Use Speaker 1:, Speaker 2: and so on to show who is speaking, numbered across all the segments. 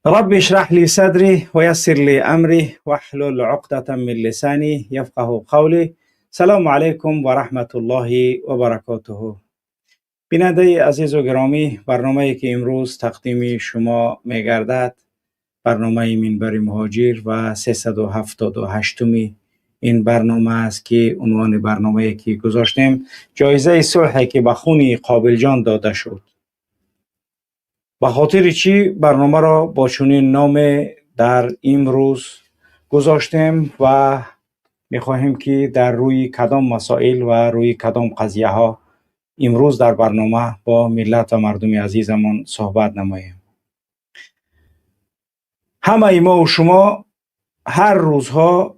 Speaker 1: رب اشرح لي صدري ويسر لي أمري واحلل عقدة من لساني يفقه قولي. سلام علیکم و رحمت الله و برکاته. بیننده عزیز و گرامی، برنامه‌ای که امروز تقدیم شما می‌گردد برنامه منبر مهاجر و 378 این برنامه است که عنوان برنامه‌ای که گذاشتیم جایزه صلحی که به خون قابل جان داده شد. به خاطر چی برنامه را با چنین نام در امروز گذاشتیم و می‌خواهیم که در روی کدام مسائل و روی کدام قضیه ها امروز در برنامه با ملت و مردم عزیزمان صحبت نماییم. همه ما و شما هر روزها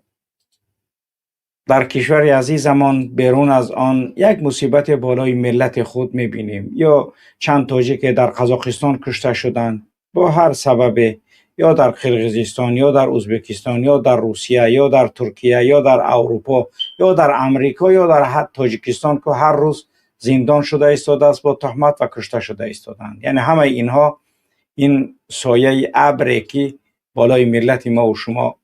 Speaker 1: در کشور عزیزمان بیرون از آن یک مصیبت بالای ملت خود می‌بینیم، یا چند تاجیک در قزاقستان کشته شدند با هر سبب، یا در قرقیزستان یا در ازبکستان یا در روسیه یا در ترکیه یا در اروپا یا در امریکا یا در حتی تاجیکستان که هر روز زندان شده ایستاده است با تهمت و کشته شده ایستادند. یعنی همه اینها این سایه ابری که بالای ملت ما و شما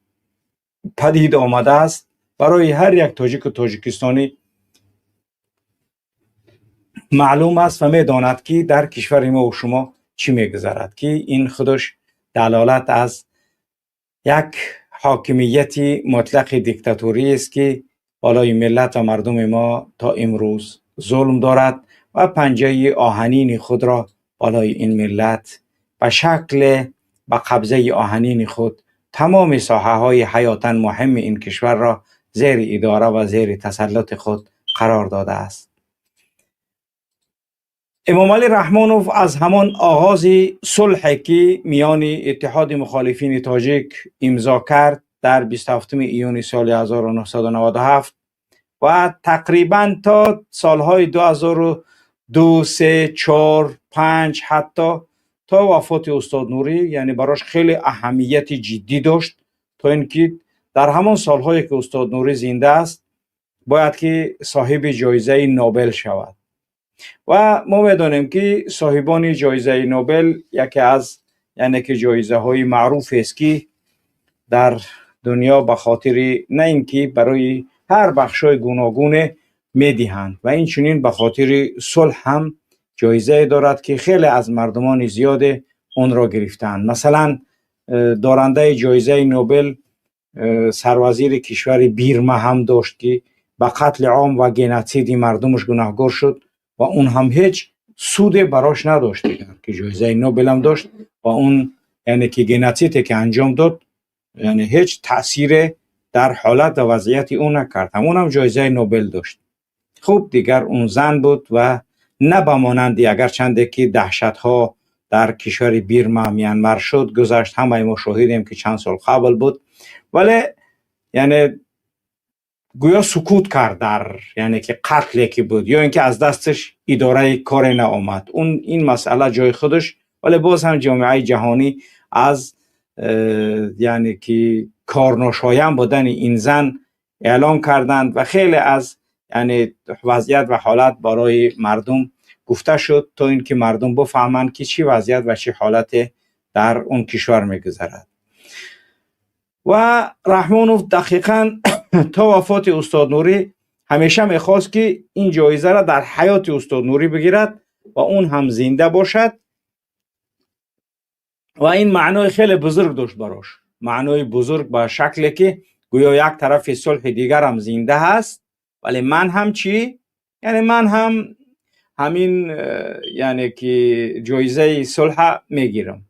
Speaker 1: پدید آمده است برای هر یک تاجیک و تاجیکستانی معلوم است و میداند که در کشور ما و شما چی میگذرد، که این خودش دلالت از یک حاکمیت مطلق دیکتاتوری است که بالای ملت و مردم ما تا امروز ظلم دارد و پنجه آهنین خود را بالای این ملت به شکل به قبضه آهنین خود تمام ساحه های حیاتاً مهم این کشور را زیر اداره و زیر تسلط خود قرار داده است. امام علی رحمانوف از همان آغاز صلح که میان اتحاد مخالفین تاجیک امضا کرد در 27 ایون سال 1997 و تقریبا تا سالهای 2002، 3، 4، 5 حتی تا وفات استاد نوری، یعنی براش خیلی اهمیت جدی داشت، تا اینکه در همان سالهایی که استاد نوری زنده است باید که صاحب جایزه نوبل شود. و ما میدانیم که صاحبان جایزه نوبل یکی از یعنی که جایزه های معروف است که در دنیا به خاطر نه اینکه برای هر بخش‌های گوناگون میدهند و این چنین به خاطر صلح هم جایزه دارد که خیلی از مردمان زیاد اون را گرفتند. مثلا دارنده جایزه نوبل سروزیر کشور بیرما هم داشت که به قتل عام و گنوسید مردمش گناهگار شد و اون هم هیچ سود براش نداشت که جایزه نوبل هم داشت و اون یعنی که گنوسیدی که انجام داد یعنی هیچ تاثیر در حالت و وضعیت اون نکرد، همون هم جایزه نوبل داشت. خب دیگر اون زن بود و نه به مانند اگر چنده که دهشت ها در کشور بیرما میانمار شد گذشت، همه ما شاهدیم که چند سال قبل بود، ولی یعنی گویا سکوت کرد در یعنی که قتلی که بود یا اینکه از دستش اداره کار نآمد، اون این مسئله جای خودش، ولی باز هم جامعه جهانی از یعنی که کارناشایم بودن این زن اعلام کردند و خیلی از یعنی وضعیت و حالت برای مردم گفته شد تا اینکه مردم بفهمند که چی وضعیت و چی حالت در اون کشور میگذرد. و رحمانوف دقیقاً تا وفات استاد نوری همیشه میخواست که این جایزه را در حیات استاد نوری بگیرد و اون هم زنده باشد و این معنای خیلی بزرگ داشت براش، معنای بزرگ به شکلی که گویا یک طرف صلح دیگر هم زنده هست ولی من هم چی؟ یعنی من هم همین یعنی که جایزه صلح میگیرم.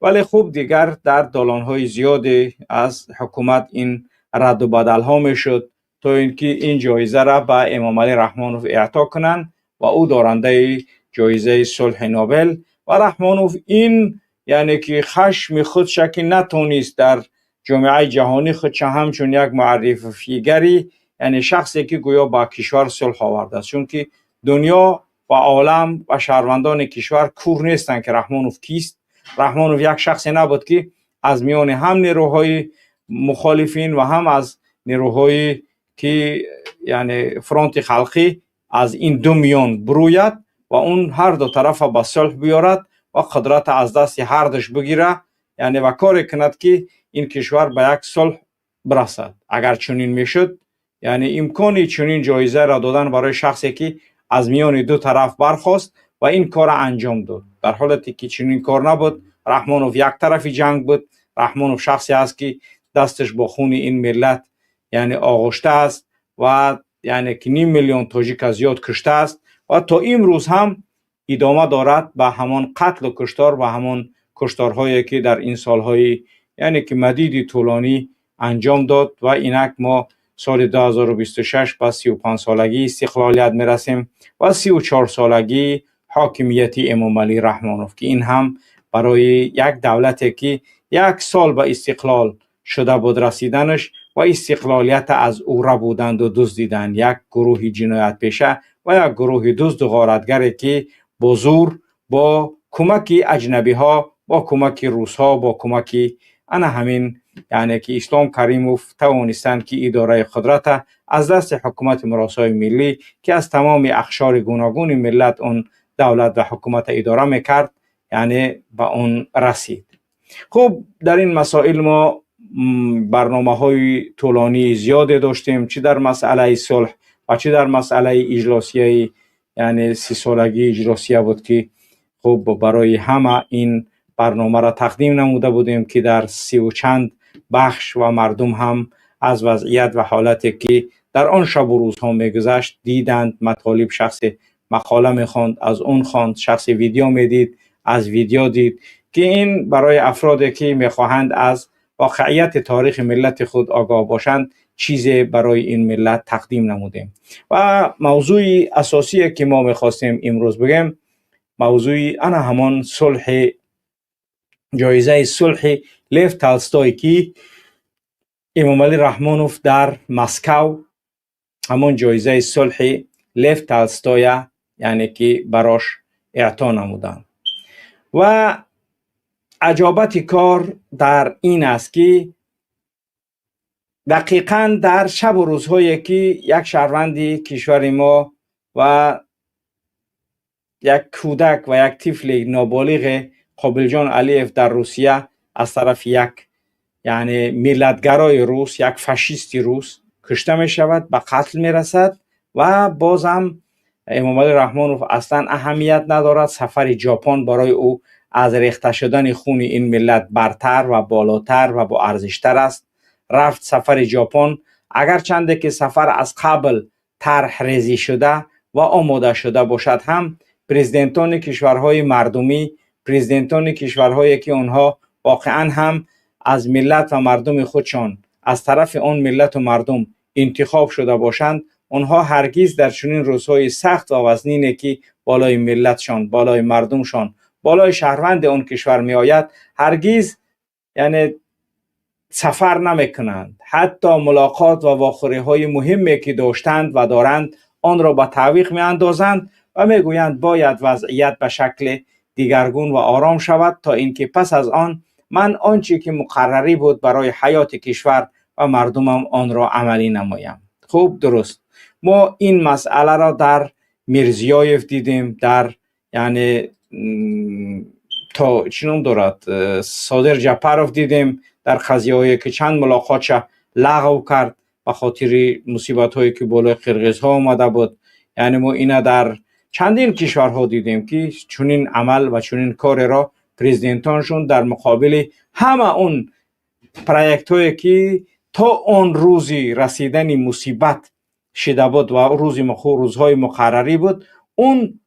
Speaker 1: ولی خوب دیگر در دالان‌های زیادی از حکومت این رد و بدل ها میشد تا اینکه این جایزه را به امام علی رحمانوف اعطا کنند و او دارنده جایزه صلح نوبل. و رحمانوف این یعنی که خشم خودش که نتونست در جامعه جهانی خودش همچون یک معرفیگری، یعنی شخصی که گویا با کشور صلح آورده است، چون که دنیا و عالم و شهروندان کشور کور نیستند که رحمانوف کیست. رحمانوف یک شخصی نبود که از میان هم نیروهای مخالفین و هم از نیروهای که یعنی فرونت خلقی از این دو میان بروید و اون هر دو طرف به صلح بیارد و قدرت از دست هر دوش بگیره، یعنی و کار کند که این کشور به یک صلح برسد. اگر چنین میشد، یعنی امکان چنین جایزه را دادن برای شخصی که از میان دو طرف برخاست و این کار انجام داد، در حالتی که چنین کار نبود. رحمانوف یک طرف جنگ بود. رحمانوف شخصی است که دستش با خون این ملت یعنی آغشته است و یعنی که 500,000 تاجیک از زیاد کشته است و تا امروز هم ادامه دارد به همان قتل و کشتار و همان کشتارهایی که در این سالهای یعنی که مدید طولانی انجام داد. و اینک ما سال 2026 به 35 سالگی استقلالیت میرسیم و 34 سالگی حاکمیت امامعلی رحمانوف، که این هم برای یک دولتی که یک سال به استقلال شده بود رسیدنش و استقلالیت از او را بودند و دزدیدند، یک گروه جنایت پیشه و یک گروه دزد و غارتگر که با زور، با کمک اجنبی ها، با کمک روس ها، با کمک انا همین یعنی که اسلام کریموف توانستند که اداره قدرت از دست حکومت مراسای ملی که از تمام اقشار گوناگون ملت اون دولت و حکومت اداره میکرد، یعنی به اون رسید. خب در این مسائل ما برنامه های طولانی زیاد داشتیم، چه در مسئله صلح و چه در مسئله اجلاسیه، یعنی 30 سالگی اجلاسیه بود که خب برای همه این برنامه را تقدیم نموده بودیم که در 30 و چند بخش و مردم هم از وضعیت و حالتی که در آن شب و روزها میگذشت دیدند. مطالب شخص مقاله میخواند از اون خواند، شخص ویدیو میدید از ویدیو دید، که این برای افرادی که میخواهند از واقعیت تاریخ ملت خود آگاه باشند چیزی برای این ملت تقدیم نمودیم. و موضوع اساسی که ما میخواستیم امروز بگیم، موضوع انا همان صلح، جایزه صلح لف تالستوی که امامعلی رحمانوف در مسکو همان جایزه صلح لف تالستوی یعنی که براش اعطا نمودند. و عجابت کار در این است که دقیقاً در شب و روزهایی که یک شهروند کشور ما و یک کودک و یک طفل نابالغ قابل جان علیف در روسیه از طرف یک یعنی ملتگرای روس، یک فاشیست روس کشته می شود، به قتل می رسد و بازم امامعلی رحمانوف اصلا اهمیت ندارد. سفر ژاپن برای او از ریخته شدن خون این ملت برتر و بالاتر و با ارزشتر است. رفت سفر ژاپن، اگر چنده که سفر از قبل طرح ریزی شده و آماده شده باشد هم پرزیدنتان کشورهای مردمی، پرزیدنتان کشورهایی که آنها واقعا هم از ملت و مردم خودشان از طرف آن ملت و مردم انتخاب شده باشند، آنها هرگز در چنین روزهای سخت و وزنینی که بالای ملتشان، بالای مردمشان، بالای شهروند آن کشور می آید، هرگز یعنی سفر نمی کنند. حتی ملاقات و واخوری های مهمی که داشتند و دارند آن را به تعویق می اندازند و می گویند باید وضعیت به شکل دیگرگون و آرام شود تا اینکه پس از آن من آنچه که مقرری بود برای حیات کشور و مردمم آن را عملی نمایم. خوب درست، ما این مسئله را در میرزیایف دیدیم، در یعنی تا چی نام دارد صادر جپاروف دیدیم، در قضیه هایی که چند ملاقاتش لغو کرد به خاطر مصیبت هایی که بالای قرقیز ها آمده بود. یعنی ما اینا در چندین کشورها دیدیم که چنین عمل و چنین کار را پرزیدنتانشون در مقابل همه اون پروژه هایی که تا آن روزی رسیدن مصیبت شده بود و روزهای مقرری بود، اون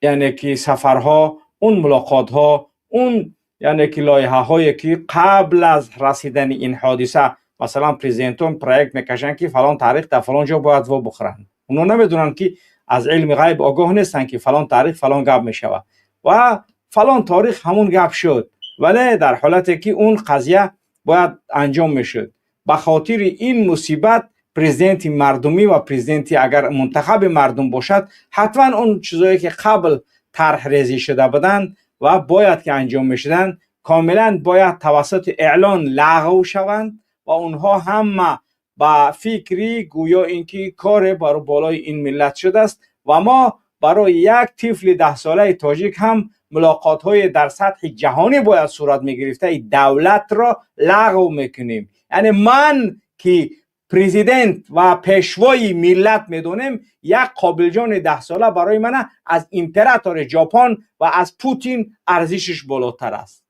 Speaker 1: یعنی که سفرها، اون ملاقات ها، اون یعنی که لایحه هایی که قبل از رسیدن این حادثه مثلا پرزیدنتون پروژه میکشن که فلان تاریخ در فلان جا باید و بخورن، اونا نمیدونن که از علم غیب آگاه نیستن که فلان تاریخ فلان گپ میشود و فلان تاریخ همون گپ شد، ولی در حالتی که اون قضیه باید انجام میشد. به خاطر این مصیبت پرزیدنت مردمی و پرزیدنتی اگر منتخب مردم باشد حتما اون چیزایی که قبل طرح ریزی شده بودند و باید که انجام میشدن کاملا باید توسط اعلان لغو شوند و اونها همه با فکری گویا اینکه کار برای بالای این ملت شده است و ما برای یک طفل 10 ساله تاجیک هم ملاقات های در سطح جهانی باید صورت میگرفته دولت را لغو میکنیم. یعنی من که پرزیدنت و پیشوای ملت میدونم، یک قابل جان 10 ساله برای من از امپراتور ژاپن و از پوتین ارزشش بالاتر است،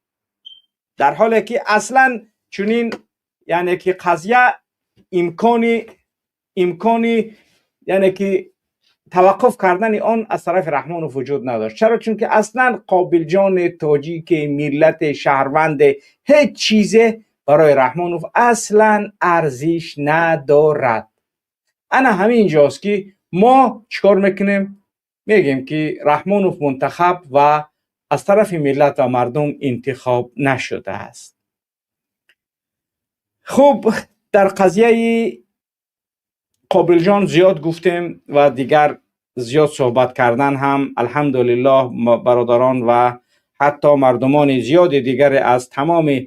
Speaker 1: در حالی که اصلا چنین یعنی که قضیه امکانی یعنی که توقف کردن آن از طرف رحمانوف وجود نداشت. چرا؟ چون که اصلا قابل جان تاجیک ملت شهروند هیچ چیز برای رحمانوف اصلا ارزش ندارد. انا همین جاست که ما چیکار میکنیم؟ میگیم که رحمانوف منتخب و از طرف ملت و مردم انتخاب نشده است. خب در قضیه قابل جان زیاد گفتیم و دیگر زیاد صحبت کردن هم الحمدلله برادران و حتی مردمان زیاد دیگر از تمام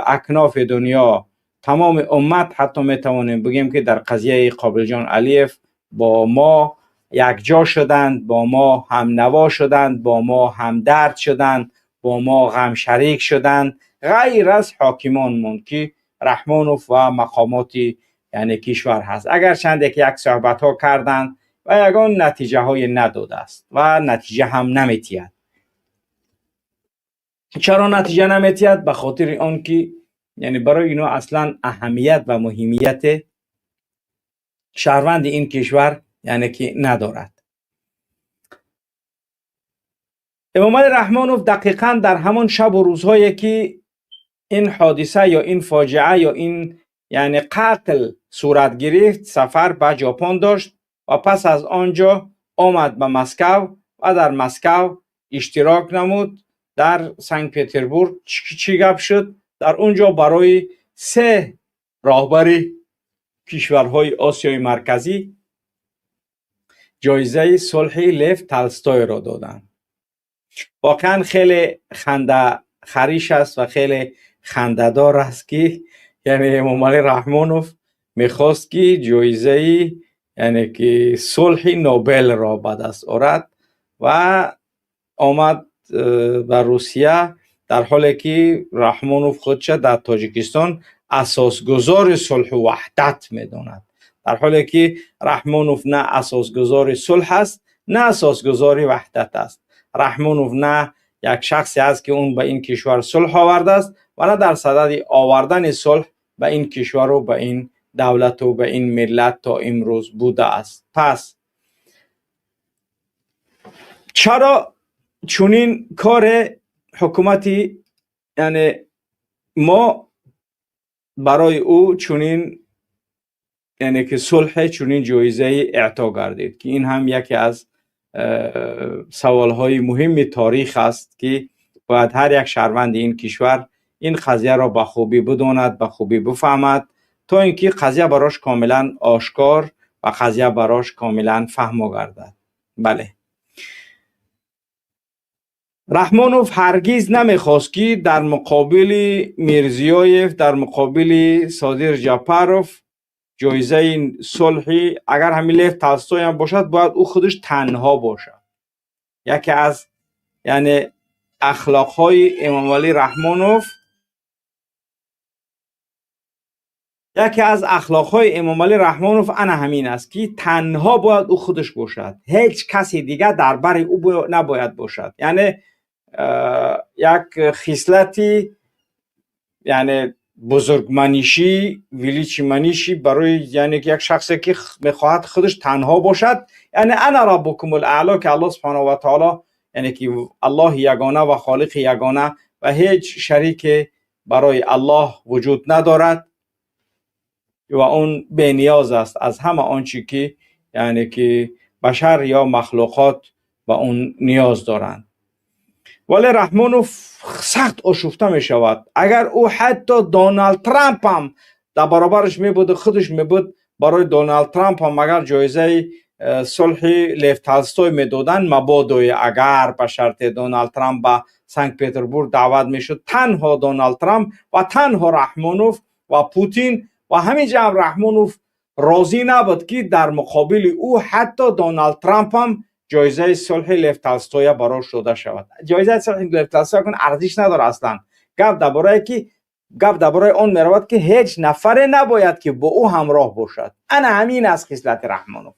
Speaker 1: اکناف دنیا، تمام امت، حتی میتوانیم بگیم که در قضیه قابل جان علیف با ما یکجا شدند، با ما هم نوا شدند، با ما هم درد شدند، با ما غم شریک شدند، غیر از حاکمانمون که رحمانوف و مقامات یعنی کشور هست. اگر چند یک صحبت ها کردند و یگان نتیجه های نداده است و نتیجه هم نمیتید. چرا نتیجه نمیتید؟ به خاطر آن که یعنی برای اینا اصلا اهمیت و مهمیت شهروند این کشور یعنی که ندارد. امام علی رحمانوف دقیقا در همان شب و روزهایی که این حادثه یا این فاجعه یا این یعنی قتل صورت گرفت سفر به ژاپن داشت و پس از آنجا آمد به مسکو و در مسکو اشتراک نمود. در سنت پترزبورگ چی گپ شد؟ در اونجا برای 3 راهبر کشورهای آسیای مرکزی جایزه صلح لف تولستوی را دادند. واقعا خیلی خنده خریش است و خیلی خنده‌دار است که یعنی امام علی رحمانوف میخواست که جایزه یعنی که صلح نوبل را به دست آورد و آمد به روسیه، در حالی که رحمانوف خودش در تاجیکستان اساسگذار صلح و وحدت میداند، در حالی که رحمانوف نه اساسگذار صلح است نه اساسگذار وحدت است. رحمانوف نه یک شخصی است که اون به این کشور صلح آورده است و نه در صدد آوردن صلح به این کشور و به این دولت و به این ملت تا امروز بوده است. پس چرا چنین کار حکومتی یعنی ما برای او چنین یعنی که صلح چنین جایزه اعطا گردید که این هم یکی از سوالهای مهم تاریخ است که باید هر یک شهروند این کشور این قضیه را به خوبی بداند، به خوبی بفهمد تا اینکه قضیه براش کاملا آشکار و قضیه براش کاملا فهم گردد. بله، رحمانوف هرگز نمیخواست که در مقابل میرزیایف، در مقابل صادر جاپاروف جایزه صلحی اگر همین لف تولستوی هم باشد باید او خودش تنها باشد. یکی از یعنی اخلاقهای امام علی رحمانوف، یکی از اخلاقهای امام علی رحمانوف انا همین است که تنها باید او خودش باشد، هیچ کسی دیگه در بر او نباید باشد. یعنی یک خصلتی یعنی بزرگمنشی، ویلیچمنشی برای یعنی یک شخصی که میخواهد خودش تنها باشد، یعنی انا ربکم الاعلی که الله سبحانه و تعالی یعنی که الله یگانه و خالق یگانه و هیچ شریک برای الله وجود ندارد و اون بی نیاز است از همه آنچه که یعنی که بشر یا مخلوقات به اون نیاز دارند. ولی رحمانوف سخت آشفته می شود. اگر او حتی دونالد ترامپ هم در برابرش می بود، خودش می بود، برای دونالد ترامپ هم اگر جایزه صلح لف تولستوی می دادن، مبادای اگر به شرط دونالد ترامپ به سنت پترزبورگ دعوت می شد، تنها دونالد ترامپ و تنها رحمانوف و پوتین و همینجا هم رحمانوف راضی نبود که در مقابل او حتی دونالد ترامپ هم ҷоизаи сулҳи Лев Толстоя барош дода шавад. Ҷоизаи сулҳи Лев Толстоя кун арзиш надорад аслан. Гап дар бораи он меравад, ки ҳеҷ нафаре набояд, ки бо ӯ ҳамроҳ бошад. Ана ҳамин аст хислати Раҳмонов,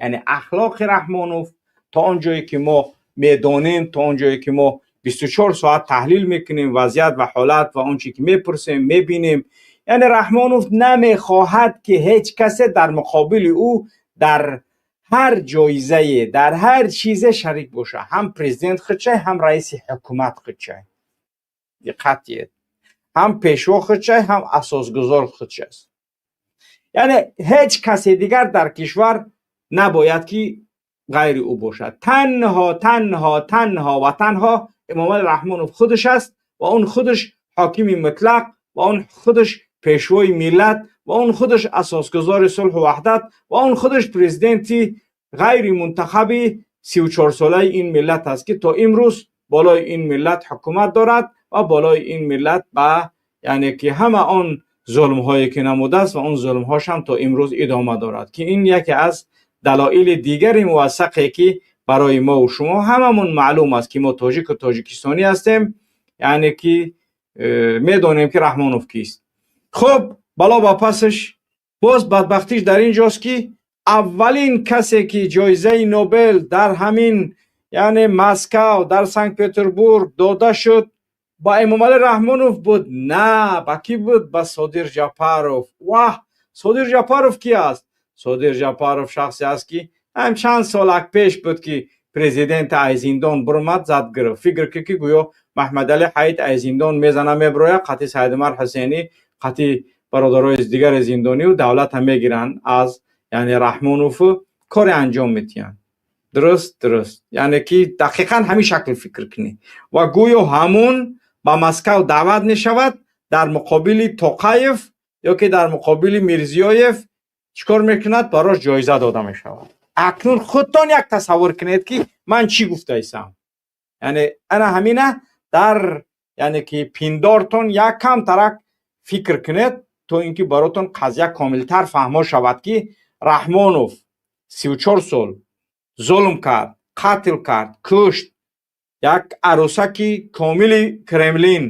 Speaker 1: яъне ахлоқи Раҳмонов. То он ҷое ки мо медонем, то он ҷое ки мо 24 соат таҳлил мекунем вазъият ва ҳолат ва он чи ки мепурсем, мебинем, яъне Раҳмонов намехоҳад, ки ҳеҷ касе дар муқобили ӯ дар ҳар ҷоизае, дар ҳар чизе шарик бошад. Ҳам президент худшай, ҳам раиси ҳукумат худшай. Диққат диҳед, ҳам пешво худшай, ҳам асосгузор худшаст. Яъне ҳеҷ касе дигар дар кишвар набояд, ки ғайри ӯ бошад. Танҳо, танҳо, танҳо ва танҳо Эмомали Раҳмонов худаш аст ва он худаш ҳокими мутлақ ва он худаш пешвои миллат ва он худаш асосгузори сулҳу ваҳдат ва он худаш президенти ғайримунтахаби 34-солаи ин миллат аст, ки то имрӯз болои ин миллат ҳукумат дорад ва болои ин миллат ба, яъне ки, ҳама он зулмҳое ки намудааст ва он зулмҳошам то имрӯз идома дорад, ки ин яке аз далоили дигари мувассақе, ки барои мо шумо ҳамамон маълум аст, ки мо тоҷику тоҷикистонӣ ҳастем, яъне ки медонем, ки Раҳмонов кист. Хуб, бало ба пасаш боз бадбахтиш дар ин ҷост, ки аввалин касе, ки ҷоизаи Нобел дар ҳамин, яъне Москав, дар Санкт Петербург дода шуд, ба Эмомалӣ Раҳмонов буд? На, ба кӣ буд? Ба Содир Жапаров. Ваҳ, Содир Жапаров ки аст? Содир Жапаров шахсе аст, ки ҳам чанд солак пеш буд, ки президент ай зиндон бурмад, зад, гирифт. Фикр ки гӯё Маҳмадали Ҳаид ай зиндон мезана, меброя, қати Саидумар Ҳусейнӣ, қати бародарои дигари зиндонию давлата мегиранд аз, яъне, Раҳмонову коре анҷом медиҳанд. Дуруст, яъне ки дақиқан ҳамин шакл фикр кунӣ. Ва гӯё ҳамун ба Москав даъват мешавад, дар муқобили Тоқаев ё ки дар муқобили Мирзиёев чӣ кор мекунад? Барош ҷоиза дода мешавад. Акнун худтон як тасаввур кунед, ки ман чӣ гуфтаистам. Яъне ана ҳамина дар, яъне ки, пиндортон як камтарак фикр кунед, то ин ки баротон қазия комилтар фаҳмо шавад, ки Раҳмонов 34 сол зулм кард, қатл кард, кушт, як арӯсаки комили Кремлин,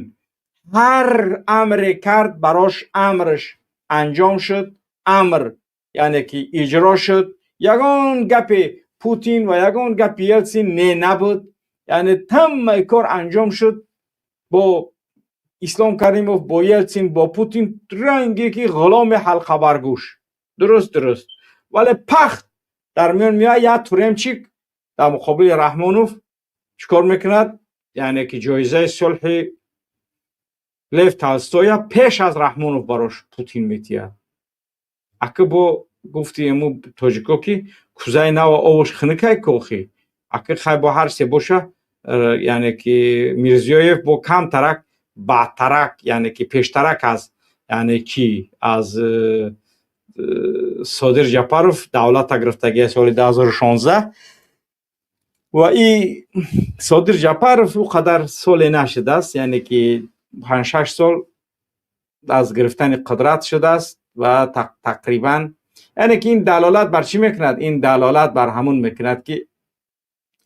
Speaker 1: ҳар амре кард, барош амрш анҷом шуд, амр, яъне ки, иҷро шуд. Ягон гапи Путин ва ягон гапи Елсин не набуд. Яъне тамаи кор анҷом шуд бо Ислом Каримов, бо Елсин, бо Путин, ранге ки ғуломи ҳалқабаргӯш. Дуруст. Вале пахт дар миён меояд як туремчик, дар муқобили Раҳмонов чӣ кор мекунад? Яъне ки ҷоизаи сулҳи Лев Толстоя пеш аз Раҳмонов барош Путин метиҳад. Ака, бо гуфти ему тоҷико, ки кузаи нава овош хунукай кохи. Ака, хай, бо ҳар се боша, яъне ки Мирзиёев бо камтарак баъдтарак, яъне ки пештарак аз, яъне ки, аз Содир Жапаров давлата гирифтагия соли 2016 ва и Содир Жапаров ӯ қадар соле нашудааст, яъне ки 5-6 сол аз гирифтани қудрат шудааст. Ва тақрибан, яъне ки, ин далолат бар чӣ мекунад? Ин далолат бар ҳамун мекунад, ки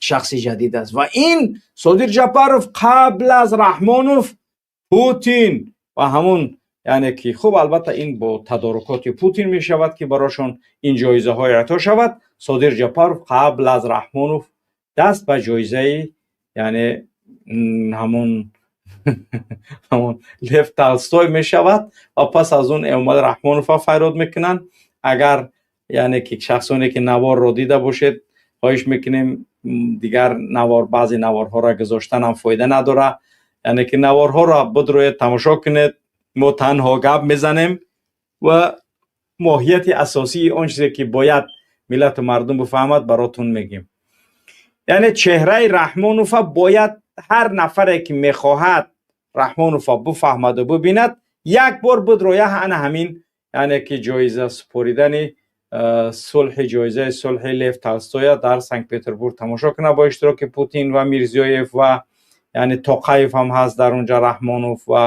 Speaker 1: шахси ҷадид аст. Ва ин Содир Жапаров қабл аз Раҳмонов Путин ва ҳамун, яъне ки, хуб, албатта, ин бо тадорукоти Путин мешавад, ки барошон ин ҷоизаҳое ато шавад. Содир Жапаров қабл аз Раҳмонов даст ба ҷоизаи, яъне ҳамун Лев Толстой мешавад ва пас аз он Эмомали Раҳмонова файрод мекунанд. Агар, яъне ки, шахсоне ки наворро дида бошед, хоҳиш мекунем, дигар навор, баъзе наворҳоро гузоштанам фоида надорад. Яъне ки наворҳоро бидроед, тамошо кунед. Мо танҳо гап мезанем ва моҳияти асосии он чизе, ки бояд миллату мардум бифаҳмад, баротун мегем. Яъне чеҳраи Раҳмонова бояд ҳар нафаре, ки мехоҳад Раҳмонова бифаҳмаду бибинад, як бор бидроя ана ҳамин, яъне ки, ҷоиза супоридани сулҳи, ҷоизаи сулҳи Лев Толстоя дар Санкт Петербург тамошо кунад бо иштироки Путин ва Мирзиёев ва, яъне, Тоқаев ҳам ҳаст дар онҷа, Раҳмонов ва,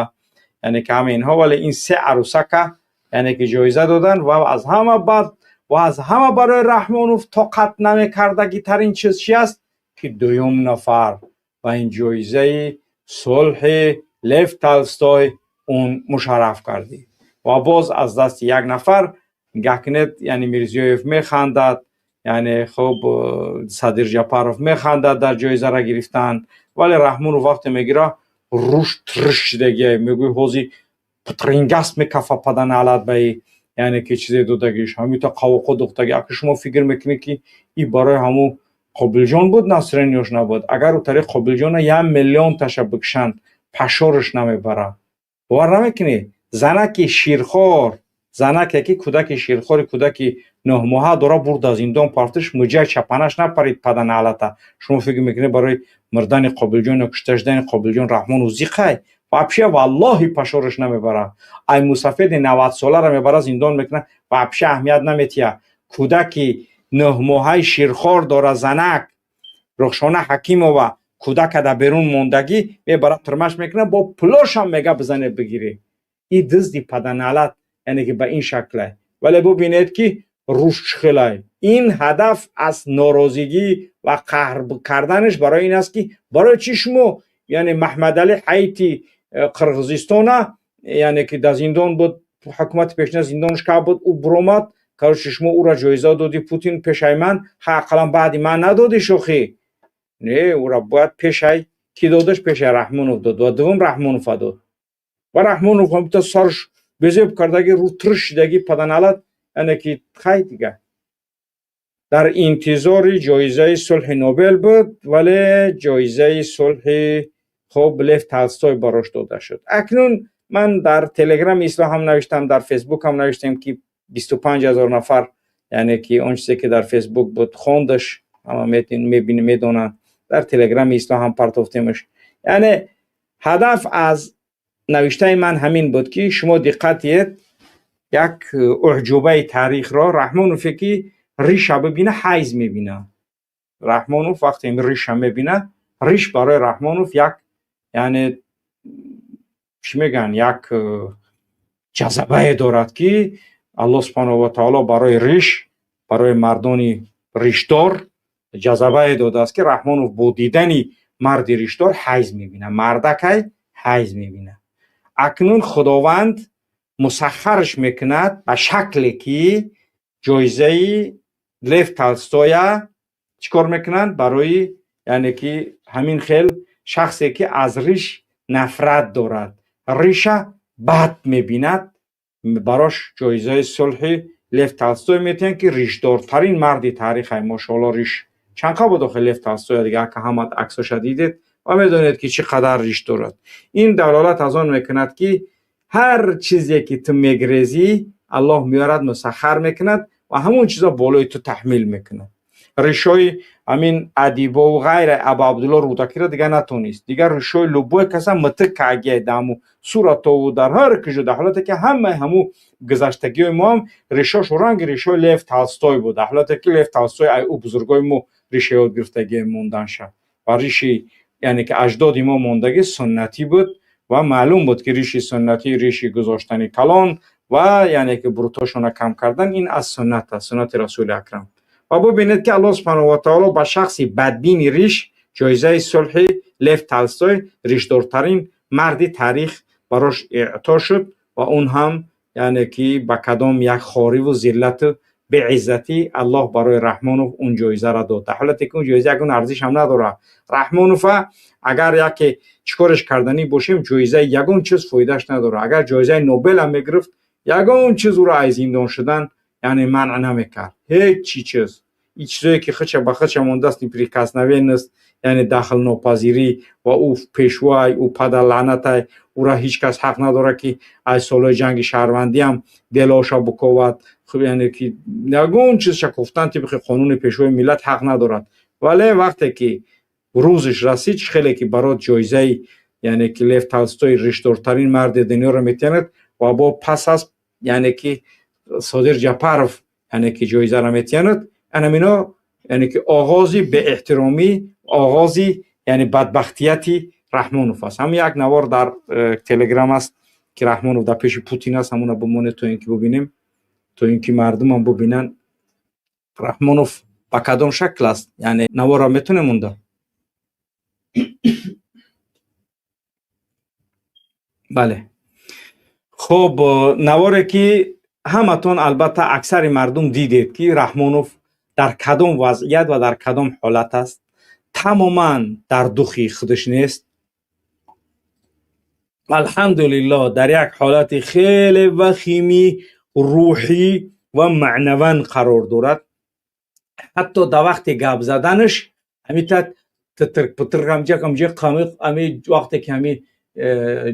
Speaker 1: яъне ки, ҳама инҳо. Вале ин се арӯсака, яъне ки, ҷоиза доданд ва аз ҳама баъд Ва аз ҳама барои Раҳмонов тоқат намекардагитарин чиз чи аст, ки дуюм нафар ба ин ҷоизаи сулҳи Лев Толстой он мушарраф кардид ва боз аз дасти як нафар. Нигоҳ кунед, яъне Мирзиёев механдад, яъне хуб, Садир Ҷапаров механдад дар ҷоизара гирифтан, вале Раҳмонов вақте мегира, рӯш триш шидагия, мегӯй ҳози путрингас мекафа паданалат ба яъне ки чизе додагиш ҳамита қавоқо духтаги. Аки шумо фикр мекунед, ки и барои ҳамун Қобилҷон буд, настроение ш набуд. Агар ӯ тариқ Қобилҷона 1 миллион таша бикшанд, пашораш намебара. Бовар намекунед? Занаки ширхор, занаке ки кӯдаки ширхори, кӯдаки 9 моҳа дора, бурда зиндон партиш, муҷай чапанаш напарид, паданалата. Шумо фикр мекунед, барои мурдани Қобилҷон ё кушта шудани Қобилҷон Раҳмону зиқай? Вообще, валлоҳи, пашораш намебара. Ай мусафеди 90 солара мебара, зиндон мекуна, вообще аҳамият наметия. Кӯдаки 9 моҳаи ширхор дора занак Рухшона Ҳакимова, кӯдака дар берун мондагӣ, мебара, тирмаш мекуна, бо пулошам мега бизане бигирӣ. И дизди паданалат, яъне ки ба ин шакле. Вале бубинед, ки рӯш чӣ хелай. Ин ҳадаф аз норозигӣ ва қаҳр карданаш барои ин аст, ки барои чӣ шумо, яъне Маҳмадалӣ Ҳайти Қирғизистона, яъне ки дар зиндон буд, ҳукумати пешина зиндонаш кард буд, ӯ буромад, короче, шумо ӯра ҷоиза доди, Путин, пешаи ман. Ха, ақаллан баъди ман надоди, шӯхӣ не, ӯра бояд пешай ки додаш, пешаи Раҳмонов дод ва дуввум Раҳмонова дод. Ва Раҳмонов ҳамита сарш безеб кардаги, рӯ триш шидаги, паданалат, яъне ки хай дига дар интизори ҷоизаи сулҳи Нобел буд, вале ҷоизаи сулҳи хуб Лев Толстой барош дода шуд. Акнун ман дар Телеграми Ислоҳ ҳам навиштам, дар Фейсбук ҳам навиштем, ки 25 000 нафар, яъне ки он чизе ки дар Фейсбук буд, хондаш, ҳама мебини, медонанд. Дар Телеграми Ислоҳ ҳам партофтемаш. Яъне ҳадаф аз навиштаи ман ҳамин буд, ки шумо диққат диҳед як уъҷубаи таърихро. Раҳмонове ки риша бибина, ҳайз мебина. Раҳмонов вақте риша мебина, риш барои Раҳмонов як, яъне чӣ мегӯянд, як ҷазабае дорад, ки Аллоҳ субҳанаҳу ва таоло барои риш, барои мардони ришдор ҷазабае додааст, ки Раҳмонов бо дидани марди ришдор ҳайз мебина, мардакай ҳайз мебина. Акнун Худованд мусаххараш мекунад ба шакле, ки ҷоизаи Лев Толстоя чӣ кор мекунанд барои, яъне ки ҳамин хел шахсе, ки аз риш нафрат дорад, риша бад мебинад, барош ҷоизаи сулҳи Лев Толстой метиҳанд, ки ришдортарин марди таърихай, мошоалло. Риш чанд буд охи Лев Толстой? Дига ака ҳама аксоша дидед ва медонед, ки чӣ қадар риш дорад. Ин далолат аз он мекунад, ки ҳар чизе ки ту мегрезӣ, Аллоҳ меорад, мусаххар мекунад ва ҳамон чизо болои ту таҳмил мекунад. Ришои ҳамин адибову ғайра, Абу Абдулло Рӯдакиро дига натонист, дигар ришои любой каса митик кагия даму суратову дар ҳар киҷо, дар ҳолате ки ҳамаи ҳаму гузаштагиҳои мо ҳам ришошу ранги ришои Лев Толстой буд, дар ҳолате ки Лев Толстой ай ӯ бузургои мо риша ёд гирифтагие монданша. Ва риши, яъне ки аҷдоди мо мондагӣ суннатӣ буд ва маълум буд, ки риши суннатӣ, риши гузоштани калон ва яъне ки бурутошона кам кардан, ин аз суннат аст, суннати Расули Акрам. Ва бубинед, ки Аллоҳ субҳанаҳу ва таоло ба шахси бадбини риш ҷоизаи сулҳи Лев Толстой, ришдортарин марди таърих, барош эъто шуд ва он ҳам, яъне ки ба кадом як хориву зиллату беиззатӣ Аллоҳ барои Раҳмонов он ҷоизаро дод, дар ҳолате ки он ҷоиза ягон арзиш ҳам надорад. Раҳмонова агар яке чӣ кореш карданӣ бошем, ҷоизаи ягон чиз фоидааш надорад. Агар ҷоизаи Нобелам мегирифт, ягон чиз ӯро аз зиндон шудан, яъне, манъ намекард, ҳеҷ чи чиз. Ин чизое ки худша ба худша мондааст, неприкосновенность, яъне дахлнопазирӣ, ва ӯ пешвоай, ӯ падарлаънатай, ӯра ҳеҷ кас ҳақ надорад, ки аз солҳои ҷанги шаҳрвандиам делоша буковад, яъне ки ягон чизша кофтан тибқи қонуни пешвои миллат ҳақ надорад. Вале вақте ки рӯзиш расид, чӣ хеле ки барот ҷоизаи, яъне ки Лев Толстой, ришдортарин марди дунёро метиҳанд ва бо пас аз, яъне ки Содир Ҷапаров, яъне ки ҷоизаро метиҳанд, анамино, яъне ки оғози беэҳтиромӣ, оғози, яъне бадбахтияти Раҳмонов аст. Ҳамин як навор дар Телеграм аст, ки Раҳмонов дар пеши Путин аст. Ҳамона бимонед, то ин ки бубинем, то ин ки мардумам бубинанд. Раҳмонов ба кадом шакл аст, яъне наворро метонем монда? Бале. Хуб, наворе ки ҳаматон, албатта аксари мардум дидед, ки Раҳмонов дар кадом вазъият ва дар кадом ҳолат аст. Тамоман дар духи худаш нест. Алҳамдулиллоҳ, дар як ҳолати хеле вахими рӯҳӣ ва маънаван қарор дорад. Ҳатто дар вақти гап заданаш ҳамита титирк питирк ҳамҷа ҳамҷа ҳами вақте ки ҳами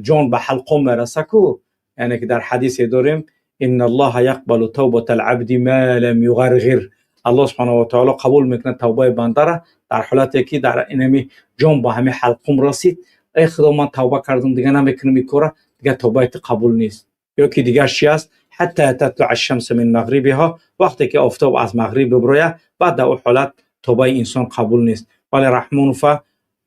Speaker 1: ҷон ба ҳалқом мераса ку, яъне ки дар ҳадисе дорем: инна аллоҳа яқбалу тавбата алабди ма лам юғарғир. Аллоҳ субҳанаҳу ва таъоло қабул мекунад тавбаи бандара дар ҳолате ки дар инами ҷон ба ҳами ҳалқум расид. Эй Худо, ман тавба кардам, дига намекунам ин кора, дига тавбаи ту қабул нест. Ё ки дигар чи аст? Ҳатта татлуа ашшамса мин мағрибиҳо, вақте ки офтоб аз мағриб биброяд, баъд дар ӯ ҳолат тавбаи инсон қабул нест. Вале Раҳмонова,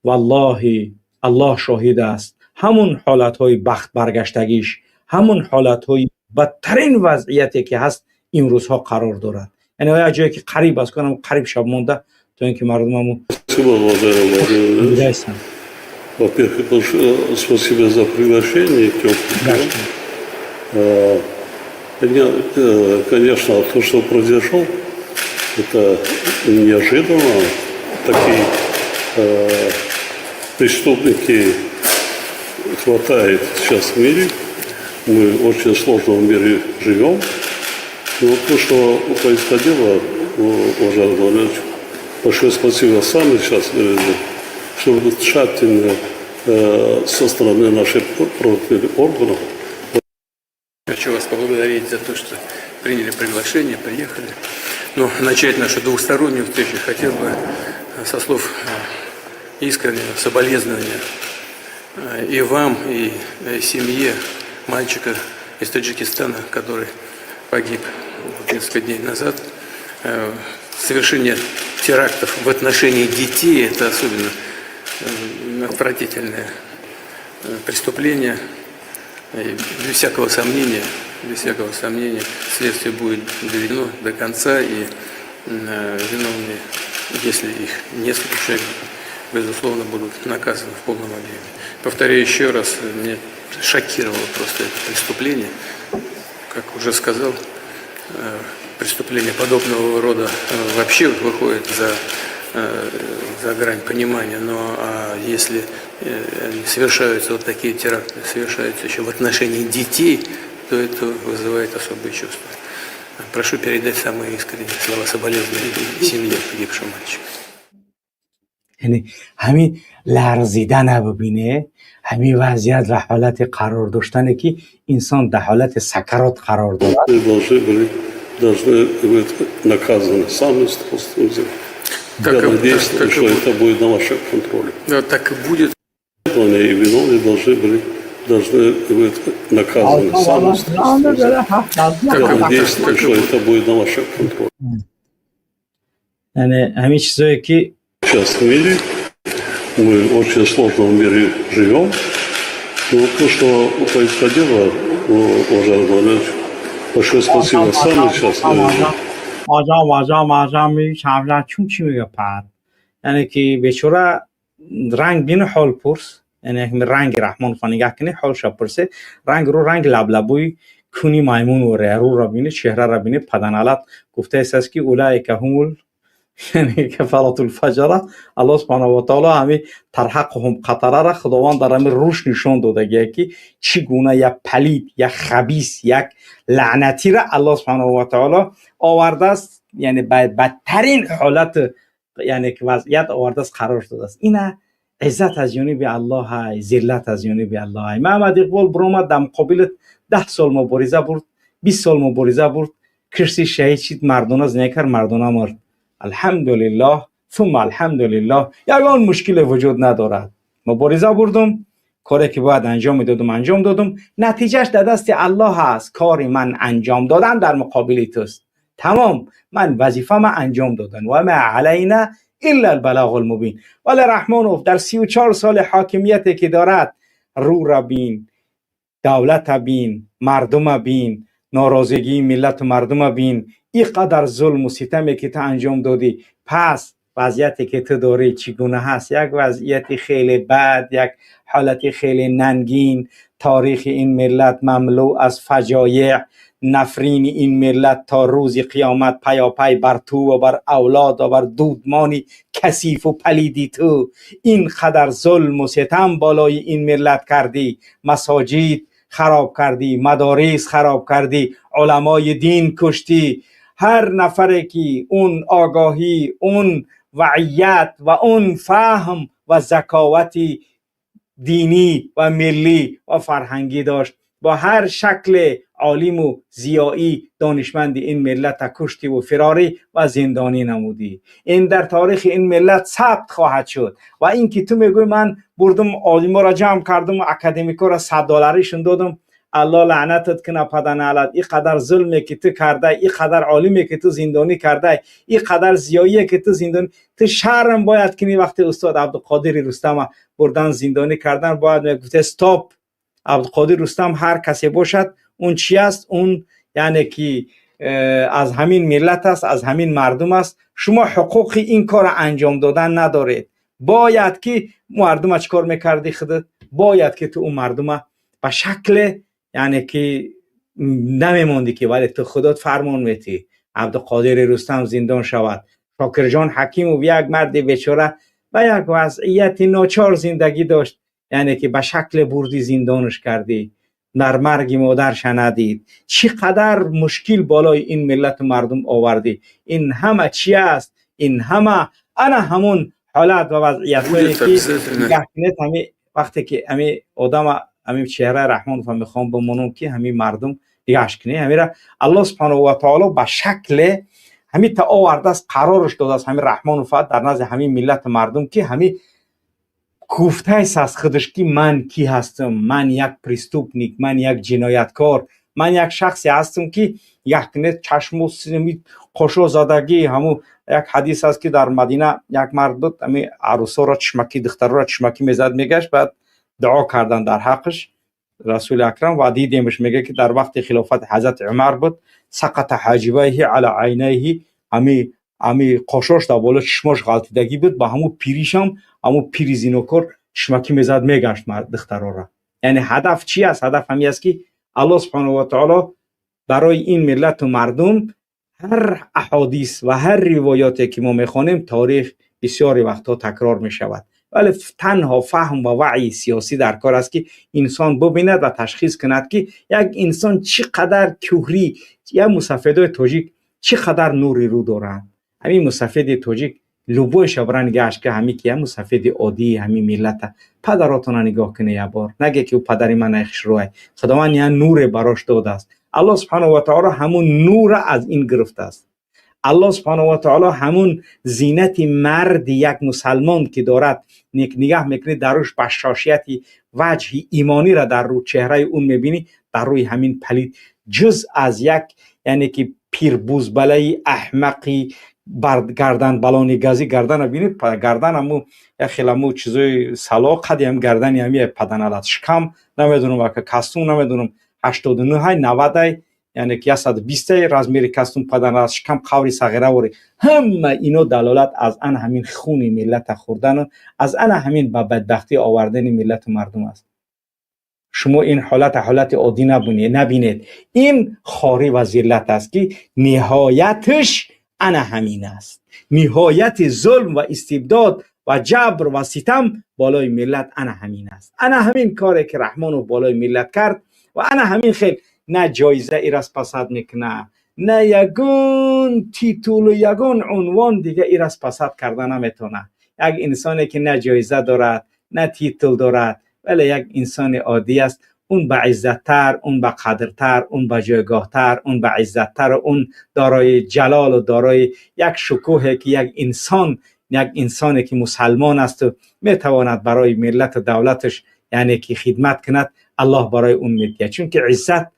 Speaker 1: валлоҳи, Аллоҳ шоҳид аст, ҳамун ҳолатҳои бахт баргаштагиш, ҳамун ҳолатҳои бадтарин вазъияте ки ҳаст имрӯзҳо қарор дорад. Яъне як ҷое ки қариб аст кунам, қариб шаб монда, то ин ки мардумаму
Speaker 2: дидаистанд. Во-первых, спасибо за приглашение, теплый. Конечно, то, что произошло, это неожиданно. Такие преступники хватает сейчас в мире. Мы в очень сложном мире живем. Но то, что происходило, уважаемый Владимирович, большое спасибо сами сейчас говорили, чтобы тщательно со стороны наших правоохранительных органов.
Speaker 3: Хочу вас поблагодарить за то, что приняли приглашение, приехали. Но начать нашу двухстороннюю встречу хотел бы со слов искреннего соболезнования и вам, и семье мальчика из Таджикистана, который погиб несколько дней назад. Совершение терактов в отношении детей – это особенно отвратительное преступление. И без всякого сомнения, следствие будет доведено до конца, и виновные, если их несколько человек, безусловно, будут наказаны в полном объеме. Повторяю еще раз, меня шокировало просто это преступление. Как уже сказал, преступления подобного рода вообще выходят за грань понимания, но а если совершаются вот такие теракты, совершаются еще в отношении детей, то это вызывает особые чувства. Прошу передать самые искренние слова соболезнования семье погибшего мальчика.
Speaker 1: Яъне ҳамин ларзидана бибине, ҳамин вазъият ва ҳолати қарор доштане, ки инсон дар ҳолати сакарот қарор дорад.
Speaker 2: Должны быть наказаны самым строгим. Я надеюсь,
Speaker 3: так
Speaker 2: что это будет на вашем контроле.
Speaker 3: Да, так и будет.
Speaker 2: И виновные должны быть наказаны самым строгим. Я надеюсь, что это будет на вашем контроле.
Speaker 1: Яъне ҳамин чизое ки
Speaker 2: Сейчас в мире, мы в очень сложном мире живем, но то, что происходило, уважаемый Владимирович, большое спасибо сами сейчас говорили.
Speaker 1: Оҷа ваҷа маҷа ми чавжа чун чӣ мега пад, яъне ки бечора ранг бини, ҳол пурс. Яъне ранги Раҳмонова нигаҳ кунӣ, ҳолша пурсе, ранг рӯ ранг лаблабӯи куни маймун воре, рӯра бини, чеҳрара бини. Паданалат гуфтаест аст, ки улаика ҳумул, яъне кафаратул фаҷара. Аллоҳ субҳанаҳу ва таъоло ҳами тарҳақуҳум қатарара Худованд дар ҳами рӯш нишон додагия, ки чӣ гуна як палид, як хабис, як лаънатира Аллоҳ субҳанаҳу ва таъоло овардааст, яъне ба бадтарин ҳолат, яъне ки вазъият овардааст, қарор додааст. Ина иззат аз ҷониби Аллоҳ, зиллат аз ҷониби Аллоҳ. Маҳмад Иқбол биромад, дар муқобили 10 сол мубориза бурд, 20 сол мубориза бурд, кирси, шаҳид шид, мардона зиндагӣ кард, мардона мурд. Алҳамдулиллоҳ сумма алҳамдулиллоҳ, ягон мушкиле вуҷуд надорад. Мубориза бурдум, коре ки бояд анҷом медодум, анҷом додум, натиҷаш дар дасти Аллоҳ аст. Кори ман анҷом додан дар муқобили туст, тамом. Ман вазифама анҷом додам, ва ма алайна илла албалағул мубин. Вале Раҳмонов дар 34 соли ҳокимияте ки дорад, рӯра бин, давлата бин, мардума бин, норозигии миллату мардума бин. Инқадар зулму ситаме ки ту анҷом додӣ, пас вазъияте ки ту дорӣ чӣ гуна ҳаст? Як вазъияти хеле бад, як ҳолати хеле нангин. Таърихи ин миллат мамлӯъ аз фаҷоеъ, нафрини ин миллат то рӯзи қиёмат паёпай бар ту ва бар авлод ва бар дудмони касифу палиди ту. Ин қадар зулму ситам болои ин миллат кардӣ, масоҷид хароб кардӣ, мадорис хароб кардӣ, уламои дин куштӣ. Ҳар нафаре ки он огоҳӣ, он ваъият ва он фаҳм ва заковати динӣ ва миллӣ ва фарҳангӣ дошт, бо ҳар шакли олиму зиёӣ донишманди ин миллата куштиву фирорӣ ва зиндонӣ намудӣ. Ин дар таърихи ин миллат сабт хоҳад шуд. Ва ин ки ту мегӯӣ ман бурдум олиморо ҷамъ кардум, академикоро 100 долларишон додум, Аллоҳ лаънатат кунад, паданалат. Ин қадар зулме ки ту кардай, ин қадар олиме ки ту зиндонӣ кардай, ин қадар зиёие ки ту зиндонӣ, ту шарм бояд кунӣ. Вақте устод Абдуқодири Рустама бурдан зиндонӣ кардан, бояд мегуфте: «Стоп, Абдуқодир Рустам ҳар касе бошад, он чи аст? Он яъне ки аз ҳамин миллат аст, аз ҳамин мардум аст. Шумо ҳуқуқи ин корро анҷом додан надоред». Бояд ки мардума чӣ кор мекардӣ худат? Бояд ки ту он мардума ба шакле, яъне ки, намемондӣ ки, вале ту худот фармон метӣ Абдуқодири Рустам зиндон шавад. Шокирҷон Ҳакимов, як марди бечора, ба як вазъияти ночор зиндагӣ дошт, яъне ки ба шакле бурдӣ зиндонаш кардӣ, дар марги модарша надид. Чӣ қадар мушкил болои ин миллату мардум овардӣ! Ин ҳама чи аст? Ин ҳама ана ҳамон ҳолат ва вазъиятҳое ки нигаҳ кунед. Ҳами вақте ки ҳами одама, ҳамин чеҳраи Раҳмонова мехоҳам бимонам, ки ҳамин мардум нигоҳш кунед. Ҳамира Аллоҳ субҳонаҳу ва таоло ба шакле ҳамин та овардааст, қарораш додааст ҳамин Раҳмонова дар назди ҳамин миллату мардум, ки ҳамин гуфтааст аз худаш, ки ман кӣ ҳастам? Ман як преступник, ман як ҷинояткор, ман як шахсе ҳастам, ки якне чашму қошо задагӣ. Ҳамун як ҳадис аст, ки дар Мадина як мард буд, ҳами арӯсоро чишмакӣ, духтароро чишмакӣ мезад, мегашт. Баъд дуо кардан дар ҳаққаш Расули Акрам ва дидемш, мега, ки дар вақти хилофати Ҳазрати Умар буд. Сақата ҳаҷибайҳи ала айнайҳи, ҳами қошош дар боло чишмош ғалтидагӣ буд. Ба ҳамун пиришам, ҳамун пири зинокор чишмакӣ мезад, мегашт духтарора. Яъне ҳадаф чи аст? Ҳадаф ҳамин аст, ки Аллоҳ субҳонаҳу ва таоло барои ин миллату мардум ҳар аҳодис ва ҳар ривоёте ки мо мехонем, таърих бисёре вақтҳо такрор мешавад, вале танҳо фаҳм ва ваъйи сиёсӣ дар кор аст, ки инсон бубинад ва ташхис кунад, ки як инсон чӣ қадар кӯҳрӣ. Як мусафедои тоҷик чӣ қадар нури рӯ доранд. Ҳамин мусафеди тоҷик любой шабра нигаҳаш ки, ҳамин ки як мусафеди оддии ҳамин миллата, падаротона нигоҳ куне, як бор наге, ки ӯ падари ман хушрӯай. Худованд як нуре барош додааст. Аллоҳ субҳанаҳу ва таоло ҳамун нура аз ин гирифтааст. Аллоҳ субҳанаҳу ва таоло ҳамун зинати марди як мусалмон ки дорад, нигаҳ мекунӣ, дар рӯш башошияти ваҷҳи имониро дар рӯ чеҳраи он мебинӣ. Дар рӯи ҳамин палид ҷуз аз як, яъне ки, пирбузбалаи аҳмақи гардан балони газӣ, гардана бинед, гардан ҳаму як хел ҳаму чизои сало қади ҳам гардани ҳами паданалат, шикам намедонам, ака костюм намедонам, 89-ай, 90-ай, яъне ки 120-ай размери костюм, паданалат, шикам қаври сағираворӣ. Ҳама ино далолат аз ана ҳамин хуни миллата хӯрдану аз ана ҳамин ба бадбахтӣ овардани миллату мардум аст. Шумо ин ҳолата ҳолати оддӣ набинед. Ин хорӣ ва зиллат аст, ки ниҳояташ ана ҳамин аст. Ниҳояти зулм ва истибдод ва ҷабр ва ситам болои миллат ана ҳамин аст. Ана ҳамин коре ки Раҳмонов болои миллат кард ва ана ҳамин хел на ҷоиза ира спасать мекуна, на ягон титулу ягон унвон дига ира спасать карда наметавонад. Як инсоне ки на ҷоиза дорад, на титул дорад, вале як инсони оддӣ аст, он ба иззаттар, он ба қадртар, он ба ҷойгоҳтар, он ба иззаттар, он дорои ҷалолу дорои як шукӯҳе, ки як инсон, як инсоне ки мусалмон асту метавонад барои миллату давлаташ, яъне ки, хидмат кунад, Аллоҳ барои он медиҳад. Чунки иззат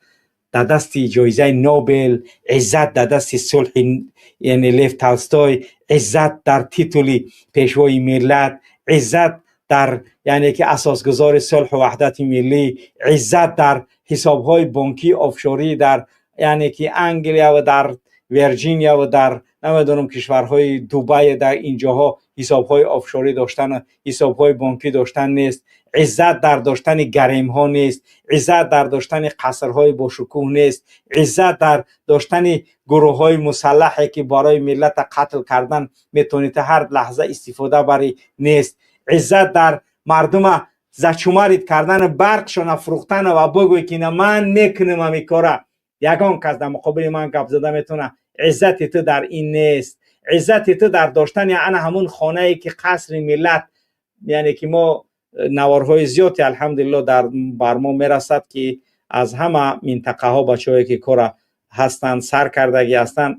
Speaker 1: дар дасти ҷоизаи Нобел, иззат дар дасти сулҳи, яъне Лев Толстой, иззат дар титули пешвои миллат, иззат дар, яъне ки, асосгузори сулҳу ваҳдати миллӣ, иззат дар ҳисобҳои бонкии офшорӣ дар, яъне ки, Англия ва дар Вирҷиния ва дар намедонам кишварҳои Дубай, дар инҷоҳо ҳисобҳои офшорӣ доштан, ҳисобҳои бонкӣ доштан нест. Иззат дар доштани гаремҳо нест, иззат дар доштани қасрҳои бошукӯҳ нест, иззат дар доштани гурӯҳҳои мусаллаҳе ки барои миллат қатл кардан метавонед ҳар лаҳза истифода барӣ нест, иззат дар мардума зачумарит кардан, барқшона фурӯхтан ва бигӯй ки на ман мекунам ҳамин кора, ягон кас дар муқобили ман гап зада метавона. Иззати ту дар ин нест. Иззати ту дар доштани ана ҳамун хонае ки қасри миллат, яъне ки мо наворҳои зиёде алҳамдулилло дар бар мо мерасад ки аз ҳама минтақаҳо бачаҳое ки кора ҳастанд, сар кардагӣ ҳастанд,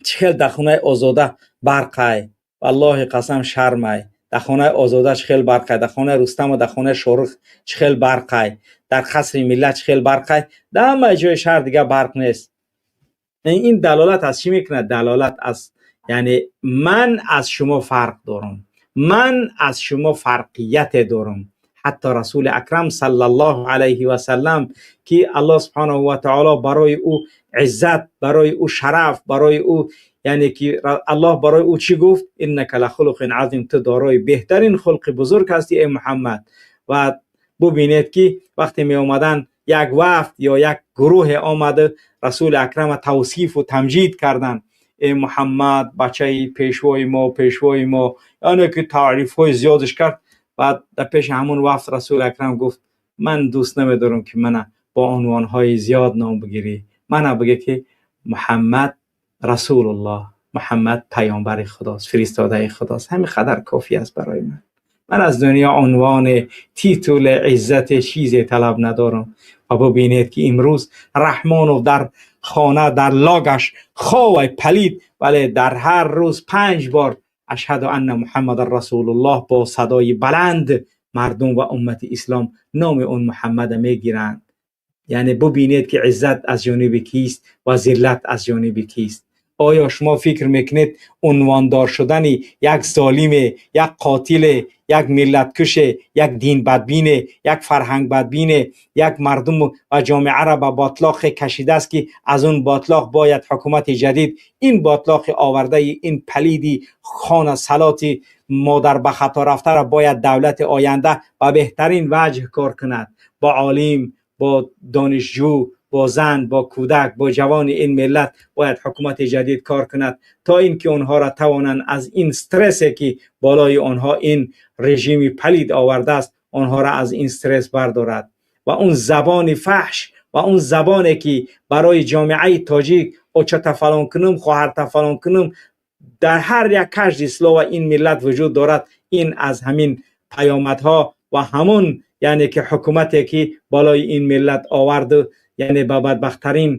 Speaker 1: чӣ хел дар хонаи Озода барқай, валлоҳи қасам, шармай. Дар хонаи Озода чӣ хел барқай, дар хонаи Рустаму дар хонаи Шорух чӣ хел барқай, дар қасри миллат чӣ хел барқай, дар ҳамаи ҷои шаҳр дига барқ нест. Ин далолат аз чӣ мекунад? Далолат аз, яъне ман аз шумо фарқ дорам, ман аз шумо фарқияте дорам. Ҳатто Расули Акрам саллаллоҳу алайҳи васаллам, ки Аллоҳ субҳанаҳу ва таоло барои ӯ иззат, барои ӯ шараф, барои ӯ, яъне ки Аллоҳ барои ӯ чӣ гуфт? Иннака лахулуқин азим, ту дорои беҳтарин хулқи бузург ҳастӣ, эй Муҳаммад. Ва бубинед ки вақте меомаданд, як вафд ё як гурӯҳе омада Расули Акрама тавсифу тамҷид карданд: эй Муҳаммад, бачаи пешвои мо, пешвои мо, яъне ки таърифҳои зиёдаш кард. Баъд дар пеши ҳамун вафд Расули Акрам гуфт: ман дӯст намедорам ки мана бо унвонҳои зиёд ном бигирӣ, мана бигӯ ки Муҳаммад Расулуллоҳ, Муҳаммад паёмбари Худост, фиристодаи Худост, ҳамин қадар кофӣ аст барои ман. Ман аз дунё унвони титул, иззат, чизе талаб надорам. Ва бубинед ки имрӯз Раҳмонов дар хона, дар лагаш ховай палид, вале дар ҳар рӯз 5 бор ашҳаду анна Муҳаммадан Расулуллоҳ бо садои баланд мардум ва уммати ислом номи он Муҳаммада мегиранд. Яъне бубинед ки иззат аз ҷониби кист ва зиллат аз ҷониби кист. Оё шумо фикр мекунед унвондор шудани як золиме, як қотиле, як миллаткуше, як динбадбине, як фарҳангбадбине, як мардум ва ҷомеаро ба ботлоқе кашидааст ки аз он ботлоқ бояд ҳукумати ҷадид ин ботлоқи овардаи ин палиди хона салоти модар ба хато рафтаро бояд давлати оянда ба беҳтарин ваҷҳ кор кунад, бо олим, бо донишҷӯ, бо зан, бо кӯдак, бо ҷавони ин миллат бояд ҳукумати ҷадид кор кунад, то ин ки онҳоро тавонанд аз ин стрессе ки болои онҳо ин режими палид овардааст, онҳоро аз ин стресс бардорад. Ва он забони фаҳш ва он забоне ки барои ҷомеаи тоҷик очата фалон кунум, хоҳарта фалон кунум, дар ҳар як каждый слово ин миллат вуҷуд дорад, ин аз ҳамин паёмадҳо ва ҳамун, яъне ки ҳукумате ки болои ин миллат оварду, яъне ба бадбахттарин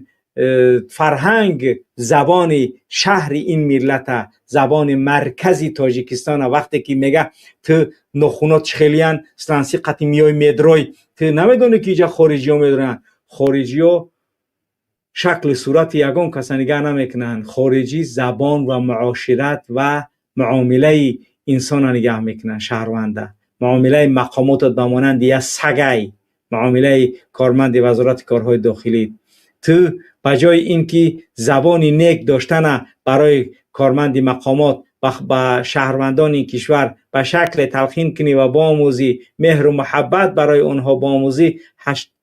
Speaker 1: фарҳанг, забони шаҳри ин миллата, забони маркази Тоҷикистона, вақте ки мега ту нохунот чихелиян, сланси қати миёй медрой, ту намедонӣ ки иҷа хориҷиё медроянд. Хориҷиё шакли сурати ягон каса нигаҳ намекунанд, хориҷӣ забон ва муошират ва муомилаи инсона нигаҳ мекунанд, шаҳрванда. Муомилаи мақомотат ба монанди як сагай, муомилаи корманди вазорати корҳои дохилӣ. Ту ба ҷои ин ки забони нек доштана барои корманди мақомот ба шаҳрвандони ин кишвар ба шакле талқин кунӣ ва боомӯзӣ, меҳру муҳаббат барои онҳо боомӯзӣ,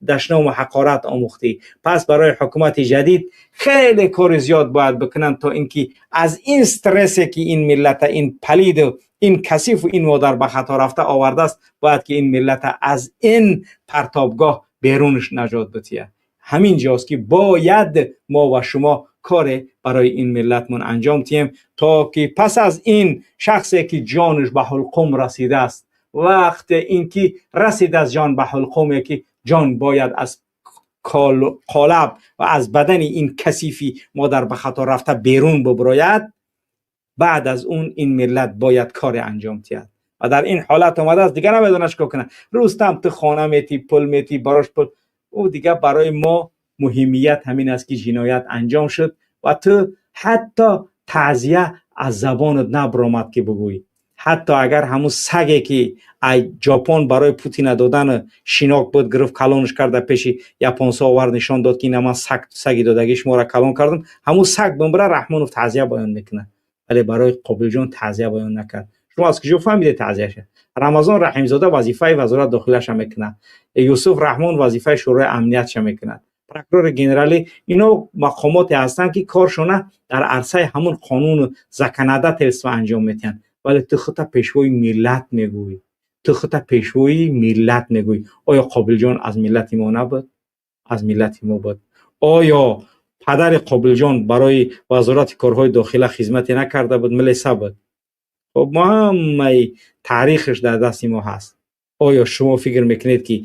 Speaker 1: дашному ҳақорат омӯхтӣ. Пас барои ҳукумати ҷадид хеле кори зиёд бояд бикунанд, то ин ки аз ин стрессе ки ин миллата ин палиду ин касифу ин модар ба хато рафта овардааст, бояд ки ин миллата аз ин партобгоҳ берунаш наҷот битиҳад. Ҳамин ҷост ки бояд мо ва шумо коре барои ин миллатмон анҷом диҳем, то ки пас аз ин шахсе ки ҷонаш ба ҳулқум расидааст, вақте ин ки расид аз ҷон ба ҳулқуме ки ҷон бояд аз қолаб ва аз бадани ин касифи модар ба хато рафта берун буброяд, баъд аз он ин миллат бояд коре анҷом диҳад. Ва дар ин ҳолат омадааст, дигар намедонад чӣ кор кунад. Рустам, ту хона метӣ, пул метӣ, барош пул, ӯ дигар барои мо муҳимият ҳамин аст ки ҷиноят анҷом шуд ва ту ҳатто таъзия аз забонат набаромад ки бигӯӣ, Ҳатто агар ҳамун саге, ки ай Ҷопон барои Путина додан шинок буд, гирифт, калонш карда, пеши японсо овард, нишон дод, ки ина ман саги додагӣ шуморо калон кардам, ҳамун саг бимбира, Раҳмонов таъзия баён мекунад, вале барои Қобилҷон таъзия баён накард. Шумо аз куҷо фаҳмидед таъзияша? Рамазон Раҳимзода вазифаи вазорат дохилаша мекунад, Юсуф Раҳмон вазифаи Шӯрои амниятша мекунад, прокурори генералӣ. Ино мақомоте ҳастанд, ки коршона дар арсаи ҳамун қонуну законодательство анҷом медиҳанд. Вале ту худта пешвои миллат мегӯӣ, ту худта пешвои миллат мегӯӣ. Оё Қобилҷон аз миллати мо набуд? Аз миллати мо буд. Оё падари Қобилҷон барои Вазорати корҳои дохила хизмате накарда буд? Милиса буд. Хоб, мо ҳамаи таърихаш дар дасти мо ҳаст. Оё шумо фикр мекунед, ки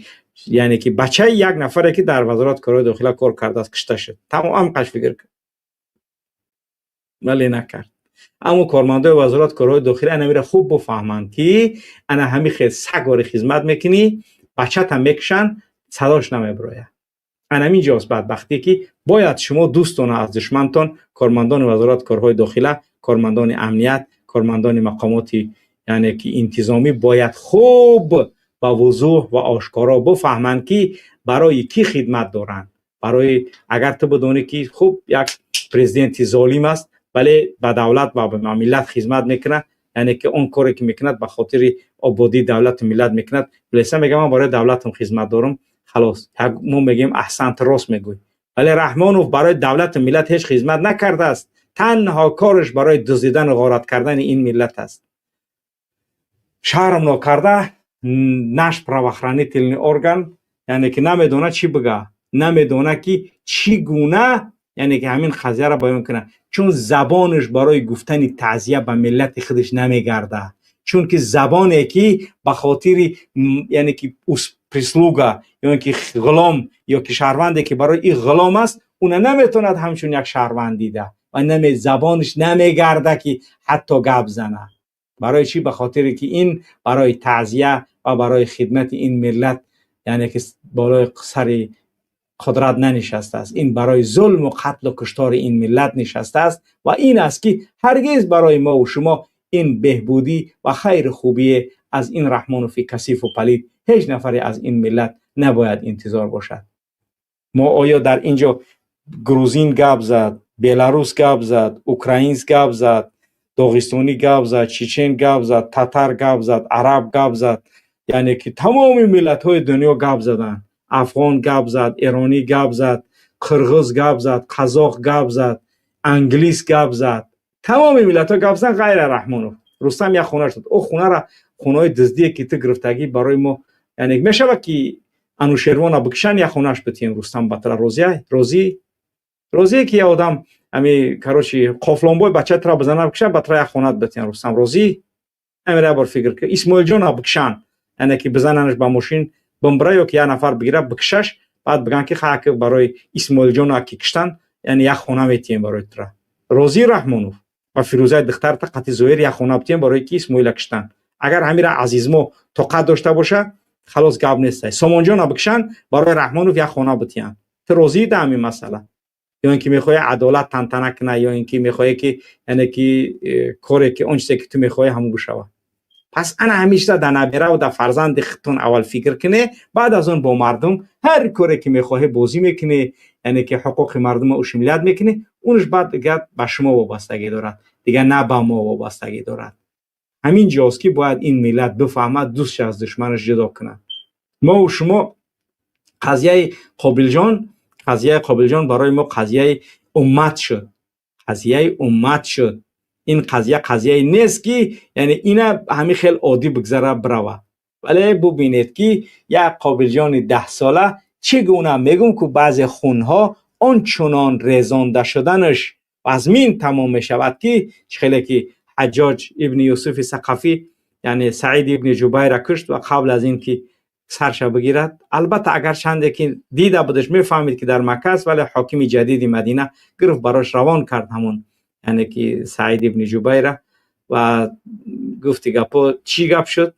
Speaker 1: яъне ки бачаи як нафаре, ки дар Вазорати корҳои дохила кор кардааст, кушта шуд, тамом қаш фикр кун, вале накард. Аммо кормандои Вазорати корҳои дохила анамира хуб бифаҳманд, ки ана ҳамин хел сагори хизмат мекунӣ, бачата мекушанд, садош намебирояд. Анамин ҷост бадбахтӣ, ки бояд шумо дӯстона аз душмантон, кормандони Вазорати корҳои дохила, кормандони амният, кормандони мақомоти, яъне ки интизомӣ, бояд хуб ба вузӯҳ ва ошкоро бифаҳманд, ки барои кӣ хидмат доранд. Барои агар ту бидонӣ, ки хуб, як президенти золим аст, вале ба давлат ва ба миллат хизмат мекунад, яъне ки он коре, ки мекунад, ба хотири ободии давлату миллат мекунад, билеса мегӯям, ман барои давлатам хизмат дорам, халос, мо мегӯем: аҳсант, рост мегӯй. Вале Раҳмонов барои давлату миллат ҳеҷ хизмат накардааст. Танҳо кораш барои дуздидану ғорат кардани ин миллат аст. Шарм нокарда, наш правоохранительный орган, яъне ки намедонад, чӣ бига, намедонад, ки чӣ гуна, яъне ки ҳамин қазияро баён кунад, чун забонаш барои гуфтани таъзия ба миллати худаш намегардад, чунки забоне, ки ба хотири, яъне ки прислуга ё ин ки ғулом ё ки шаҳрванде, ки барои ин ғулом аст, уна наметавонад ҳамчун як шаҳрванд дида ва забонаш намегарда, ки ҳатто гап зана. Барои чӣ? Ба хотире ки ин барои таъзия ва барои хидмати ин миллат, яъне ки болои сари қудрат нанишастааст. Ин барои зулму қатлу куштори ин миллат нишастааст. Ва ин аст, ки ҳаргиз барои мо ва шумо ин беҳбудӣ ва хайру хубие аз ин Раҳмонофи касифу палид ҳеҷ нафаре аз ин миллат набояд интизор бошад. Мо оё дар ин ҷо грузин гап зад, беларус гап зад, украинс гап зад, доғистонӣ гап зад, чечен гап зад, татар гап зад, араб гап зад, яъне ки тамоми миллатҳои дунё гап заданд, афғон гап зад, эронӣ гап зад, қирғиз гап зад, қазоқ гап зад, англис гап зад, тамоми миллатҳо гап заданд, ғайр Раҳмонов. Рустам як хона шуд. Ӯ хонара, хонаҳои дуздие, ки ту гирифтагӣ, барои мо, яъне мешавад, ки Анушервона бикушанд, як хонаш битиҳем. Рустам батра розия, розӣ, розие, ки як одам ами, короче, қофлонбой бача тура бизана, бикушанд, батра як хонат битиҳем. Рустам, розӣ? Амира як бор фикр кун. Исмоилҷона бикушанд, яъне ки бизананаш ба мошин, бимбира ё ки як нафар бигира, бикушаш, баъд бигӯянд, ки хаки барои Исмоилҷона ки киштанд, яъне як хона метиҳем барои тура. Розӣ, Раҳмонов? Ва Фирӯзаи духтарта қати Зоир як хона битиҳем, барои ки Исмоила киштанд. Агар ҳамира азизмо тоқат дошта боша, халос, гап нестай. Сомонҷона бикушанд, барои Раҳмонов як хона битиҳанд, ту розӣ да ҳамин масъала? Ё ин ки мехоҳӣ адолат тантана кунад, ё ин ки мехоҳӣ, ки яъне ки коре, ки он чизе, ки ту мехоҳӣ, ҳамон бишавад? Пас ана ҳамин чиза дар набераву дар фарзанди худтон аввал фикр кунӣ, баъд аз он бо мардум ҳар коре, ки мехоҳӣ, бозӣ мекунӣ, яъне ки ҳуқуқи мардумро ущемлять мекунӣ. Унаш баъд дигар ба шумо вобастагӣ дорад, дигар на ба мо вобастагӣ дорад. Ҳамин ҷост, ки бояд ин миллат бифаҳмад, дӯстша аз душманаш ҷудо кунад. Мо шумо қазияи Қобилҷон, қазияи Қобилҷон барои мо қазияи уммат шуд, қазияи уммат шуд. Ин қазия қазияе нест, ки яъне ина ҳамин хел оддӣ бигзара, бирава. Вале бубинед, ки як Қобилҷони 10сола чӣ гуна, мегӯм ку, баъзе хунҳо он чунон резонда шуданаш вазмин тамом мешавад, ки чӣ хеле ки Ҳаҷҷоҷ ибни Юсуфи Сақафӣ, яъне Саид ибни Ҷубайра кушт ва қабл аз ин ки сарша бигирад, албатта, агар чанде ки дида будаш, мефаҳмид, ки дар Макка аст, вале ҳокими ҷадиди Мадина гирифт, барош равон кард ҳамон, яъне ки Саид ибни Ҷубайра, ва гуфти гапо чӣ гап шуд?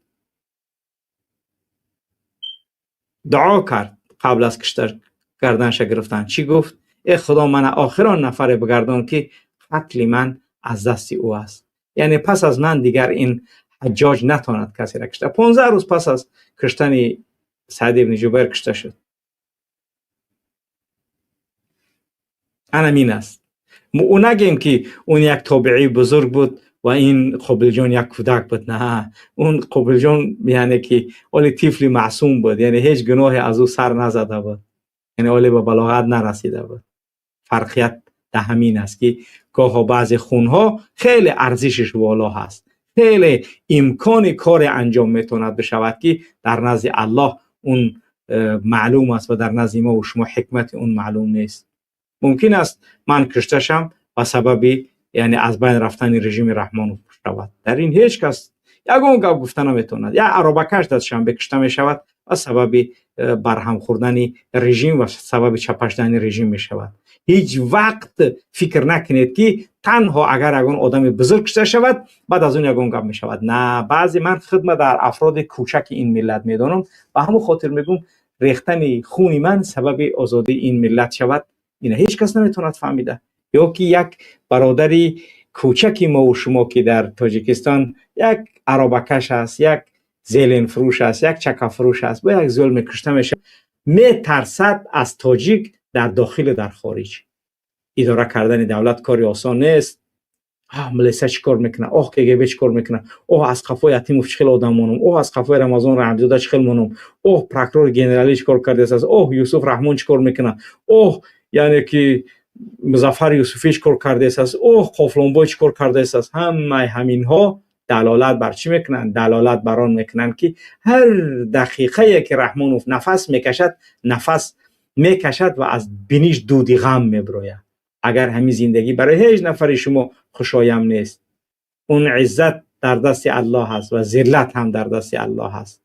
Speaker 1: Дуо кард қабл аз кушта гарданша гирифтан. Чӣ гуфт? Э Худо, мана охирон нафаре бигардон, ки қатли ман аз дасти ӯ аст, яъне пас аз ман дигар ин حجاج نتواند کسی را کشته. 15 روز پس از کشتن سعید ابن جبیر کشته شد. همین است. او نگیم که اون یک تابعی بزرگ بود و این قابل جان یک کودک بود. نه، اون قابل جان یعنی که ولی طفل معصوم بود، یعنی هیچ گناهی از او سر نزده بود، یعنی ولی به بلاغت نرسیده بود. فرقیت در همین است که گاه بعضی خونها خیلی ارزشش والا هست، خیلی امکان کار انجام میتواند بشود که در نزد الله اون معلوم است و در نزد ما و شما حکمت اون معلوم نیست. ممکن است من کشته شم و سبب یعنی از بین رفتن رژیم رحمان شود. در این هیچ کس یگان گپ گفته نمیتواند. یا عربکش دستشان بکشته می شود و سبب برهم خوردن رژیم و سبب چپه شدن رژیم می شود. هیچ وقت فکر نکنید که تنها اگر یگان آدم بزرگ کشته شود بعد از اون یگان گپ می شود. نه، بعضی من خدمت در افراد کوچک این ملت میدانم و همون خاطر میگم ریختن خون من سبب آزادی این ملت شود. اینه هیچ کس نمیتواند فهمیده. یا که یک برادری کوچکی ما و شما که در تاجیکستان یک عربکش است، یک زلین فروش است، یک چکه فروش است، با یک ظلم کشته میشه، میترسد از تاجیک در داخل در خارج. اداره کردن دولت کاری آسان نیست. ملیسه چی کار میکنه، آه کگب چی کار میکنه، اوه از قفای یتیموف چی خیلی آدم مانم، اوه از قفای رمضان رحمزاده چی خیلی مانم، اوه پرکرور گنرالی چی کار کرده است، اوه یوسف رحمان چی کار میکنه، اوه یعنی که مظفر یوسفی چی کار کرده است، اوه قافلانبای چی کار کرده است. همه همینها دلالت بر چی میکنن؟ دلالت بر آن میکنن که هر دقیقه که رحمانوف نفس میکشد، نفس میکشد و از بینیش دودی غم میبروید. اگر همین زندگی برای هیچ نفری شما خوشایم نیست، اون عزت در دست الله هست و ذلت هم در دست الله هست.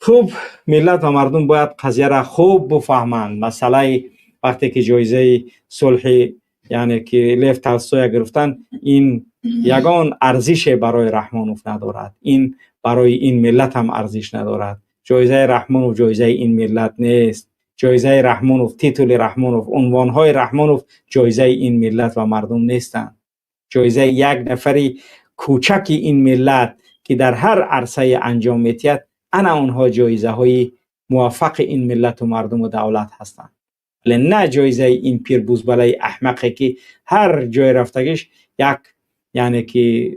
Speaker 1: خوب ملت و مردم باید قضیه را خوب بفهمند. مسئله وقتی که جایزه صلح یعنی که لف تولستوی گرفتن، این یگان ارزش برای رحمانوف ندارد، این برای این ملت هم ارزش ندارد. جایزه رحمانوف جایزه این ملت نیست. جایزه رحمانوف، تیتول رحمانوف، عنوانهای رحمانوف جایزه این ملت و مردم نیستند. جایزه یک نفری کوچک این ملت که در هر عرصه انجام می‌دهد، انا آنها جایزه های موفق این ملت و مردم و دولت هستند. ولی نه جایزه این پیر بوزبلای احمقی که هر جای رفتگیش یک یعنی که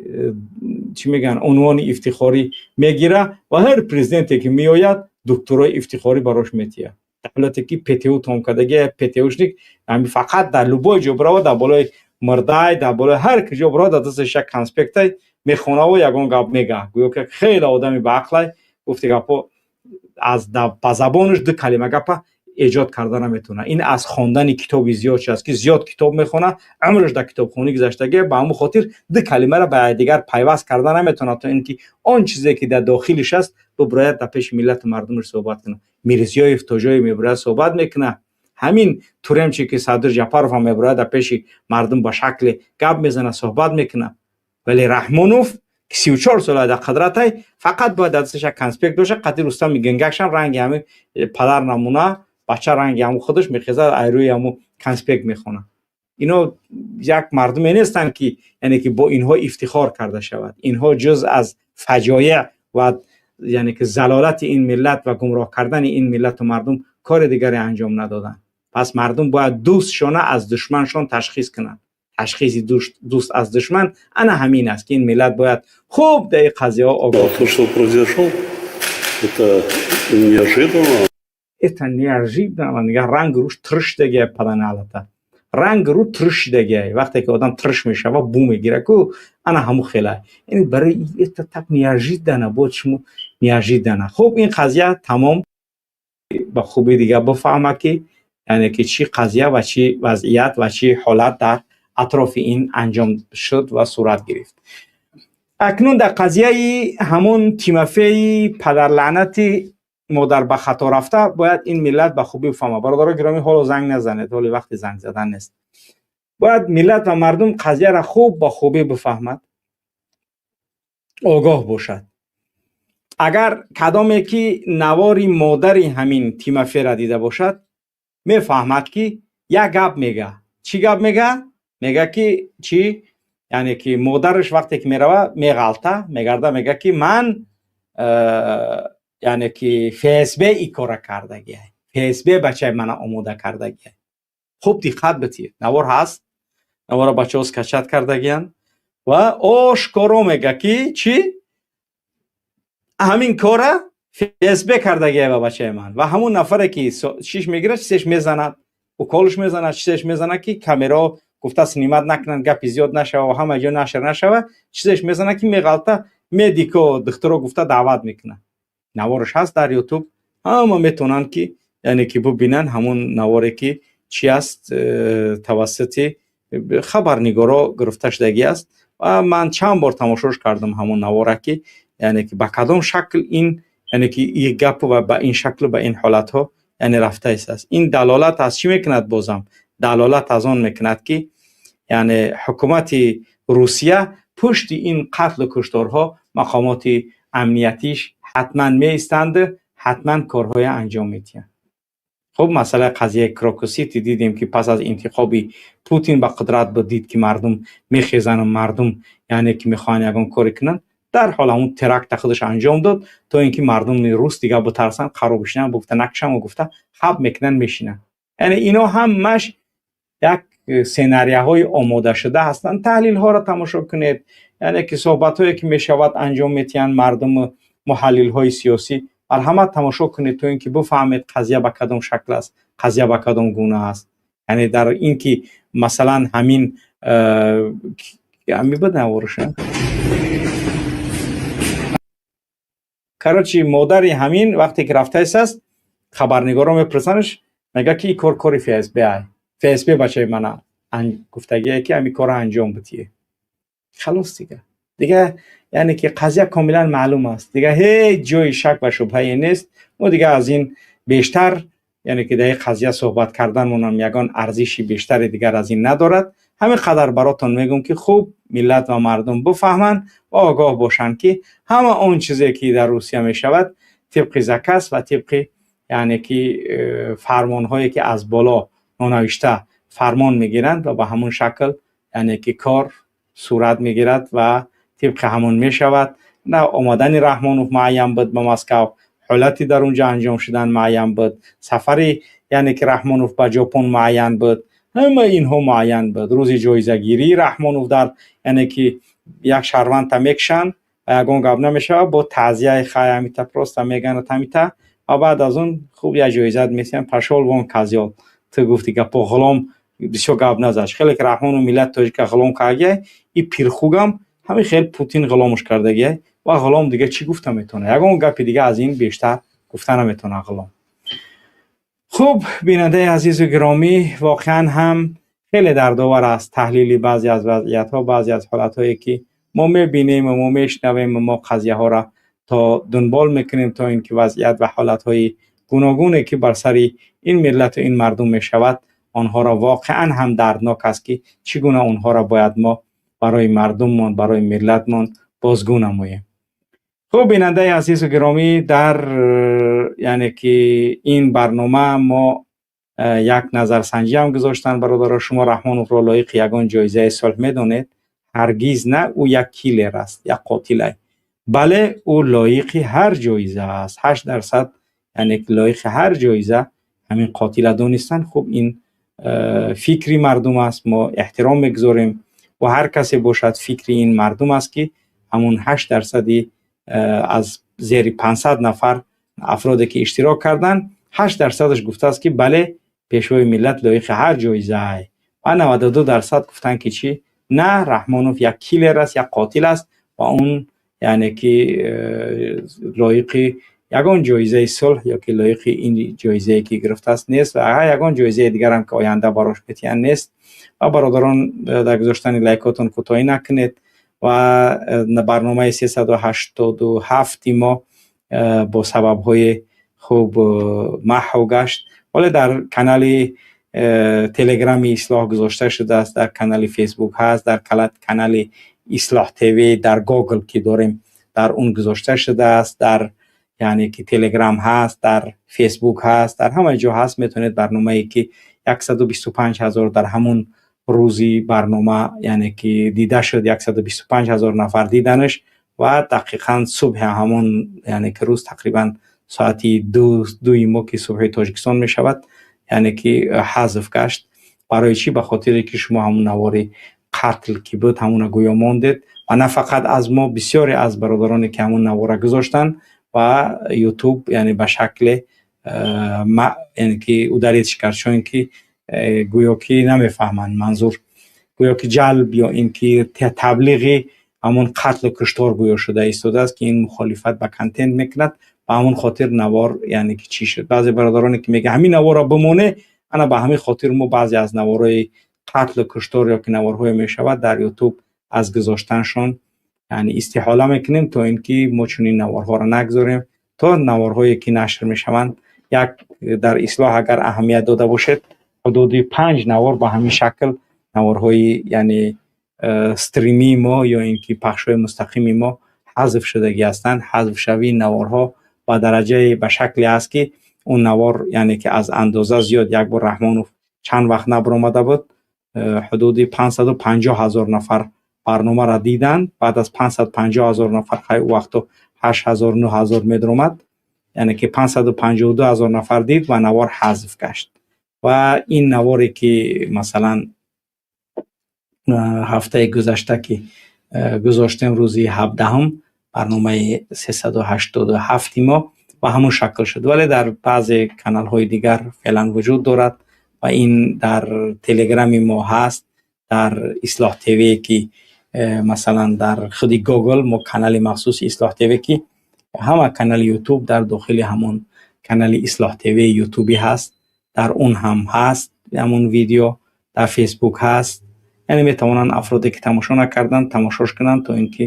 Speaker 1: چی میگن عنوان افتخاری میگیره و هر پرزیدنتی که میآید دکترای افتخاری براش میتیه. در حالتی که پتیو تام کردگی پتیوشنیک همین فقط در لبای جبرا و در بالای مردای در بالای هر کجا برا در دستش یک کنسپکت میخونه و یگان گپ میگه، گویا که خیلی آدمی به عقله گفته گپو از با زبانش دو کلمه گپ ایجاد کرده نمیتونه. این از خواندن کتاب زیاد است که زیاد کتاب میخونه، عمرش در کتابخوانی گذشتگی، به همون خاطر دو کلمه را به دیگر پیوست کرده نمیتونه تا اینکه آن چیزی که در داخلش است ببراید در پیش ملت و مردمش صحبت کنه. میرزیایف تا جای میبره صحبت میکنه، همین تورمچی که صدر جپاروف هم میبره در پیش مردم با شکل گپ میزنه صحبت میکنه. ولی رحمانوف که 34 ساله در قدرت فقط باید دستش کنسپکت باشه، قطعی رستم گنگکش هم رنگ همین پدر نمونه بچه رنگ همو خودش میخیزد ایروی همو کنسپکت میخونه. اینا یک مردمی نیستن که یعنی که با اینها افتخار کرده شود. اینها جز از فجایع و یعنی که زلالت این ملت و گمراه کردن این ملت و مردم کار دیگری انجام ندادن. پس مردم باید دوستشان از دشمنشان تشخیص کنند. تشخیص دوست از دشمن انا همین است که این ملت باید خوب در این قضیه ها آگاه.
Speaker 2: То, что произошло, это неожиданно.
Speaker 1: Это неожиданно. نگه رنگ روش ترش دیگه پدن حالته. رنگ رو ترش دیگه. وقتی که آدم ترش میشه و بو میگیره کو انا همو خیلی. یعنی برای это так неожиданно بود شما неожиданно. خب این قضیه تمام به خوبی دیگه بفهمه که یعنی که چی قضیه و چی وضعیت و چی حالت در اطراف این انجام شد و صورت گرفت. اکنون در قضیه همون تیمفی پدر لعنتی مادر به خطا رفته باید این ملت به خوبی بفهمه. برادران گرامی حالا زنگ نزنید، حالا وقتی زنگ زدن نیست. باید ملت و مردم قضیه را خوب با خوبی بفهمد، آگاه باشد. اگر کدامی که نواری مادری همین تیمفی را دیده باشد میفهمد که یک گپ میگه. چی گپ میگه؟ میگه که چی؟ Яъне ки модараш вақте ки мерава, меғалта, мегарда, мега ки ман яъне ки ФСБ и кора кардагия, ФСБ бачаи мана омода кардагия. Хуб диққат битиед, навор ҳаст, навора бачаҳо скачать кардагиянд ва ошкоро мега ки чӣ ҳамин кора ФСБ кардагия ба бачаи ман. Ва ҳамун нафаре ки чиш мегирад, чизеш мезанад, уколш мезанад, чизеш мезанад ки камерао гуфта снимать накунанд, гапи зиёд нашава ва ҳама ҷо нашр нашава, чизеш мезанад ки меғалта, медико духтуро гуфта даъват мекунад. Навораш ҳаст дар Ютуб, ҳама метавонанд ки яъне ки бубинанд ҳамун наворе ки чи аст, тавассути хабарнигоро гирифта шудагӣ аст. Ва ман чанд бор тамошош кардам ҳамун навора ки яъне ки ба кадом шакл ин яъне ки и гап ва ба ин шаклу ба ин ҳолатҳо яъне рафта истааст. Ин далолат аз чӣ мекунад? Бозам далолат аз он мекунад ки яъне ҳукумати Русия пушти ин қатлу кушторҳо мақомоти амниятиш ҳатман меистанду, ҳатман корҳоя анҷом медиҳанд. Хуб, масъалаи қазияи Крокус-Сити дидем ки пас аз интихоби Путин ба қудрат буд, дид ки мардум мехезану мардум яъне ки мехоҳанд ягон коре кунанд, дарҳол ҳамун теракта худаш анҷом дод, то ин ки мардуми рус дигар битарсанд, қарор бишинанд, гуфта накушам гуфта хаб мекунанд, мешинанд. Яъне ино ҳамаш як сценарияҳои омодашуда ҳастанд. Таҳлилҳоро тамошо кунед, яъне ки суҳбатҳое ки мешавад анҷом метиҳанд мардуму муҳаллилҳои сиёсӣ, марҳамат тамошо кунед, то ин ки бифаҳмед қазия ба кадом шакл аст, қазия ба кадом гуна аст. Яъне дар ин ки масалан ҳамин ҳами буд наворуша. Короче, модари ҳамин вақте ки рафтаист аст, хабарнигоро мепурсанаш, мега ки ин кор кори ФСБ ай, ФСБ бачаи мана гуфтагие ки ҳамин корро анҷом битие. Халос, дига яъне ки қазия комилан маълум аст, дига ҳеҷ ҷои шак ва шубҳае нест. Мо дига аз ин бештар яъне ки дар ин қазия суҳбат карданмонам ягон арзиши бештаре дигар аз ин надорад. Ҳамин қадар баротон мегӯм ки хуб миллат ва мардум бифаҳманд ва огоҳ бошанд ки ҳама он чизе ки дар Русия мешавад тибқи заказ ва тибқи яъне ки фармонҳое ки аз боло нонавишта фармон мегиранд ва ба ҳамун шакл яъне ки кор сурат мегирад ва тибқи ҳамун мешавад. На омадани Раҳмонов муайян буд ба Москав, ҳолати дар унҷо анҷом шудан муайян буд, сафари яъне ки Раҳмонов ба Ҷопон муайян буд, ҳама инҳо муайян буд. Рӯзи ҷоизагирии Раҳмонов дар яъне ки як шаҳрвандта мекушанд ва ягон гап намешавад, бо таъзияи хай ҳамита просто меганад ҳамита, ва баъд аз он хуб як ҷоизат месиҳанд, пошёл вон, козёл. Ту гуфти гапо, ғулом бисёр гап назад. Хеле ки Раҳмону миллати тоҷика ғулом кардагиай, и пирхугам ҳамин хел Путин ғуломш кардагиай ва ғулом дига чӣ гуфта метавонад? Ягон гапи дига аз ин бештар гуфта наметавонад ғулом. Хуб, бинандаи азизу гиромӣ, воқеан ҳам хеле дардовар аст таҳлили баъзе аз вазъиятҳо, баъзе аз ҳолатҳое ки мо мебинем ва мо мешунавем ва мо қазияҳоро то дунбол мекунем, то ин ки вазъият ва ҳолатҳои гуногуне ки бар сари ин миллату ин мардум мешавад, онҳоро воқеан ҳам дарднок аст ки чӣ гуна онҳоро бояд мо барои мардуммон, барои миллатмон бозгӯ намоем. Хуб, бинандаи азизу гиромӣ, дар яъне ки ин барнома мо як назарсанҷӣ ҳам гузоштанд. Бародаро, шумо Раҳмоновро лоиқи ягон ҷоизаи сулҳ медонед? Ҳаргиз на, ӯ як киллер аст, як қотилай. Бале, ӯ лоиқи ҳар ҷоиза аст. 8% яъне ки лоиқи ҳар ҷоиза ҳамин қотила донистанд. Хуб, ин фикри мардум аст, мо эҳтиром мегузорем ва ҳар касе бошад, фикри ин мардум аст ки ҳамун 8%-и аз зери 500 нафар афроде ки иштирок карданд, 8%-аш гуфтааст ки бале, пешвои миллат лоиқи ҳар ҷоизае, ва 92% гуфтанд ки чӣ на, Раҳмонов як киллер аст, як қотил аст ва он яъне ки лоиқи ягон ҷоизаи сулҳ ё ки лоиқи ин ҷоизае ки гирифтааст нест ва ягон ҷоизаи дигарам ки оянда барош метиҳанд нест. Ва бародарон, дар гузоштани лайкотон кӯтоҳӣ накунед ва барномаи 387 мо бо сабабҳои хуб маҳв гашт, вале дар канали Телеграми Ислоҳ гузошта шудааст, дар канали Фейсбук ҳаст, дар канали Ислоҳ ТВ дар Гугл ки дорем, дар он гузошта шудааст, дар яъне ки Телеграм ҳаст, дар Фейсбук ҳаст, дар ҳама ҷо ҳаст. Метавонед барномае ки 125 000 дар ҳамун Рӯзи барнома, яъне ки дида шуд, 125 ҳазор нафар диданаш ва дақиқан субҳи ҳамон, яъне ки рӯз, тақрибан соати 2-и мо, ки субҳи Тоҷикистон мешавад, яъне ки ҳазф гашт. Барои чӣ? Ба хотире ки шумо ҳамон навори қатл ки буд, ҳамона гӯё мондед ва на фақат аз мо, бисёре аз бародароне ки ҳамон навора гузоштанд ва Ютуб, яъне ба шакле, яъне ки удалить ш кард, чун ки гӯё ки намефаҳманд манзур, гӯё ки ҷалб ё ин ки таблиғи ҳамон қатлу куштор гӯё шуда истодааст, ки ин мухолифат ба контент мекунад. Ба ҳамон хотир навор, яъне ки чӣ шуд. Баъзе бародароне ки мега, ҳамин наворро бимоне, ана ба ҳамин хотир мо баъзе аз наворҳои қатлу куштор ё ки наворҳое мешавад дар Ютуб, аз гузоштаншон, яъне истиҳола мекунем, то ин ки мо чунин наворҳоро нагузорем, то наворҳое ки нашр мешаванд. Як дар Ислоҳ, агар аҳамият дода бошед, ҳудуди панҷ навор ба ҳамин шакл, наворҳои, яъне стримии мо ё ин ки пахшҳои мустақими мо ҳазф шудагӣ ҳастанд. Ҳазфшавии наворҳо ба дараҷаи, ба шакле аст, ки он навор, яъне ки аз андоза зиёд. Як бор Раҳмонов чанд вақт набаромада буд, ҳудуди 550 ҳазор нафар барномаро диданд. Баъд аз 550 ҳазор нафар, хай, ӯ вақту 8000, 9000 медаромад, яъне ки 552 ҳазор нафар дид ва навор ҳазф гашт. Ва ин наворе ки масалан ҳафтаи гузашта ки гузоштем, рӯзи 17-ум, барномаи 387-и мо, ба ҳамон шакл шуд, вале дар баъзе каналҳои дигар феълан вуҷуд дорад ва ин дар Телеграми мо ҳаст, дар Ислоҳ ТВ, ки масалан дар худи Гугл мо канали махсуси Ислоҳ ТВ, ки ҳама канали Ютуб дар дохили ҳамон канали Ислоҳ ТВ Ютубӣ ҳаст, дар он ҳам ҳаст ҳамон видео, дар Фейсбук ҳаст. Яъне метавонанд афроде ки тамошо накарданд, тамошош кунанд, то ин ки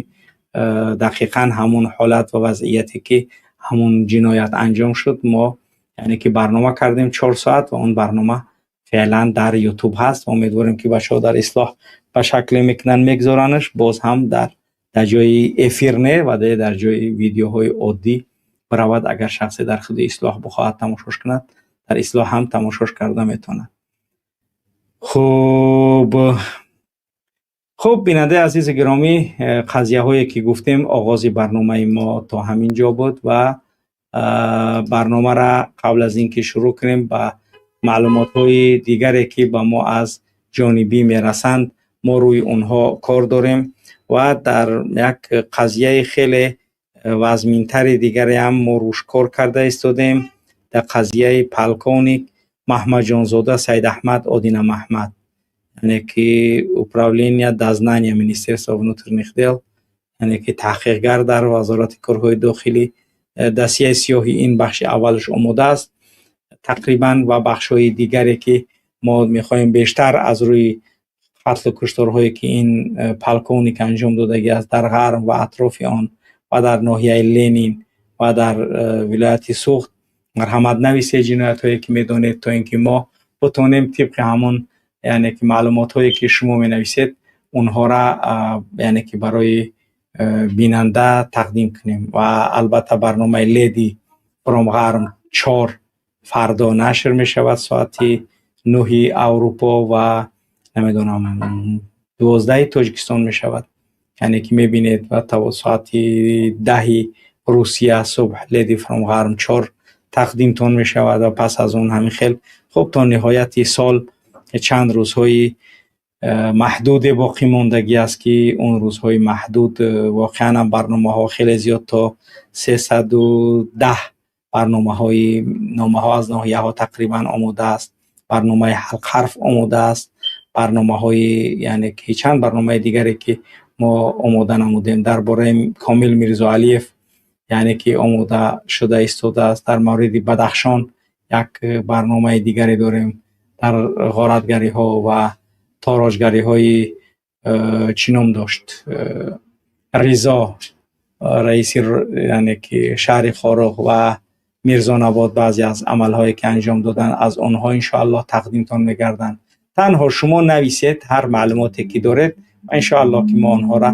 Speaker 1: дақиқан ҳамон ҳолат ва вазъияте ки ҳамон ҷиноят анҷом шуд, мо, яъне ки барнома кардем 4 соат ва он барнома феълан дар Ютуб ҳаст ва умедворем, ки бачаҳо дар Ислоҳ ба шакле мекунанд, мегузоранаш. Боз ҳам дар ҷои эфир не, ва дар ҷои видеоҳои оддӣ биравад. Агар шахсе дар худи Ислоҳ бихоҳад тамошош кунад, дар Ислоҳ ҳам тамошош карда метавонад. Хуб, бинандаи азизи гиромӣ, қазияҳое ки гуфтем, оғози барномаи мо то ҳамин ҷо буд ва барномаро қабл аз ин ки шурӯъ кунем, ба маълумотҳои дигаре ки ба мо аз ҷонибӣ мерасанд, мо рӯи онҳо кор дорем ва дар як қазияи хеле вазминтари дигаре ҳам мо рӯш кор карда истодем, дар қазияи полковник Маҳмаҷонзода Саидаҳмад Одина Маҳмад, яъне ки управления дознания Министерства внутренних дел, яъне ки таҳқиқгар дар Вазорати корҳои дохилӣ. Досияи сиёҳи ин бахши аввалаш омода аст тақрибан ва бахшҳои дигаре ки мо мехоҳем бештар аз рӯи қатлу кушторҳое ки ин полковник анҷом додагӣ аст дар Ғарм ва атрофи он ва дар ноҳияи Ленин ва дар вилояти Суғд. Марҳамат, нависед ҷиноятҳое ки медонед, то ин ки мо битонем тибқи ҳамон, яъне ки маълумотҳое ки шумо менависед, онҳоро, яъне ки барои бинанда тақдим кунем. Ва албатта барномаи Lady from Ғарм 4 фардо нашр мешавад соати 9-и Аврупо ва намедонам, 12-и Тоҷикистон мешавад. Яъне ки мебинед, ва то соати 10-и Русия субҳ Lady from Ғарм 4 тақдимтон мешавад ва пас аз он ҳамин хел. Хуб, то ниҳояти сол чанд рӯзҳои маҳдуде боқӣ мондагӣ аст, ки он рӯзҳои маҳдуд воқеан ҳам барномаҳо хеле зиёд, то 310 барномаҳои номаҳо аз ноҳияҳо тақрибан омода аст, барномаи ҳалқҳарф омода аст, барномаҳои, яъне ки чанд барномаи дигаре ки мо омода намудем, дар бораи Комил Мирзоалиев, яъне ки омода шуда истодааст, дар мавриди Бадахшон як барномаи дигаре дорем, дар ғоратгариҳо ва тороҷгариҳои чӣ ном дошт, Ризо, раиси, яъне ки шаҳри Хоруғ ва Мирзонабод, баъзе аз амалҳое ки анҷом доданд, аз онҳо иншоаллоҳ тақдимтон мегарданд. Танҳо шумо нависед ҳар маълумоте ки доред ва иншоаллоҳ ки мо онҳоро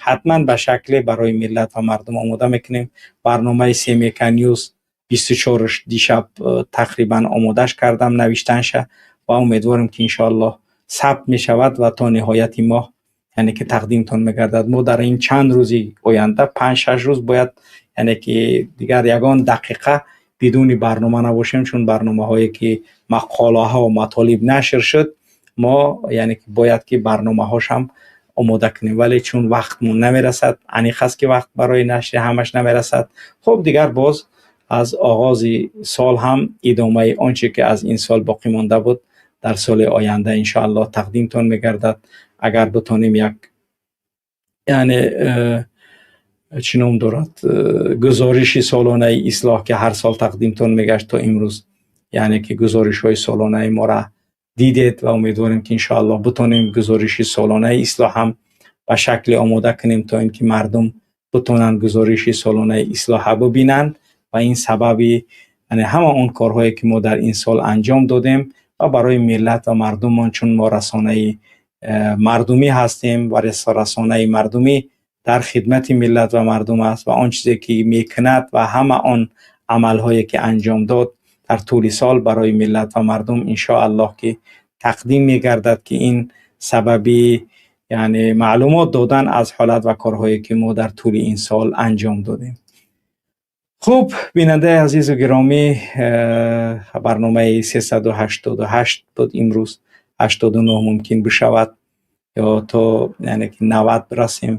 Speaker 1: ҳатман ба шакле барои миллат ва мардум омода мекунем. Барномаи Семека Ньюс 24-ш дишаб тақрибан омодаш кардам, навиштанша, ва умедворем, ки иншоаллоҳ сабт мешавад ва то ниҳояти моҳ, яъне ки тақдимтон мегардад. Мо дар ин чанд рӯзи оянда, 5-6 рӯз, бояд, яъне ки дигар ягон дақиқа бидуни барнома набошем, чун барномаҳое ки мақолаҳо, матолиб нашр шуд, мо, яъне ки бояд ки барномаҳошам омода кунем, вале чун вақтмон намерасад, аниқ аст ки вақт барои нашри ҳамаш намерасад. Хуб, дигар боз аз оғози сол ҳам идомаи он че ки аз ин сол боқӣ монда буд, дар соли оянда иншоаллоҳ тақдимтон мегардад. Агар битонем як, яъне чӣ ном дорад, гузориши солонаи Ислоҳ, ки ҳар сол тақдимтон мегашт то имрӯз, яъне ки гузоришҳои солонаи моро дидед ва умедворем, ки иншоаллоҳ битонем гузориши солонаи Ислоҳ ҳам ба шакле омода кунем, то ин ки мардум битонанд гузориши солонаи Ислоҳа бибинанд ва ин сабаби, яъне ҳама он корҳое ки мо дар ин сол анҷом додем ва барои миллат ва мардумон, чун мо расонаи мардумӣ ҳастем ва расонаи мардумӣ дар хидмати миллат ва мардум аст ва он чизе ки мекунад ва ҳама он амалҳое ки анҷом дод дар тӯли сол барои миллат ва мардум, иншоаллоҳ ки тақдим мегардад, ки ин сабаби, яъне маълумот додан аз ҳолат ва корҳое ки мо дар тӯли ин сол анҷом додем. Хуб, бинандаи азизу гиромӣ, барномаи 388 буд имрӯз, 89 мумкин бишавад ё то, яъне ки 90 бирасем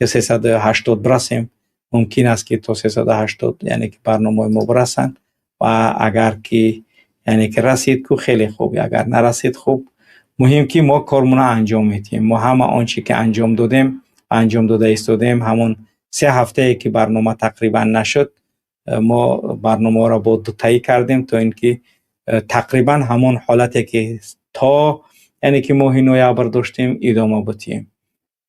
Speaker 1: ё 380 бирасем. Мумкин аст, ки то 380, яъне ки барномаҳои мо бирасанд ва агар ки, яъне ки расид ку, хеле хуб, агар нарасид, хуб, муҳим ки мо кормона анҷом медиҳем. Мо ҳама он чӣ ки анҷом додем, анҷом дода истодем. Ҳамон 3 ҳафтае ки барнома тақрибан нашуд, мо барномаҳоро бо дутаӣ кардем, то ин ки тақрибан ҳамон ҳолате ки то, яъне ки моҳи ноябр доштем, идома бутием.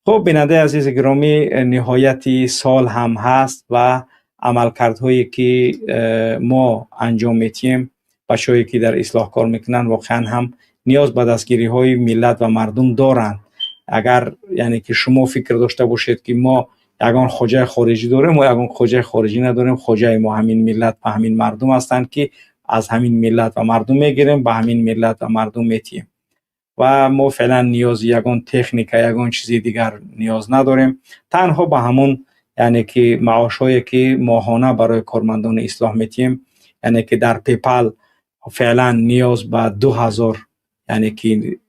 Speaker 1: Хуб, бинандаи азизи гиромӣ, ниҳояти сол ҳам ҳаст ва амалкардҳое ки мо анҷом медиҳем, бачаҳое ки дар Ислоҳ кор мекунанд, воқеан ҳам ниёз ба дастгириҳои миллат ва мардум доранд. Агар, яъне ки шумо фикр дошта бошед, ки мо ягон хоҷаи хориҷӣ дорем, мо ягон хоҷаи хориҷӣ надорем. Хоҷаи мо ҳамин миллат ва ҳамин мардум ҳастанд, ки аз ҳамин миллат ва мардум мегирем, ба ҳамин миллат ва мардум метиҳем ва мо феълан ниёзи ягон техника, ягон чизи дигар ниёз надорем. Танҳо ба ҳамон, яъне ки маошҳое ки моҳона барои кормандони Ислоҳ метиҳем, яъне ки дар PayPal феълан ниёз ба 2000, яъне ки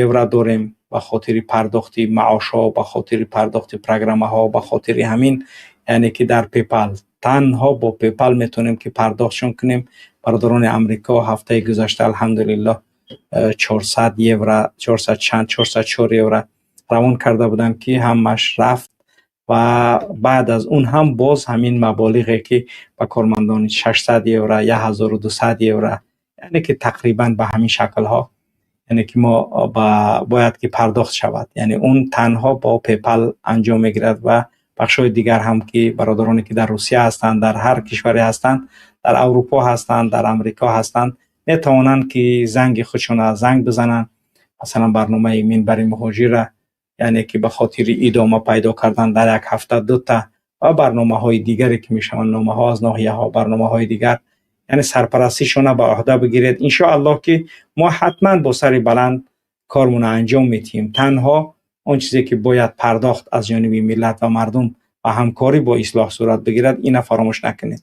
Speaker 1: евро дорем ба хотири пардохти маошҳо, ба хотири пардохти программаҳо, ба хотири ҳамин, яъне ки дар PayPal, танҳо бо PayPal метавонем ки пардохтшон кунем. Бародарони Амрико ҳафтаи гузашта, алҳамдулиллоҳ, 400 евро, 400 чанд, 404 евро равон карда буданд, ки ҳамаш рафт ва баъд аз он ҳам боз ҳамин маболиғе ки ба кормандони 600 евро, 1200 евро, яъне ки тақрибан ба ҳамин шаклҳо, яъне ки мо бояд ки пардохт шавад, яъне он танҳо бо PayPal анҷом мегирад. Ва бахшҳои дигар ҳам ки бародароне ки дар Русия ҳастанд, дар ҳар кишваре ҳастанд, дар Аврупо ҳастанд, дар Амрико ҳастанд, метавонанд ки занги худшона занг бизананд. Масалан, барномаи Минбари муҳоҷирра, яъне ки ба хотири идома пайдо кардан дар як ҳафта дута ва барномаҳои дигаре ки мешаванд, номаҳо аз ноҳияҳо, барномаҳои дигар, яъне сарпарастишона ба ӯҳда бигиред. Иншоаллоҳ ки мо ҳатман бо сари баланд кормона анҷом медиҳем. Танҳо он чизе ки бояд пардохт аз ҷониби миллат ва мардум ва ҳамкорӣ бо Ислоҳ сурат бигирад, ина фаромӯш накунед.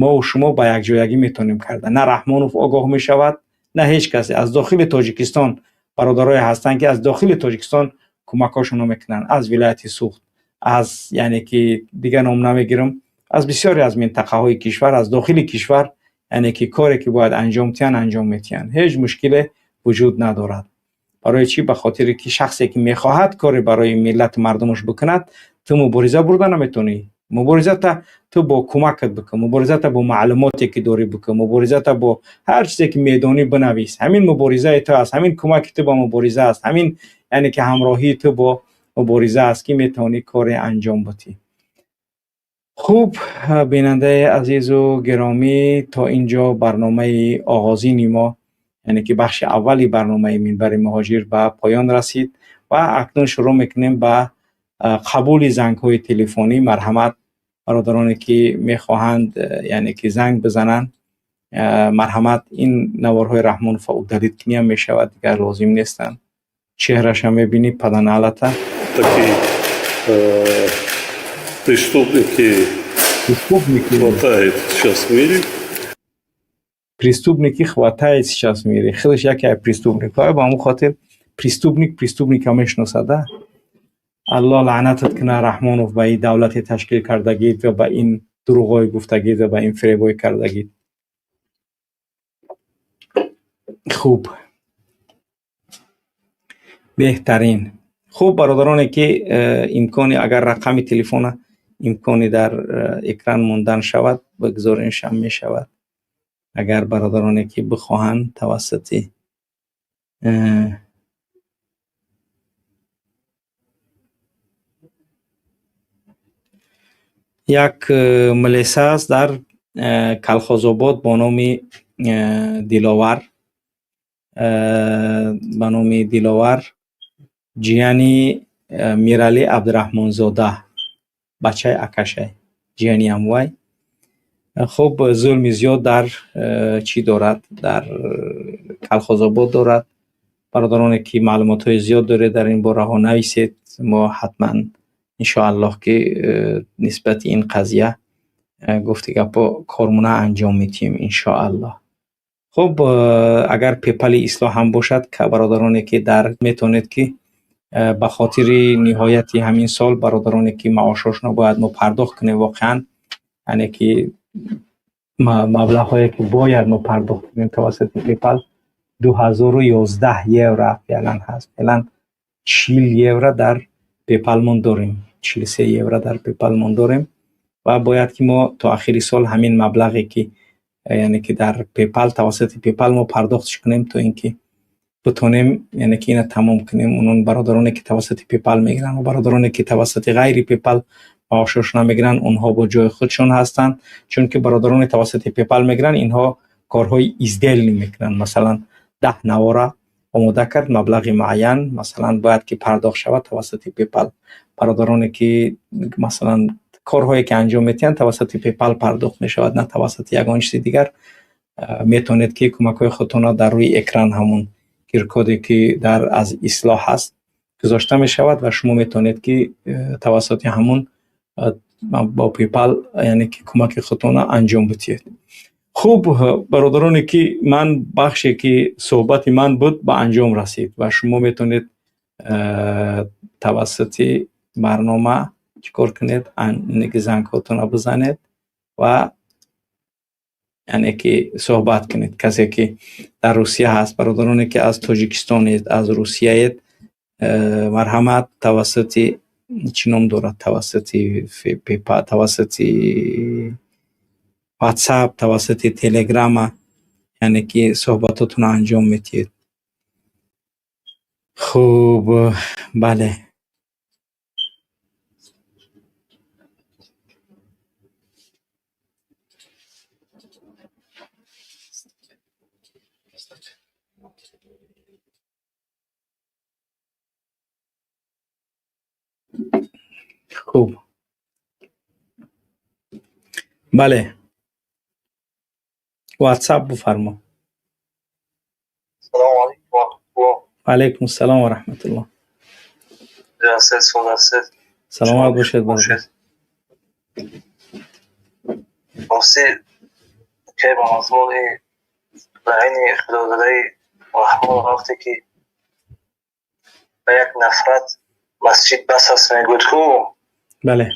Speaker 1: Мо шумо ба якҷоягӣ метавонем карда. На Раҳмонов огоҳ мешавад, на ҳеҷ касе. Аз дохили Тоҷикистон бародарое ҳастанд, ки аз дохили Тоҷикистон кӯмакҳошонро мекунанд, аз вилояти Суғд, аз, яъне ки дигар ном намегирам, аз бисёре аз минтақаҳои кишвар, аз дохили кишвар, яъне ки коре ки бояд анҷом диҳанд, анҷом медиҳанд. Ҳеҷ мушкиле вуҷуд надорад. Барои чӣ? Ба хотире ки шахсе ки мехоҳад коре барои миллату мардумаш бикунад, ту мубориза бурда наметавонӣ. Муборизата ту бо кӯмакат бикун, муборизата бо маълумоте ки дорӣ бикун, муборизата бо ҳар чизе ки медонӣ бинавис. Ҳамин муборизаи ту аст, ҳамин кӯмаки ту ба мубориза аст, ҳамин, яъне ки ҳамроҳии ту бо мубориза аст, ки метавонӣ коре анҷом бидиҳӣ. Хуб, бинандаи азизу гиромӣ, то инҷо барномаи оғозини мо, яъне ки бахши аввали барномаи Минбари муҳоҷир ба поён расид ва акнун шурӯъ мекунем ба қабули зангҳои телефонӣ. Марҳамат, бародароне ки мехоҳанд, яъне ки занг бизананд, марҳамат. Ин наворҳои Раҳмонова удалить кунӣ ҳам мешавад, дигар лозим нестанд. Чеҳраша мебинӣ, паданалата.
Speaker 2: Такие преступники
Speaker 1: Преступники
Speaker 2: хватает сейчас в мире.
Speaker 1: Преступники хватает сейчас в мире. Худаш яке аз преступникҳо, ба ҳамон хотир преступник преступника мешиносада. Аллоҳ лаънатат кунад, Раҳмонов, ба ин давлате ташкил кардагид ва ба ин дурӯғҳои гуфтагид ва ба ин фиребҳои кардагид. Хуб, беҳтарин. Хуб, бародароне ки имкони, агар рақами телефона имкони дар экран мондан шавад, бигзореншам мешавад. Агар бародароне ки бихоҳанд тавассути як милиса аст дар Калхозобод бо номи Диловар, ба номи Диловар, ҷияни Миралӣ Абдураҳмонзода, бачаи акашай, ҷияни амвай. Хуб, зулми зиёд дар чӣ дорад, дар Калхозобод дорад. Бародароне ки маълумотҳои зиёд доред, дар ин бораҳо нависед. Мо ҳатман, иншоаллоҳ, ки нисбати ин қазия гуфти гапо кормона анҷом медиҳем, иншоаллоҳ. Хуб, агар PayPal и Ислоҳ ҳам бошад, бародароне ки дар метавонед ки ба хотири ниҳояти ҳамин сол, бародароне ки маошошонро бояд мо пардохт кунем, воқеан, яъне ки маблағҳое ки бояд мо пардохт кунем тавассути PayPal 2011 евро феълан ҳаст. Феълан 40 евро дар PayPal мон дорем, 43 евро дар PayPal мон дорем ва бояд ки мо то ахири сол ҳамин маблағе ки, яъне ки дар PayPal, тавассути PayPal мо пардохтш кунем, то ин ки битонем, яъне ки ина тамом кунем. Онон бародароне ки тавассути PayPal мегиранд ва бародароне ки тавассути ғайри PayPal маошошона мегиранд, онҳо бо ҷои худшон ҳастанд, чунки бародароне тавассути PayPal мегиранд, инҳо корҳои издельный мекунанд. Масалан, 10 навора омода кард, маблағи муайян, масалан, бояд ки пардохт шавад тавассути PayPal. Бародароне ки, масалан, корҳое ки анҷом медиҳанд, тавассути PayPal пардохт мешавад, на тавассути ягон чизи дигар. Метавонед ки кӯмакҳои худтонро дар рӯи экран ҳамон QR-коде ки дар аз Ислоҳ ҳаст гузошта мешавад ва шумо метавонед ки тавассути ҳамон бо PayPal, яъне ки кӯмаки худтонро анҷом бидиҳед. Хуб, бародароне ки ман, бахше ки суҳбати ман буд, ба анҷом расид ва шумо метавонед тавассути барнома чӣ кор кунед, яъне ки зангҳотонро бизанед ва, яъне ки, суҳбат кунед. Касе ки дар Русия ҳаст, бародароне ки аз Тоҷикистонед, аз Русияед, марҳамат, тавассути чӣ ном дорад, тавассути тавассути WhatsApp, тавассути Телеграма, яъне ки суҳбатотонро анҷом медиҳед. Хуб, бале. Хуб, бале, WhatsApp бифармо.
Speaker 4: Салому алайкум ва раҳматуллоҳ.
Speaker 1: Алайкум ассалом ва раҳматуллоҳ. Саломат бошед, бародар.
Speaker 4: Рости, ки ба мазмуни лаъини худодадаи Раҳмон, вақте ки ба як нафрат масҷид бас аст мегӯяд ку,
Speaker 1: Бале.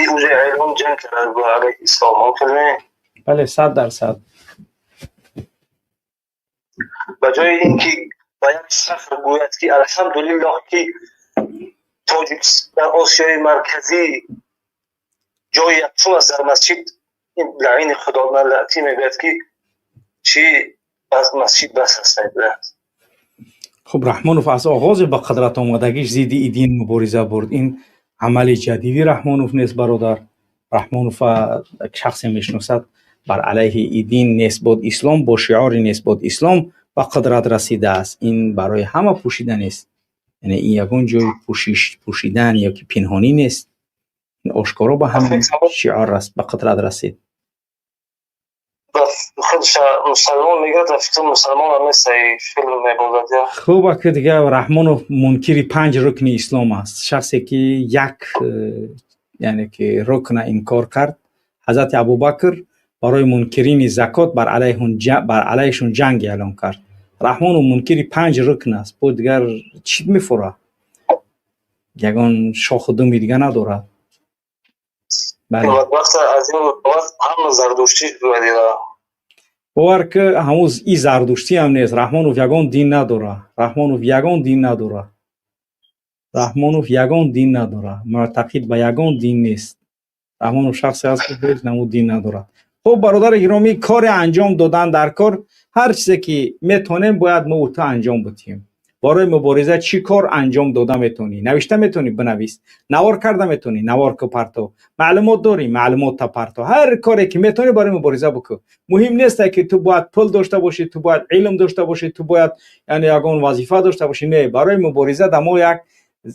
Speaker 4: И уже эълон ҷанг кард бо алайҳи ислом, калме.
Speaker 1: Бале, 100%.
Speaker 4: Ба ҷои ин ки ба як фахр гӯяд ки алҳамдулиллоҳ, ки тоҷик дар Осиёи Марказӣ ҷои якум аст дар масҷид, ин лаъини худоналаътӣ мегӯяд ки чӣ масҷид бас аст мегӯяд.
Speaker 1: Хуб, Раҳмонов аз оғози ба қудрат омадагиш зидди дин мубориза бурд. Ин амали ҷадиди Раҳмонов нест, бародар. Раҳмонов шахсе мешиносад, бар алайҳи дин нест бод ислом, бо шиори нест бод ислом ба қудрат расидааст. Ин барои ҳама пӯшида нест, яъне ин ягон ҷои пӯшидан ё ки пинҳонӣ нест. Ин ошкоро ба ҳамин шиор ба қудрат расид.
Speaker 4: Худша мусалмон мегирад ва фикр мусалмон ҳам нест, филм мебозад.
Speaker 1: Хуб, ака, дига Раҳмонов мункири панҷ рукни ислом аст. Шахсе ки як яъне ки рукна инкор кард. Ҳазрати Абубакр барои мункирини закот бар алайҳишон ҷанг эълон кард. Раҳмонов мункири панҷ рукн аст. Бо дигар чӣ мефура? Ягон шоху думи дига надорад.
Speaker 4: Вақте аз ин ҳама зардуштӣ.
Speaker 1: Бовар ки, ҳамуз и зардуштӣ ҳам нест. Раҳмонов ягон дин надора. Раҳмонов ягон дин надора. Раҳмонов ягон дин надора, муътақид ба ягон дин нест. Раҳмонов шахсе аст, ки ҳеҷ намуд дин надорад. Хуб, бародари гиромӣ, коре анҷом додан дар кор, ҳар чизе ки метавонем, бояд мо ту анҷом бидиҳем. Барои мубориза чӣ кор анҷом дода метавонӣ? Навишта метавонӣ, бинавис. Навор карда метавонӣ, навор ку, парто. Маълумот дорӣ, маълумотта парто. Ҳар коре ки метавонӣ, барои мубориза бикун. Муҳим нест, ки ту бояд пул дошта бошӣ, ту бояд илм дошта бошӣ, ту бояд, яъне, ягон вазифа дошта бошӣ. Не, барои мубориза да мо як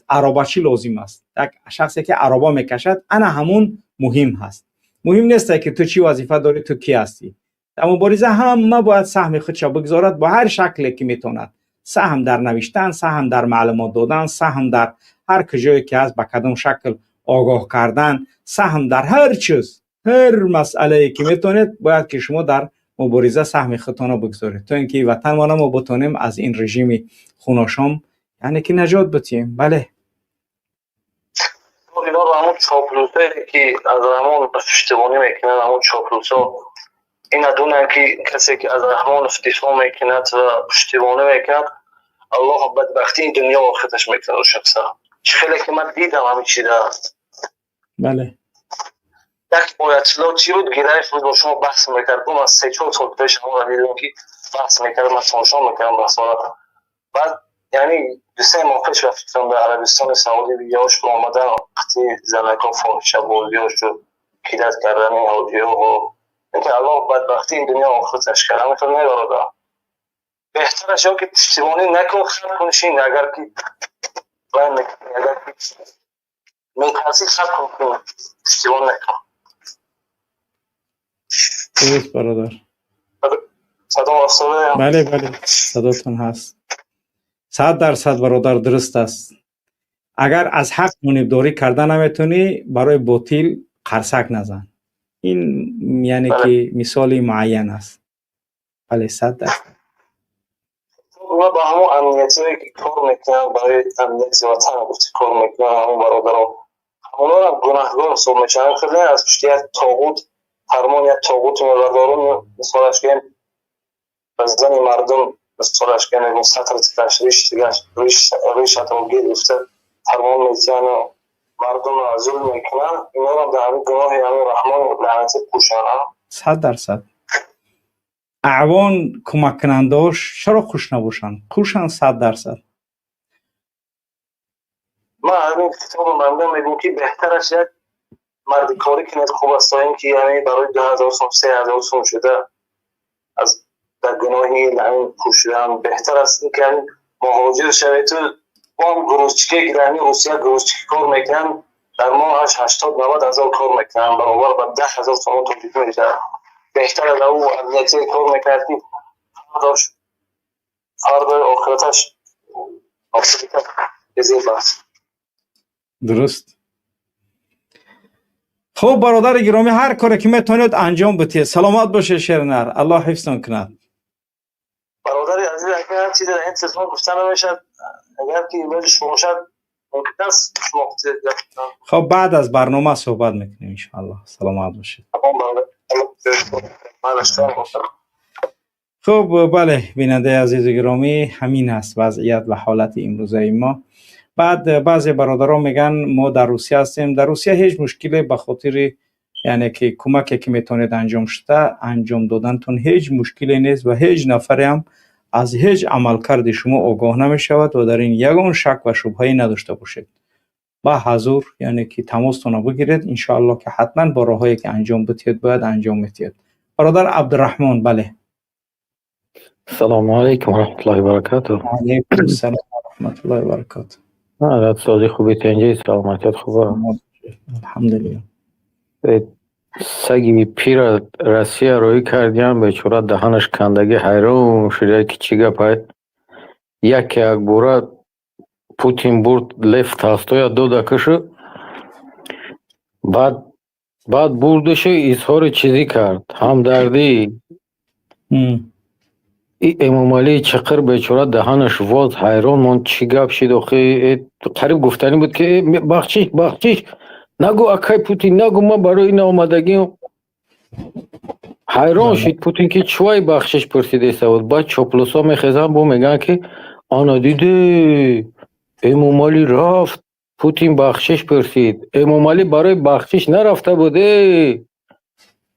Speaker 1: аробачӣ лозим аст, як шахсе ки ароба мекашад, ана ҳамун муҳим ҳаст. Муҳим нест, ки ту чӣ вазифа дорӣ, ту кӣ ҳастӣ. Дар мубориза ҳама бояд саҳми худша бигзорад бо ҳар шакле ки метавонад: саҳм дар навиштан, саҳм дар маълумот додан, саҳм дар ҳар куҷое ки ҳаст, ба кадом шакл огоҳ кардан, саҳм дар ҳар чиз, ҳар масъалае ки метавонед, бояд ки шумо дар мубориза саҳми худтонро бигзоред, то ин ки ватанмона мо битонем аз ин режими хуношом, яъне ки, наҷот битиҳем. Бале.
Speaker 4: Ҳамон чоплусое ки аз Раҳмон пуштибонӣ мекунанд, ҳамон чоплусо ина дунанд, ки касе ки аз Раҳмонов дифоъ мекунад ва пуштибонӣ мекунад, Аллоҳ бадбахтии дунё охираташ мекунад ӯ шахса. Чӣ хеле ки ман дидам ҳамин чиза. Як оятулло чӣ буд, Гираев буд, бо шумо баҳс мекард. Ман 3-4 сол пеш ҳамонро дидам, ки баҳс мекард, ман тамошо мекардам баҳсҳоро. Баъд, яъне, 2-3 моҳ пеш рафтам ба Арабистони Саудӣ, видеош омадан, вақти занако фоҳишабозиҳошу кидат кардани ҳоҷиҳо, инки Аллоҳ бадбахтии дунё охираташ кард. Ҳамин хел мебарода. Беҳтараш ё ки пуштибонӣ накун, хат куншин. Агар ки вай мекунӣ, агар ки метарсӣ, хат кун, пуштибон накун.
Speaker 1: Дуруст, бародар.
Speaker 4: Садо афсода?
Speaker 1: Бале, садотон ҳаст. 100%, бародар, дуруст аст. Агар аз ҳақ ҷонибдорӣ карда наметавонӣ, барои ботил қарсак назан. Ин, яъне ки, мисоли муайян аст. Бале, 100%.
Speaker 4: Ва ба ҳамон амниятие ки кор мекунанд, барои амнияти ватан гуфти кор мекунанд, ҳамон бародарон, ҳамонорам гунаҳгор ҳисоб мешаванд. Хеле аз пушти як тоғут фармон, як тоғут мебардорум, мисолаш гӯем, ба зани мардум, мисолаш гӯем, мегӯм, сатр тикаш, ришатро гир гуфта фармон метиҳану мардумро зулм мекунанд, инорам дар ҳамин гуноҳи ҳамин Раҳмон лаънатӣ пӯшанд.
Speaker 1: 100%. Аъвон, кӯмаккунандаош чаро хуш набошанд? Хушанд, 100%.
Speaker 4: Ман ҳамин китоби манда мегӯм, ки беҳтараш як мардикорӣ кунед, хуб аст, то ин ки ҳамин барои 2000 сом, 3000 сом шуда аз дар гуноҳи ҳамин пӯшидан. Беҳтар аст ин ки ҳамин муҳоҷир шавед. Он грузчике ки дар ҳамин Русия грузчики кор мекунанд, дар моҳаш 80-90 ҳазор кор мекунанд, баробар ба 10 000 сомон тоҷикӣ мешавад. Беҳтар аз ӯ амниятие кор мекунад, ки фардош, фардои охираташ безеб аст.
Speaker 1: Дуруст. Хуб, бародари гиромӣ, ҳар коре ки метавонед, анҷом бидиҳед. Саломат бошед, шернар, Аллоҳ ҳифзтон кунад.
Speaker 4: Бародари азиз, агар чизе дар ин телефон гуфта намешавад, агар ки илоҷиш бошад, мумкин аст шумо.
Speaker 1: Хуб, баъд аз барнома суҳбат мекунем, иншоаллоҳ. Саломат бошед. Хуб, бале, бинандаи азизу гиромӣ, ҳамин аст вазъият ва ҳолати имрӯзаи мо. Баъд баъзе бародарон мегӯянд, мо дар Русия ҳастем. Дар Русия ҳеҷ мушкиле ба хотири, яъне ки, кӯмаке ки метавонед анҷом шуда анҷом додантон, ҳеҷ мушкиле нест ва ҳеҷ нафаре ҳам аз ҳеҷ амалкарди шумо огоҳ намешавад ва дар ин ягон шак ва шубҳае надошта бошед. Ба ҳазур, яъне ки, тамостонро бигиред, иншоаллоҳ ки ҳатман бо роҳҳое ки анҷом бидиҳед бояд, анҷом медиҳед. Бародар Абдураҳмон, бале.
Speaker 5: Салому алайкум ва раҳматуллоҳи ва баракатуҳ.
Speaker 1: Алайкум салом ва раҳматуллоҳи ва баракатуҳ.
Speaker 5: Сози хуби, тенҷи, саломатият хуба?
Speaker 1: Алҳамдулиллоҳ.
Speaker 5: Саги пира Россия роҳӣ кардиам, бечора даҳанаш кандагӣ, ҳайрон шуда, ки чӣ гапай. Яке якбора Путин бурд, Лев Толстоя дода кишу, баъд бурдушу изҳори чизӣ кард, ҳамдардӣ. И Эмомалии чиқир бечора даҳанаш воз, ҳайрон монд, чӣ гап шид охи. Қариб гуфтанӣ буд, ки бахшиш, бахшиш, нагӯ, акай Путин, нагӯ, ман барои ин омадагиам. Ҳайрон шид Путин, ки чувай бахшиш пурсидеста буд. Баъд чоплусо мехезанд, бо мегӯянд, ки ана диде, Эмомалӣ рафт, Путин бахшиш пурсид. Эмомалӣ барои бахшиш нарафта буд. Э,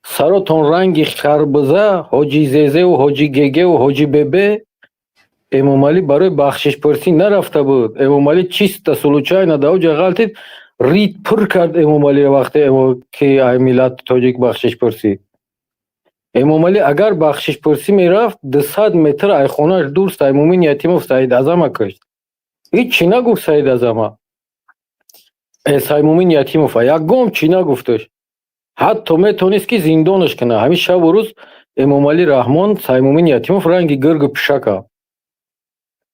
Speaker 5: саротон ранги харбуза, ҳоҷи зезеву ҳоҷи гегеву ҳоҷи бебе. Эмомалӣ барои бахшишпурсӣ нарафта буд. Эмомалӣ чисто случайно дар оҷа ғалтид, рид пур кард Эмомалиро, вақте ки ай миллати тоҷик бахшиш пурсид. Эмомалӣ агар бахшишпурсӣ мерафт, 200 метр ай хонааш дур Саймумин Ятимов Саид Азама кушт. Ҳеҷ чӣ нагуфт Саид Азама. Саймумин Ятимова ягон чӣ нагуфташ. Ҳатто метавонист, ки зиндонаш кунад. Ҳамин шабу рӯз Эмомалӣ Раҳмон, Саймумин Ятимов ранги гиргу пишака.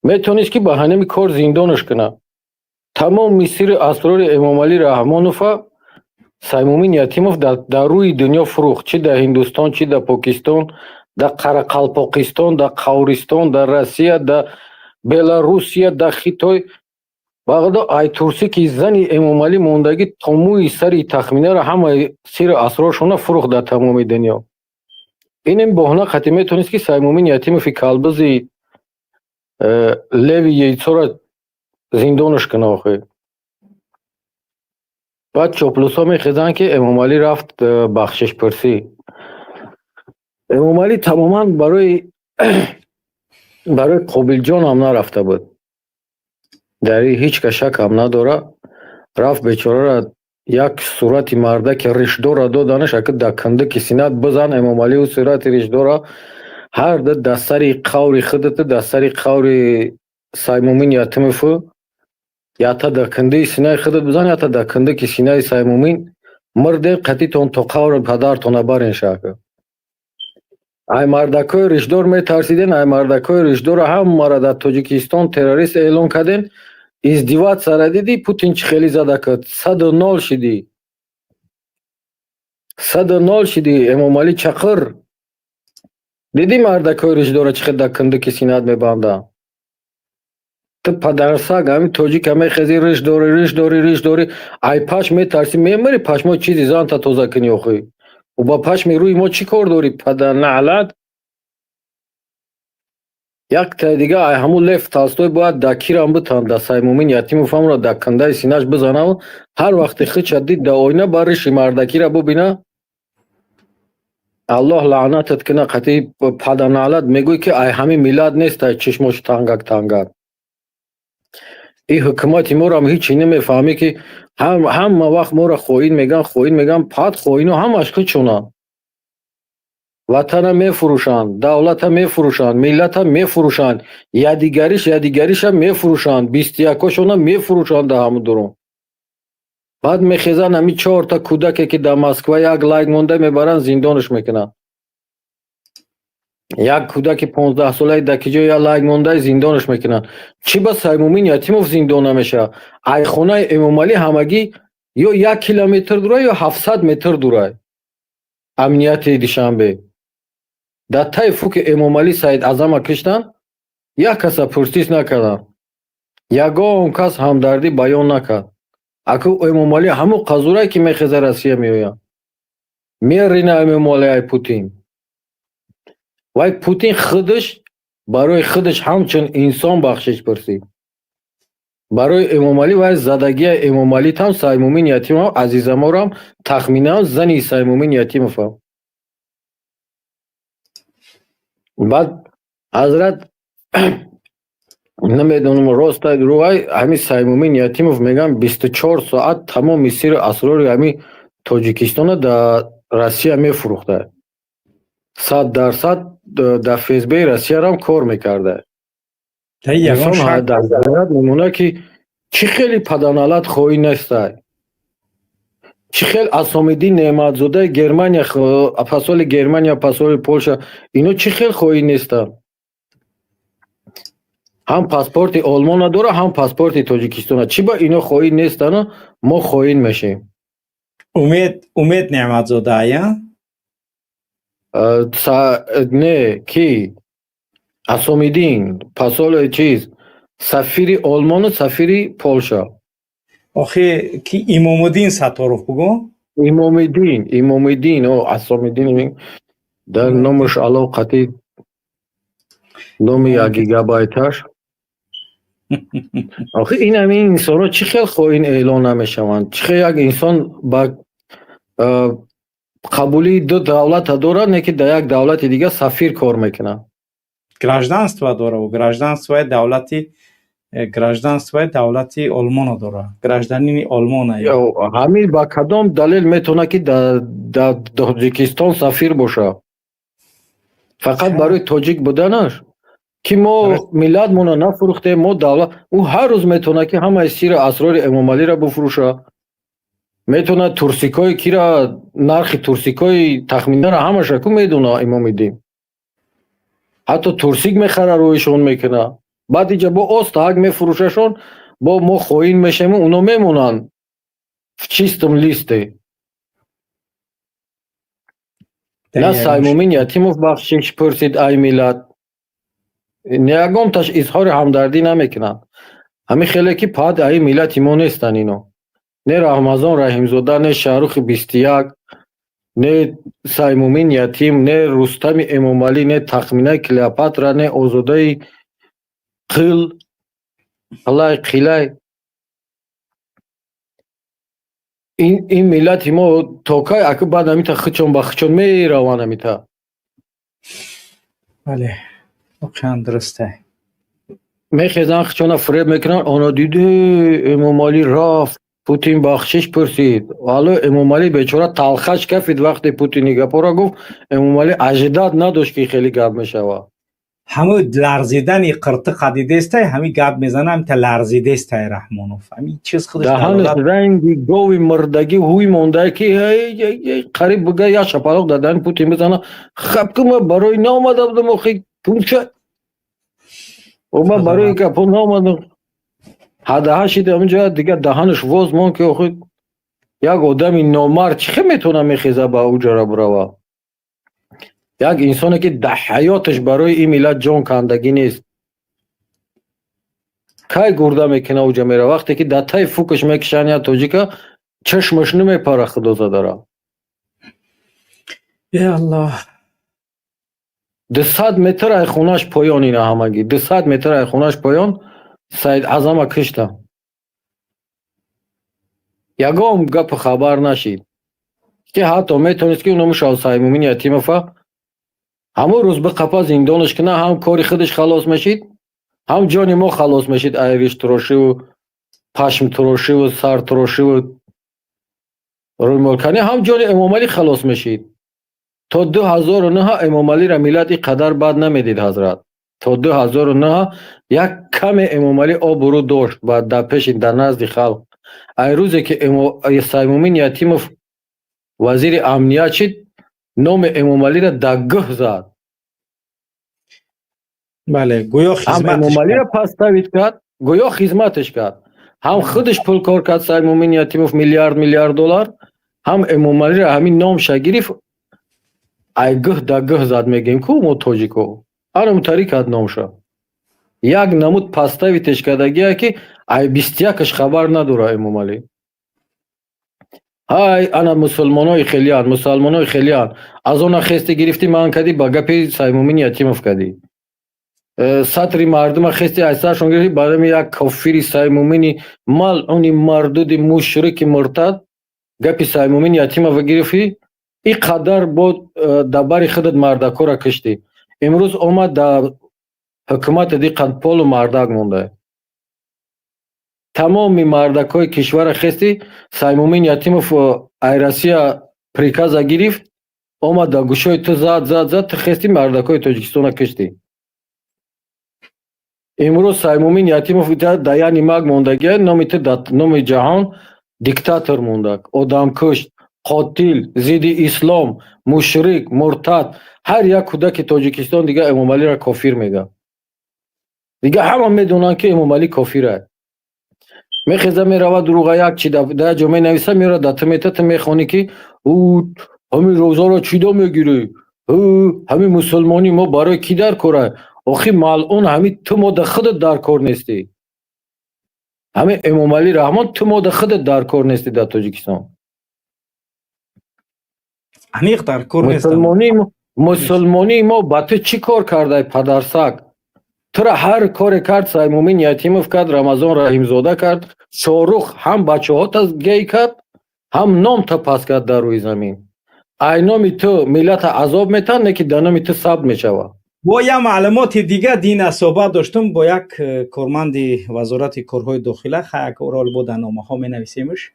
Speaker 5: Метавонист, ки ба ҳамин кор зиндонаш кунад. Тамоми сирри асрори Эмомалӣ Раҳмонова Саймумин Ятимов дар рӯи дунё фурӯхт. Чӣ дар Ҳиндустон, чӣ дар Покистон, дар Қарақалпоқистон, дар Қавристон, дар Россия, дар Беларусия, дар Хитой. Бағдо айтурсӣ, ки зани Эмомалӣ мондагӣ, то мӯи сари тахминаро ҳамаи сирри асроршона фурӯхт дар тамоми дунё. Инем боҳона қати метавонист, ки Саймумин Ятимови калбизи леви яйцора зиндонаш кунад охир. Баъд чоплусҳо мехезанд, ки Эмомалӣ рафт бахшишпурсӣ. Эмомалӣ тамоман барои Қобилҷонам нарафта буд. Дар ин ҳеҷ кас шакам надорад. Рафт, бечораро як сурати мардаки ришдорро доданаш, ака дар кундаки синат бизан Эмомалиу сурати ришдора, ҳар ду дар сари қаври худату дар сари қаври Саймумин Ятимову, якта дар кундаи синаи худат бизан, якта дар кундаки синаи Саймумин, мирдем қатитон то қаври падартона барен шака. Ай мардакҳои ришдор метарсиден, ай мардакҳои ришдорро ҳамаро дар Тоҷикистон террорист эълон карден. Издеваться дидӣ, Путин чӣ хеле зада кард, 100-0 шидӣ. 100-0 шидӣ, Эмомалӣ чақир. Дидӣ, мардакҳои ришдорро чӣ хел дар кундаки синат мебанданд? Ту падарсаг, ҳамин тоҷика мехезӣ, риш дорӣ, риш дорӣ, риш дорӣ, ай пашм метарсӣ, мемирӣ, пашмо чизи занта тоза кунӣ охӣ. Ба пашми рӯи мо чӣ кор дорӣ, падарнаълат? Якта дига, ай ҳамун Лев Толстой бояд дар кирам битан, дар Саймумин Ятимов ҳамро дар кундаи синаш бизанаву ҳар вақте хича дид дар оина, бар риши мардакиро бубина. Аллоҳ лаънатат куна, қатъи падарнаълат, мегӯй, ки ай ҳамин миллат нест, ай чишмош тангак тангак. Ин ҳукумати морам ҳичи намефаҳмӣ, ки ҳама вақт моро хоин мегӯянд, хоин мегӯянд, пад хоино ҳамаш хичонанд. Ватана мефурӯшанд, давлата мефурӯшанд, миллата мефурӯшанд, ядигариш ядигариша мефурӯшанд, 21-ошона мефурӯшанд дар ҳамун дурун. Баъд мехезанд, ҳамин чорта кӯдаке, ки дар Москва як лайк монда, мебаранд, зиндонаш мекунанд. Як кӯдаки 15-солаи дар ки ҷо як лайк монда, зиндонаш мекунанд. Чӣ ба Саймумин Ятимов зиндон намешавад? Ай хонаи Эмомалӣ ҳамагӣ ё 1 километр дура, ё 700 метр дура амнияти Душанбе. Дар таи фуки Эмомалӣ Саид Азама киштанд, як каса пурсиш накарданд. Ягон кас ҳамдардӣ баён накард. Аку Эмомалӣ ҳамун қазурае, ки мехеза, Россия меояд. Мерина Эмомалӣ ай Путин. Вай Путин худаш барои худаш ҳамчун инсон бахшиш пурсид. Барои Эмомалӣ вай задагия Эмомалитам, Саймумин Ятимов, Азизаморам, тахминан зани Саймумин Ятимовам. Баъд ҳазрат, намедонам рост рӯай, ҳамин Саймумин Ятимов мегӯянд, 24 соат тамоми сиру асрори ҳамин Тоҷикистонро дар Россия мефурӯхта. 100% дар ФСБи Россиярам кор мекарда. Инсон дар мемонад, ки чӣ хеле паданалат хоин нестай. Чӣ хел Асомиддин Неъматзодаи Германия, посоли Германия, посоли Полша, ино чӣ хел хоин нестанд? Ҳам паспорти Олмона дора, ҳам паспорти Тоҷикистона. Чӣ ба ино хоин нестану мо хоин мешем?
Speaker 1: Умед Неъматзода, я?
Speaker 5: Не, ки Асомиддин посоли чиз, сафири Олмону сафири Полша.
Speaker 1: Охи, ки Имомуддин Сатторов бугӯ.
Speaker 5: Имомиддин, Имомиддин, о, Асомиддин дар номаш ало қатӣ номи як гигабайташ. Охи, ин ҳамин инсонҳо чӣ хел хоин эълон намешаванд? Чӣ хел як инсон ба қабулии ду давлата дорад, не ки дар як давлати дигар сафир кор мекунад?
Speaker 1: Гражданство дора, гражданствои давлати Олмоно дора, гражданини Олмона.
Speaker 5: Ҳамин ба кадом далел метавонад, ки дар Тоҷикистон сафир бошад? Фақат барои тоҷик буданаш, ки мо миллатмонро нафурӯхтем, мо давлат. Ӯ ҳар рӯз метавонад, ки ҳамаи сиру асрори Эмомалиро бифурӯшад, метавонад турсикҳои кира, нархи турсикҳои тахминара ҳамаша ку медона Имомиддин. Ҳатто турсик мехара, рӯишон мекунад, баъд иҷа бо остаак мефурӯшашон, бо мо хоин мешавем, уно мемонанд в чистом листе. На Саймумин Ятимов бахшиш пурсид ай миллат, ягонташ изҳори ҳамдардӣ намекунанд. Ҳамин хеле ки пад аи миллати мо нестанд ино. Не Рамазон Раҳимзода, не Шаҳрухи 21, не Саймумин Ятим, не Рустами Эмомалӣ, не Тахминаи Клеопатра, не Озодаи қил қилай қилай. Ин миллати мо то кай аку баъд амита хичон ба хичон мераванд амита?
Speaker 1: Бале, воқеан дурусте.
Speaker 5: Мехезанд, хичона фиреб мекунанд. Ана диде, Эмомалӣ рафт, Путин бахшиш пурсид. Ало, Эмомалӣ бечора талхаш кафид, вақте Путин ин гапҳоро гуфт. Эмомалӣ аждад надошт, ки хеле гап мешавад.
Speaker 1: Ҳамун ларзидани қиртиқа дидестай, ҳамин гап мезана, ҳамита ларзидестай Раҳмонов, ҳамин чиз худаш
Speaker 5: даҳанаш ранги гови мурдагӣ ҳуй мондае, ки қариб буга як шапалоқ дар даҳани Путин бизана. Хаб ки ман барои наомада будам, охи кумча ман барои гапҳо наомадам. Ҳадаҳа шид ҳаминҷа, дигар даҳанаш воз монд, ки охи як одами номард чӣ хел метавона мехеза ба уҷара бирава? Як инсоне, ки дар ҳаёташ барои ин миллат ҷон кандагӣ нест, кай гурда мекуна уҷа мера? Вақте ки дар таи фукаш мекушанд як тоҷика, чашмаш намепара, худо задара.
Speaker 1: Е Аллоҳ.
Speaker 5: 200 метр ай хонаш поён, ина ҳамагӣ 200 метр ай хонаш поён Саид Азама кишта. Ягон гапу хабар нашид, ки ҳатто метавонист, ки номи Саймумин Ятимова ҳамон рӯз биқапа, зиндонаш куна, ҳам кори худаш халос мешид, ҳам ҷони мо халос мешид ай риштурошиву пашмтурошиву сартурошиву рӯймолканӣ, ҳам ҷони Эмомалӣ халос мешид. То 2009 Эмомалиро миллат ин қадар бад намедид, ҳазрат. То 2009 як каме Эмомалӣ обрӯ дошт ба дар пеши, дар назди халқ. Ай рӯзе ки Саймумин Ятимов вазири амният шид, номи Эмомалиро дар гӯҳ зад.
Speaker 1: Бале, гӯё
Speaker 5: ҳам Эмомалиро поставить кард, гӯё хизматаш кард, ҳам худаш пул кор кард Саймумин Ятимов миллиард миллиард доллар, ҳам Эмомалиро ҳамин номша гирифт, ай гӯҳ дар гӯҳ зад, мегӯем ку мо тоҷико, анамтари кард номша. Як намуд поставитеш кардагие, ки ай 21-аш хабар надора Эмомалӣ. Ҳай, ана мусулмонои хелиян, мусалмонои хелиян, аз она хести гирифтӣ, ман кардӣ, ба гапи Саймумин Ятимов кардӣ. Сатри мардума хести аз саршон гирифтӣ, ба нами як кофири Саймумини малъуни мардуди мушрики муртад гапи Саймумин Ятимова гирифтӣ, ин қадар бо дар бари худат мардакҳоро киштӣ. Имрӯз омад дар ҳукумати диқанд полу мардак монда. Тамоми мардакҳои кишварро хести, Саймумин Ятимов ай Россия приказа гирифт, омад дар гӯшои ту зад, зад, зад, ту хести мардакҳои Тоҷикистонро киштӣ. Имрӯз Саймумин Ятимов дар як нимак мондагия, номи ту номи ҷаҳон Диктатор мондак, одамкуш, қотил, зидди ислом, мушрик, муртад. Ҳар як кӯдаки Тоҷикистон дига Эмомалиро кофир мега. Дига ҳама медонанд, ки Эмомалӣ кофира. Мехеза, мерава, дурӯға як чи дар ҷо менависа, меёра, да ту мета, ту мехонӣ, ки ӯ ҳамин рӯзаро чида мегирӣ, ҳамин мусулмонӣ мо барои кӣ дар кора? Охи, малъун, ҳамин ту мо да худат дар кор нестӣ. Ҳамин Эмомалӣ Раҳмон, ту мо да худат дар кор нестӣ дар Тоҷикистон.
Speaker 1: Аниқ дар кор нестам.
Speaker 5: Мусулмонии мо ба ту чӣ кор кардай, падарсаг? Тура ҳар коре кард, Саймумин Ятимов кард, Рамазон Раҳимзода кард, Шорух ҳам бачаҳота гей кард, ҳам номта пас кард дар рӯи замин. Ай номи ту миллата азоб метаҳанд, не ки дар номи ту сабт мешавад.
Speaker 1: Бо як маълумоти дига дина суҳбат доштум бо як корманди Вазорати корҳои дохила. Як орол бо дар номаҳо менависемш,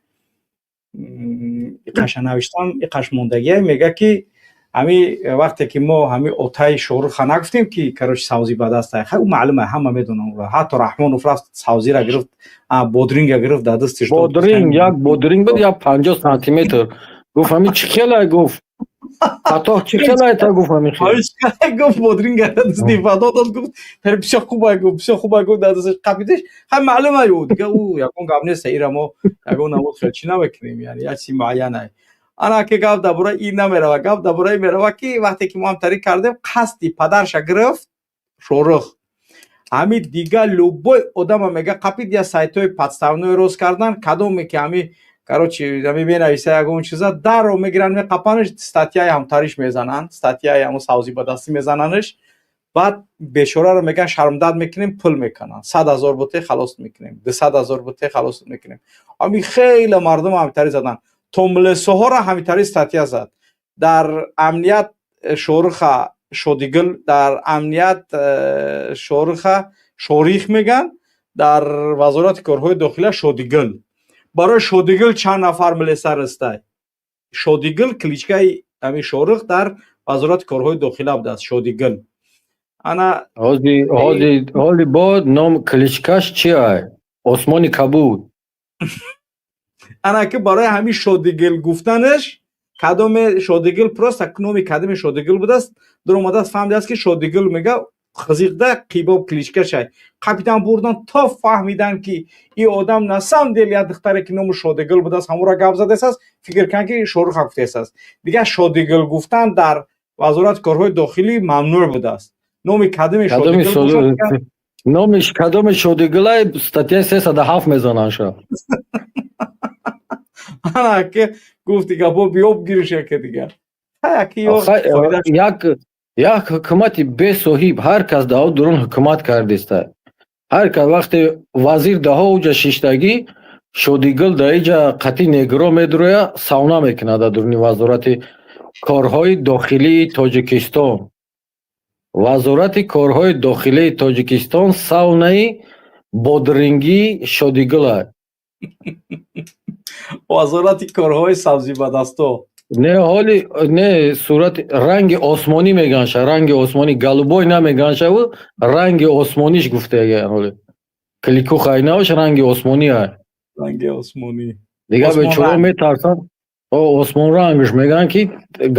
Speaker 1: иқаша навиштам, иқаш мондагия. Мега, ки ҳами вақте ки мо ҳами отаи Шоруха нагуфтем, ки, короче, савзӣ ба даст, ӯ маълума, ҳама медонам. Ҳатто Раҳмонов рафт, савзира гирифт, бодринга гирифт, дар дастиш.
Speaker 5: Бодринг, як бодринг буд, як 50 сантиметр. Гуфт: «Ҳами чӣ хелай?» Гуфт: «Фатоҳ, чӣ хелай?» Та гуфт: «Ҳами
Speaker 1: хел». Гуфт, бодринга дасти фато дод, гуфт: «Бисёр хуба», гуфт, «бисёр хуба», гуфт, дар дасташ қапидиш. Ҳам маълума, ю дига ӯ ягон гап нест, ира мо ягон намуд хел чӣ намекунем, яъне як чизи муайянай. Ана ки гап дар бораи ин намерава, гап дар бораи мерава, ки вақте ки мо ҳамтарӣ кардем, қасди падарша гирифт Шорух. Ҳами дига любой одама мега қапид, я сайтҳои подставной рост кардан, кадоме ки ҳами, короче, ҳами менависа ягон чиза, дарро мегиранд, меқапанаш, статьяи ҳамтариш мезананд, статьяи ҳамун савзӣ ба дастӣ мезананаш. Баъд бечораро меган, шармдад мекунем, пул мекунанд, 100 000 буте, халос мекунем, 200 000 буте, халос мекунем. Ҳами хеле мардум ҳамтарӣ заданд, томлесоҳоро ҳамитари статья зад. Дар амният Шоруха Шодигул, дар амният Шоруха Шорих меган, дар Вазорати корҳои дохила Шодигул. Барои Шодигул чанд нафар милиса растай. Шодигул кличкаи ҳами Шорух дар Вазорати корҳои дохила будааст, Шодигул. Ана.
Speaker 5: Ҳоли бо ном кличкаш чи ай? Осмони кабуд.
Speaker 1: Ана ки барои ҳамин Шодигил гуфтанаш, кадоме Шодигил, просто номи кадоме Шодигил будааст, дуромадааст, фаҳмидааст, ки Шодигил мега, хизиқда қибоб кличкашай. Капитан бурдан, то фаҳмидан, ки и одам на самом деле як духтаре, ки номи Шодигил будааст, ҳамура гап задааст, фикр кан, ки Шоруха гуфтааст. Дигар Шодигил гуфтан дар Вазорати корҳои дохилӣ мамнӯъ будааст. Номи кадоме
Speaker 5: Шодигил, номиш кадоме Шодигилай, статьяи 307 мезананд ша.
Speaker 1: Ана ки гуфти гапо, биёб гириш яке дигар.
Speaker 5: Як ҳукумати бесоҳиб, ҳар кас даҳо дурун ҳукумат кардиста. Ҳар кас вақте вазир даҳо уҷа шиштагӣ, Шодигул да иҷа қатъи негро медуроя, сауна мекунад дар дуруни Вазорати корҳои дохилии Тоҷикистон. Вазорати корҳои дохилии Тоҷикистон саунаи бодрингии Шодигула.
Speaker 1: Вазорати корҳои сабзибадасто.
Speaker 5: Не, ҳоли не, сурати ранги осмонӣ меганша, ранги осмонӣ, голубой намеганшаву, ранги осмониш гуфтаган. Ҳоли кликухайнаваш ранги осмонӣ ай.
Speaker 1: Ранги осмонӣ.
Speaker 5: Дигар бечора метарсанд, осмонрангш мегӯянд, ки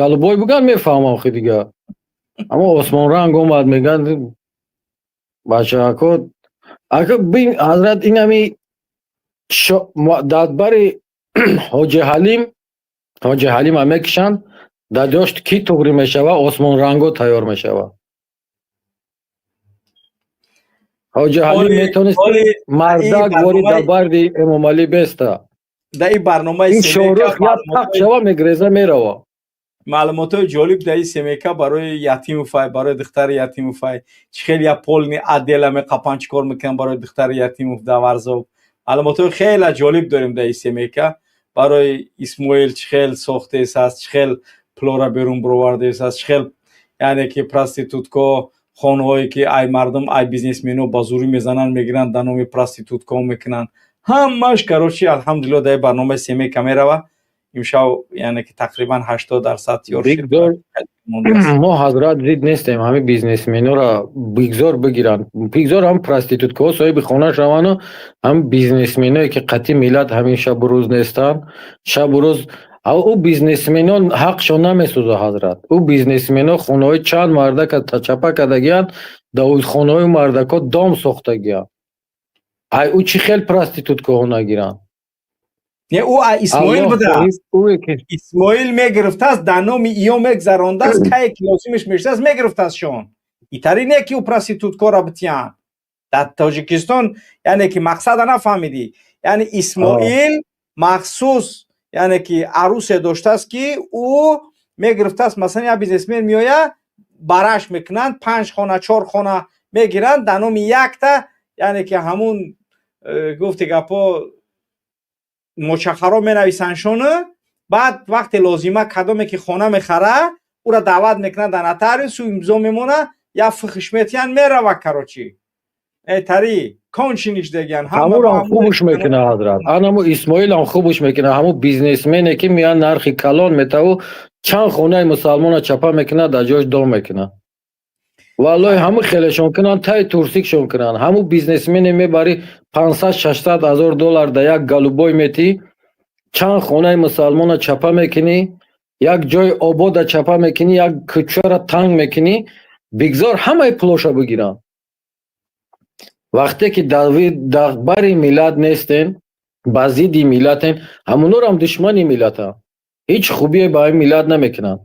Speaker 5: голубой буган, мефаҳмам охи дигар, аммо осмонранг омад, мегӯянд бачаако. Ака бин, ҳазрат, инами дадбари Ҳоҷи Ҳалим, Ҳоҷи Ҳалима мекушанд, дар ҷошт кӣ туғрӣ мешава? Осмонранго тайёр мешава. Ҳоҷи Ҳалим метавонист мардак вори дабарди Эмомалӣ беста.
Speaker 1: Дар ин барномаи
Speaker 5: ин Шорух як пақ шава, мегреза, мерава.
Speaker 1: Маълумотҳои ҷолиб дар ин семейка барои Ятимовай, барои духтари Ятимовай, чӣ хел я полный отдела меқапанд, чӣ кор мекунанд барои духтари Ятимов дар Варзоб. Маълумотҳои хеле ҷолиб дорем дар ин семейка. Барои Исмоил чӣ хел сохтааст, чӣ хел пулора берун бировардааст, чӣ хел, яъне ки проститутко, хонаҳое ки ай мардум, ай бизнесмено ба зӯрӣ мезананд, мегиранд, дар номи проститутко мекунанд, ҳамаш. Короче, алҳамдулилло, дар барномаи семейка мерава. Имшав, яъне ки тақрибан 80% тиёр.
Speaker 5: Мо, ҳазрат, зид нестем. Ҳамин бизнесменоро бигзор бигиранд, бигзор ҳам проституткаҳо соҳиби хона шавану ҳам бизнесменое, ки қатъи миллат ҳамин шабу рӯз нестанд, шабу рӯз ӯ бизнесменон ҳақшон намесӯза, ҳазрат. Ӯ бизнесмено хонаҳои чанд мардака чапа кардагиянд, дар хонаҳои мардако дом сохтагиянд. Ай ӯ чӣ хел проституткаҳо нагиранд?
Speaker 1: Не, ӯ Исмоил будааст. Исмоил мегирифтааст, дар номи иё мегзарондааст, кае ки лозимаш мешудааст, мегирифтаастшон. Итари не ки ӯ проституткора битиянд дар Тоҷикистон. Яъне ки мақсада нафаҳмидӣ. Яъне Исмоил махсус, яъне ки арусе доштааст, ки ӯ мегирифтааст. Масалан, як бизнесмен меояд, бараш мекунанд, панҷ хона, чор хона мегиранд дар номи якта, яъне ки ҳамун гуфти гапҳо, мочахаро менависандшону баъд вақте лозима, кадоме ки хона мехара, ӯра даъват мекунад дар нотариус, ӯ имзо мемона, як фихш метиҳанд, мерава. Короче, этари кончениш дегиян.
Speaker 5: Ҳамурам хубуш мекуна, ҳазрат. Анамо Исмоилам хубуш мекуна. Ҳамун бизнесмене, ки меян, нархи калон метаву чанд хонаи мусалмона чапа мекунад, дар ҷош дом мекунад. Валлоҳи, ҳамун хелешон кунанд, тай турсикшон кунанд. Ҳамун бизнесмене мебари, 500-600 ҳазор доллар дар як голубой метӣ, чанд хонаи мусалмона чапа мекунӣ, як ҷои обода чапа мекунӣ, як кӯчаро танг мекунӣ. Бигзор ҳамаи пулоша бигиранд. Вақте ки дар бари миллат нестен, ба зидди миллатен, ҳамунорам душмани миллатанд, ҳеҷ хубие ба ин миллат намекунанд.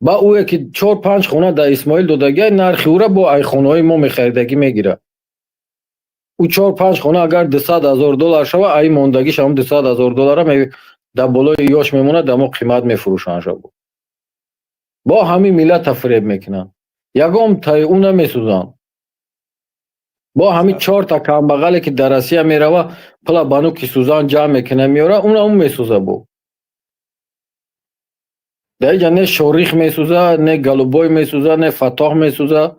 Speaker 5: Ба ӯе ки чор панҷ хона дар Исмоил додагиай, нархи ӯра бо ай хонаҳои мо мехаридагӣ мегирад. Ӯ чор панҷ хона агар 200 000 доллар шава, ай мондагиш ҳам 200 000 доллара дар болои ёш мемонад, дар мо қимат мефурӯшанд. Шабо бо ҳамин миллата фиреб мекунанд, ягон таи ӯ намесӯзанд. Бо ҳамин чорта камбағале, ки дар Россия мерава, пула ба нуки сӯзан ҷамъ мекуна, меёра, уна ӯ месӯза. Бо дар иҷа не Шорих месӯза, не Голубой месӯза, не Фаттоҳ месӯза.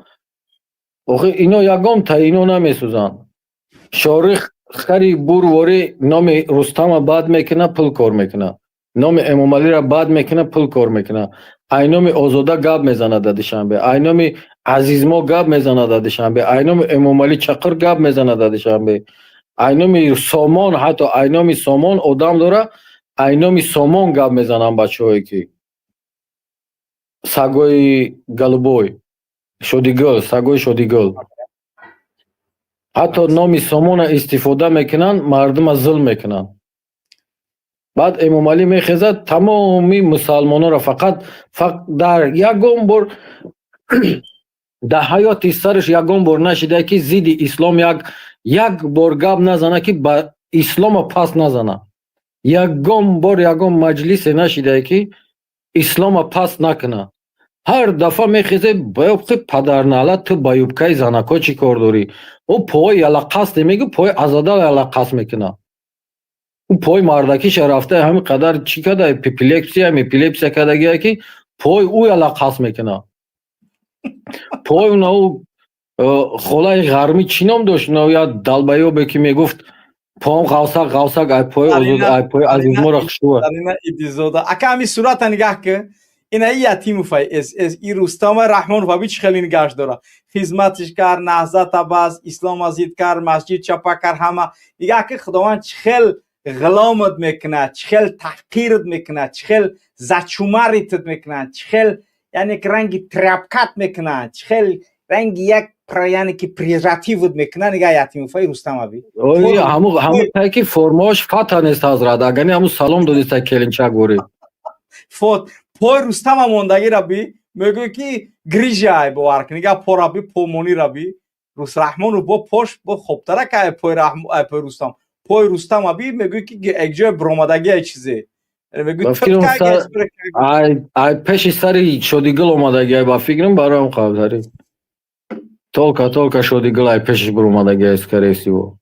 Speaker 5: Охи, ино ягон таи ино намесӯзанд. Шорих хари бурворӣ номи Рустама бад мекуна, пул кор мекуна, номи Эмомалиро бад мекуна, пул кор мекуна, ай номи Озода гап мезанад дар Душанбе, ай номи Азизмо гап мезанад дар Душанбе, ай номи Эмомалӣ Чақир гап мезанад дар Душанбе, ай номи Сомон, ҳатто ай номи Сомон одам дора, ай номи Сомон гап мезананд бачаҳое, ки сагои голубой Шодигул, сагои Шодигул, ҳатто номи Сомона истифода мекунанд, мардума зулм мекунанд. Баъд Эмомалӣ мехезад, тамоми мусалмононро фақат дар ягон бор дар ҳаёти сараш ягон бор нашида, ки зидди ислом як бор гап назана, ки ба ислома пас назана. Ягон бор ягон маҷлисе нашидае, ки ислома пас накуна. Ҳар дафъа мехезе баёбқи падарналат. Ту ба юбкаи занако чӣ кор дорӣ? Ӯ пои ялақас немегӯ, пои азада ялақас мекуна. Ӯ пои мардакиша рафта, ҳамин қадар чӣ када, эпилепсия эпилепсия кардагия, ки пои ӯ ялақас мекуна. Пои уна ӯ холаи ғармӣ чӣ ном дошт, як долбоёбе, ки мегуфт: «Поам ғавсак, ғавсак», ай пои озод, ай пои Азизморо хушрӯ.
Speaker 1: Идизода ака, ҳами сурата нигаҳ ки. Ина и Ятимова, и Рустама Раҳмонова би, чӣ хеле нигаҳш дора. Хизматиш кард, наҳзата бас, ислома зид кард, масҷид чапа кард, ҳама. Нигаҳ ки Худованд чӣ хел ғиломат мекунад, чӣ хел таҳқират мекунад, чӣ хел зачумаритат мекунад, чӣ хел, яъне ки ранги тряпкат мекунад, чӣ хел ранги як, яъне ки презервативат мекунад. Нигаҳ Ятимова, Рустама би.
Speaker 5: Ҳамун тай ки формаош фата нест, ҳазрат, агани ҳамун салом додиста келинчак ворид.
Speaker 1: Фот пой Рустама мондагира би, мегӯй ки грижа, бовар кун. Нигаҳ пора би, помонира би. Рахмонов бо пош бо хобтарак ай пой Рустам. Пой Рустама би, мегӯй ки якҷоя биромадагия чизе.
Speaker 5: Ай пеши сари Шодигул омадагиай, ба фикрам, бароям қабдари толка толка Шодигул ай пешиш биромадагиай, скорее всего.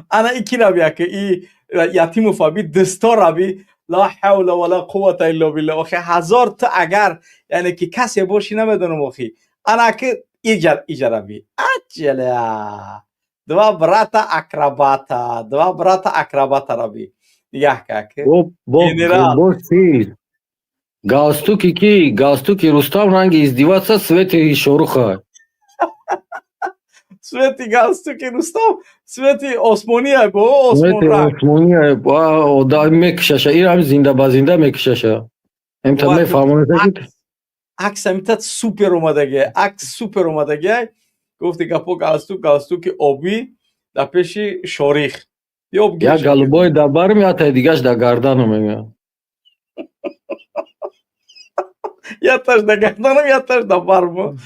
Speaker 1: Ана и кира би, ака, и Ятимова би, дастора би. Ла ҳавла вала қуввата илла билла. Охи, ҳазор ту агар, яъне ки касе бошӣ, намедонам. Охи, ана ки иҷар иҷара би, аҷала, два брата акробата, два брата акробата раби. Нигоҳ как.
Speaker 5: Бо
Speaker 1: Генерал.
Speaker 5: Бо чиз. Галстуки ки, галстуки Рустам ранги издеваться цвети Шоруха.
Speaker 1: Цвети галстуки Рустам, цвети осмония бо осмон
Speaker 5: Цвети
Speaker 1: ранг.
Speaker 5: Осмония, ба мекушаша. Ин ҳам зинда ба зинда мекушаша. Эмта
Speaker 1: Бовар
Speaker 5: мефаҳмонад ки
Speaker 1: Акс ҳамита супер омадаги, акс супер омадаги. Гуфти гапо галстук, галстуки обӣ дар пеши Шорих. Ёб
Speaker 5: як голубой дар барм, як таи дигаш дар гардану мегӯяд.
Speaker 1: Якташ дар гарданам, якташ дар барм.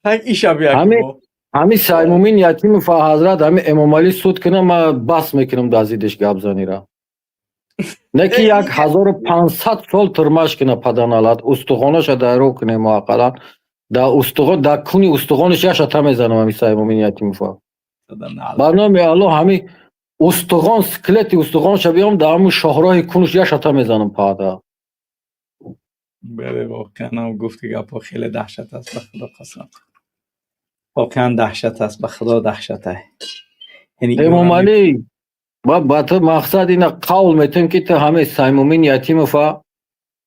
Speaker 1: Так иша бия.
Speaker 5: Ҳами Саймумин Ятимов ҳазрат, ҳами Эмомалӣ суд кунам, ман бас мекунам дар зиддиш гап занира. Не ки 1500 сол турмаш куна паданалат, устухонаша дайро кунем ақаллан. Дар устухон, дар куни устухонаш як шата мезанам ҳами Саймумин Ятимова. Ба номи Аллоҳ, ҳами устухон, скелети устухонша биём, дар ҳамун шоҳроҳи кунуш як шата мезанам пада.
Speaker 1: Бале, воқеан ҳам гуфти гапҳо хеле даҳшат аст, ба Худо қасам. Воқеан даҳшат аст, ба Худо даҳшат аст. Яъне
Speaker 5: Эмомалӣ, ба ту мақсад ина қавл метем ки ту ҳаме Саймумин Ятимова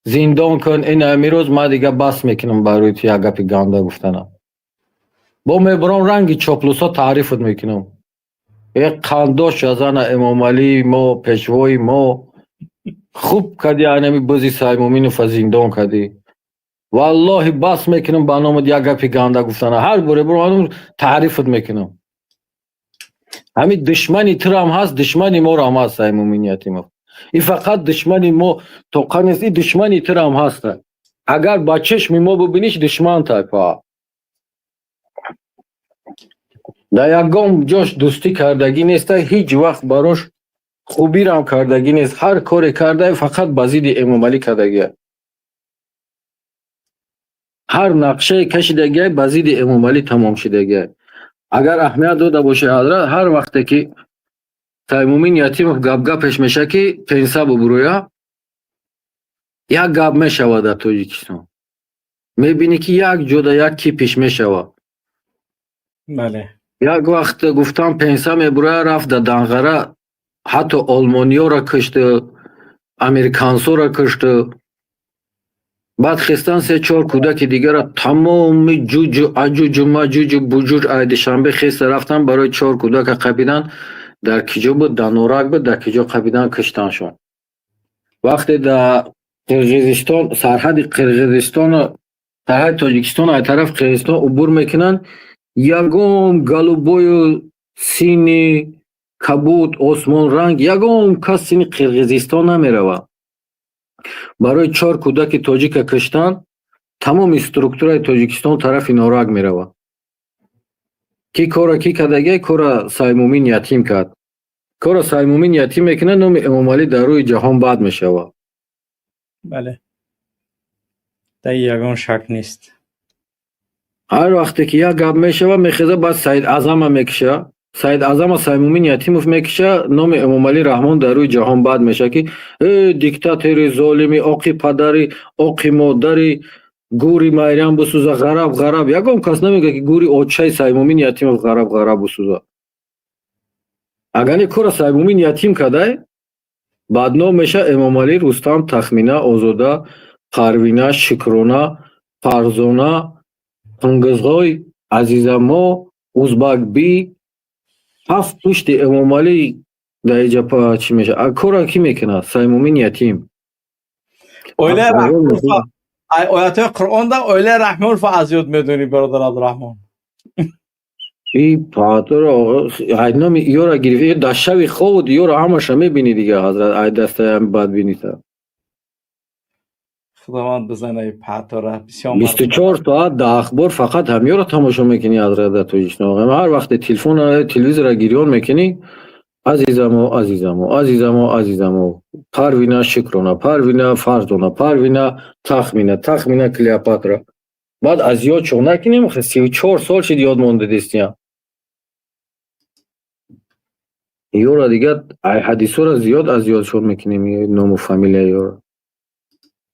Speaker 5: зиндон кун. Ин ҳамирӯз ман дига бас мекунам барои ту як гапи ганда гуфтанам. Бо мебаром ранги чоплусо таърифат мекунам. Э қандош азана Эмомалӣ мо, пешвои мо, хуб кади, анами бузи Саймуминова зиндон кадӣ. Валлоҳи, бас мекунам ба номат як гапи ганда гуфтана. Ҳар боре бурам таърифат мекунам. Ҳамин душмани турам ҳаст, душмани морам ҳаст Саймумин Ятимов. И фақат душмани мо тоқа нест, и душмани турам ҳаст. Агар ба чашми мо бибиниш, душман тайпа. Дар ягон ҷош дӯстӣ кардагӣ неста, ҳеҷ вақт барош хубирам кардагӣ нест. Ҳар коре карда, фақат ба зидди Эмомалӣ кардагия. Ҳар нақшае кашидагия, ба зидди Эмомалӣ тамом шидагия. Агар аҳамият дода бошед, ҳазрат, ҳар вақте ки Саймумин Ятимов гап-гапеш меша ки пенса бубурӯя, як гап мешавад дар Тоҷикистон. Мебинӣ ки як ҷода як кипиш мешавад.
Speaker 1: Бале.
Speaker 5: Як вақт гуфтам пенса мебуроя, рафт дар Данғара, ҳатто олмониёро кушт, американсоро кушт. Баъд хестан се чор кӯдаки дигара, тамоми ҷуҷу аҷуҷу маҷуҷу буҷуҷ ай Душанбе хеста рафтан, барои чор кӯдака қапидан. Дар киҷо буд? Дар Норак буд, дар киҷо қапидан, куштаншон. Вақте дар Қирғизистон, сарҳади Қирғизистону сарҳади Тоҷикистон ай тараф Қирғизистон убур мекунанд, ягон голубою сини кабуд осмонранг, ягон кас сини Қирғизистон намеравад. Барои чор кӯдаки тоҷика куштан, тамоми структураи Тоҷикистон тарафи Норак меравад. Ки кора ки кардагия? Кора Саймумин Ятим кард. Кора Саймумин Ятим мекунад, номи Эмомалӣ дар рӯи ҷаҳон бад мешавад.
Speaker 1: Бале. Дар ягон шак нест.
Speaker 5: Ҳар вақте ки як гап мешавад, мехеза, баъд Саид Азама мекиша. Саид Азама Саймумин Ятимов мекиша, номи Эмомалӣ Раҳмон дар рӯи ҷаҳон бад мешавад, ки э диктатори золими, оқи падари, оқи модари, гури майрам бисӯза, ғараб ғараб. Ягон кас намегӯяд, ки гури очаи Саймумин Ятимов ғараб ғараб бисӯза. Агар не кора Саймумин Ятим кардай, бадном меша Эмомалӣ, Рустам, Тахмина, Озода, Парвина, Шукрона, Фарзона, Қунгизғой, Азизамо, Узбакби, ҳафт пушти Эмомалӣ дар иҷа чӣ мешавад? Кора кӣ мекунад? Саймумин Ятим.
Speaker 1: Оилаи Раҳмонов, оятҳои Қуръонда оилаи Раҳмонов аз ёд медонӣ, бародар Абдураҳмон.
Speaker 5: И паатро ай номи ёра гирифт, дар шави хобут ёра ҳамаша мебинӣ дига, ҳазрат, ай дастаи бадбинита.
Speaker 1: Худованд бизана паатора бисёр.
Speaker 5: 24 соат дар ахбор фақат ҳамёро тамошо мекунӣ, ҳазрат, дар Тоҷикистон. Ҳар вақте телефон, телевизора гирён мекунӣ, азизамо, азизамо, азизамо, азизамо, Парвина, Шукрона, Парвина, Фарзона, Парвина, Тахмина, Тахмина, Клеопатра. Баъд аз ёд чо накунем, 34 сол шид, ёд монда дестия. Ёра дигар ай ҳадисҳоро зиёд аз ёдшон мекунем, ному фамилия ёра.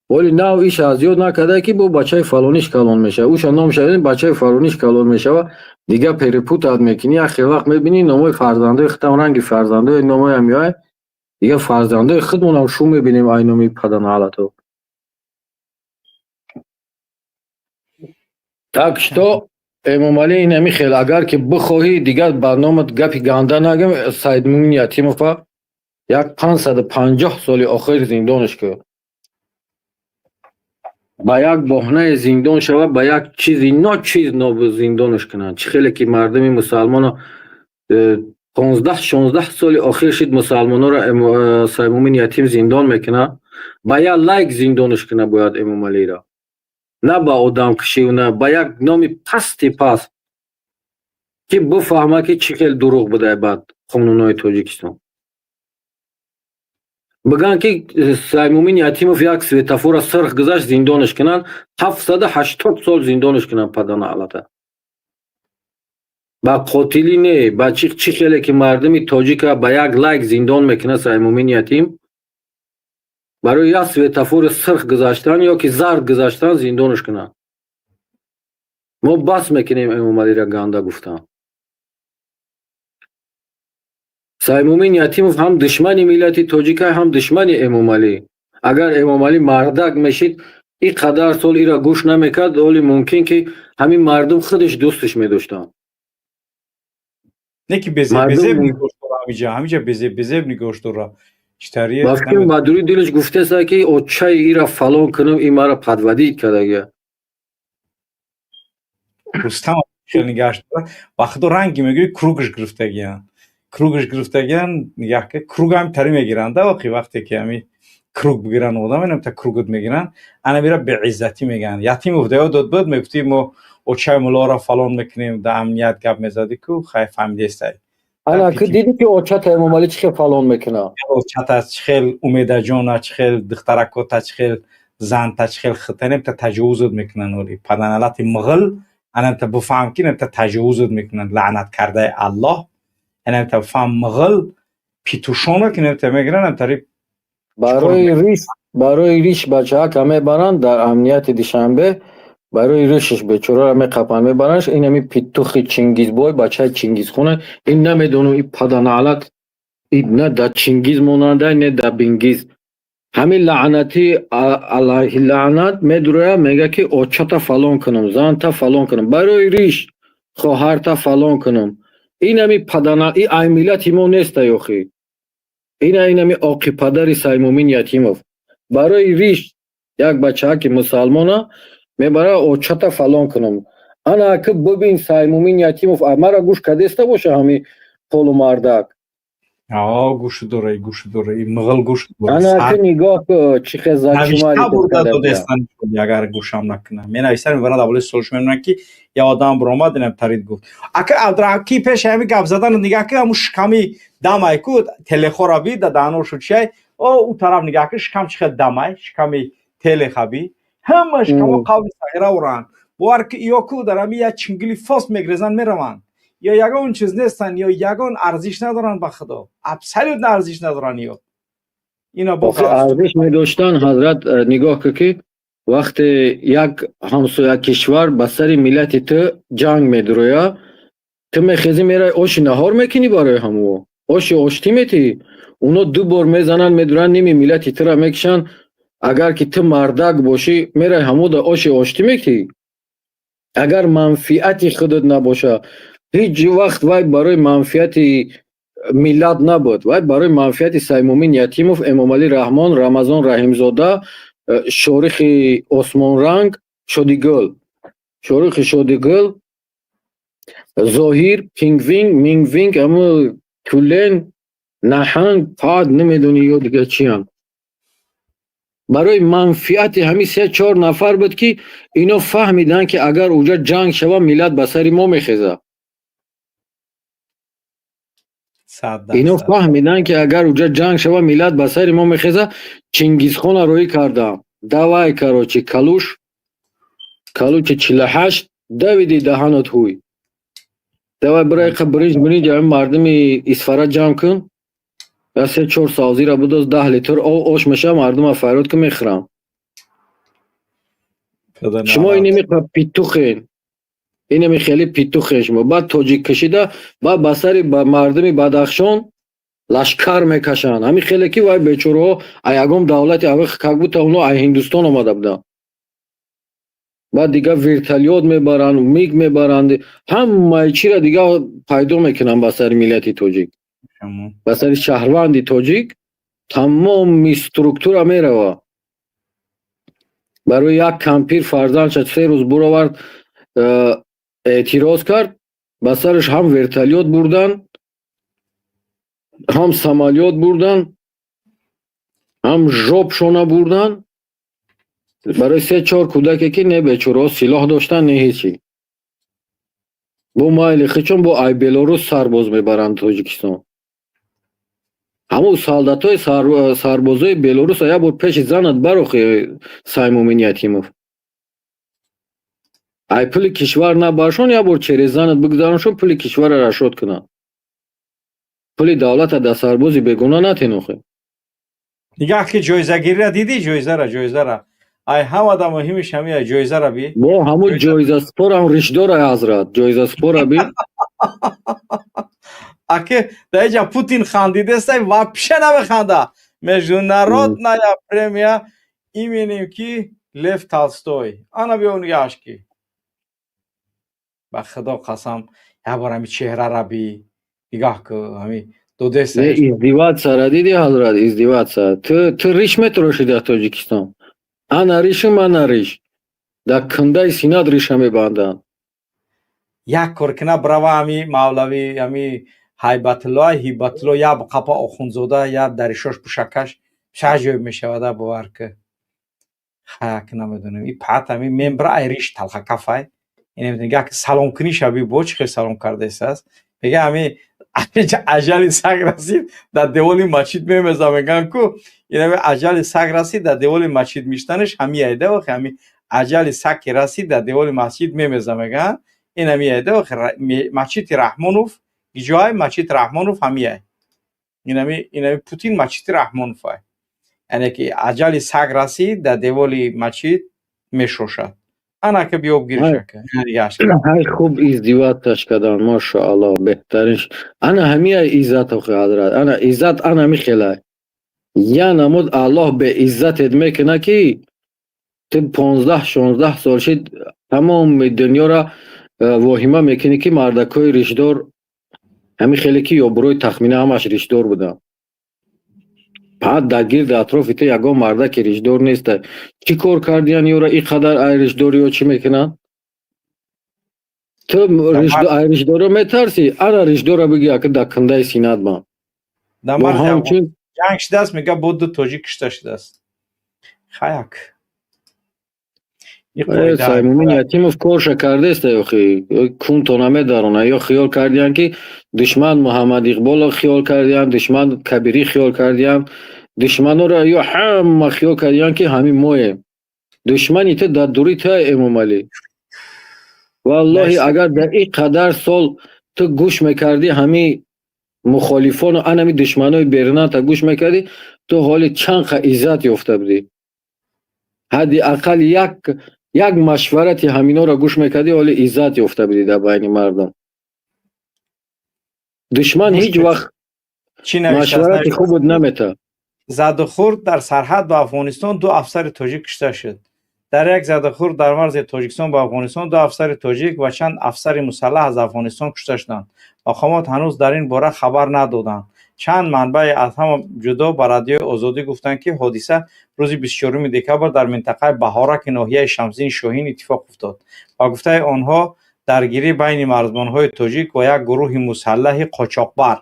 Speaker 5: Вале нав иша аз ёд накарда, ки бо бачаи фалониш калон мешава, уша номша бачаи фалониш калон мешава, дига перепутать мекунӣ. Як хел вақт мебинӣ, номои фарзандои худтам ранги фарзандои номоям меояд. Дигар фарзандои худмонам шу мебинем айноми паданаалато. Так что Эмомалӣ инами хел, агар ки бихоҳӣ дигар ба номат гапи ганда нагам, Саидмумин Ятимова як 550 соли охир зиндонаш кӯ. Ба як боҳнае зиндон шава, ба як чизи ночиз зиндонаш кунанд. Чӣ хеле ки мардуми мусалмоно 15-16 соли охир шид мусалмонора Саидмумин Ятим зиндон мекунад, ба як лайк зиндонаш кунад бояд Эмомалиро. На ба одамкушӣ, на ба як номи пасти паст, ки бифаҳма, ки чӣ хел дурӯғ будай баъд қонунҳои Тоҷикистон. Бигӯянд, ки Саймумин Ятимов як светофора сирх гузашт, зиндонаш кунанд, 780 сол зиндонаш кунанд паданаалата. Ба қотилӣ не, ба чӣ хеле ки мардуми тоҷика ба як лайк зиндон мекунад Саймумин Ятим, барои як светофори сирх гузаштан ё ки зард гузаштан зиндонаш кунанд. Мо бас мекунем Эмомалиро ганда гуфтан. Саймумин Ятимов ҳам душмани миллати тоҷика, ҳам душмани Эмомалӣ. Агар Эмомалӣ мардак мешид, ин қадар сол ира гӯш намекард, оли мумкин ки ҳамин мардум худаш дӯсташ медоштанд.
Speaker 1: Не ки безеб нигоҳ дора, ҳамиҷа безеб нигоҳ дора. Читарие.
Speaker 5: Ба фикр ба дури дилаш гуфтеса, ки очаи ира фалон кунам, ин мара подводить кардагия.
Speaker 1: Рустам хел нигаҳ дора. Ба худо ранги мегӯи кругш гирифтагиян. Кругш гирифтагиян, нигаҳ ки круг ҳам тари мегиранд, да оқи вақте ки ҳами круг бигиранд одам, инам та кругот мегиранд, ана мира беиззатӣ мегӯянд. Ятимов даё дод буд, мегуфти мо очаи муллоро фалон мекунем, да амният гап мезадӣ ку, хай фаҳмидестай.
Speaker 5: Ана ки дидӣ, ки очата Эмомалӣ чӣ хел фалон мекунад.
Speaker 1: Очата чӣ хел, Умедаҷона чӣ хел, духтаракота чӣ хел, занта чӣ хел, хитанем та таҷовузот мекунанд оли. Паданалати муғул, анам та бифаҳм, ки инам та таҷовузот мекунанд, лаънат кардаи Аллоҳ. Анам та бифаҳм муғул, петушона ки инам та мегиранд, ам тари
Speaker 5: Барои риш бачаҳака мебаранд дар амнияти Душанбе, барои ришиш бечораро меқапанд, мебарандш. Инами петухи Чингизбой, бачаи Чингизхона, ин намедонам, и паданаалат и на да Чингиз монанда, не да Бингиз. Ҳамин лаънатӣ алайҳи лаънат медуроя, мега, ки очата фалон кунам, занта фалон кунам, барои риш хоҳарта фалон кунам. Инами падана и ай миллати мо неста ёхи. Ина инами оқи падари Саймумин Ятимов барои риш як бачаҳаки мусалмона мебара, очата фалон кунам. Ана аки бибин, Саймумин Ятимов мара гӯш кадеста боша, ҳами полумардак.
Speaker 1: Гӯшу дора, гӯшу дора, муғул гӯш.
Speaker 5: Ана аки нигоҳ ку, чӣ хел
Speaker 1: навишта бурда додестан, агар гӯшам накунам. Менависам, мебаранд аввали солш мемонанд, ки я одам биромад, инам тарид гуфт. Ака Абдураҳм, ки пеши ҳами гап задан нигаҳ ки ҳамун шиками дамай ку телехора би да даҳаношу чиай, о ӯ тараф нигаҳ ки шикам чӣ хел дамай, шиками телехаби ҳама шикамо қавли сағира уранд. Бовар ки ё ку дар ҳами як чингили фос мегрезанд, мераванд, ё ягон чиз нестанд, ё ягон арзиш надоранд, ба худо, абсолютно арзиш надоранд ё
Speaker 5: ина. Арзиш медоштан, ҳазрат, нигоҳ ку, ки вақте як ҳамсоя кишвар ба сари миллати ту ҷанг медуроя, ту мехезӣ, мерай, оши наҳор мекунӣ барои ҳамво, оши оштӣ метиҳӣ. Оно ду бор мезананд, медуранд, ними миллати тура мекушанд. Агар ки ту мардак бошӣ, мерай, ҳамода оши оштӣ метиҳӣ? Агар манфиати худат набоша, ҳеҷ вақт вай барои манфиати миллат набуд, вай барои манфиати Саймумин Ятимов, Эмомалӣ Раҳмон, Рамазон Раҳимзода, Шорихи осмонранг, Шодигул, Шорихи Шодигул, Зоҳир, Пингвин, Мингвинг, ҳамо тюлень, наҳанг, пад, намедони ё дигар чиям, барои манфиати ҳамин се чор нафар буд, ки ино фаҳмиданд, ки агар уҷа ҷанг шава, миллат ба сари мо мехезад. Ино фаҳмиданд, ки агар уҷа ҷанг шава, миллат ба сари мо мехезад. Чингизхона роҳӣ кардам, давай, короче, калуш калучи 48 давиди даҳанот ҳуй, давай, бирайқа биринҷ биринҷ ҳамин мардуми Исфара ҷамъ кун, я се чор савзира будоз, 10 литр ош меша, мардума фарёд ки мехӯрам. Шумо инеми петухен, инеми хеле петухен шумо. Баъд тоҷик кашида, баъд ба сари мардуми Бадахшон. Лашкар мекашанд. Ҳамин хеле ки вай бечораҳо а ягон давлати, как будто оно ай Ҳиндустон омада буданд. Баъд дига вертолёт мебаранд, МиГ мебаранд, ҳамаи чиро дига пайдо мекунанд ба сари миллати тоҷик, ба сари шаҳрванди тоҷик. Тамоми структура мерава. Барои як кампир фарзандша 3 рӯз буровард, эътироз кард, ба сараш ҳам вертолёт бурданд, ҳам самолёт бурданд, ҳам жопшона бурданд. Барои се чор кӯдаке ки не бечораҳо силоҳ доштанд, не ҳечи. Бо майли хичон бо ай Белорус сарбоз мебаранд Тоҷикистон. Ҳамун солдатҳои, сарбозои Белоруса як бор пеши занат барохи, Саймумин Ятимов. Ай пули кишвар набаршон, як бор через занат бигзароншон, пули кишварро расход кунанд. Пули давлата дар сарбози бегуна натенохе.
Speaker 1: Нигаҳ ки ҷоизагириро дидӣ? Ҷоизара ай ҳамада муҳимиш ҳамия, ҷоизара би.
Speaker 5: Бо ҳамун ҷоизаспорам ришдора, ҳазрат, ҷоизаспора би.
Speaker 1: Аке, даиҷа Путин хандидестай, вообще намеханда. Международная премия именем ки Лев Толстой. Ана биё, нигаҳаш ки, ба худо қасам, як бор ҳами чеҳрара би, нигаҳ ку, ҳами додеса.
Speaker 5: Издеваться ра диди, ҳазрат, издеваться. Ту риш метарошӣ дар Тоҷикистон. Ана ришим, ана риш. Дар кундаи синат риша мебанданд.
Speaker 1: Як кор кина, брава, ҳами мавлави, ҳами Ҳайбатулло, Ҳибатулло, як қапа охунзода, як даришош пӯшакаш шаҷоиб мешавада, бовар ки. Хак намедонем, и пат ҳами мембра ай риш талхакафай. Як саломкунӣ шаби бо чӣ хел салом кардааст. Мега, ҳами аҷали саг расид, дар деволи масҷид мемеза, меган ку инами аҷали саг расид, дар деволи масҷид миштанаш ҳами айда. Охи, ҳами аҷали саг ки расид, дар деволи масҷид мемеза, меган, ин ҳами айда. Охи, масҷиди Раҳмонов ҷой, масҷид Раҳмонов ҳамияй. Инами Путин масҷиди Раҳмонов ай, яъне ки аҷали саг расид, дар деволи масҷид мешошад. Ана ка, биёб, гиришака.
Speaker 5: Ҳай, хуб издеваться ш кардан, машаалло, беҳтарин. Ана ҳамия иззат, охи, ҳазрат, ана иззат, ана михелай. Я намуд Аллоҳ беиззатет мекуна, ки ту 15-16 сол шид, тамоми дунёра воҳима мекунӣ, ки мардакҳои ришдор ҳамин хеле ки ёбурои тахмина ҳамаш ришдор буданд. Баъд дар гирди атрофи ту ягон мардаки ришдор неста. Чӣ кор кардиян ёра ин қадар ай ришдориё чӣ мекунанд? Ту ай ришдоро метарсӣ, ана ришдора биги, ака, дар кундаи синат бан.
Speaker 1: Ҷанг шудааст, мега, бо ду тоҷик кушта шудааст. Хаяк.
Speaker 5: Саймумин Ятимов корша кардеста, охи, кунто намедарона. Ё хиёл кардиян, ки душман Муҳаммад Иқболо хиёл кардиян, душман Кабирӣ хиёл кардиян, душманора ё ҳама хиёл кардиян, ки ҳамин моем. Душмани ту дар дури туай, Эмомалӣ. Валлоҳи, агар дар ин қадар сол ту гӯш мекардӣ ҳами мухолифону анами душманои беруната гӯш мекардӣ, ту ҳоли чанд қа иззат ёфта будӣ. Ҳадди ақал як машварати ҳаминора гӯш мекардӣ, ҳоли иззат ёфта будӣ дар байни мардум. Душман ҳеҷ вақт машварати хубот намета.
Speaker 1: Задухӯрд дар сарҳад ба Афғонистон, ду афсари тоҷик кушта шуд. Дар як задухӯрд дар марзи Тоҷикистон ба Афғонистон ду афсари тоҷик ва чанд афсари мусаллаҳ аз Афғонистон кушта шуданд. Мақомот ҳанӯз дар ин бора хабар надоданд. Чанд манбаи аз ҳама ҷудо ба Радиои Озодӣ гуфтанд, ки ҳодиса рӯзи 24 декабр дар минтақаи Баҳораки ноҳияи Шамсиддини Шоҳин иттифоқ уфтод. Ба гуфтаи онҳо, даргирӣ байни марзбонҳои тоҷик ва як гурӯҳи мусаллаҳи қочоқбар,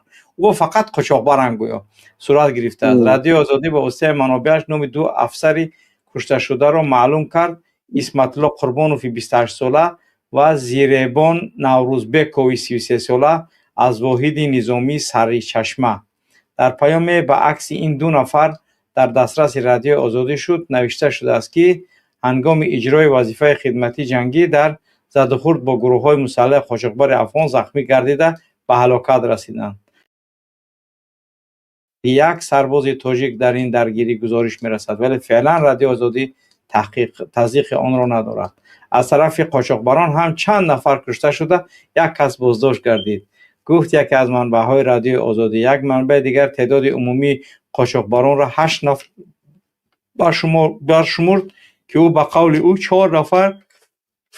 Speaker 1: ӯ фақат қочоқбаранд гӯё, сурат гирифтааст. Радиои Озодӣ ба воситаи манобеаш номи ду афсари кушташударо маълум кард: Исматулло Қурбонови 28сола ва Зиребон Наврӯзбекови 33сола аз воҳиди низомии Саричашма. Дар паёме ба акси ин ду нафар дар дастраси Радиои Озодӣ шуд, навишта шудааст, ки ҳангоми иҷрои вазифаи хидматии ҷангӣ дар задухӯрд бо гурӯҳҳои мусаллаҳи қочоқбари афғон захмӣ гардида, ба ҳалокат расиданд. Як сарбози тоҷик дар ин даргирӣ гузориш мерасад, вале феълан Радиои Озодӣ тасдиқи онро надорад. Аз тарафи қочоқбарон ҳам чанд нафар кушта шуда, як кас боздошт гардид. Гуфт яке аз манбаъҳои Радиои Озодӣ. Як манбаи дигар теъдоди умумии қочоқбаронро 8 нафар баршумурд, ки ӯ ба қавли ӯ 4 нафар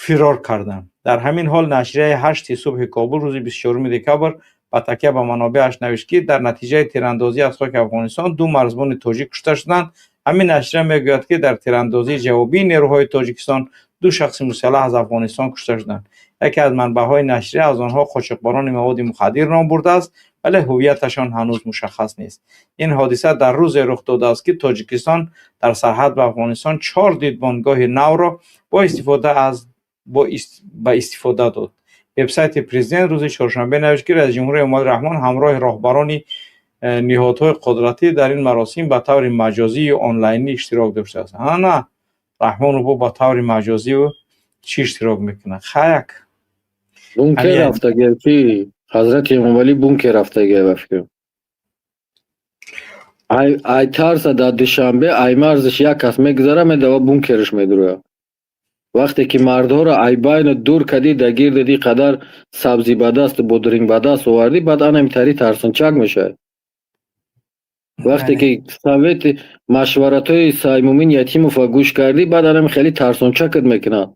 Speaker 1: фирор карданд. Дар ҳамин ҳол нашрияи 8 субҳи Кобул рӯзи 24 декабр ба такя ба манобеаш навишт, ки дар натиҷаи тирандозӣ аз хоки Афғонистон 2 марзбони тоҷик кушта шуданд. Ҳамин нашрия мегӯяд, ки дар тирандозии ҷавобии нерӯҳои Тоҷикистон 2 шахси мусаллаҳ аз Афғонистон кушта шуданд. Яке аз манбаъҳои нашрия аз онҳо қочоқбарони маводи мухаддир ном бурдааст, вале ҳувияташон ҳанӯз мушаххас нест. Ин ҳодиса дар рӯзе рух додааст, ки Тоҷикистон дар сарҳад ба Афғонистон 4 дидбонгоҳи навро ба истифода дод. Вебсайти президент рӯзи чоршанбе навишт, ки раисҷумҳури Эмомалӣ Раҳмон ҳамроҳи роҳбарони ниҳодҳои қудратӣ дар ин маросим ба таври маҷозию онлайнӣ иштирок доштааст. Ана Раҳмонов ба таври маҷозию чӣ иштирок мекунад? Хаяк.
Speaker 5: Бункер рафтагӣ ки Ҳазрати Эмомалӣ бункер рафтагӣ ба фикрам. Ай тарса дар Душанбе ай марзиш як кас мегузара, медава бункерш медуроя. Вақте ки мардҳоро ай байну дур кардӣ, дар гирди ди қадар сабзӣ ба даст, бодринг ба даст овардӣ, баъд анамитари тарсончак мешавад. Вақте ки совети машваратҳои Саймумин Ятимовро гӯш кардӣ, баъд анами хеле тарсончакат мекунанд.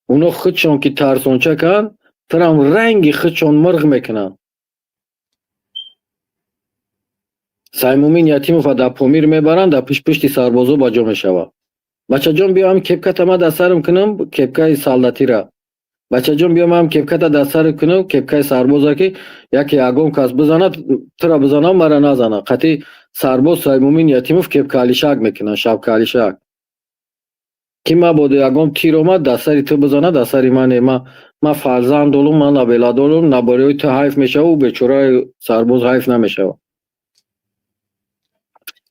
Speaker 5: Оно худшон ки тарсончаканд, турам ранги худшон мирғ мекунанд. Саймумин Ятимовро дар Помир мебаранд, дар пуштпушти сарбозо ба ҷо мешавад. Бачаҷон, биё ҳам кепката ма дар сарам кунам, кепкаи солдатира. Бачаҷон, биё ман кепката дар сарам кунам, кепкаи сарбоза, ки яке ягон кас бизанад, тура бизанам, мара назанад. Қатъи сарбоз Саймумин Ятимов кепка алишак мекунад, шапка алишак. Ки мабодо ягон тир омад, дар сари ту бизанад, дар сари ман не. Ма фарзанд долум, ман набела долум, набораи ту ҳайф мешавад, ӯ бечораи сарбоз ҳайф намешавад.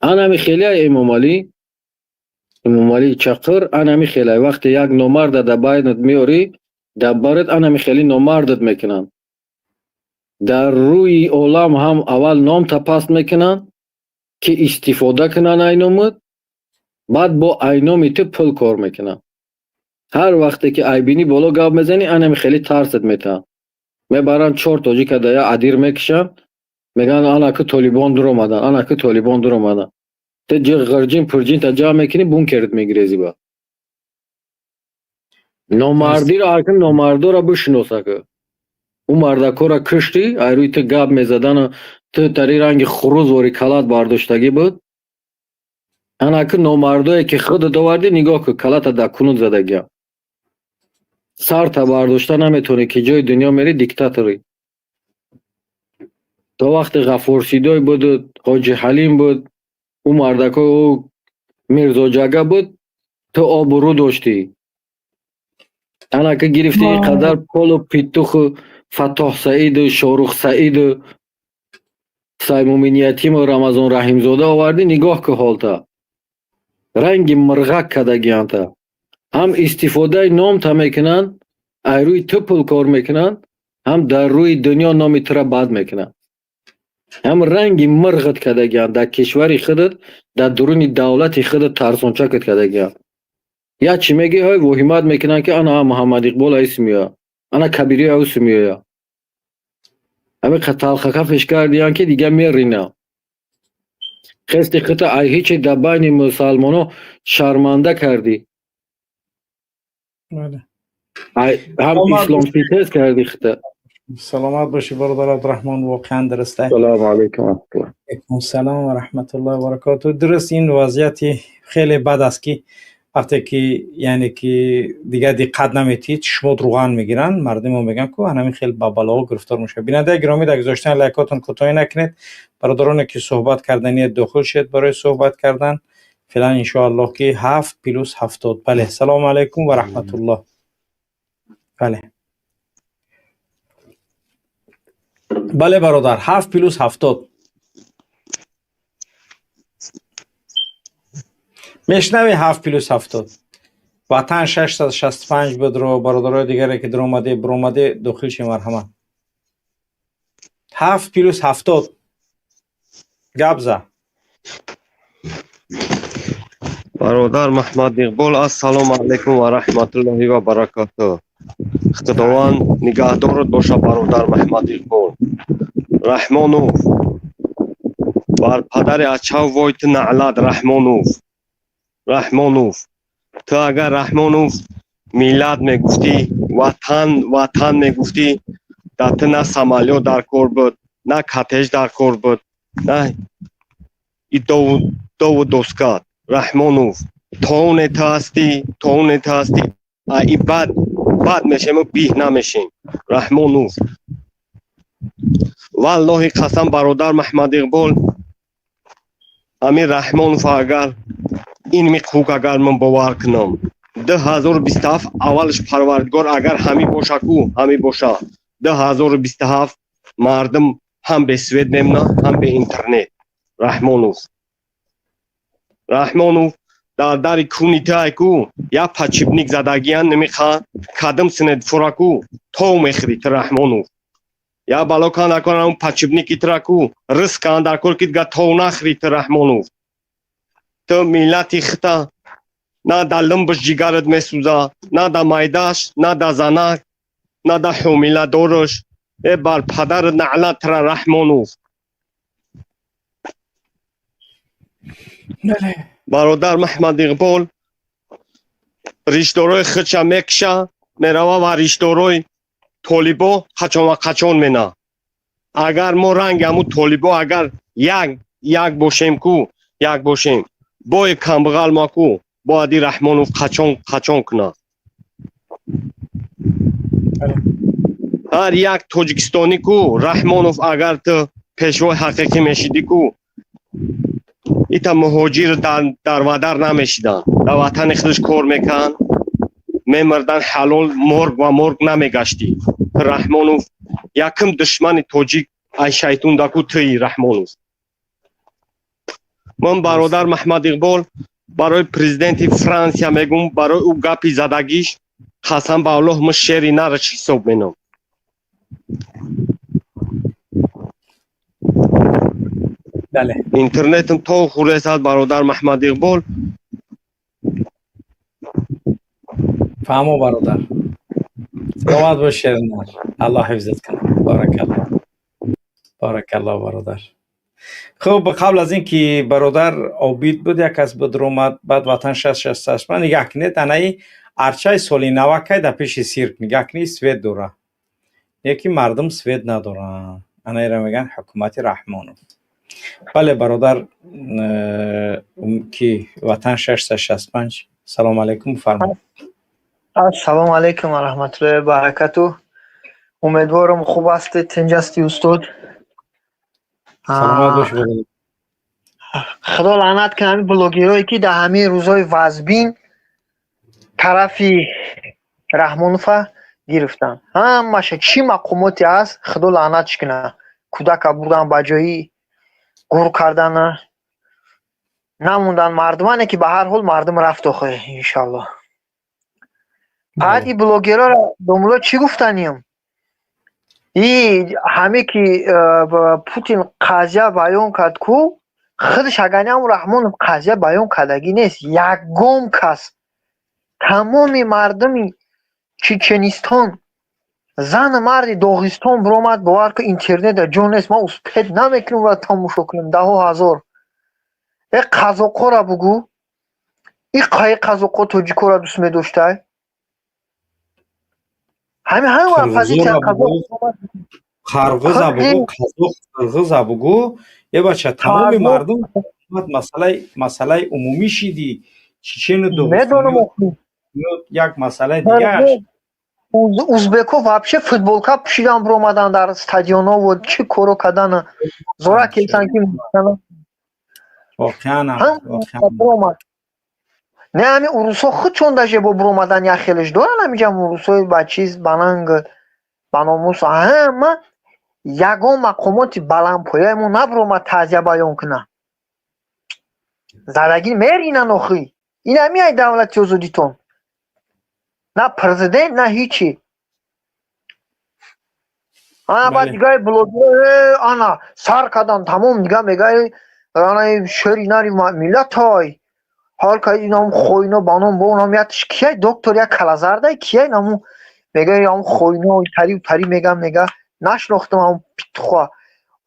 Speaker 5: Анами хеле Эмомалӣ, Эмомалӣ чақир, анами хеле вақте як номарда дар байнат меорӣ, дар барат анами хеле номардат мекунанд. Дар рӯи олам ҳам аввал номта паст мекунанд, ки истифода кунанд ай номат, баъд бо ай номи ту пул кор мекунанд. Ҳар вақте ки айбинӣ боло гап мезанӣ, анами хеле тарсат метаҳанд. Мебаранд 4 тоҷика дар як адир мекушанд, мегӯянд ана ки толибон дур омаданд, ана ки толибон дур омаданд. Ту ғирҷин пурҷинта ҷамъ мекунӣ, бункерат мегирезӣ ба. Номардиро ҳар ким номардоро бишиноса, ки ӯ мардакоро куштӣ, ай рӯи ту гап мезадану ту тари ранги хуруз вори калат бардоштагӣ буд. Ана ки номардое ки худат овардӣ, нигоҳ кун, калата дар кунут задагиам. Сарта бардошта наметавонӣ, ки ҷои дунё мерӣ диктаторӣ. То вақте Ғафур Сидой буд, Ҳоҷи Ҳалим буд, ӯ мардакои ӯ Мирзоҷага буд, ту обрӯ доштӣ. Ана ки гирифтӣ ин қадар полу питуху Фаттоҳ Саиду Шорух Саиду Саймумин Ятиму Рамазон Раҳимзода овардӣ, нигоҳ кун ҳолта. Ранги мирғак кардагианта. Ҳам истифодаи номта мекунанд, ай рӯи ту пул кор мекунанд, ҳам дар рӯи дунё номи тура бад мекунанд. Ҳам ранги мирғат кардагианд дар кишвари худат, дар дуруни давлати худат тарсончакат кардагианд. Як чӣ мегӯӣ, ҳой воҳимат мекунанд, ки ана Муҳаммад Иқбол аис меояд, ана Кабирӣ аус меояд. Ҳамин талхака фиш кардиянд, ки дигар мерина. Хести худта ай ҳечи дар байни мусалмоно шарманда кардӣ. Ҳам исломситез кардӣ худта.
Speaker 1: Саломат бошӣ, бародар Абдурраҳмон, воқеан дуруст аст.
Speaker 5: Салому алайкум ва раҳматуллоҳ.
Speaker 1: Алайкум салом ва раҳматуллоҳи ва баракотуҳ. Дуруст, ин вазъияти хеле бад аст, ки вақте ки яъне ки дигар диққат наметиҳед, чишмот рӯған мегиранд, мардумо мегӯянд, ку ҳамин хел ба балоҳо гирифтор мешавад. Бинандаи гиромӣ, дар гузоштани лайкотон кӯтоҳӣ накунед. Бародароне ки суҳбат карданият, дохил шед барои суҳбат кардан. Феълан иншоаллоҳ ки 7 плюс 70. Бале, салому алайкум ва раҳматуллоҳ. Бале. Бале бародар, 7 плюс 70. Мешнавӣ 7 плюс 70? Ватан 665 буд ро бародарои дигаре ки даромаде, баромаде, дохил ши, марҳамат. 7 плюс 70. Гап за.
Speaker 6: Бародар Муҳаммад Иқбол, ассалому алайкум ва раҳматуллоҳи ва баракотуҳ. Худованд нигаҳдорат боша, бародар Маҳмад Иқбол. Раҳмонов, бар падари ачав вой ту наълат, Раҳмонов. Раҳмонов, ту агар, Раҳмонов, миллат мегуфтӣ, ватан, ватан мегуфтӣ, дар ту на самолёт дар кор буд, на коттедж дар кор буд, на и дову доскат. Раҳмонов, то оне ту ҳастӣ, то оне ту ҳастӣ, а и бад бад мешем, биҳ намешем. Раҳмонов, валлоҳи қасам, бародар Маҳмад Иқбол, ҳамин Раҳмонов, агар ин миқҳук, агар ман бовар кунам, 2027 аввалш, парвардигор, агар ҳамӣ боша ку, ҳамӣ боша, 2027 мардум ҳам бе свет мемона, ҳам бе интернет. Раҳмонов, Раҳмонов, дар дари куни тай ку як подшипник задагиян, намиха кадам синедфура ку тов мехӯри ту, Раҳмонов. Я бало кан дар кор, подшипники тура ку риск кан дар кор, ки дига тов нахӯри ту, Раҳмонов. Ту миллати хита на да лимбаш ҷигарат месӯза, на да майдаш, на да занак, на да ҳомиладораш. Э, бар падарат наълат тра, Раҳмонов. Бародар Маҳмад Иқбол, ришдорои худша мекша, мерава ва ришдорои толибо қачон ва қачон мена. Агар мо ранги ҳамун толибо, агар як як бошем ку, як бошем, бои камбағал ма ку бояд и Раҳмонов қачон қачон кунад. Ҳар як тоҷикистонӣ ку, Раҳмонов, агар ту пешвои ҳақиқӣ мешидӣ ку, ита муҳоҷир дар вадар намешиданд, дар ватани худаш кор мекард, мемардан ҳалол, морг ва морг намегаштӣ. Раҳмонов, якум душмани тоҷик ай шайтун даку туи, Раҳмонов. Ман, бародар Маҳмад Иқбол, барои президенти Франсия мегум, барои ӯ гапи задагиш, қасам ба Аллоҳ, ма шери нараш ҳисоб менам. Интернетам то хуресад, бародар Маҳмад Иқбол.
Speaker 1: Фаҳмо, бародар, саломат бош, шеринар, Аллоҳ ҳифзат кунад. Баракалло, баракалло, бародар. Хуб, қабл аз ин ки бародар Обид буд, як кас буд, ромад, баъд ватан 668 ман. Нигаҳ кунед, анаи арчаи соли навакай дар пеши сирк, нигаҳ кунед, свет дора, яки мардум свет надоранд. Анаиро мегӯянд ҳукумати Раҳмонов. Бале, бародар, ки ватан 665, салому алайкум, фармоед.
Speaker 7: Ассалому алайкум ва раҳматуллоҳи ва баракату. Умедворам, хуб ҳастед, тинҷ ҳастӣ, устод.
Speaker 1: Саломат бош, бародар.
Speaker 7: Худо лаънат кунад ҳамин блогерое, ки дар ҳамин рӯзҳои вазбин тарафи Раҳмонова гирифтанд. Ҳамаша чӣ мақомоте ҳаст, худо лаънатш кунад. Кӯдака бурдан, ба ҷои гур кардана намондан мардумане, ки ба ҳар ҳол мардум рафт охе, иншаллоҳ. Баъд и блогерора, домулло, чӣ гуфтанем? И ҳаме ки Путин қазия баён кард ку, худаш аганиам Раҳмонов қазия баён кардагӣ нест. Ягон кас, тамоми мардуми Чеченистон, зану марди Доғистон биромад, бовар кун, интернета ҷо нест, ман успеть намекунам ва тамошо кунам, даҳо ҳазор. Э, қазоқҳоро бугӯ, и қаи қазоқҳо тоҷикҳоро дӯст медоштай? Ҳамин ҳама позитсия.
Speaker 1: Қарғиза бугӯ, қазоқ, қирғиза бугӯ, е бача, тамоми мардум масъалаи умумӣ шиди. Чечену
Speaker 7: Медонам.
Speaker 1: як масъалаи дигар.
Speaker 7: Узбекҳо вообще футболка пӯшидан биромадан дар стадионову чӣ коро кардана, зора келсан ки.
Speaker 1: Воқеан.
Speaker 7: Биромад. Не, ҳамин урусҳо худшон даже бо биромадан як хелеш доранд. Ҳамиҷа урусҳои ба чиз, бананг, ба номус, ҳама ягон мақомоти баландпояи мо набиромад таъзия баён кунад. Задагӣ меринан охӣ. Ин ҳамин ай давлати озодитон, на президент, на ҳичи. Ана, баъд дигари блогер ана сар кардан, тамом, дига мегаи, ана шери нари миллатай ҳар ка инам хоино баном бо унам. Якш кияй, доктор, як калазардай кияй, наму. Мега ам хойно тари тари мега мега нашнохтам ам питхо.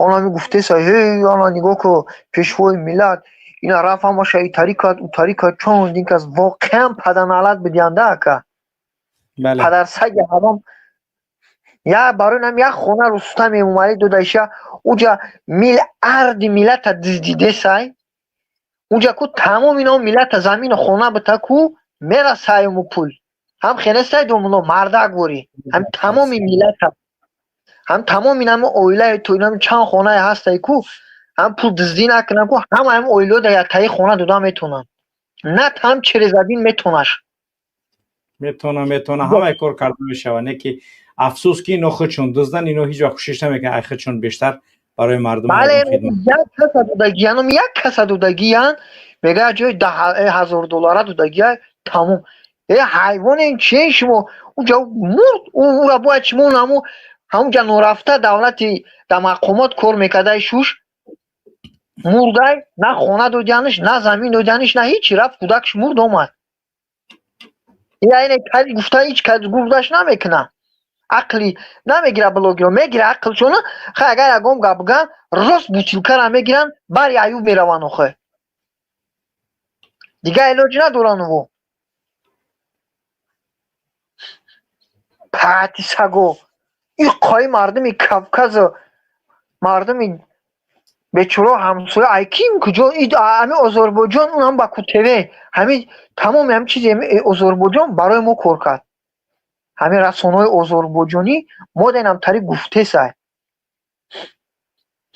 Speaker 7: Она ми гуфтеса ҳей ана нигоҳ ку пешвои миллат ина рафт ҳамаша и тари кард у тари кард чон дин кас воқеан паданалат бидиянда ака. Падарсаги ҳаром я барои нам як хона Рустам Эмомалӣ додаиша уҷа миллиарди миллата дуздидесай уҷа ку тамом ино миллата замину хона бита ку мерасаюму пул ҳам хенестай домуло мардак ворӣ ҳам тамоми миллата ҳам тамоми инами оилаи ту инами чанд хонае ҳастай ку ҳам пул дуздӣ накунам ку ҳама ҳам оилао дар яктаи хона дода метонанд на там через один метонаш
Speaker 1: метона метона ҳамаи кор карда мешавад не ки афсӯс ки ино худшон дуздан ино ҳеҷ вақт кӯшиш намекунанд ай худшон бештар барои мардум
Speaker 7: бале як каса додагиян як каса додагиян мега ҷои 10,000 доллара додагия тамом э ҳайвоне чие шумо уҷа мурд ура бояд шумо наму ҳамуҷа норафта давлати дар мақомот кор мекардаи шуш мурдай на хона додианш на замин додианш на ҳичи рафт кӯдакш мурд омад яъне кади гуфта ҳеҷ кас гурдаш намекуна ақли намегира блогеро мегира ақлшона хай агар ягон гап бигӯянд рост бутилкара мегиранд бари аюб мераванд охе дигар илоҷ надоранд во пати саго иқои мардуми Кавказу мардуми бечоро ҳамсоя ай ким куҷо ҳами Озарбойҷон унам Баку ТВ ҳами тамоми ҳами чизи Озарбойҷон барои мо кор кард ҳамин расонаҳои озарбойҷонӣ мо денам тари гуфтесай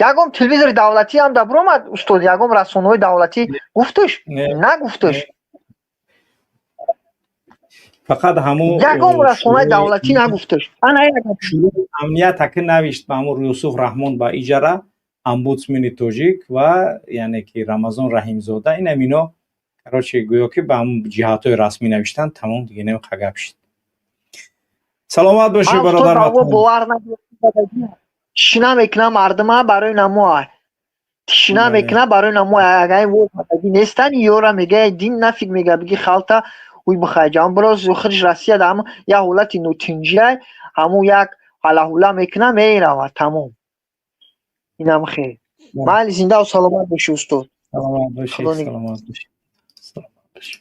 Speaker 7: ягон телевизори давлатӣ ҳам да биромад устод ягон расонаҳои давлатӣ гуфташ нагуфташ
Speaker 1: фақат ҳамун
Speaker 7: ягон расонаи давлатӣ нагуфташ ана
Speaker 1: амният аки навишт ба ҳамун Юсуф Раҳмон ба иҷара омбудсмени тоҷик ва яъне ки Рамазон Раҳимзода инам ино короче гӯё ки ба ҳамун ҷиҳатҳои расмӣ навиштанд тамом дига немиқа гап шид. Саломат бошӣ бародар.
Speaker 7: Бовар тишина мекунам мардума барои намоа тишина мекунам барои намоа агар ин нестан ёра мега дин нафиг мега биги халта уй бихайҷам бироз худш Россия дар як ҳолати нотинҷиай ҳамун як ҳалаҳула мекунам меравад тамом инам хел майли зиндаву саломат бошӣ устод.
Speaker 1: Саломат бошӣ саломат бошӣ саломат бошӣ.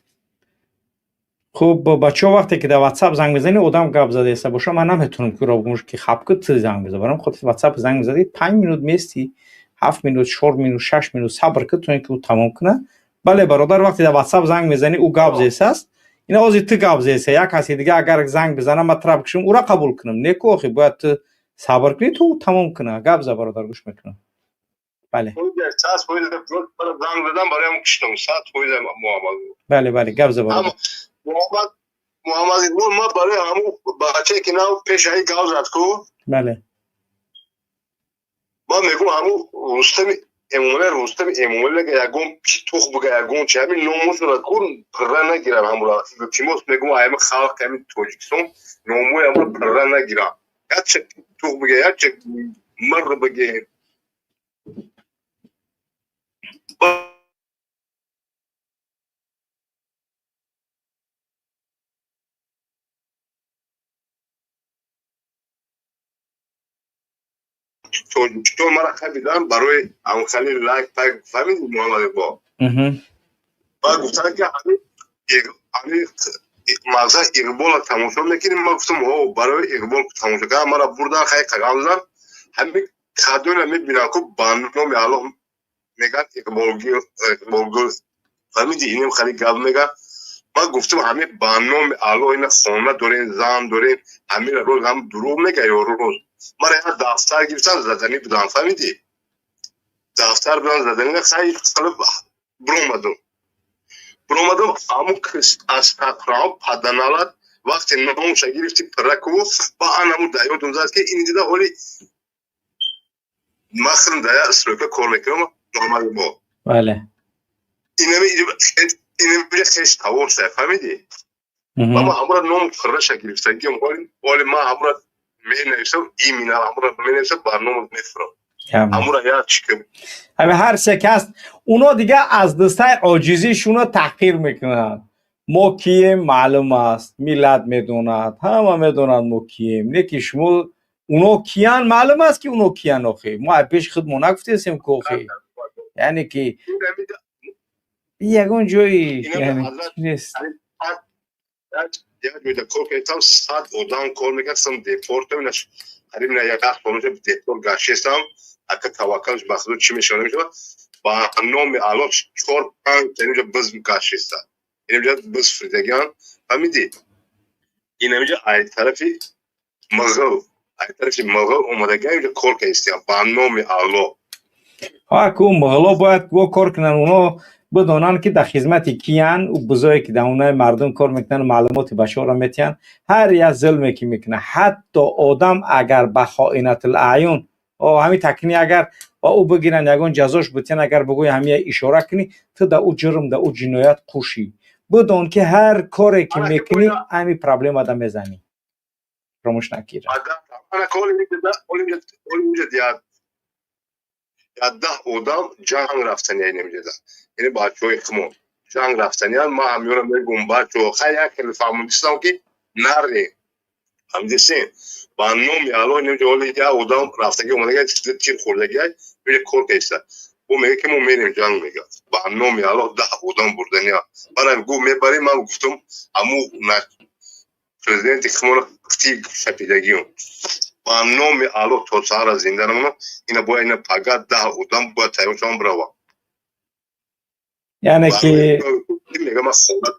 Speaker 1: Хуб бачаҳо вақте ки дар ватсап занг мезанӣ одам гап задаеста боша ман наметавонам ки ро бигӯм ки хаб ки ту занг меза барам хотир ватсап занг мезадӣ 5 минут местӣ 7 минут 4 минут 6 минут сабр кун то ин ки ӯ тамом кунад. Бале бародар вақте дар ватсап занг мезанӣ ӯ гап зесааст ина ози ту гап зеса як каси дига агар занг бизана ман тура бикушам ӯра қабул кунам не ку охи бояд ту сабр кунӣ то ӯ тамом кунад. Гап за бародар гӯш мекунам. Бале бале бале гап за бародар.
Speaker 4: Муҳаммад Иқбол ман барои ҳамун бачае ки нав пешаи гап зад ку
Speaker 1: бале
Speaker 4: ман мегӯм ҳамун Рустами Эмомалӣ Рустами Эмомалӣ ягон чи тух бига ягон чи ҳамин номусро ку пирра нагирам ҳамура илтимос мегӯм ҳами халқ ҳамин Тоҷикистон номои ҳамура пирра нагирам якча тух бига якча мир биге Тоҷикистон мара хабидан барои ҳамхали лайк пайк фаҳмиди Муҳаммад Иқбол баъд гуфтанд ки ҳамин мақсад Иқболро тамошо мекунем. Ман гуфтам ҳо барои Иқбол тамошо кардам мара бурдан хай қагам задан ҳамин кадоне мебинам ку ба номи Аллоҳ мегӯянд Иқболгул фаҳмиди инем хали гап мегӯяд. Ман гуфтам ҳамин ба номи Аллоҳ ина хона дорем зан дорем ҳамин рӯз ҳам дурӯғ мегӯяд ё рӯз мара як дафтар гирифтан заданӣ будам фаҳмидӣ дафтар будам заданӣ хай қалб биромадум ҳамун аз тақраҳо паданалат вақте номша гирифти пирраку ба анаму даёдум зад ки ин дида ҳоли ман худам дар як стройка кор мекунам Муҳаммад Иқбол
Speaker 1: бале
Speaker 4: инамиҷа хеш тавор шуда фаҳмидӣ ва ман ҳамура ном пирраша гирифтагиам ҳоли ман ҳамура менависам имина ҳамура менависам барнома мефурам ҳамура як чӣ
Speaker 1: ҳамин ҳар се ки ҳаст уно дига аз дастаи оҷизишуно таҳқир мекунанд. Мо кием, маълум аст, миллат медонад, ҳама медонад мо кием. Не ки шумо уно киян, маълум аст ки уно киян охи. Мо аз пеши худ мо нагуфтесем ки охи. Яъне ки ягон ҷои нест.
Speaker 8: Як ҷойда кор кардам, 100 одам кор мекард, сам депорт қариб на як сол мешавад депорт гаштестам. Ака таваккалш ба Худо, чӣ мешавад, намешавад. Ба номи Аллоҳ, чор панҷ инҷа биз гаштеста, инҷа биз фуридагиан, фаҳмидӣ? Инамиҷа ай тарафи мағл, ай тарафи мағл омадагиан, инҷа кор кардистиям, ба номи Аллоҳ.
Speaker 1: Ҳа, ку мағло бояд бо кор кунанд, оно бидонанд ки дар хизмати киян. Ӯ бузое ки дар онаи мардум кор мекунанд, маълумоти башорро метиҳанд, ҳар як зулме ки мекунад, ҳатто одам агар ба хоинатул аъюн ҳамин такни агар ба ӯ бигиранд, ягон ҷазош битиҳанд, агар бигӯи ҳамия ишора кунӣ, ту да ӯ ҷурм, да ӯ ҷиноят қушӣ. Бидон ки ҳар коре ки мекунӣ, ҳамин проблема да мезанӣ, фаромӯш накира.
Speaker 8: 10 одам ҷанг рафтани намеҷада, яъне бачаҳои хумон ҷанг рафтаниян. Ман ҳамёра мегӯм: бачаҳо, хай, як хеле фаҳмондистам ки наре, фаҳмидисен? Ба номи Аллоҳ, намеҷа оли як одам рафтаги омадаги, тир хӯрдаги, меҷа кор кайста. Ӯ мега ки мо мерем ҷанг, мега. Ба номи Аллоҳ, 10 одам бурдания. Ман гу мебарем, ман гуфтам, ҳаму президенти хумона тир шапидагиюм. Ба номи Аллоҳ, то саҳара зинда намонам, ина бояд, ина пага 10 одам бояд тайёр шавам, бирава.
Speaker 1: Яъне ки
Speaker 8: мега ман хона,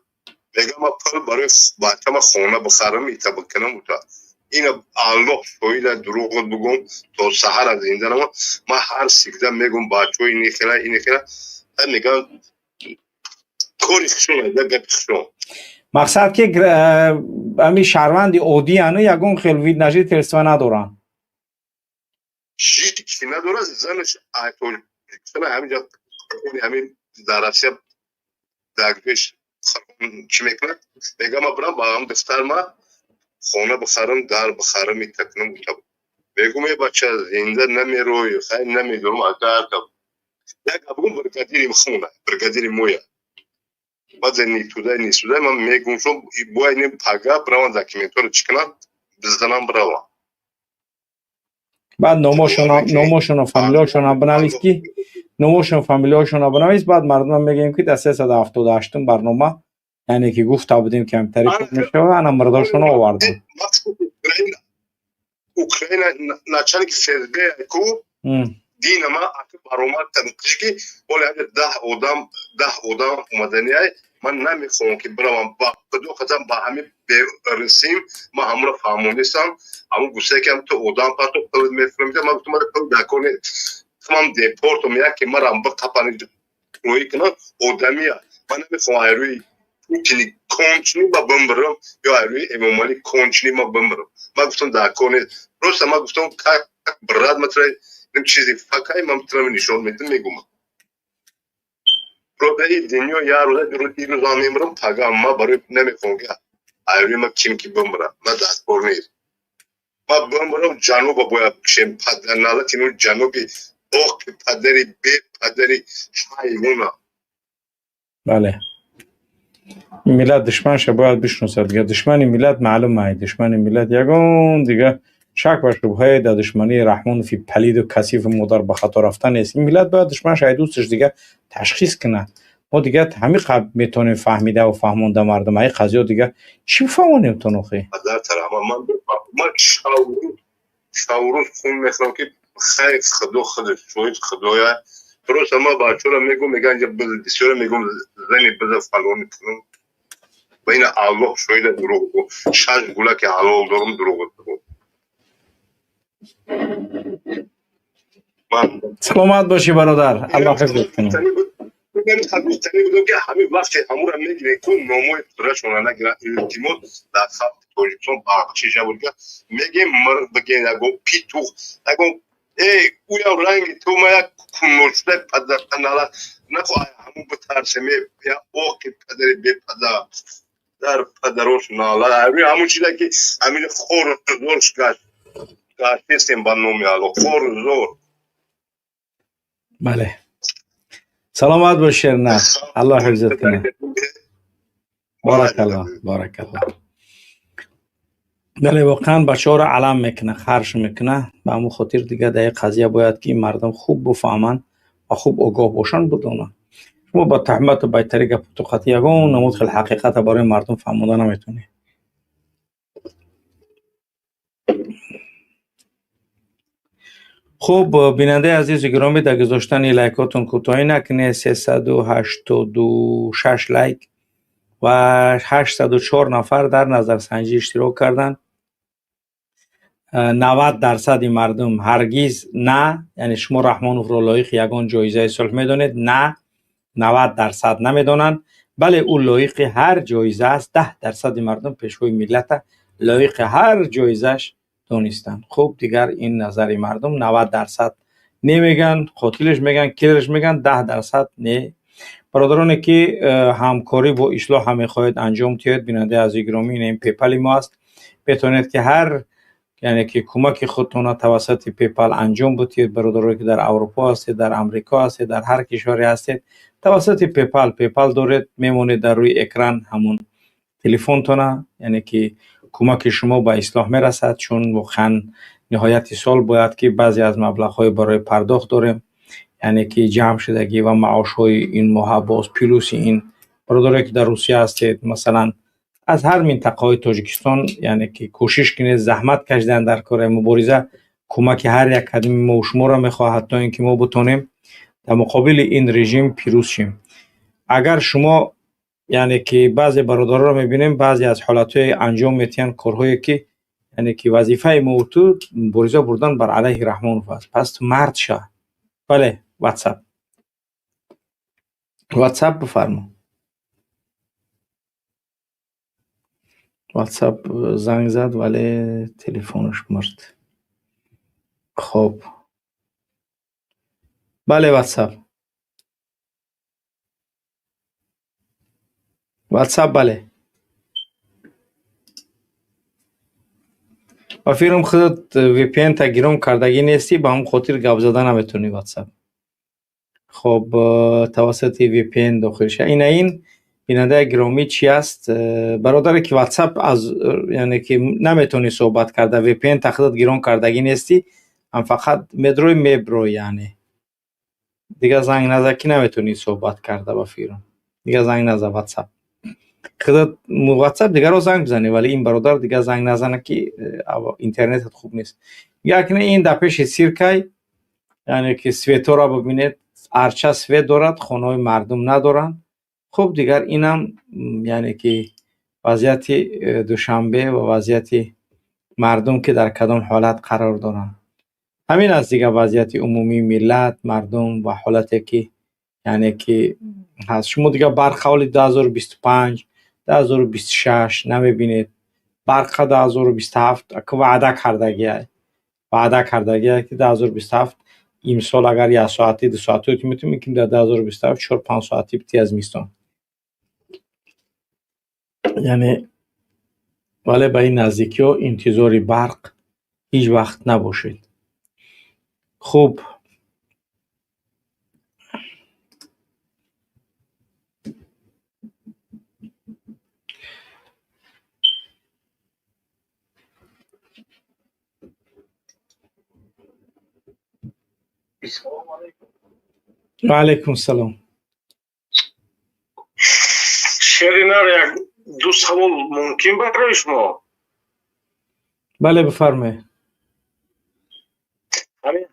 Speaker 8: мега ман пул барои бачама хона бихарам, ита бикунам, ута. Ина Аллоҳ шоҳида, дурӯғот бигӯм, то саҳара зинда намонам. Ман ҳар сигда мегӯм: бачаҳо, ини хела, ини хела. Мегӯям, кори хушон, гапи хушон.
Speaker 1: Мақсад ки ҳамин шаҳрванди оддияну ягон хел вид на жительство надоранд.
Speaker 8: Чӣ надорад, занаш ҳаминҷа, ҳамин дар Россия дагпеш чӣ мекунад. Мега ма бирам ба ҳам духтарма хона бихарам, дар бихарам, итакунам. Мегум: е бача, зинда намерӯй. Хай, намедонам, агар як гап бигум, бригадири хона, бригадири моя. Баъд ни туда, ни сюда. Ман мегум, шо бояд не пага бираван, документҳоро чӣ кунанд, бизанам, биравам.
Speaker 1: Баъд номошоно, фамилиҳошона бинавис, ки номошон, фамилиҳошона бинавис. Баъд мардумам мегӯем ки дар 378-ум барнома, яъне ки гуфта будем ки ҳамтари хуб мешава, ана мурдошоно овардам.
Speaker 8: Украина начальник ФСБ ку дина ма ака баромад кардам ки оли 10 одам, 10 одам омаданиай. Ман намехоҳам ки биравам, ба худо қасам, ба ҳамин берасим. Ман ҳамуро фаҳмонистам, ҳамун гусае ки ту одам парто, пул мефурмида. Ман гуфтам, пул дар кор ман депортум, яке марам биқапани рӯӣ кунам, одамия. Ман намехоҳам ай рӯи Путини конченый ба бимбирам ё ай рӯи Эмомалӣ конченый ма бимбирам. Ман гуфтам, дар кор нест. Просто ман гуфтам, как брат, ма чизи факай ман метавонам нишон медиҳам, мегумам. Просто ин дунё як рӯза, ирӯзам мемирам, пага. Ма барои намехоҳам ки айрӯи ма ким ки бимирам, ма дар кор нест. Ма бимирам, ҷануба бояд бикшем, падарналатину ҷануби оқи падари бепадари ҳайвона.
Speaker 1: Бале, миллат душманша бояд бишносад. Дига душмани миллат маълум ай, душмани миллат ягон дига шак ва шубҳае дар душмании Раҳмонови палиду касифу модар ба хато рафта нест. Ин миллат бояд душманша ай дӯсташ дига ташхис кунад. Мо дига ҳамин қабл метавонем фаҳмидаву фаҳмонда мардум. Ай қазиё дига чӣ бифаҳмонем то нохи?
Speaker 8: Ман шаврӯз хун мехӯрам ки хайр, Худо худаш шоҳид, Худоя. Просто ман бачаҳоро мегӯм, мегӯям инҷа бисёре мегӯм, зани биза фалони кунам ва ина Аллоҳ шоҳида, дурӯғ, шаш гулаки ҳалол дорум, дурӯғ.
Speaker 1: Саломат бошӣ, бародар, Аллоҳ ҳифзат кунад.
Speaker 8: Гуфтанӣ будам ки ҳамин вақте ҳамура мегирем, ку номои пурашона нагиранд, илтимос, дар халқи Тоҷикистон бахшиша буд, мегем мир бигем, ягон питух, ягон эй уям ранги ту ма як куношуда падарнала нахо, ҳамун битарсем, я оқи падари бепадар, дар падарош нала, ҳамун чизе ки ҳамин хор зор гашт гаштестем, ба номи Аллоҳ, хор зор.
Speaker 1: Бале, саломат бош, Шернар, Аллоҳ ҳифзат кунад. Баракаллоҳ, баракаллоҳ. Бале, воқеан бачаҳоро алам мекунад, харш мекунад. Ба ҳамон хотир дигар дар ин қазия бояд ки мардум хуб бифаҳманд ва хуб огоҳ бошанд, бидонанд. Шумо ба туҳмату байтари гапу туқати ягон намуд хел ҳақиқата барои мардум фаҳмонда наметавонед. Хуб, бинандаи азизу гиромӣ, дар гузоштани лайкотон кӯтоҳӣ накунед. 386 лайк ва 804 нафар дар назарсанҷӣ иштирок карданд. 90% мардум ҳаргиз на, яъне шумо Раҳмоновро лоиқи ягон ҷоизаи сулҳ медонед? На, 90% намедонанд. Бале, ӯ лоиқи ҳар ҷоиза аст. 10% мардум пешвои миллата лоиқи ҳар ҷоизаш донистанд. Хуб, дигар ин назари мардум 90% не мегӯянд, қотилш мегӯянд, киллерш мегӯянд, 10% не. Бародароне ки ҳамкорӣ бо ислоҳа мехоҳед анҷом диҳед, бинандаи азизи гиромӣ, ин ин пепали мо аст. Метавонед ки ҳар яъне ки кӯмаки худтонро тавассути пепал анҷом бидиҳед. Бародарое ки дар Аврупо ҳастед, дар Амрико ҳастед, дар ҳар кишваре ҳастед, тавассути пепал, пепал доред, мемонед дар рӯи экран ҳамон телефонтона, яъне ки кӯмаки шумо ба ислоҳ мерасад, чун воқеан ниҳояти сол бояд ки баъзе аз маблағҳои барои пардохт дорем, яъне ки ҷамъ шудагӣ ва маошҳои ин моҳа боз плюси ин. Бародарое ки дар Русия ҳастед, масалан, аз ҳар минтақаҳои Тоҷикистон, яъне ки кӯшиш кунед, заҳмат кашидан дар кори мубориза, кӯмаки ҳар як қадами мо шуморо мехоҳад, то ин ки мо битонем дар муқобили ин режим пирӯз шем. Агар шумо, яъне ки баъзе бародаронро мебинем, баъзе аз ҳолатҳое анҷом метиҳанд корҳое ки, яъне ки вазифаи мо ту мубориза бурдан бар алайҳи Раҳмонов аст. Пас ту мард ша. Бале, WhatsApp. WhatsApp бифармо. WhatsApp занг зад, вале телефонаш мурд. Хоб. Бале, WhatsApp. WhatsApp, бале. Ба фикрам худат VPN-та гиром кардагӣ нестӣ, ба ҳамон хотир гап зада наметавонӣ WhatsApp. Хоб, тавассути VPN дохил ша. Ина ин бинандаи гиромӣ чи аст? Бародаре ки WhatsApp аз, яъне ки наметавонӣ суҳбат карда, VPN-та худат гирон кардагӣ нестӣ, ҳам фақат медрои меброи, яъне. Дигар занг наза ки наметавонӣ суҳбат карда, ба фикрам. Дигар занг наза WhatsApp. Худат WhatsApp дигарро занг бизанӣ, вале ин бародар дигар занг назана ки интернетат хуб нест. Як не, ин дар пеши сиркай, яъне ки светора бибинед, арча свет дорад, хонаҳои мардум надоранд. Хуб, дигар инам, яъне ки вазъияти Душанбе ва вазъияти мардум ки дар кадом ҳолат қарор доранд. Ҳамин аст дигар вазъияти умумии миллат, мардум ва ҳолате ки, яъне ки ҳаст. Шумо дигар барқ ҳоли 2025, 2026 намебинед. Барқа 2027 ваъда кардагиай. Ваъда кардагиай ки 2027 имсол агар як соати, ду соати метавонем, ки дар 2027 4-5 соати бити аз зимистон. Яъне вале ба ин наздикиҳо интизори барқ ҳеҷ вақт набошед. Хуб, ва алайкум салом.
Speaker 9: Шеринар, як ду савол мумкин барои шумо?
Speaker 1: Бале, бифармоед.
Speaker 9: Ҳамин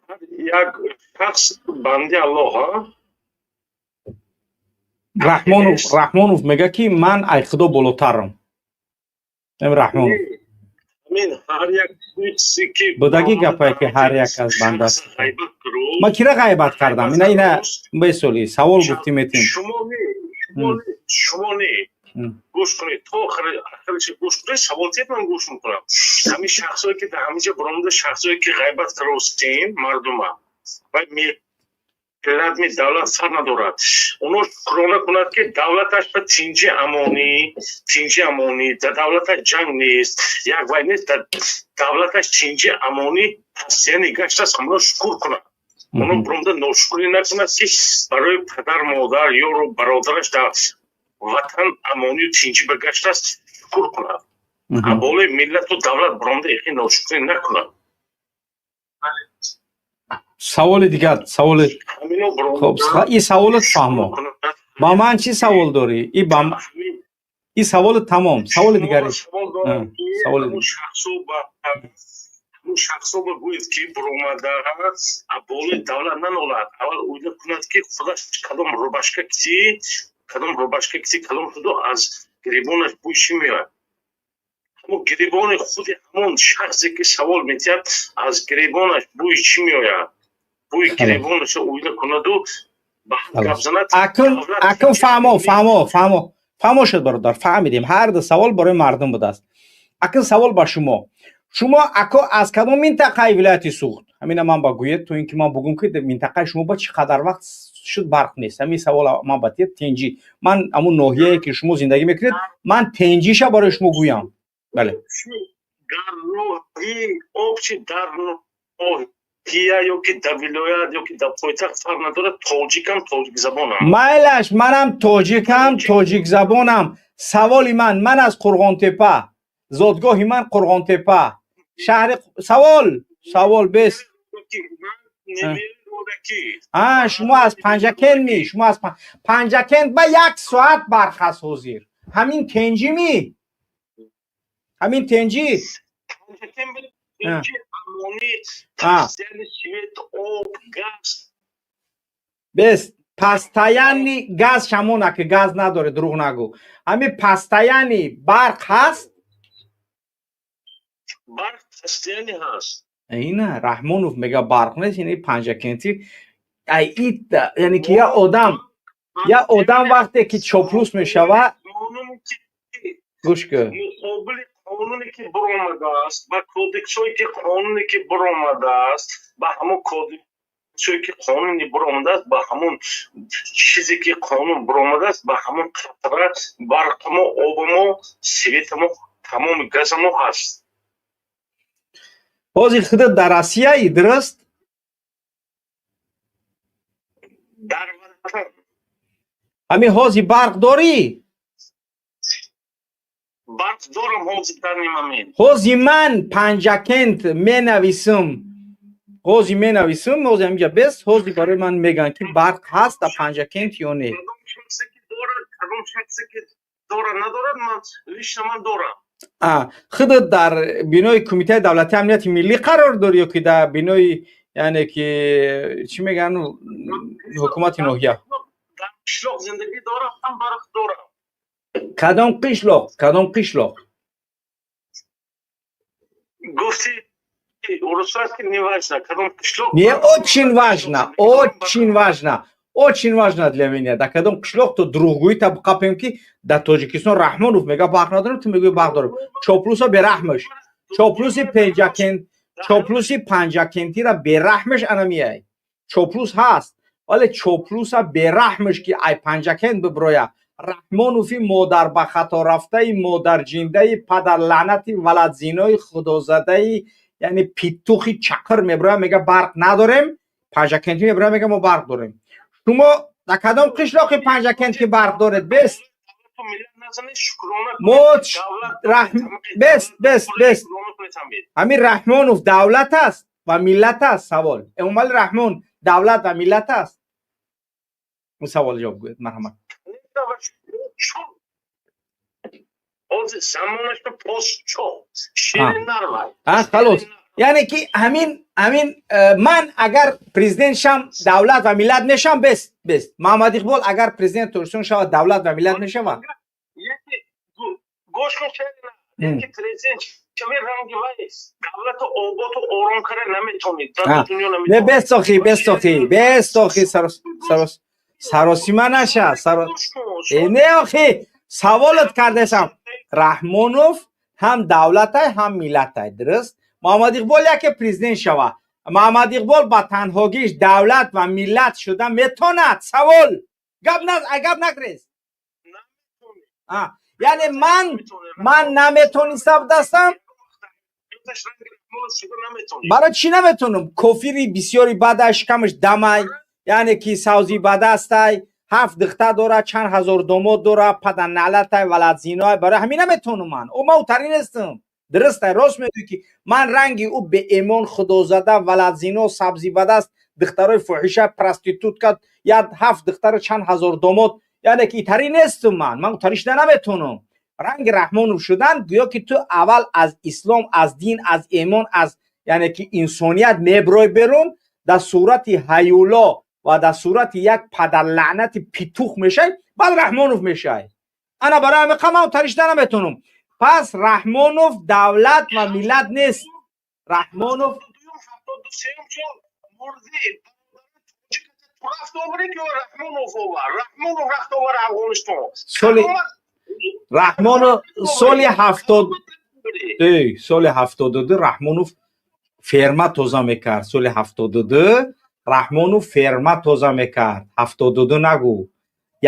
Speaker 9: як шахс банди Аллоҳ, ҳа?
Speaker 1: Раҳмонов, Раҳмонов мегӯяд ки ман ай Худо болотарам. Ем Раҳмонов.
Speaker 9: Ҳамин ҳар як чизе ки
Speaker 1: Будагӣ гапае ки ҳар як аз банда аст. Ман кира ғайбат кардам? Ина ина бесоли савол гуфтӣ метем.
Speaker 9: Шумо не, шумо не. Гӯш кунед, то охираш гӯш кунед, савол тиҳед, ман гӯш мекунам. Ҳамин шахсое ки дар ҳамин ҷо баромада, шахсое ки ғайбат каростем мардума ва миллат ми давлат сар надорад, оно шукрона кунад ки давлаташ ба тинҷи амонӣ, тинҷи амонӣ, дар давлаташ ҷанг нест, як вай нест, дар давлаташ тинҷи амонӣ ҳастияни гаштааст, ҳамоно шукр кунад. Оно баромада ношукрӣ накунад ки барои падар, модар, ёру бародараш дар Ватан амонию тинҷӣ ба гаштааст, шукр кунад. Болои миллату давлат баромада ихи ношукрӣ накунад.
Speaker 1: Саволи дигар, саволи. Хоб, и саволат фаҳмо. Ба ман чӣ савол дорӣ? И ба и саволи тамом. Саволи дигаре.
Speaker 9: Саволи шахсо ба гӯед, ки баромада болои давлат нанолад. Аввал оила кунад, ки худаш кадом рубашка кити, кадом рубашка кити калон шуду, аз гиребонаш бӯй чӣ меояд. Ҳамон гиребони худи ҳамон шахсе, ки савол метиҳад, аз гиребонаш бӯи чӣ меояд, бӯи гиребонаша оила кунаду ба гап занад.
Speaker 1: Акун фаҳмо, фаҳмо, фаҳмо, фаҳмо шуд, бародар, фаҳмидем. Ҳар ду савол барои мардум будааст. Акун савол ба шумо. Шумо, ако, аз кадом минтақаи вилояти Суғд? Ҳамина ман ба гӯед, то ин ки ман бугум, ки минтақаи шумо ба чӣ қадар вақт шуд барқ нест. Ҳамин савол ман ба тиед. Тенҷӣ, ман ҳамун ноҳияе, ки шумо зиндагӣ мекунед, ман тенҷиша барои шумо гӯям. Бале.
Speaker 9: Дар ноҳи общий, дар ноҳия ёки дар вилоят, ёки дар пойтахт фарқ надорад. Тоҷикам, тоҷикзабонам.
Speaker 1: Майлаш, манам тоҷикам, тоҷикзабонам. Саволи ман: ман аз Қурғонтепа, зодгоҳи ман Қурғонтепа, шаҳри. Савол, савол бес. А шумо аз Панҷакент ми? Шумо аз Панҷакент ба як соат барқ ҳаст ҳозир. Ҳамин тенҷи ми? Ҳамин тенҷи? Бес, постоянный газ шамона, ки газ надоре, дурӯғ нагӯ. Ҳамин постоянный барқ ҳаст?
Speaker 9: Барқ постоянный ҳаст.
Speaker 1: Ина Раҳмонов мега, барқ нест. Ини панҷакентӣ, ай яъне ки я одам, я одам вақте ки чоплус мешава, гӯш кун.
Speaker 9: Муқобили қонуне, ки баромадааст, ба кодексҳое, ки қонуне, ки баромадааст, ба ҳамон кодексҳое, ки қонуне баромадааст, ба ҳамон чизе, ки қонун баромадааст, ба ҳамон қатра барқамо, обамо, светамо, тамоми газамо ҳаст.
Speaker 1: Ҳозир худат дар Россияи, дуруст?
Speaker 9: Дар ватан.
Speaker 1: Ҳамин ҳозир барқ дорӣ?
Speaker 9: Барқ дорам ҳозир, дар нимамин.
Speaker 1: Ҳозир ман Панҷакент менависам, ҳозир менависам, ҳозир ҳаминҷа бес, ҳозир барои ман мегӯянд, ки барқ ҳаст дар Панҷакент ё не.
Speaker 9: Кадом шахсе ки дорад, надорад, ман лично ман дорам.
Speaker 1: Худат дар бинои Кумитаи давлатии амнияти миллӣ қарор дорӣ ё ки дар бинои, яъне ки чӣ мегӯянд, ҳукумати ноҳия?
Speaker 9: Дар қишлоқ зиндагӣ дорам, барқ дорам.
Speaker 1: Кадом қишлоқ, кадом қишлоқ?
Speaker 9: Гуфти урусаст, ки неважно кадом қишлоқ.
Speaker 1: Не, очень важно, очень важно, очень важно для меня, дар кадом қишлоқ. То дурӯғгӯӣ та қапем, ки дар Тоҷикистон Раҳмонов мега, барқ надорем, ту мегӯӣ, барқ дорем. Чоплуса бераҳмаш, чоплуси Пенҷакент, чоплуси панҷакентира бераҳмаш анамияй. Чоплус ҳаст, вале чоплуса бераҳмаш, ки ай Панҷакент биброя. Раҳмонофи модар ба хато рафтаи, модарҷиндаи, падарлаънати, валадзинои худозадаи, яъне питухи чақир меброя, мега, барқ надорем. Панҷакентӣ меброя, мега, мо барқ дорем. Шумо дар кадом қишлоқи Панҷакент, ки барқ доред? Бес мо бес, бес, бес. Ҳамин Раҳмонов давлат аст ва миллат аст? Савол: Эмомалӣ Раҳмон давлат ва миллат аст? Савол ҷавоб гӯед, марҳамат. Халос, яъне ки ҳамин ман агар президент шам, давлат ва миллат мешам? Бес, бес. Маҳмад Иқбол агар президент Тоҷикистон шавад, давлат ва миллат мешавад?
Speaker 9: Гӯш кун, яке президент шави, ранги вай давлату оботу ором карда наметонид.
Speaker 1: Не, бес охи, бес охи, бес охи, саросима наша. Не охи, саволат кардесам. Раҳмонов ҳам давлатай, ҳам миллатай, дуруст? Муҳаммад Иқбол яке президент шава, Муҳаммад Иқбол ба танҳогиш давлат ва миллат шуда метонад? Савол, гап гап нагрез. Яъне ман наметониста будастам. Барои чӣ наметонам? Кофири бисёри бадай, шикамаш дамай, яъне ки савзи бадастай. Ҳафт духтар дора, чанд ҳазор домод дора, падарналатай, валадзиной. Барои ҳамин наметавонам ман. Ӯ ма утарӣ нестам. Дурустай, рост мегӯӣ, ки ман ранги ӯ беэмон, худозада, валадзино, сабзибадаст, духтарои фоҳиша, проститутка, як ҳафт духтара, чанд ҳазор домод, яъне ки итарӣ нестам ман. Ман утарӣ шуда наметавонам. Ранги Раҳмонов шудан, гӯё ки ту аввал аз ислом, аз дин, аз эмон, аз яъне ки инсоният меброй берун, дар сурати ҳаюло ва дар сурати як падарлаънати питух мешай, баъд Раҳмонов мешай. Ана барои ҳамин ман утарӣ шуда наметавонам. Пас Раҳмонов давлат ва миллат нест. Раҳмонов соли Раҳмонов соли ҳафтод, соли 72 Раҳмонов ферма тоза мекард. Соли 72 Раҳмонов ферма тоза мекард. 72 нагӯ.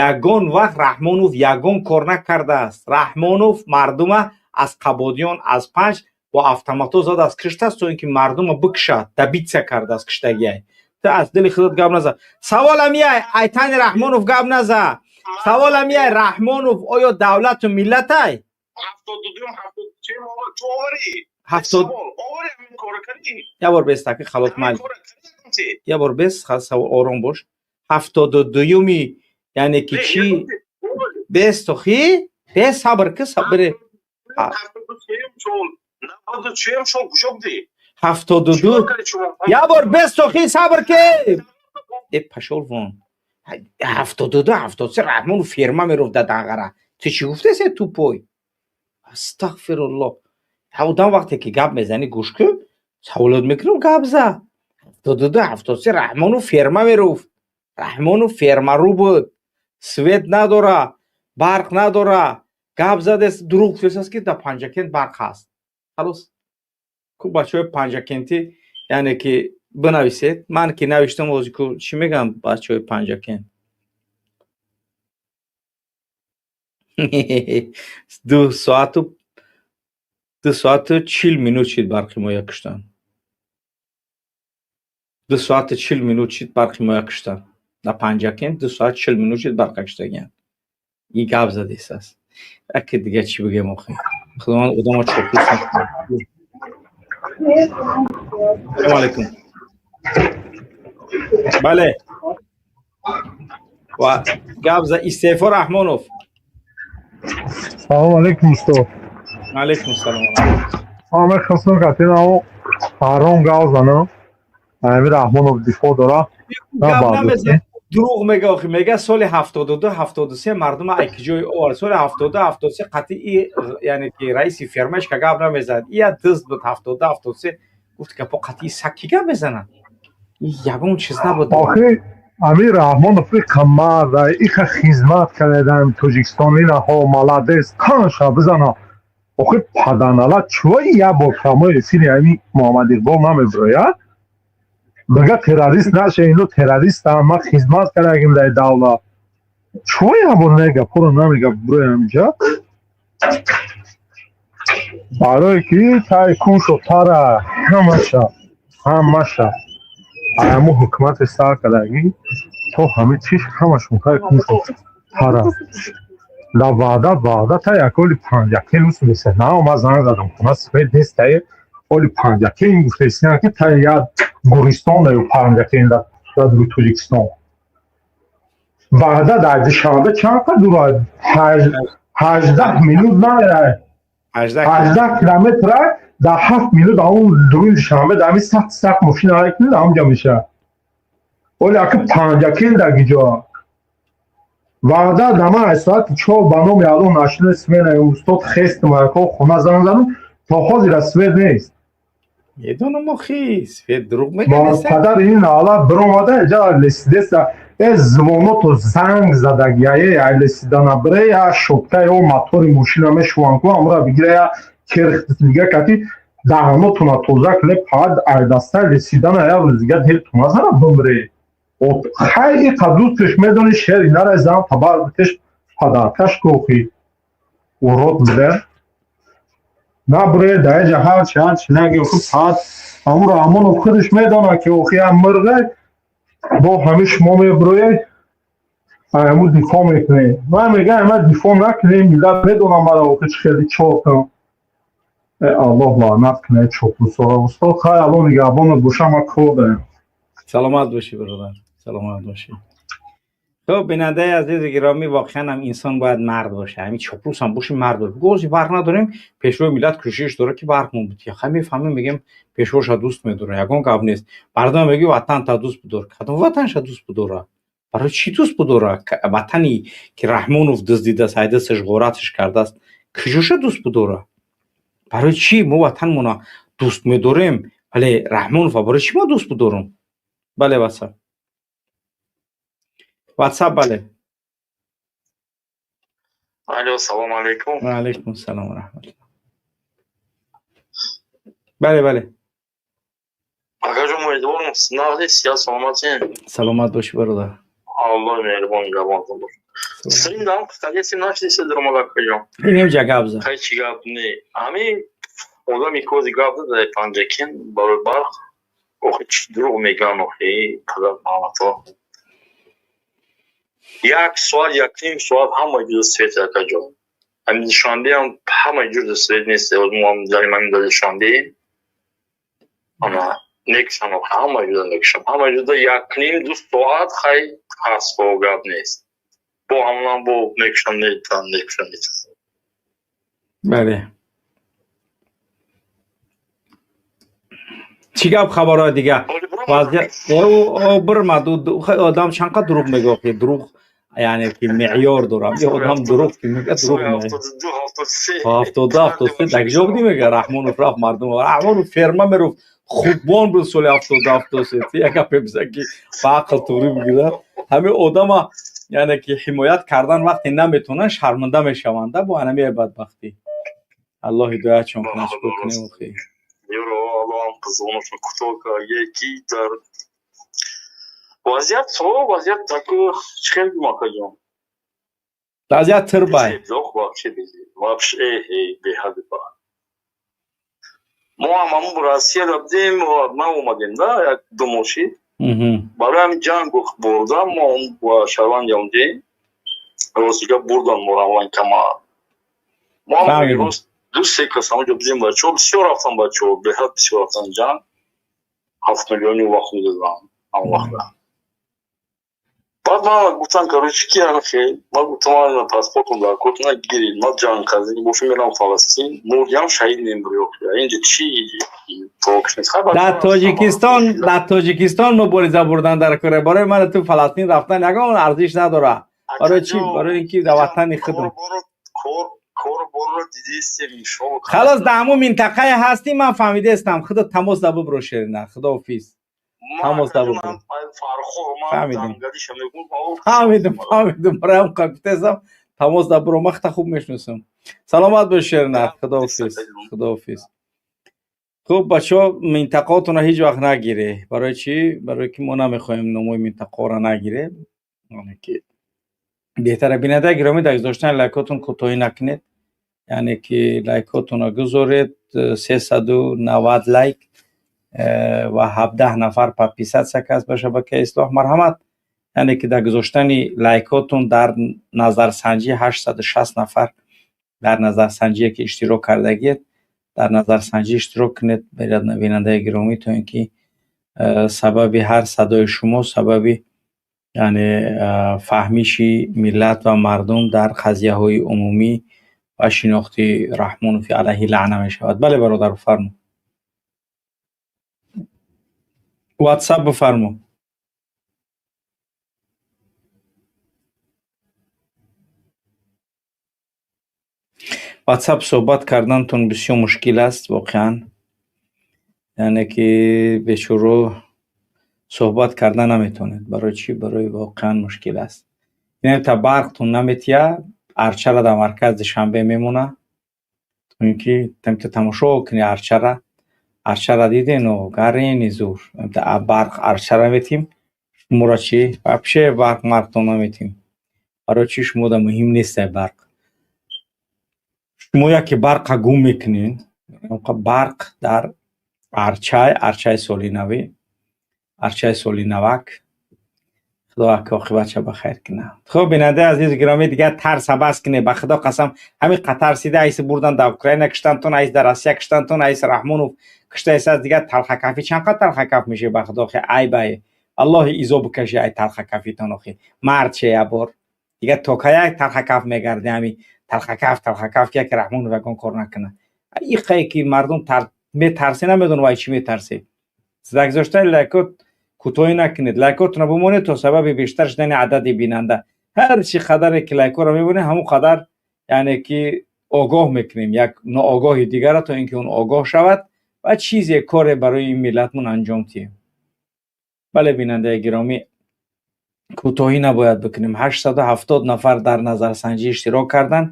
Speaker 1: Ягон вақт Раҳмонов ягон кор накардааст. Раҳмонов мардума аз Қабодиён, аз Панҷ бо автоматҳо задааст, киштааст, то ин ки мардума бикушад, добиться кардааст киштагиай. Ту аз дили худат гап наза. Саволам яй, айтани Раҳмонов гап наза. Саволам яй, Раҳмонов оё давлату миллатай? Я бор бес таки халот майли. Я бор бес, савол ором бош. 72-юми, яъне ки чӣ? Бес тохи? Бес сабр ки сабр. 72. Я бор бес тохи сабр ки. Э пашол вон. 72, 73 Раҳмонов ферма мерафт дар Данғара. Ту чӣ гуфтасе, тупой? Астағфируллоҳ. Одам вақте ки гап мезанӣ, гӯш кун, саволот мекунам, гап за. 72, 73 Раҳмонов ферма мерафт. Раҳмонов фермарӯ буд. Свет надора, барқ надора. Гап задест, дурӯғ гуфтааст, ки дар Панҷакент барқ ҳаст. Халос. Ку бачаҳои Панҷакентӣ, яъне ки бинависед. Ман ки навиштам, ози ку чӣ мегӯям бачаҳои Панҷакент? 2 соату 40 минут шид барқи моя куштан. 2 соату 40 минут шид барқи моя куштан. Дар Панҷакент 2 соат 40 минут шид барқа куштагиян. И гап задистааст. Яке дига чӣ бигем охи? Худованд одамо чопӯс накунад. Салому алайкум. Бале. Ва гап за истеъфо Раҳмонов.
Speaker 10: Салому алайкум, устод.
Speaker 1: Алайкум салом.
Speaker 10: Ман мехостам катинао ҳаром гап занам. Амир Раҳмонов дифоъ дора.
Speaker 1: Дурӯғ мега охи, мега соли 72, 73 мардума ай киҷои овард. Соли 72, 73 қатъи, яъне ки раиси фермааш ка гап намезад. Ия дизд буд 72, 73. Гуфт гапо қатъи саг ки гап мезанад? Ягон чиз набуд.
Speaker 10: Охи Амир Раҳмонов иқа мард, иқа хизмат кардаам Тоҷикистон, инаҳо молодец, қанша бизана. Охи паданала чӯ як бор прямой эфири ами Муҳаммад Иқбол намебирояд? Бага террорист наша, ино террористам, ман хизмат кардагим дар давлат. Чӯ як бор нега пуро намега бироям инҷа? Барое ки тай кун шо тара ҳамаша, ҳамаша. Ҳамо ҳукумати сар кардагӣ то ҳами чиш ҳамашон тай кун шо тара. Да ваъда, ваъда та як оли панҷакел усмеса. На, ман занг задам, хона свет нест, тай оли панҷакел гуфтаистиан, ки тай як Гуристон ё Панҷакел дар Тоҷикистон. Ваъда дар Душанбе чанд қадр дура? 18 минут намерай. 18 километр дар 7 минут он дуруни Душанбе дар ҳамин сахт сахт мошина ҳаракат кунед, ҳамҷа мешавад. Оли аки Панҷакел дар гиҷо. Ваъда дар ман аз соати 4 ба номи Аллоҳ нашуда сменаи устод хестам, ако хона занг задам, то ҳозира свет нест.
Speaker 1: Медонам охи, свет дурӯғ мегӯяд.
Speaker 10: Падар ин ала биромада иҷа лесидеса э звоното занг задагияе, ай лесидана бире я шопка ё мотори мошина мешуван ку амра бигира я керх дига кати даҳанотона тоза куне, пад ай даста лесидана я дига дилтона зана бимре. Хай иқа дӯсташ медони шери нарай зан табар битеш падаркаш кохи урод биде. Набуре даиҷа ҳарчи ҳарчи наги охи пад ҳамун Раҳмонов худаш медонад, ки охи ям мирғе бо ҳами шумо мебуроед. Айму дифоъ мекунем. Вай мега, ма дифоъ накунем, миллат медонам мара охи чӣ хели чортам. Э Аллоҳ лаънат кунад чоплусора. Устод, хай, Аллоҳ нигаҳбонат боша, ма кор дорем.
Speaker 1: Саломат бошӣ, бародар, саломат бошӣ. Хуб, бинандаи азизи гиромӣ, воқеан ҳам инсон бояд мард боша. Ҳамин чоплус ҳам боши, мард бош. Гози барқ надорем, пешвои миллат кӯшиш дорад, ки барқ мо бутия. Хай, мефаҳмем, мегем, пешвоша дӯст медора, ягон гап нест. Мардум меги, ватанта дӯст бидор. Кадом ватанша дӯст бидора? Барои чӣ дӯст бидора? Ватани ки Раҳмонов дуздидааст, ҳайдасаш ғораташ кардааст, куҷоша дӯст бидора? Барои чӣ мо ватанмона дӯст медорем, вале Раҳмонова барои чӣ мо дӯст бидорам? Бале, Ватсап, Ватсап, бале.
Speaker 11: Алло, салом алейкум.
Speaker 1: Ва алейкум салом ва раҳматуллоҳ. Бале, бале.
Speaker 11: Акаҷон, умедворам нағзи, сиҳат, саломатин.
Speaker 1: Саломат бошӣ, бародар.
Speaker 11: Аллоҳ меҳрибон, нигаҳбонатон бошад. Сриндам қадеси нашдиса даромад, акаҷон.
Speaker 1: Инем ҷа гап зад.
Speaker 11: Хай, чӣ гап не. Ҳамин одами кози гап зад дар Панҷакент барои барқ. Охи, чӣ дурӯғ мегӯянд, охи, падар маҳмато. Як соат, якним соат ҳама ҷуза свет, акаҷон. Ҳамин Душанбеам ҳама ҷуза свет нест. Мо дар ҳамин дар Душанбеем. Ана мекушам, ҳама ҷуза мекушам. Ҳама ҷуза якним ду соат хай ҳаст, бо гап нест. Бо ҳамонам бо мекушам, метан, мекушам, метан.
Speaker 1: Бале. Чӣ гап, хабарҳои дига? Вазъият бирмад, одам чанд қад дурӯғ мегӯ, охи, дурӯғ яъне ки меъёр дорам. Е одам дурӯғ ки мега, дурӯғ 72, 73 дар куҷо будӣ, мега Раҳмонов рафт, мардум Раҳмонов ферма мерафт, хуббон буд соли 72, 73. Як гапе биза, ки ба ақл туғрӣ бигирад. Ҳамин одама яъне ки ҳимоят кардан вақте наметавонанд, шарманда мешаванда бо ҳамин бадбахтӣ. Аллоҳ ҳидоятшон кунад, чикор кунем охи.
Speaker 11: Ёро, Аллоҳам қизғонашон кӯтоҳ кард. Яки дар вазъият то вазъият таку чӣ хел гум, акаҷон?
Speaker 1: Вазъият тирбай.
Speaker 11: Вообще вообще беҳади ба. Мо ҳам ҳамун Россияда будем, ма омадем да як ду моҳ шид. Барои ҳамин ҷанг бурдам, мо шаҳрванди омдем. Ростига бурдан моро военкомат. Мо ҳам ду се кас ҳамонҷо будем, бачаҳо бисёр рафтан, бачаҳо беҳад бисёр рафтан ҷанг. 7 миллиони вақт медодам ҳамон вақта. Баъд ман гуфтам, короче, ки хел ман гуфтам, ман паспортум дар кортона гиред, ман ҷанг кардем бошам, мерам Фаластин, мурдиам шаҳид мембури. Инҷа чӣ?
Speaker 1: Дар Тоҷикистон мубориза бурдан дар кора, барои ман ту Фаластин рафтан ягон арзиш надорад. Барои чӣ? Барои ин ки дар ватани худам халос, дар ҳамун минтақае ҳастӣ, ман фаҳмидаистам. Худо тамос да бубро, шерина, худоҳофиз, тамос да бубро. Фаҳмидем, фаҳмидем, фаҳмидем. Барои ҳам гуфтаистам, тамос да буро, ман хата хуб мешиносам. Саломат бош, шерина, худоҳофиз, худоҳофиз. Хуб, бачаҳо, минтақаотонро ҳеҷ вақт нагире. Барои чӣ? Барои ки мо намехоҳем номои минтақаҳоро нагире, ки беҳтара. Бинандаи гиромӣ, дар гузоштани лайкотон кӯтоҳӣ накунед, яъне ки лайкотонро гузоред. 390 лайк ва 17 нафар подписаться каст ба шабакаи Ислоҳ. Марҳамат, яъне ки дар гузоштани лайкотон дар назарсанҷӣ 860 нафар дар назарсанҷие ки иштирок кардагиед, дар назарсанҷӣ иштирок кунед, бинандаи гиромӣ, то ин ки сабаби ҳар садои шумо сабаби яъне фаҳмиши миллат ва мардум дар қазияҳои умумӣ ва шинохти Раҳмонови алайҳи лаъна мешавад. Бале, бародар, бифармо, Ватсап, бифармо. Ватсап суҳбат кардантон бисёр мушкил аст воқеан, яъне ки бечоро суҳбат карда наметавонед. Барои чӣ? Барои воқеан мушкил аст. Инам та барқтон наметия, арчара дар маркази Душанбе мемона, то ин ки тамошо кунӣ арчара. Арчара дидену гарени зур барқ арчара метим. Шуморо чӣ? Вообще барқ марқтон наметим. Барои чӣ? Шумода муҳим нестай барқ. Шумо яке барқа гум мекунед, барқ дар арчай, арчаи соли навӣ, арчаи соли навак. Худо оқибатша ба хайр кунад. Хуб, бинандаи азизи гиромӣ, дигар тарса бас кунед. Ба Худо қасам, ҳамин қатарсида айси бурдан дар Украина киштантон, айс дар Россия киштантон, айс Раҳмонов киштаисаз. Дигар талхакафӣ чанд қад талхакаф мешавӣ? Ба Худо, охи, айбай, аллоҳи изо бикаши ай талхакафитон. Охи, мард ше я бор. Дигар то кая талхакаф мегарди? Ҳами талхакаф, талхакаф, ки яке Раҳмонов ягон кор накунад. Иқае ки мардум метарсе, намедонам ай чӣ метарсе. Гузоштани лайкот кӯтоҳӣ накунед, лайкотонро бимонед, то сабаби бештар шудани адади бинанда. Ҳар чӣ қадаре ки лайкҳоро мебинем, ҳамон қадар, яъне ки, огоҳ мекунем як ноогоҳи дигарро, то ин ки он огоҳ шавад ва чизе, коре барои ин миллатмон анҷом диҳем. Бале, бинандаи гиромӣ, кӯтоҳӣ набояд бикунем. 870 нафар дар назарсанҷӣ иштирок карданд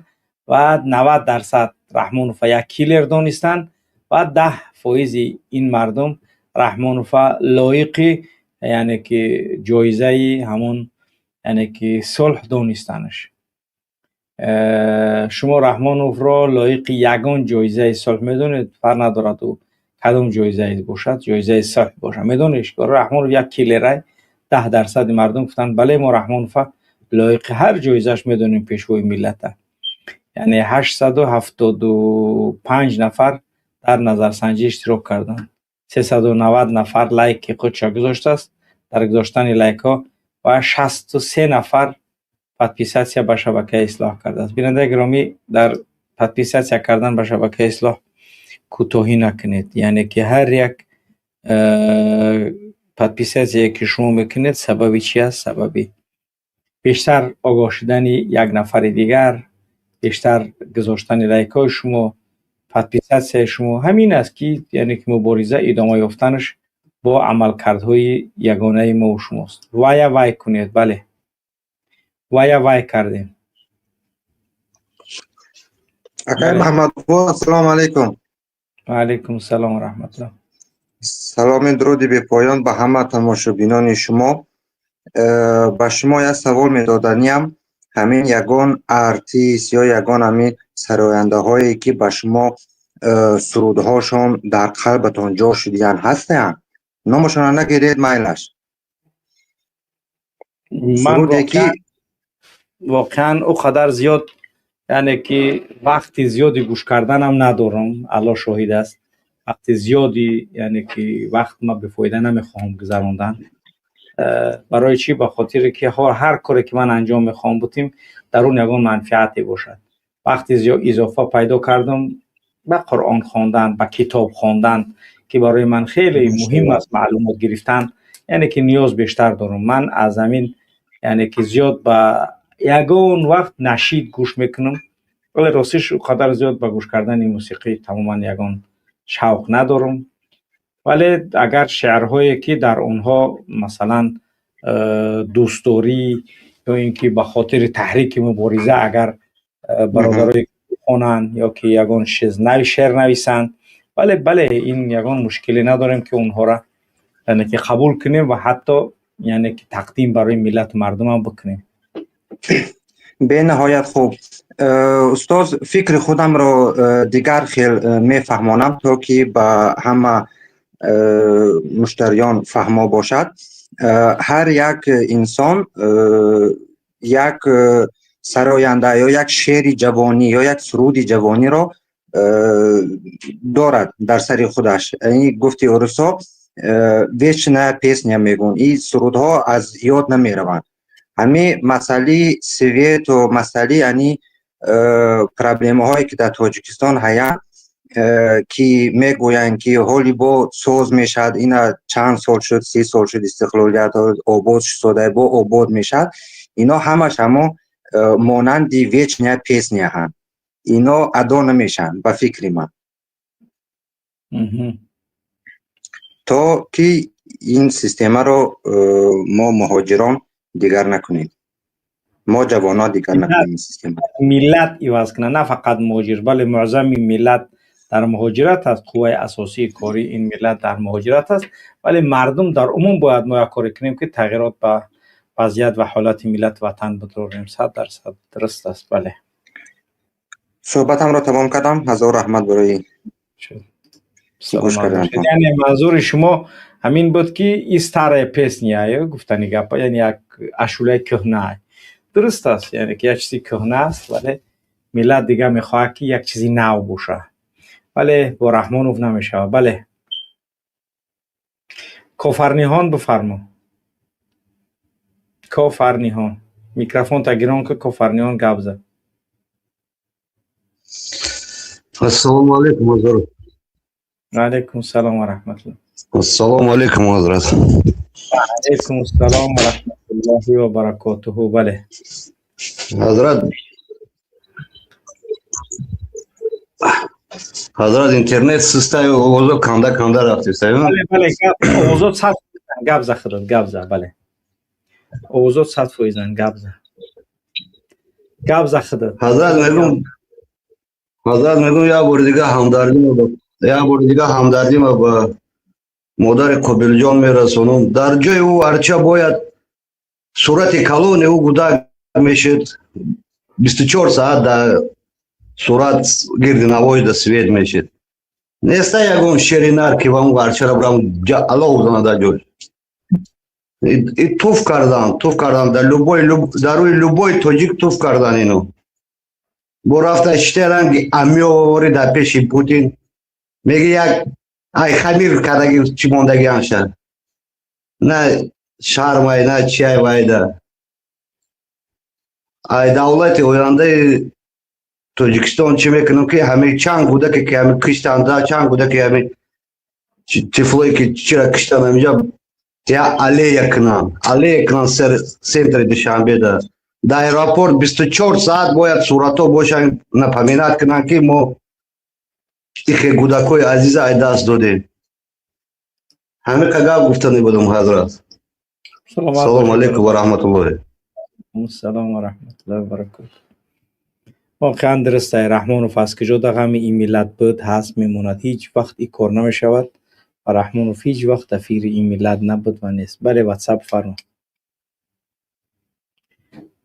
Speaker 1: ва 90% Раҳмонова як киллер донистанд ва 10 фоизи ин мардум Раҳмонова лоиқи, яъне ки, ҷоизаи ҳамон, яъне ки, сулҳ донистанаш. Шумо Раҳмоновро лоиқи ягон ҷоизаи сулҳ медонед? Фарқ надорад, ӯ кадом ҷоизае бошад, ҷоизаи сулҳ бошад, медонед, Раҳмонов як киллерай. 10 дарсади мардум гуфтанд: бале, мо Раҳмонова лоиқи ҳар ҷоизааш медонем, пешвои миллата. Яъне 875 нафар дар назарсанҷӣ иштирок карданд, 390 нафар лайки худша гузоштааст дар гузоштани лайкҳо ва 63 нафар подписаться ба шабакаи Ислоҳ кардааст. Бинандаи гиромӣ, дар подписаться кардан ба шабакаи Ислоҳ кӯтоҳӣ накунед. Яъне ки ҳар як подписаться е ки шумо мекунед, сабаби чи аст? Сабаби бештар огоҳ шудани як нафари дигар, бештар гузоштани лайкҳои шумо, подписаться и шумо ҳамин аст, ки, яъне ки, мубориза идома ёфтанаш бо амалкардҳои ягонаи мову шумост. Вая вай кунед, бале, вая вай кардем.
Speaker 12: Акай Маҳмадқул, ассалому алайкум.
Speaker 1: Ваалайкум салом ва раҳматуллоҳ.
Speaker 12: Саломи дуруди бепоён ба ҳама тамошобинони шумо. Ба шумо як савол медоданиям. Ҳамин ягон артист ё ягон ҳамин сарояндаҳое, ки ба шумо сурудҳошон дар қалбатон ҷо шудиян, ҳастаянд? Номашонро нагиред, майлаш.
Speaker 1: Ман воқеан ӯ қадар зиёд, яъне ки, вақти зиёди гӯш карданам надорам, Аллоҳ шоҳид аст. Вақти зиёди, яъне ки, вақт ма бефоида намехоҳам гузарондан. Барои чӣ? Ба хотире ки ҳар коре ки ман анҷом мехоҳам бутим, дар он ягон манфиате бошад. Вақти изофа пайдо кардам, ба Қуръон хондан, ба китоб хондан, ки барои ман хеле муҳим аст, маълумот гирифтан, яъне ки, ниёз бештар дорам. Ман аз ҳамин, яъне ки, зиёд ба ягон вақт нашид гӯш мекунам, вале ростиш, ӯ қадар зиёд ба гӯш кардани мусиқӣ тамоман ягон шавқ надорам. Вале агар шеърҳое, ки дар онҳо, масалан, дӯстдорӣ ё ин ки ба хотири таҳрики мубориза агар бародарои хонанд ё ки ягон чиз шеър нависанд, бале, бале, ин ягон мушкиле надорем, ки онҳоро, яъне ки, қабул кунем ва ҳатто, яъне ки, тақдим барои миллату мардумам бикунем.
Speaker 12: Бениҳоят хуб, устоз. Фикри худамро дигар хел мефаҳмонам, то ки ба ҳама муштариён фаҳмо бошад. Ҳар як инсон як сароянда ё як шеъри ҷавонӣ ё як суруди ҷавониро дорад дар сари худаш. Ин гуфти урусо, вечная песня мегӯн, ин сурудҳо аз ёд намераванд. Ҳамин масъалаи свету масъалаи ани проблемаҳое, ки дар Тоҷикистон ҳаянд, ки мегӯянд, ки ҳоли бо соз мешавад, ина чанд сол шуд, 30 сол шуд, истиқлолият обод шуда, бо обод мешавад, ино ҳамаш ҳамо монанди вечная песня ҳанд, ино адо намешаванд, ба фикри ман, то ки ин системаро мо муҳоҷирон дигар накунем, мо ҷавонон дигар накунем ин система.
Speaker 1: Миллат иваз кунад, на фақат муҳоҷир. Бале, муъзами миллат дар муҳоҷират аст, қувваи асосии кории ин миллат дар муҳоҷират аст, вале мардум дар умум бояд мо як коре кунем, ки тағйирот ба вазъият ва ҳолати миллату ватан бидорем. 100% дуруст аст, бале.
Speaker 12: Суҳбатамро тамом кардам. Ҳазор раҳмат барои гӯш карданатон.
Speaker 1: Яъне манзури шумо Ҳамин буд ки и старая песня гуфтани гапа, яъне як ашулаи кӯҳна. Дуруст аст, яъне ки як чизи кӯҳна аст, вале миллат дигар мехоҳад, ки як чизи нав бошад, вале бо Раҳмонов намешавад. Бале, Кофарниҳон, бифармо. Кофарниҳон, микрофонта гирон ки. Кофарниҳон, гап зад.
Speaker 13: Ассалому алайкум, ҳазрат.
Speaker 1: Алайкум салом ва раҳматуллоҳ.
Speaker 13: Ассалому алайкум, ҳазрат.
Speaker 1: Алайкум ассалом ва раҳматуллоҳи ва баракотуҳу. Бале.
Speaker 13: Ҳазрат, ҳазрат, интернет систай, овозо канда канда рафтистай.
Speaker 1: Бале, бале, гап овозо 100, гап за худат, гап за, бале. Овозо 100%, гап за. Гап за худат.
Speaker 13: Ҳазрат, мегум, ҳазрат, мегум, як бори дига ҳамдардӣ, як бори дига ҳамдардима ба модари Қобилҷон мерасонам. Дар ҷои ӯ арча бояд сурати калони ӯ гудак мешуд, 24 саат дар сурат гирди навои да свет мешид. Неста ягон шери нар, ки ба он арчара бурам алов зана дар ҷой. И туф кардан, туф кардан дар любой, дар рӯи любой тоҷик туф кардан. Ино бо рафта шите ранги амёвори дар пеши Путин меги, як ай хамир кардаги чӣ мондаги анша. На шармай, на чиай вайда. Ай давлати ояндаи Тоҷикистон чӣ мекунам, ки ҳамин чанд кӯдаке, ки ҳамин киштанда, чанд кӯдаке, ҳамин тифлое, ки чира киштанд, ҳаминҷа я аллея кунанд, аллея кунанд центри Душанбеда. Дар аэропорт 24 саат бояд суратҳо бошанд, напоминать кунанд, ки мо ихе кӯдакҳои азиза ай даст додем. Ҳамин гап гуфтани будам, ҳазрат. Салому алайкум ва раҳматуллоҳи.
Speaker 1: Салом ва раҳматуллоҳи ва баракотуҳ. Воқеан дуруст. Раҳмонов аз куҷо да ғами ин миллат буд, ҳаст, мемонад. Ҳеҷ вақт ин кор намешавад ва Раҳмонов ҳеҷ вақт дар фикри ин миллат набуд ва нест. Бале, Ватсап фармо.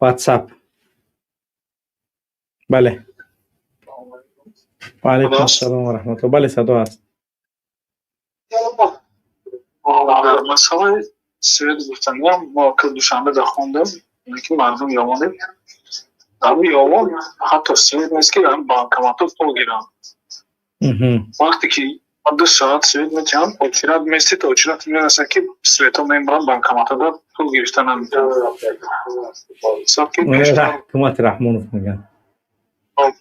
Speaker 1: Ватсап. Бале. Ва алайкум ассалом ва раҳматуллоҳ. Бале, садо ҳаст.
Speaker 14: Дар масъалаи свет гуфтаниям, мо ки Душанбе дар хондем, ки мардум ёвонем, дар Ёвон ҳатто свет нест, ки банкоматҳо пул гиранд. Вақте ки 2 соат свет метиҳанд, очират местед, очират мерасад, ки светҳо мебаранд, банкоматҳода пул гирифта наметавонад.
Speaker 1: Ҳукумати Раҳмонов мегӯянд.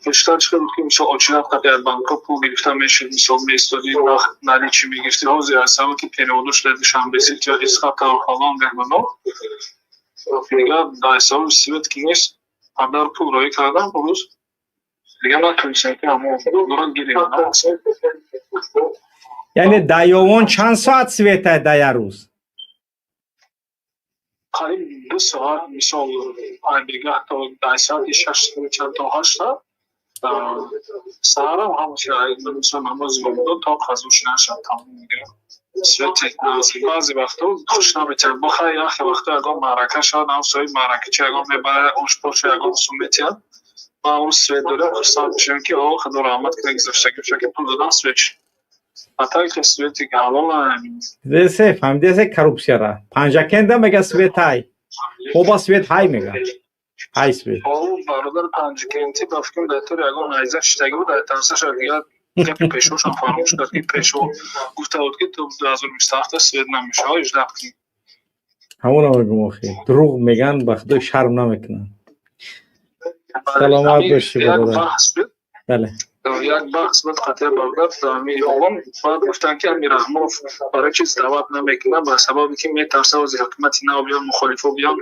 Speaker 14: Пештар чӣ буд, ки мисол очират қати аз банкҳо пул гирифта мешуд, мисол меистоди, вақт наличный мегирифти. Ҳозир аз сабаби ки переводо шуда Душанбе Сити, Исхата, фалон беҳмано, дигар дар ҳисоби свет ки нест, падар пул роӣ кардам, рӯз дигар натонистем, ки ҳамон пулро гирем.
Speaker 1: Яъне дар Ёвон чанд соат света дар як рӯз?
Speaker 14: Қариб 2 соат, мисол бегаҳ то дар соати 6 чанд то 8-та, саҳарам ҳамаша, мисол намози бомдод то қазо шуданашад тамом мегирад. Свет баъзе вақтҳо хуш наметиҳад. Бо хайр, яхе вақтҳо ягон маърака шавад, ҳам соҳиби маъракачи ягон мебарад, ошпошу ягон сум метиҳад. Ман он свет дорем, хурсанд мешавем, ки о, худо раҳмат кунад, гузаштагӣ бошад, ки пул додам, свет шуд. А так свети ҳалола.
Speaker 1: Десе фаҳмидесе коррупсияра. Панҷакенда мега свет ҳай. Оба свет ҳай мега. Ҳай свет.
Speaker 14: О, бародар, Панҷакенти ба фикрам дар тори ягон найза шиштагӣ буд, дар тарсаша дигар гапи пешвошам фаромӯш кард, ки пешво гуфта буд, ки то 2027 свет намешавад, иждат кунед.
Speaker 1: Ҳамонро мегӯм охи. Дурӯғ меган, ба худо шарм намекунанд. Саломат бошӣ, бародар. Бале.
Speaker 14: Як баҳс буд қатъия, бародар, ҳамин Ёвон. Баъд гуфтанд, ки ҳамин Раҳмонов барои чиз даъват намекунад, ба сабаби ки метарсад, ози ҳукумати нав биён, мухолифо биён,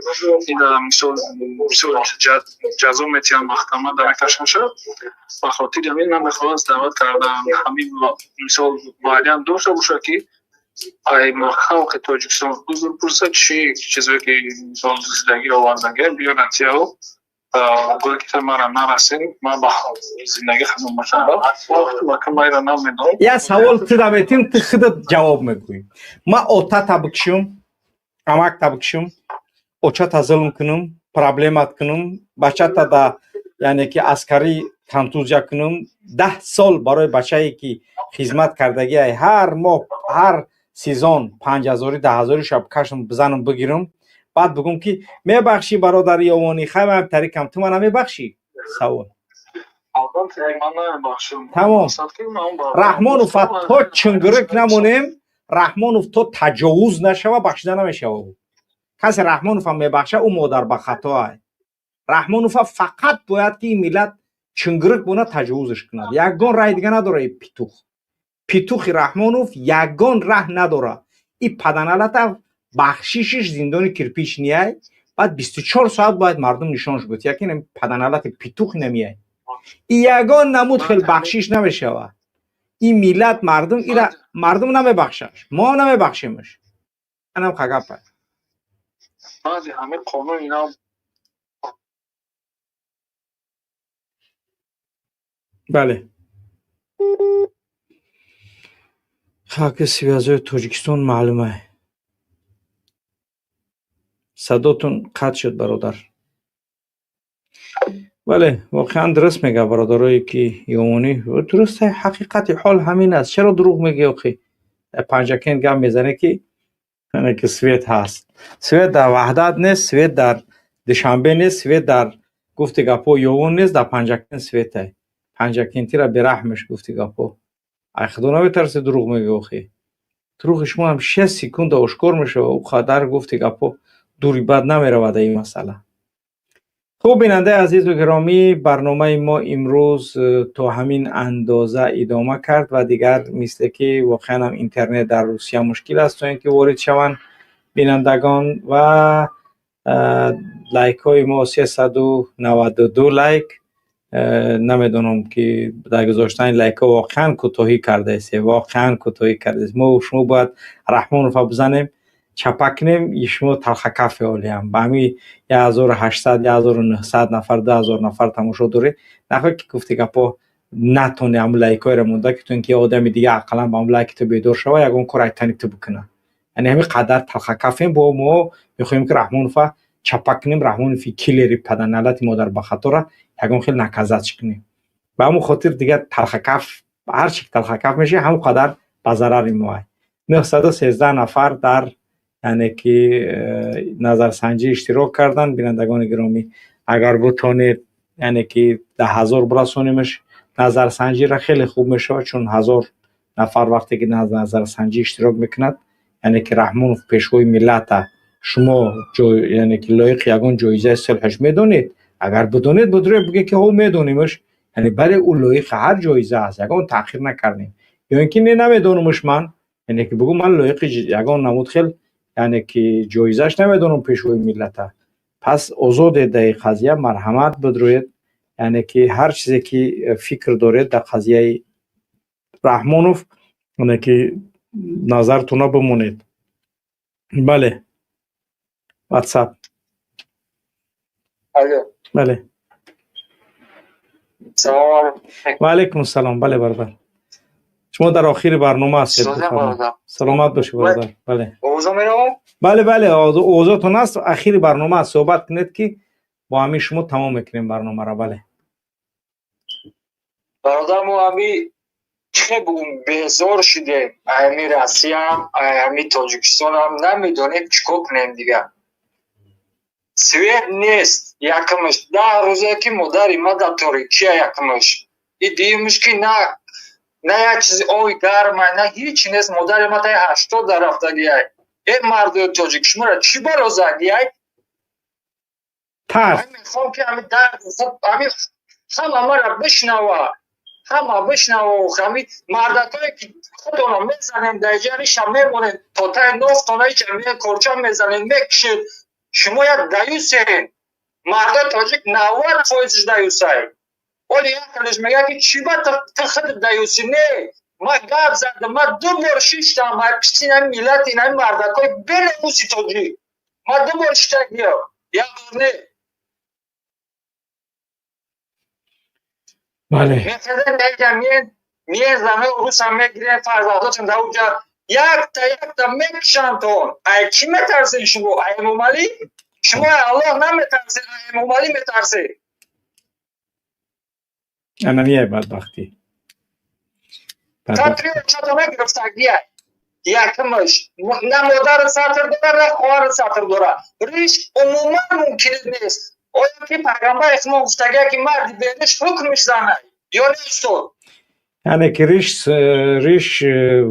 Speaker 14: ина мисол бисёр ҷазо метиҳанд, маҳкама дар мекашанд. Ба хотири ҳамин намехоҳад даъват кардан. Ҳамин мисол вариант дошта бошад, ки ай халқи Тоҷикистон узр пурсад, чӣ чизое ки мисол зиндагӣ овардагия биёранд тияо, гӯё ки мара нарасем, ман ба зиндагӣ хизмат бошам. Майра намедонам.
Speaker 1: Як савол ту метим, ту худат ҷавоб мегӯӣ. Ман отата бикшум, амакта бикшум, очата зулм кунум, проблемат кунум, бачата да, яъне ки аскарӣ контузия кунум, 10 сол барои бачае, ки хизмат кардагиай, ҳар моҳ, ҳар сезон 5000 10000 шаб кашам бизанам бигирам, баъд бигум ки мебахшӣ бародари ёвонӣ, хай ман тарикам, ту мана мебахшӣ? Савол. Тамом. Раҳмонов то чунгурик намонем, Раҳмонов то таҷовуз нашава, бахшида намешава. Ӯ касе Раҳмонов ҳам мебахша, ӯ модар ба хатоай. Раҳмонова фақат бояд ки ин миллат чунгурик бона таҷовузш кунад. Ягон раҳи дига надора и питух. Питухи Раҳмонов ягон раҳ надора. И паданалата бахшишиш зиндони кирпич ниай, баъд 24 соат бояд мардум нишонш буд. Яки паданалати питух намиай. И ягон намуд хел бахшиш намешава. И миллат мардум ира мардум намебахшаш. Мо намебахшемш. Анам хагапа.
Speaker 14: Баъди ҳамин қонун ина
Speaker 1: Бале. Хаки связои Тоҷикистон маълума. Садотун қатъ шуд, бародар. Бале, воқеан дуруст мега бародарое ки ёмонӣ. Дуруст, ҳақиқати ҳол ҳамин аст. Чаро дурӯғ мегӯӣ охи? Панҷакент гап мезанӣ ки ки свет ҳаст. Свет дар Ваҳдат нест, свет дар Душанбе нест, свет дар гуфти гапҳо Ёвон нест, дар Панҷакент светай. Панҷакентира бераҳмеш гуфти гапҳо. Ай худо наметарсе дурӯғ мегӯӣ охи. Дурӯғи шумо ҳам 6 секунда ошкор мешава, ӯ қадар гуфти гапҳо дури бад намеравад ин масъала. Хуб, бинандаи азизу гиромӣ, барномаи мо имрӯз то ҳамин андоза идома кард ва дигар мисле ки воқеан ҳам интернет дар Русия мушкил аст то ин ки ворид шаванд бинандагон ва лайкҳои мо 392 лайк. Намедонам ки дар гузоштани лайкҳо воқеан кӯтоҳӣ кардаесте, воқеан кӯтоҳӣ кардаест. Мо шумо бояд Раҳмонова бизанем, чапа кунем, шумо талхакафе олиям. Ба ҳамин 1800, 1900 нафар, 2000 нафар тамошо доред. Нахоҳед ки гуфти гапҳо натоне ҳамун лайкҳоеро монда ки то ин ки одами дига ақаллан ба ҳамун лайки ту бедор шава, ягон кор айтани ту бикуна. Яъне ҳамин қадар талхакафем, бо мо мехоҳем ки Раҳмонова чапа кунем, Раҳмонови киллери паданалати модар ба хатора ягон хел наказатш кунем. Ба ҳамун хотир дигар талхакаф, ҳар чи ки талхакаф мешавад, ҳамун қадар ба зарари мо ай. 913 нафар дар яъне ки назарсанҷӣ иштирок карданд. Бинандагони гиромӣ, агар бутонед яъне ки 10000 бирасонимаш назарсанҷиро, хеле хуб мешавад, чун 1000 нафар вақте ки назарсанҷӣ иштирок мекунад, яъне ки Раҳмонов пешвои миллата, шумо яъне ки лоиқи ягон ҷоизаи сулҳаш медонед. Агар бидонед, бидуред бигӯед ки ҳо медонимаш, яъне бале ӯ лоиқи ҳар ҷоиза аст, ягон таъхир накардем. Ё ин ки не, намедонамаш ман, яъне ки бигӯ ман лоиқи ягон намуд хел яъне ки ҷоизаш намедонам пешвои миллата. Пас озодед дар ин қазия, марҳамат бидуред, яъне ки ҳар чизе ки фикр доред дар қазияи Раҳмонов, яъне ки назартона бимонед. Бале, WhatsApp.
Speaker 14: Алло.
Speaker 1: Бале.
Speaker 14: Салом алейкум.
Speaker 1: Ва алейкум салом. Бале бародар. Шумо дар охири барнома ҳастед. Саломат бошед бародар. Бале.
Speaker 14: Овоза меравад?
Speaker 1: Бале, бале, овозатон аст. Охири барнома аст. Суҳбат кунед ки бо ҳамин шумо тамом мекунем барномаро. Бале.
Speaker 14: Бародар, мо ҳами чӣ бугум безор шудем. Ҳами Россиям, ҳами Тоҷикистонам, намедонем чӣ кор кунем дигар. Свет нест, якумаш 10 рӯзе ки модари ма дар торикия якумаш. И дуюмаш ки на як чизи ои гармай, на ҳеч нест, модари ма таи 80 дар рафтагиай. Э мардои тоҷик, шуморо чӣ баро задиай?
Speaker 1: Тарс.
Speaker 14: Мехоҳам ки ҳами дард, ҳами ҳама мара бишнава, ҳама бишнава, ҳами мардакое ки худона мезанем дар иҷа риша мемонем, то таи нофтона иҷа корча мезанем, мекушед. Шумо як даюсен. Мардои тоҷик 90% даюсай. Оли якалеш мегӯяд ки чӣ ба ту худат даюсӣ? Не, ман гап задам, ман ду бор шиштам, ман пишти ин миллати, ин мардакои бенамуси тоҷик. Ман ду бор шиштагиям, як бор не.
Speaker 1: Бале.
Speaker 14: Мехезем даиҷа миен занои урусам мегирем, фарзандотон дар уҷа якта якта мекушандтон. Ай кӣ метарсед шумо? Ай Эмомалӣ? Шумо ай Аллоҳ наметарсед, ай Эмомалӣ метарсед.
Speaker 1: Анамияй бадбахтӣ.
Speaker 14: Та три очата нагирифтагиай.
Speaker 15: Якимаш на модари сатр дора, на хоҳари сатр дора. Риш умуман мумкин нест. Оё ки пайғамбари мо гуфтага, ки марди бериш ҳукмиш занай ё не, устод?
Speaker 1: Яъне ки риш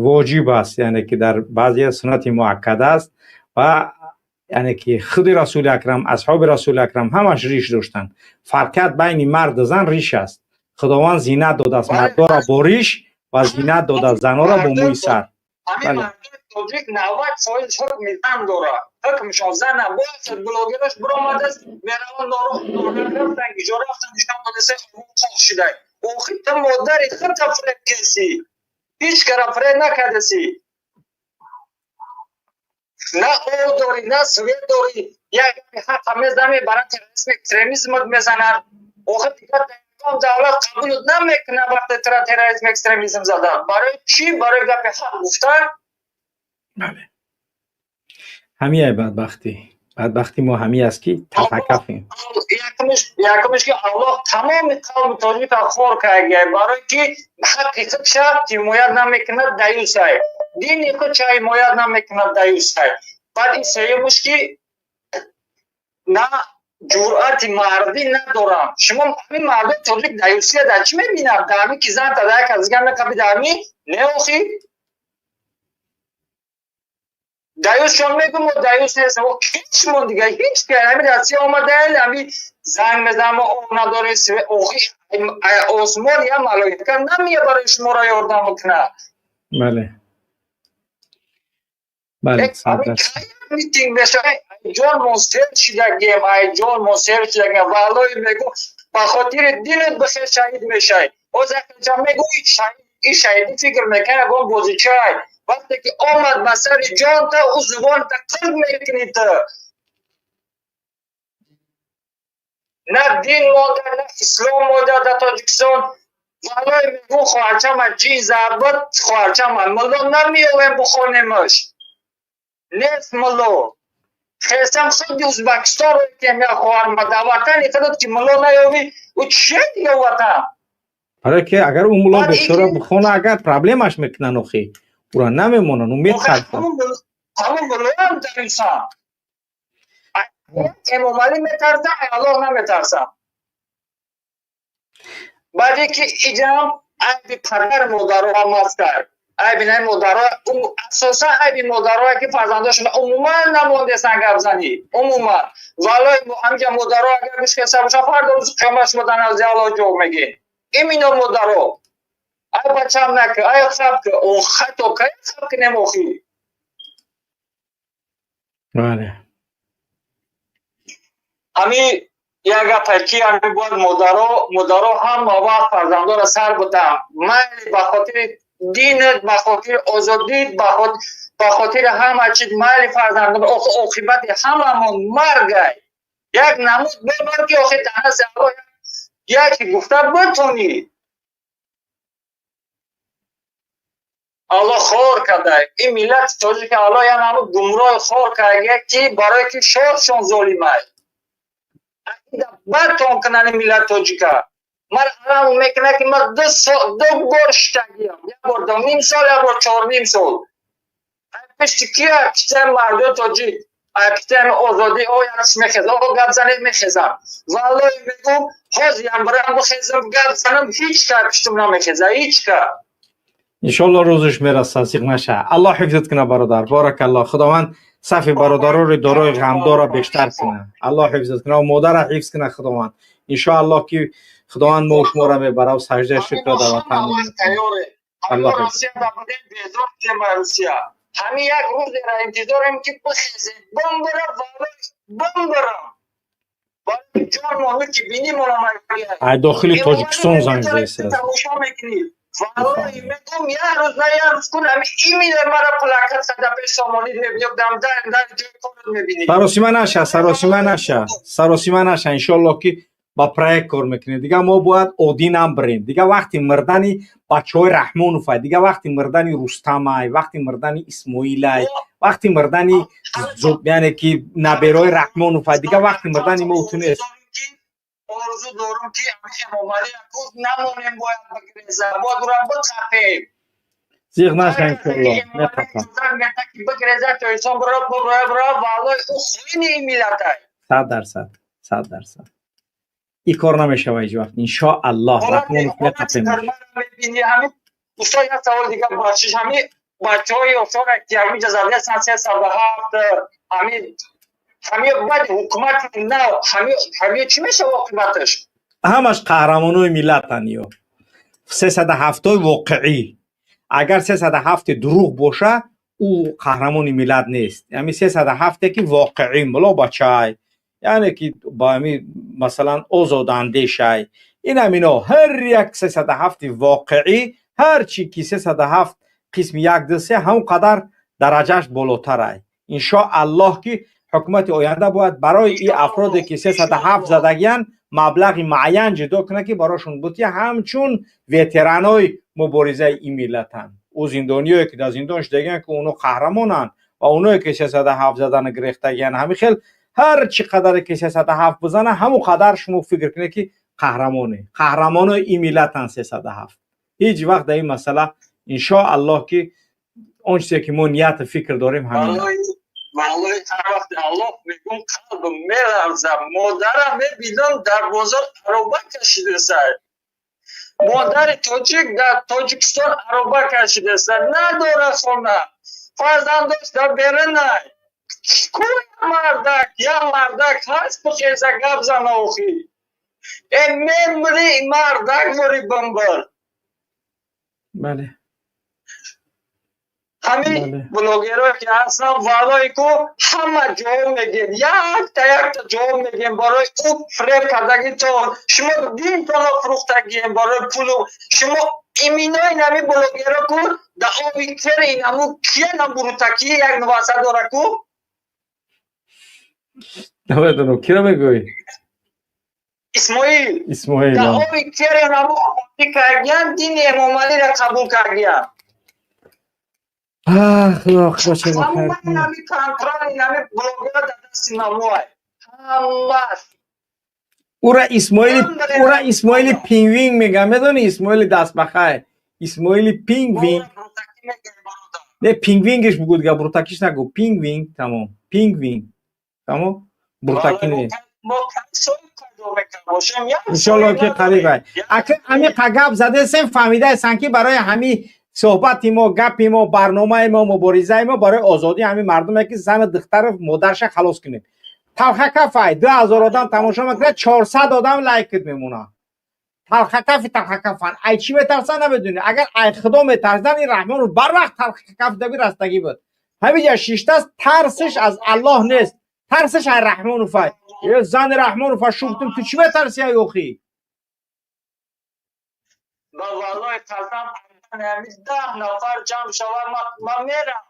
Speaker 1: воҷиб аст, яъне ки дар баъзия суннати муаккада аст ва яъне ки худи Расули Акрам, асҳоби Расули Акрам ҳамаш риш доштанд. Фарқият байни марду зан риш аст. Худованд зинат додааст мардора бо риш ва зинат додааст занора бо мӯи сар.
Speaker 15: Ҳамин мардуми тоҷик 90% ҳукми зан дорад, ҳукмшон зана. Бояд блогерош биромадааст, мераванд, рафтан, иҷо рафтан, нишон додаса, қоқ шидай. Охи ту модари худта фиреб кеси, ҳеҷ кара фиреб накардаси. На об дорӣ, на свет дорӣ. Як гапи ҳақа мезанӣ, барои терроризм, экстремизмат мезанад. Охи дигар ягон давлат қабулот намекунад вақте тра терроризм, экстремизм задан. Барои чӣ? Барои гапи ҳақ гуфтан.
Speaker 1: Бале, ҳамияй бадбахтӣ мо ҳамин аст, ки тафаккафем.
Speaker 15: Якумиш ки Аллоҳ тамоми қавми тоҷика хор карда, барое ки ҳаққи худша ҳимоят намекунад, даюсай, дини худша ҳимоят намекунад, даюсай. Баъд ин сеюмиш ки на ҷуръати мардӣ надорам. Шумо ҳамин мардои тоҷик даюсия дар чӣ мебинад? Дар ҳамин ки зан та як аз дигар меқаби, дар ҳамин не. Охи даюс чон мегӯ, мо даюс нестем. Ҳеч мо дига ҳеч ки ҳамин Россия омадаел, ҳамин занг мезанам, мо об надорем. Охи осмон я малоика намея барои шуморо ёрдам бикунад.
Speaker 1: Бале.
Speaker 15: Митинг мешавад, ҷон мо сер шидагем, ай ҷон мо сер шидагем. Валлоҳи мегӯ, ба хотири динат бихел шаҳид мешавӣ. Боз якча мегӯ, и шаҳидӣ фикр мекунад ягон бозичай. Вақте ки омад ба сари ҷонта, ӯ зубонта қилб мекунӣ ту. На дин монда, на ислом монда дар Тоҷикистон. Валлоҳи мегӯ, хоҳарчама ҷин зарбат, хоҳарчама мулло намеёвем бухонемаш, нест мулло. Хестам худи Ӯзбекистонро кем я хоҳарма, дар ватани худат ки мулло наёвӣ, ӯ чие дига ватан?
Speaker 1: Барое ки агар ӯ мулло бечора бихона, агар проблемаш мекунанд, охи ура намемонанд, ӯ метарсад.
Speaker 15: Ҳамун муллоам даюсам. Эмомалӣ метарсам, Аллоҳ наметарсам. Баъде ки иҷам айби падар модаро ҳам ҳастад, айби наи модаро, асосан айби модарое ки фарзандошон умуман намондесан гапзанӣ умуман. Валлоҳи ҳамҷа модаро агар гӯш кеса боша, фардо рӯзи қиёмат шумо дар назди Аллоҳ ҷавоб мегӯед. Имино модаро: ай бачам наки, ай хаб ки, хато кай хаб кунем охи?
Speaker 1: Бале.
Speaker 15: Ҳами як гапе ки ҳами бояд модаро ҳама вақт фарзандоро сар будам, майли ба хотири динат, ба хотири озодит, ба хотири ҳама чиз, майли фарзандон. Охи оқибати ҳамамон маргай. Як намуд бибар, ки охи дар назди Аллоҳ яке гуфта битонӣ. Аллоҳ хор карда ин миллати тоҷика. Аллоҳ як намуд гумроҳи хор карда, ки барое ки шоршон золимай бадтон кунанд ин миллати тоҷика. Ман алам мекунад, ки ман ду бор шитагиям, як бор 2.5 сол, як бор 4.5 сол. Пишти кия? Пиштаи мардуми тоҷик, пиштаи озодӣ. О якш мехезам, о гап занед, мехезам. Валлоҳи мегӯм, ҳозирам барам бихезам, гап занам, ҳеҷ ка пиштум намехеза, ҳеҷ ка.
Speaker 1: Иншоалло рӯзаш мерасад, зиқ наша. Аллоҳ ҳифзат кунад, бародар. Боракаллоҳ. Худованд сафи бародарори дорои ғамдорро бештар кунад. Аллоҳ ҳифзат кунад ва модарро ҳифз кунад Худованд. Иншоаллоҳ ки Худованд мо шуморо мебарад ва саждаи шукрро дар ватан.
Speaker 15: Аллоҳ Русия ҳамин як рӯзеро интизорем, ки бихезем, бимбирам, бимбирам. Ҷон моҳи ки бинӣ моро.
Speaker 1: Ай дохили Тоҷикистон занг заест.
Speaker 15: Тамошо мекунӣ. Валлоҳи мегӯм, як рӯз на як рӯз кун, ҳамин именно мара плакат када пеш сомонӣ мебинӣ, дам дар дар ҷои корат мебинӣ.
Speaker 1: Саросима наша, саросима наша, саросима наша. Иншоаллоҳ ки ба проект кор мекунем. Дига мо бояд оддӣ набирем. Дига вақти мирдани бачаҳои Раҳмоновай, дига вақти мирдани Рустамай, вақти мирдани Исмоилай, вақти мирдани, яъне ки набераҳои Раҳмоновай, дига вақти мирдани мо ту нест.
Speaker 15: Орзу дорум, ки Эмомалӣ намонем, бояд бигреза, бояд ура биқапем.
Speaker 1: Зиғ наша, иншоаллоҳ, меқапам. 100%, 100%. Ин кор намешава ҳеҷ вақт, иншоаллоҳ. Раҳмонов меқапем.
Speaker 15: Устод, як савол дигар, бахшиш. Ҳамин бачаҳои ёфтора ки ҳамин ҷазавия 307, ҳамин баъди ҳукумати нав ҳамин чӣ мешава оқибаташ?
Speaker 1: Ҳамаш қаҳрамонои миллатан ё 307-ҳои воқеӣ. Агар 307 дурӯғ боша, ӯ қаҳрамони миллат нест. Ҳамин 307-е ки воқеӣ муло бачай, яъне ки ба ҳамин, масалан, озодандешай, ин ҳамино ҳар як 307-и воқеӣ, ҳар чи ки 307 қисми як, ду, се, ҳамон қадар дараҷааш болотарай. Иншоаллоҳ, ки ҳукумати оянда бояд барои ин афроде ки 307 задагиянд, маблағи муайян ҷудо кунад, ки барошон бутия, ҳамчун ветеранои муборизаи ин миллатанд. Ӯ зиндониое ки дар зиндон шудагиянд, ки оно қаҳрамонанд, ва оное ки 307 задана гирехтагиянд, ҳамин хел ҳар чӣ қадаре ки 307 бизана, ҳамон қадар шумо фикр кунед, ки қаҳрамоне, қаҳрамонои ин миллатанд 307. Ҳеҷ вақт дар ин масъала, иншоаллоҳ, ки он чизе ки мо нияту фикр дорем, ҳамин.
Speaker 15: Валлоҳи, ҳар вақти Аллоҳ мегӯм, қалбам меларза. Модарам мебинам, дар бозор ароба кашидаса. Модари тоҷик дар Тоҷикистон ароба кашидаса, надора хона, фарзандош дар берунай. Ку мардак, як мардак ҳаст, бихеза, гап зана охи? Э, мемри, мардак вори бамбар.
Speaker 1: Бале.
Speaker 15: Ҳамин блогерое ки ҳастанд, валлоҳи, ку ҳама ҷавоб мегем, якта якта ҷавоб мегем барои ӯ фиреб кардагитон. Шумо динтонро фурӯхтагием барои пулу. Шумо иминои нами блогеро ку да оби кери инаму кия бурутаки як нуваса дора ку.
Speaker 1: Намедонам, киро мегӯӣ?
Speaker 15: Исмоил.
Speaker 1: Исмоил.
Speaker 15: Да оби кери наму кардиян, дини Эмомалиро қабул кардиян.
Speaker 1: Худо, худо, чӣ.
Speaker 15: Ҳами контрол нами блогера дар дасти намуай ҳамаш.
Speaker 1: Ура Исмоили, ура Исмоили Пингвин мегӯям, медонӣ? Исмоили дастбахай, Исмоили Пингвин. Не, Пингвингиш бугӯ, дига бурутакиш нагӯ. Пингвин, тамом, Пингвин, тамом, бурутаки не. Иншолло, ки қарибай. Ака, ҳамиқа гап задесем, фаҳмидаестан, ки барои ҳамин суҳбати мо, гапи мо, барномаи мо, муборизаи мо барои озодии ҳамин мардуме, ки зану духтару модарша халос кунем. Талхакафай, 2000 одам тамошо мекунад, 400 одам лайкит мемонад. Талхакафи талхакафан. Ай чӣ метарсан, намедонӣ. Агар ай Худо метарсидан, ин Раҳмону барвақт талхакаф даби растагӣ буд. Ҳамиҷа шиштааст, тарсиш аз Аллоҳ нест, тарсиш ай Раҳмонуфай. Е, зани Раҳмонуфа шуфтум, ту чӣ метарси, ай охӣ?
Speaker 15: Ба валлоҳи қасам, 10 нафар ҷамъ шавад, ман мерам.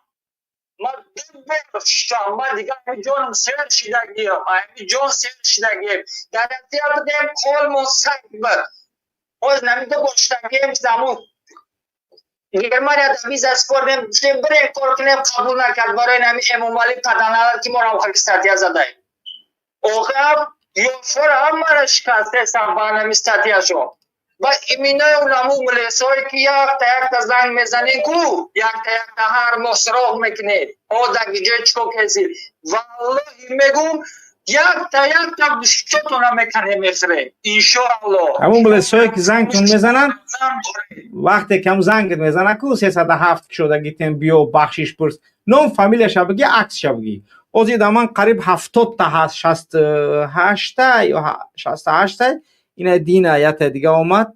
Speaker 15: Ман ду бор шиштам, ман дига ҳами ҷонам сер шидагиам, ҳами ҷон сер шидагием. Дар Россия будем, ҳолмон саг буд. Ҳоз нами ду бор шидагием, замун Германия дар виза спордем, гуфтем, бирем кор кунем, қабул накард барои нами Эмомалӣ паданалар, ки моро охир статья задаем. Охир ёшҳоро ҳамаро шикастесам ба нами статьяшон. Ва иминои унаму мулесое, ки якта якта занг мезанед ку, якта якта ҳар моҳ суроғ мекунед, о, дар ҷои чикор кардӣ, валлоҳи мегум, якта якта гӯштотона меканем, мехӯрем, иншоаллоҳ.
Speaker 1: Ҳамун мулесое, ки зангтон мезананд, вақте ки ҳамун зангт мезанад ку, 307 шудагитен, биё бахшиш пурс, ном фамилияша бигӣ, аксша бигӣ. Ҳозир дар ман қариб 70-та ҳаст, 68-та ё 68-та. Ина дина ята дига омад,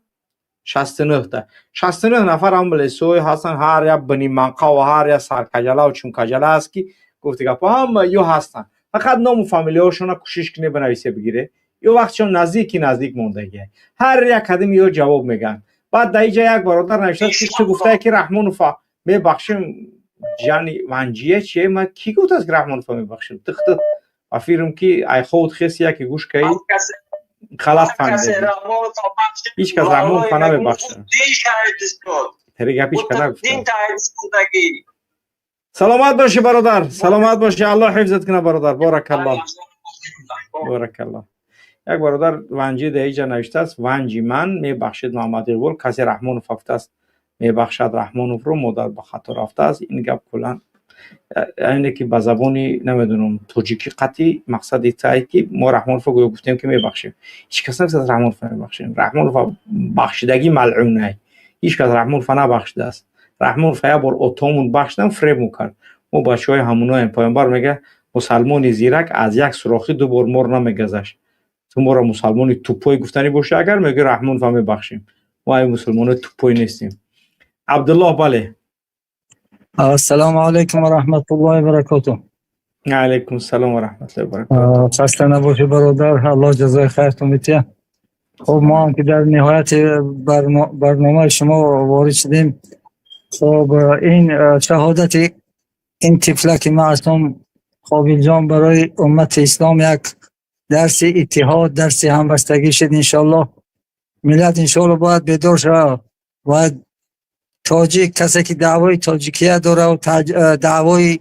Speaker 1: 69-та, 69 нафар ҳам мулесои ҳастанд. Ҳар як биниманқаву ҳар як саркаҷалаву чункаҷала аст, ки гуфти гапо, ҳама ё ҳастанд. Фақат ному фамилияҳошона кӯшиш кунед, бинависе, бигире. Ё вақтшон наздики наздик мондагия, ҳар як кадим ё ҷавоб мегӯянд. Баъд дар иҷа як бародар навиштааст, ки ту гуфтае, ки Раҳмонова мебахшим, ҷани ванҷия чие? Ма кӣ гуфтааст, ки Раҳмонова мебахшим? Тихти ба фирм, ки айховут хеси, яке гӯш каи, ғалат фаҳмида. Ҳеҷ кас Раҳмонова намебахшад. Тари гап ҳеҷ кас нагуфта. Саломат бошӣ, бародар, саломат бошӣ, Аллоҳ ҳифзат кунад, бародар. Боракаллоҳ, боракаллоҳ. Як бародар ванҷи дар иҷа навиштааст: ванҷи ман мебахшид, Муҳаммад Иқбол, касе Раҳмонов гуфтааст. Мебахшад Раҳмоновро, модар ба хато рафтааст. Ин гап куллан яъне ки ба забони намедонам тоҷикӣ қатъи мақсади тае ки мо Раҳмоновро гӯё гуфтем ки мебахшем. Ҳеҷ кас нагуфтааст Раҳмонов мебахшем. Раҳмонов бахшидагӣ малъунай. Ҳеҷ кас Раҳмонова набахшидааст. Раҳмонов як бор отомун бахшидан фребму кард. Мо бачаҳои ҳамуноем. Паёмбар мега: мусалмони зирак аз як сурохӣ ду бор мор намегазаш. Ту моро мусалмони тупой гуфтанӣ бошӣ, агар мегӯи Раҳмонова мебахшем. Мо ай мусулмонои тупой нестем. Абдуллоҳ, бале.
Speaker 16: Ассалому алайкум ва раҳматуллоҳи ва баракотуҳ.
Speaker 1: Алайкум салом ва раҳматуллоҳи ва баракотуҳ.
Speaker 16: Хаста набошӣ, бародар, Аллоҳ ҷазои хайртон бидиҳад. Хуб, мо ҳам ки дар ниҳояти барномаи шумо ворид шудем. Хуб, ин шаҳодати ин тифлаки маъсум Қобилҷон барои уммати ислом як дарси иттиҳод, дарси ҳамбастагӣ шуд, иншоаллоҳ. Миллат иншоаллоҳ бояд бедор шавад. Бояд тоҷик, касе ки даъвои тоҷикия дора, даъвои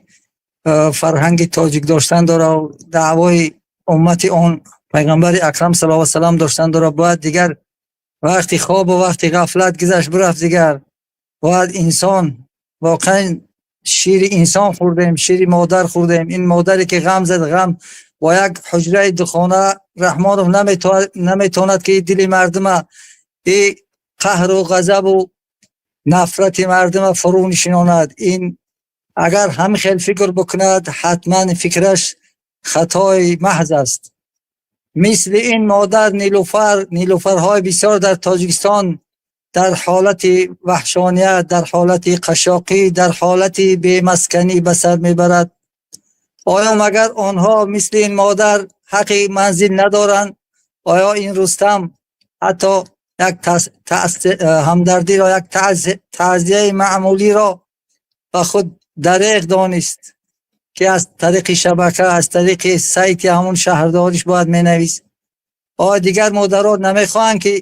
Speaker 16: фарҳанги тоҷик доштан дора, даъвои уммати он пайғамбари акрам саллаллоҳу алайҳи васаллам доштан дора, бояд дигар вақти хобу вақти ғафлат гузашт, бирафт. Дигар бояд инсон воқеан шири инсон хӯрдем, шири модар хӯрдем. Ин модаре ки ғам зад, ғам бо як ҳуҷраи духона Раҳмонов наметавонад ки дили мардума и қаҳру ғазабу нафрати мардума фурӯ нишинонад. Ин агар ҳамин хел фикр бикунад, ҳатман фикраш хатои маҳз аст. Мисли ин модар Нилуфар, нилуфарҳои бисёр дар Тоҷикистон дар ҳолати ваҳшоният, дар ҳолати қашшоқӣ, дар ҳолати бемасканӣ ба сар мебарад. Оё магар онҳо мисли ин модар ҳаққи манзил надоранд? Оё ин Рустам ҳатто як ҳамдардиро, як таъзияи маъмулиро ба худ дареғ донист, ки аз тариқи шабака, аз тариқи сайти ҳамон шаҳрдориш бояд менавист? Оё дигар модарон намехоҳанд ки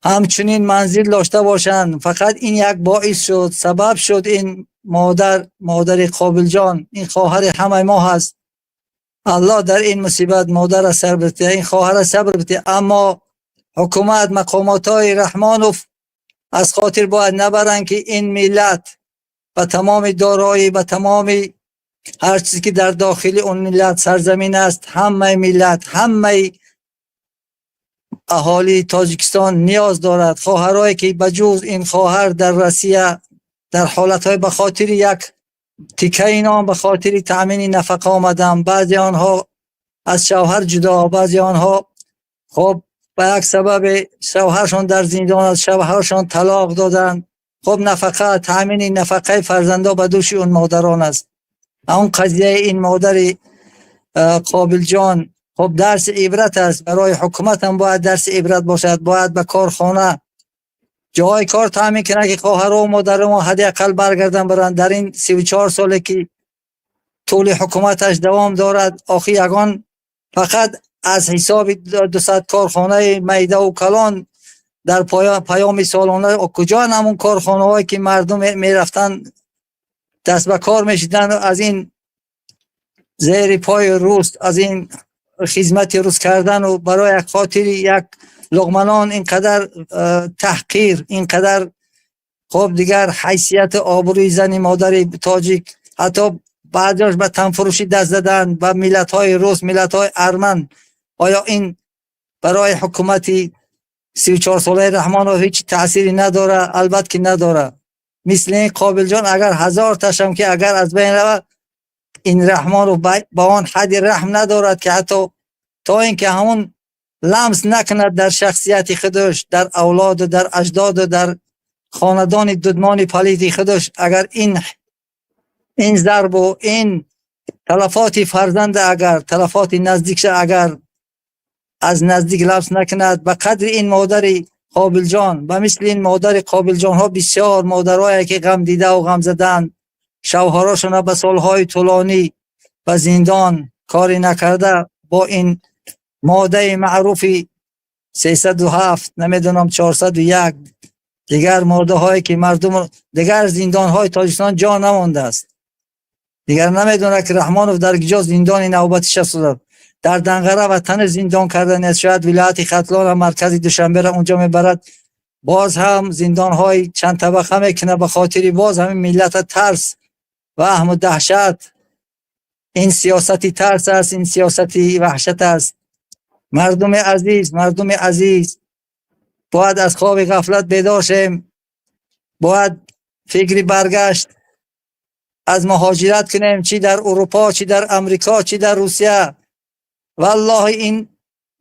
Speaker 16: ҳамчунин манзил дошта бошанд? Фақат ин як боис шуд, сабаб шуд. Ин модар, модари Қобилҷон, ин хоҳари ҳамаи мо ҳаст. Аллоҳ дар ин мусибат модарро сабр бидиҳад, ин хоҳарро сабр бидиҳад. Аммо ҳукумат, мақомотҳои Раҳмонов аз хотир бояд набаранд, ки ин миллат ба тамоми дороӣ, ба тамоми ҳар чизе ки дар дохили он миллат сарзамин аст, ҳамаи миллат, ҳамаи аҳолии Тоҷикистон ниёз дорад. Хоҳарое ки ба ҷуз ин хоҳар дар Россия дар ҳолатҳои ба хотири як тикаи нон, ба хотири таъмини нафақа омаданд, баъзе онҳо аз шавҳар ҷудо, баъзе онҳо хуб ба як сабаби шавҳаршон дар зиндон аст, шавҳаршон талоқ доданд. Хуб, нафақа, таъмини нафақаи фарзандо ба дӯши он модарон аст. Он қазияи ин модари Қобилҷон хуб дарси ибрат аст. Барои ҳукумат ҳам бояд дарси ибрат бошад. Бояд ба корхона ҷои кор таъмин кунад, ки хоҳару модари мо ҳадди ақал баргарданд, баранд. Дар ин 34 соле ки тӯли ҳукуматаш давом дорад, охи ягон фақат аз ҳисоби 200 корхонаи майдаву калон дар паёми солона, куҷоянд ҳамон корхонаҳое ки мардум мерафтанд, даст ба кор мешиданд, аз ин зери пои рус, аз ин хизмати рус кардану барои як хотири як луқма нон ин қадар таҳқир, ин қадар хуб дигар ҳайсияти обрӯи зани модари тоҷик, ҳатто баъзеош ба танфурӯшӣ даст заданд ба миллатҳои рус, миллатҳои арман. Оё ин барои ҳукумати 34-солаи Раҳмонов ҳеҷ таъсире надорад? Албатта ки надорад. Мисли ин Қобилҷон агар ҳазор ташам ки агар аз байн равад, ин Раҳмонов ба он ҳадди раҳм надорад, ки ҳатто то ин ки ҳамон ламс накунад дар шахсияти худаш, дар авлоду, дар аҷдоду, дар хонадони дудмони палиди худаш. Агар ин зарбу ин талафоти фарзанда, агар талафоти наздикша агар аз наздик ламс накунад, ба қадри ин модари Қобилҷон, ба мисли ин модари Қобилҷонҳо бисёр модарое ки ғам дидаву ғам заданд, шавҳарошона ба солҳои тӯлонӣ ба зиндон кори накарда бо ин модаи маъруфи 307, намедонам, 401, дигар моддаҳое ки мардум дигар зиндонҳои Тоҷикистон ҷо намондааст. Дигар намедонад ки Раҳмонов дар куҷо зиндони навбатиша созад. Дар Данғара ватани зиндон кардани аст, шояд вилояти Хатлон, маркази Душанберо унҷо мебарад. Боз ҳам зиндонҳои чанд табақа мекунад ба хотири боз ҳамин миллата тарс, ваҳму даҳшат. Ин сиёсати тарс аст, ин сиёсати ваҳшат аст. Мардуми азиз, мардуми азиз, бояд аз хоби ғафлат бедор шем, бояд фикри баргашт аз муҳоҷират кунем, чӣ дар Урупо, чӣ дар Амрико, чӣ дар Русия. Валлоҳи, ин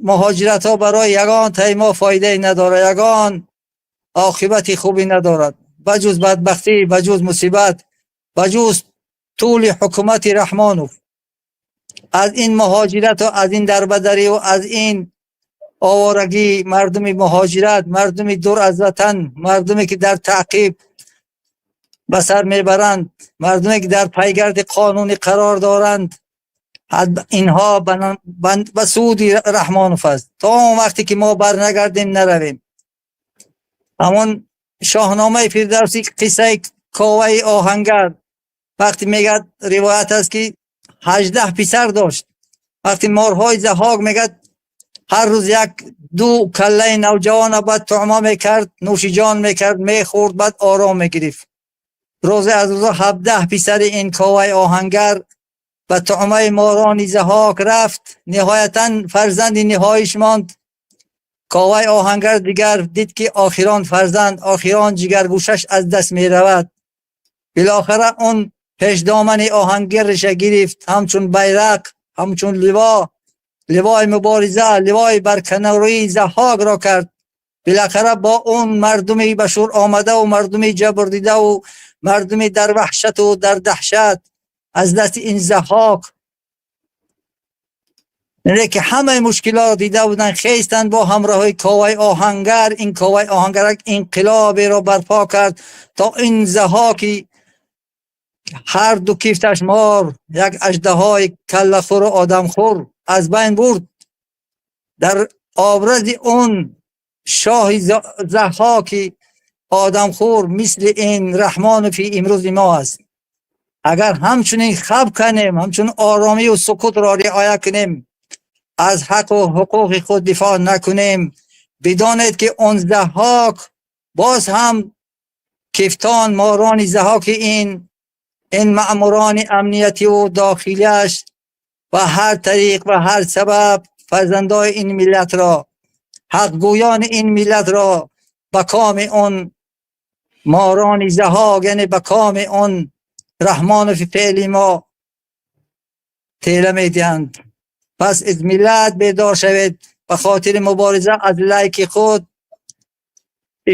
Speaker 16: муҳоҷиратҳо барои ягон таи мо фоидае надорад, ягон оқибати хубе надорад, ба ҷуз бадбахтӣ, ба ҷуз мусибат, ба ҷуз тӯли ҳукумати Раҳмонов. Аз ин муҳоҷирату аз ин дарбадариву аз ин овораги мардуми муҳоҷират, мардуми дур аз ватан, мардуме ки дар таъқиб ба сар мебаранд, мардуме ки дар пайгарди қонунӣ қарор доранд, инҳо ба суди Раҳмонов аст. То он вақте ки мо барнагардем, наравем. Ҳамон Шоҳномаи Фирдавсӣ, қиссаи Коваи оҳангар, вақте мегӯяд, ривоят аст, ки 18 писар дошт. Вақте морҳои Заҳок, мегӯяд, ҳар рӯз як ду каллаи навҷавона баъд туъма мекард, нӯшиҷон мекард, мехӯрд, баъд ором мегирифт. Рӯзе аз рӯзҳо 17 писари ин Коваи оҳангар ба туъмаи морони Заҳок рафт. Ниҳоятан фарзанди ниҳоиш монд. Коваи оҳангар дигар дид, ки охирон фарзанд, охирон ҷигаргӯшаш аз даст меравад. Билохара он пешдомани оҳангарша гирифт, ҳамчун байрақ, ҳамчун ливо, ливои мубориза, ливои барканории Заҳокро кард. Билохара бо он мардуми ба шӯр омадаву мардуми ҷабрдидаву мардуми дар ваҳшату дар даҳшат аз дасти ин Заҳок, ки ҳамаи мушкилотро дида буданд, хестанд бо ҳамроҳии Коваи оҳангар. Ин Коваи оҳангар як инқилоберо барпо кард, то ин Заҳоки ҳар ду кифташ мор, як аждаҳои каллахӯру одамхӯр, аз байн бурд. Дар образи он шоҳи Заҳоки одамхӯр мисли ин Раҳмонофи имрӯзи мо аст. Агар ҳамчунин хаб кунем, ҳамчун оромию сукутро риоя кунем, аз ҳаққу ҳуқуқи худ дифоъ накунем, бидонед, ки он Заҳок боз ҳам кифтон морони Заҳоки ин маъмурони амниятиву дохилияш ба ҳар тариқ ва ҳар сабаб фарзандои ин миллатро, ҳақгӯёни ин миллатро ба коми он морони Заҳок, яъне ба коми он Раҳмонофи феъли мо тела медиҳанд. Пас аз миллат бедор шавед, ба хотири мубориза аз лайки худ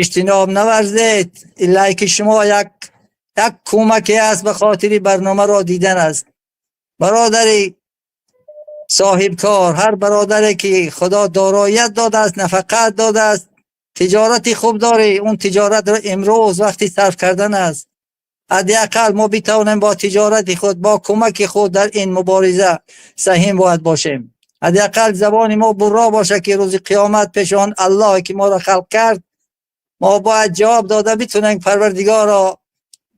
Speaker 16: иҷтиноб наварзед. Лайки шумо як кӯмаке аст, ба хотири барномаро дидан аст. Бародари соҳибкор, ҳар бародаре ки Худо дороият додааст, нафақат додааст, тиҷорати хуб дорӣ, он тиҷоратро имрӯз вақти сарф кардан аст. Ҳадди ақал мо битавонем бо тиҷорати худ, бо кӯмаки худ дар ин мубориза саҳим бояд бошем. Ҳадди ақал забони мо бурро бошад, ки рӯзи қиёмат пеши он Аллоҳе ки моро халқ кард, мо бояд ҷавоб дода битонем: «Парвардигоро,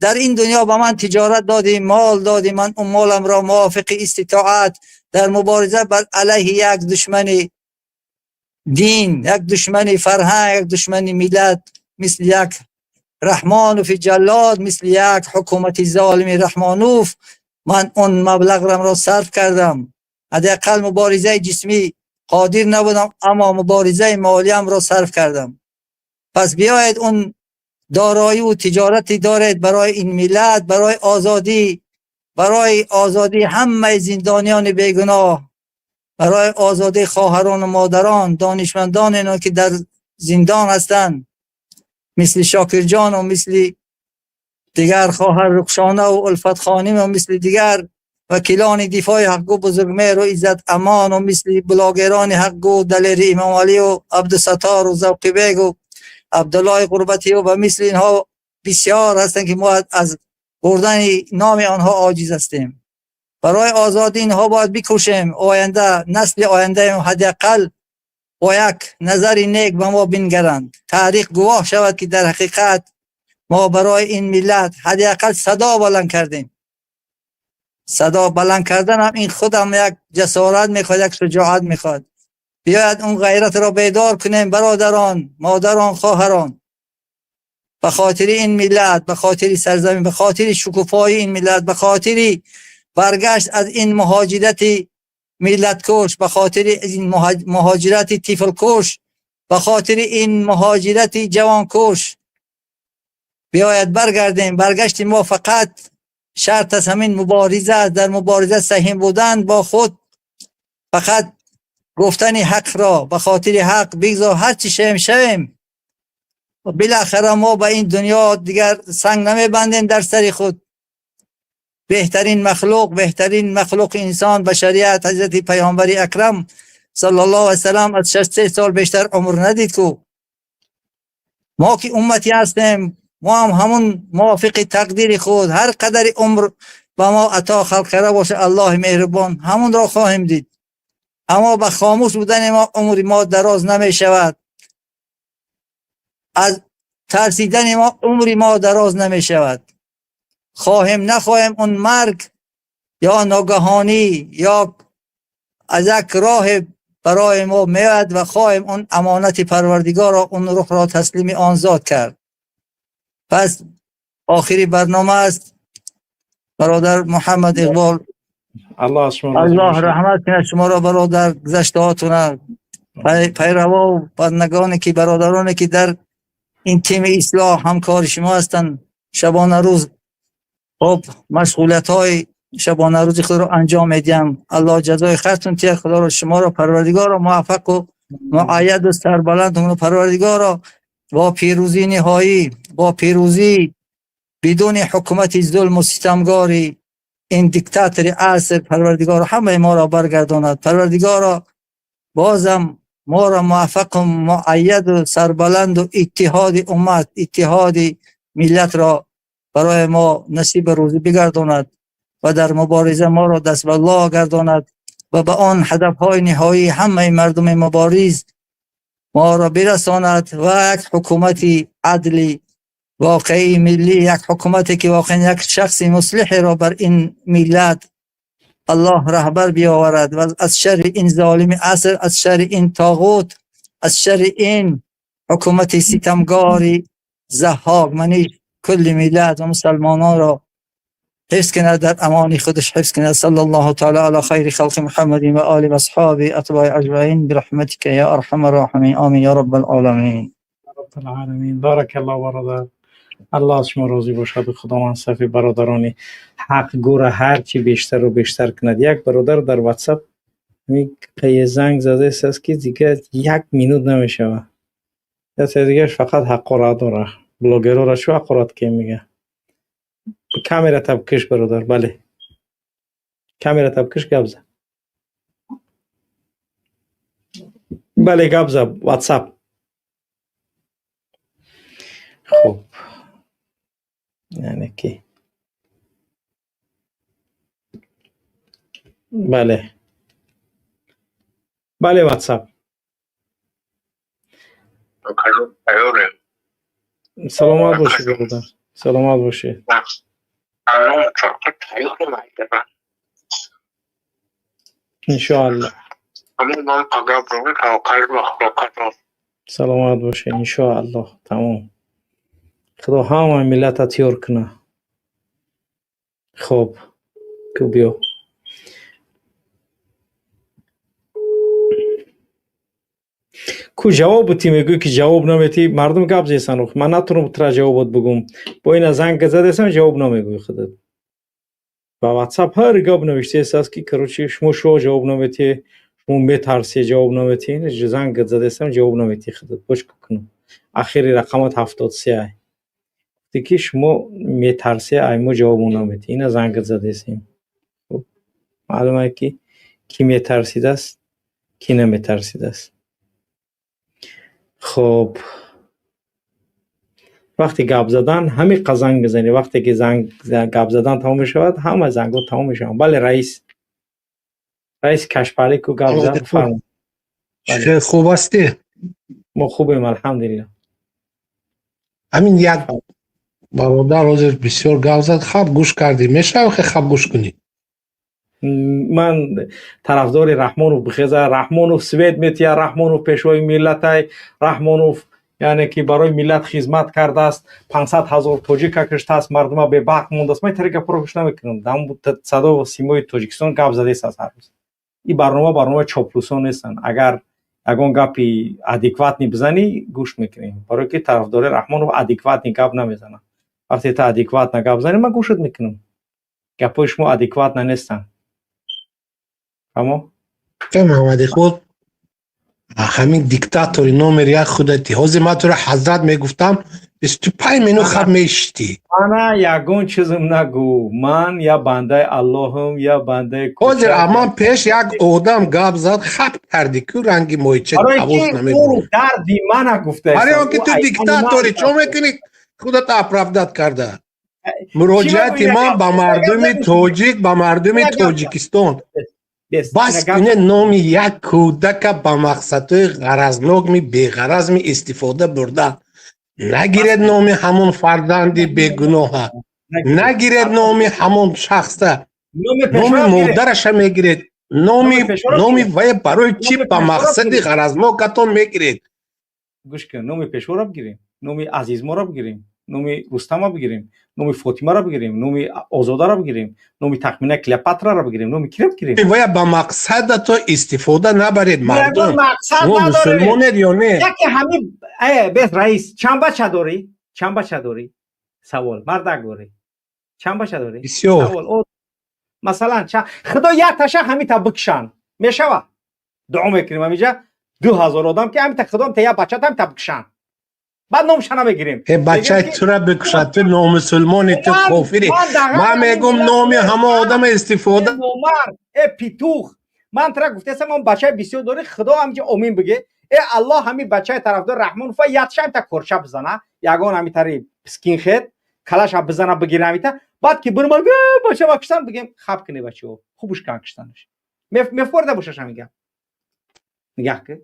Speaker 16: дар ин дунё ба ман тиҷорат додӣ, мол додӣ, ман он моламро мувофиқи иститоат дар мубориза бар алайҳи як душмани дин, як душмани фарҳанг, як душмани миллат, мисли як Раҳмонофи ҷаллод, мисли як ҳукумати золими Раҳмонов, ман он маблағрамро сарф кардам. Ҳадди ақал муборизаи ҷисмӣ қодир набудам, аммо муборизаи молиямро сарф кардам». Пас биёед, он дороиву тиҷорате доред, барои ин миллат, барои озодӣ, барои озодии ҳамаи зиндониёни бегуноҳ, барои озодии хоҳарону модарон, донишмандоне ки дар зиндон ҳастанд, мисли Шокирҷону мисли дигар хоҳар Рухшонаву Улфатхониму мисли дигар вакилони дифои ҳақгӯ Бузургмеҳру Иззат Амону мисли блогерони ҳақгӯ Далери Имомалию Абдусаттору Завқибегу Абдуллои Ғурбатию ва мисли инҳо бисёр ҳастанд, ки мо аз бурдани номи онҳо оҷиз ҳастем. Барои озодии инҳо бояд бикӯшем. Оянда, насли ояндаем ҳадди ақал бо як назари нек ба мо бингаранд, таърих гувоҳ шавад, ки дар ҳақиқат мо барои ин миллат ҳадди ақал садо баланд кардем. Садо баланд карданам ин худам як ҷасорат мехоҳад, як шуҷоат мехоҳад. Биёяд, он ғайратро бедор кунем, бародарон, модарон, хоҳарон. به خاطر این ملت، به خاطر سرزمین، به خاطر شکوفایی این ملت، به خاطر برگشت از این مهاجرت ملت کش، به خاطر این مهاجرت طفل کش، به خاطر این مهاجرت جوان کش بیاید برگردیم. برگشت ما فقط شرط از همین مبارزه است. در مبارزه سهیم بودن با خود، فقط گفتن حق را به خاطر حق، بگذار هر چی شویم شویم. بالاخره ما به این دنیا دیگر سنگ نمیبندیم در سر خود. بهترین مخلوق، بهترین مخلوق انسان بشریت حضرت پیامبر اکرم صلی الله علیه وسلم از 63 سال بیشتر عمر ندید کو. ما که امتی هستیم، ما هم همون موافق تقدیر خود هر قدر عمر به ما عطا خلق کرده باشه الله مهربان همون را خواهیم دید. اما به خاموش بودن ما عمر ما دراز نمی شود، از ترسیدن ما عمر ما دراز نمی شود. خواهیم نخواهیم اون مرگ یا ناگهانی یا از یک راه برای ما میاد و خواهیم اون امانت پروردگار را، اون روح را تسلیم آن ذات کرد. پس آخری برنامه است برادر محمد اقبال،
Speaker 1: الله شما راضی
Speaker 16: الله
Speaker 1: باشه.
Speaker 16: رحمت کنه شما را برادر، گذشته هاتون، پیروا و بندگانی که برادرانی که در این تیم اصلاح همکار شما هستند، شبانه روز خب مشغولیت های شبانه روز خود را انجام میدیم. الله جزای خیرتون تیه. خدا را شما را پروردگار را موفق و معید و سربلند و پروردگار را با پیروزی نهایی، با پیروزی بدون حکومت ظلم و ستمگاری این دیکتاتور عصر، پروردگار همه ما را برگرداند. پروردگار بازم ما را موفق و معید و سربلند و اتحاد امت، اتحاد ملت را برای ما نصیب روزی بگرداند و در مبارزه ما را دست به الله گرداند و به آن هدفهای نهایی همه مردم مبارز ما را برساند و یک حکومت عدلی واقعی ملی، یک حکومتی که واقعا یک شخص مصلح را بر این ملت الله رهبر بیاورد و از شر این ظالم عصر، از شر این طاغوت، از شر این حکومت ستمگاری ضحاک منیش کل ملت و مسلمانان را حفظ کند، در امان خودش حفظ کند. صلی الله تعالی علی خیر خلق محمد و آله و اصحابه اتباع اجمعین برحمتک یا ارحم الراحمین، آمین یا رب العالمین.
Speaker 1: رب العالمین. بارک الله برادر، الله از شما راضی باشد و خداوند صفی برادرانی حق گو را هر چی بیشتر و بیشتر کند. یک برادر در واتساپ می زنگ زده است که دیگه یک مینوت نمیشوه، یه دیگه فقط حقارت داره، بلاگرها را شو حقارت که میگه. کامرا تبکش برادر، بله کامرا تبکش گپ زد، بله گپ زد واتساپ. خب یعنی که بله بله واتساپ. سلامت باشی برادر، سلامت باشی. انشاءالله سلامت باشه انشاءالله. تمام، خدا همه ملت تیار کنه. خب کو بیا کو جواب تی میگوی که جواب نمیتی، مردم گپ زیسن. من نتونم ترا جوابت بگم، با این زنگ زدسم جواب نمیگوی خودت. با واتساپ هر گپ نوشته است که کروچی شما شو جواب نمیتی، شما میترسی جواب نمیتی، زنگ زدسم جواب نمیتی خودت. باش کنم اخیری رقمات 73 دیگه شما میترسی ایمو جواب نمیتی، اینا زنگ زدسیم. خب معلومه که کی میترسید است کی نمیترسید است. خب وقتی گپ زدن همین قزنگ بزنی، وقتی که زنگ گپ زدن تمام میشود همه زنگو تمام میشود. بله رئیس، رئیس کشپالی کو گپ زد بفرمایید.
Speaker 17: بله خوب هستی؟
Speaker 1: ما خوبیم الحمدلله.
Speaker 17: همین یک برادر حاضر بسیار گپ زد، خب گوش کردی، میشه خب گوش کنی؟
Speaker 1: من طرفدار رحمانوف بخیزه، رحمانوف سوید میتیه، رحمانوف پیشوای ملت، رحمانوف Яъне ки барои миллат хизмат кардааст, 500 ҳазор тоҷика киштааст, мардума бебарқ мондааст. Ман тари гапро гӯш намекунам. Садо симои Тоҷикистон гап задест аз ҳар рӯз. Ин барнома барномаи чоплусо нестанд. Агар ягон гапи адекватный бизанӣ, гӯш мекунем. Барое ки тарафдори Раҳмонов адекватный гап намезанад. Вақте ту адекватно гап занӣ, ман гӯшат мекунам. Гапҳои шумо адекватно нестанд. Фаҳмо?
Speaker 17: Муҳаммад Иқбол, ҳамин диктатори номер як худати. Ҳозир ман туро ҳазрат мегуфтам, 25 минут хаб мешитӣ.
Speaker 1: Мана ягон чизм нагӯ. Ман я бандаи Аллоҳам, я бандаи
Speaker 17: Ҳозир аман пеш як одам гап зад, хаб кардӣ ку, ранги моҳича овоз намебурд.
Speaker 1: Дарди мана гуфта.
Speaker 17: Барои он ки ту диктаторӣ, чо мекунӣ худат оправдать карда? Муроҷиати ман ба мардуми тоҷик, ба мардуми Тоҷикистон: бас кунед номи як кӯдака ба мақсадҳои ғаразнокми, беғаразми истифода бурдан. Нагиред номи ҳамон фарзанди бегуноҳа, нагиред номи ҳамон шахса, номи модараша мегиред, номи вай барои чӣ ба мақсади ғаразнокатон мегиред?
Speaker 1: Гӯш кун, номи пешворо бигирем, номи Азизморо бигирем, номи Рустама бигирем, номи Фотимаро бигирем, номи Озодаро бигирем, номи Тахмина Клеопатраро бигирем, номи киро бигирем?
Speaker 17: Вая ба мақсадато истифода набаред, мардум. Шумо мусулмонед ё не?
Speaker 1: Яке ҳами бес раис, чанд бача дорӣ? Чанд бача дорӣ? Савол, мардак дорӣ, чанд бача дорӣ?
Speaker 17: Бисёр.
Speaker 1: Масалан, худо як таша ҳамита бикшанд, мешава? Дуо мекунем ҳамиҷа 2000 одам, ки ҳамита худо та як бачата ҳамита бикшанд, баъд номша намегирем.
Speaker 17: Э, бачаи тура бикушад, ту номусулмони, ту кофири. Ман мегум, номи ҳама одама истифода
Speaker 1: Номард, э петух, ман тура гуфтасам, он бачаи бисёр дорӣ, худо ҳамиҷа омин биге, э Аллоҳ, ҳами бачаи тарафдор Раҳмонова ятша ҳамита корча бизана, ягон ҳамитари скинхед калаша бизана, бигира ҳамита, баъд ки бирмал бача ма киштан, бигем, хаб куне, бачаҳо, хубуш кан киштанаш мефорда бошаш. Ҳамин гап нигаҳ ки.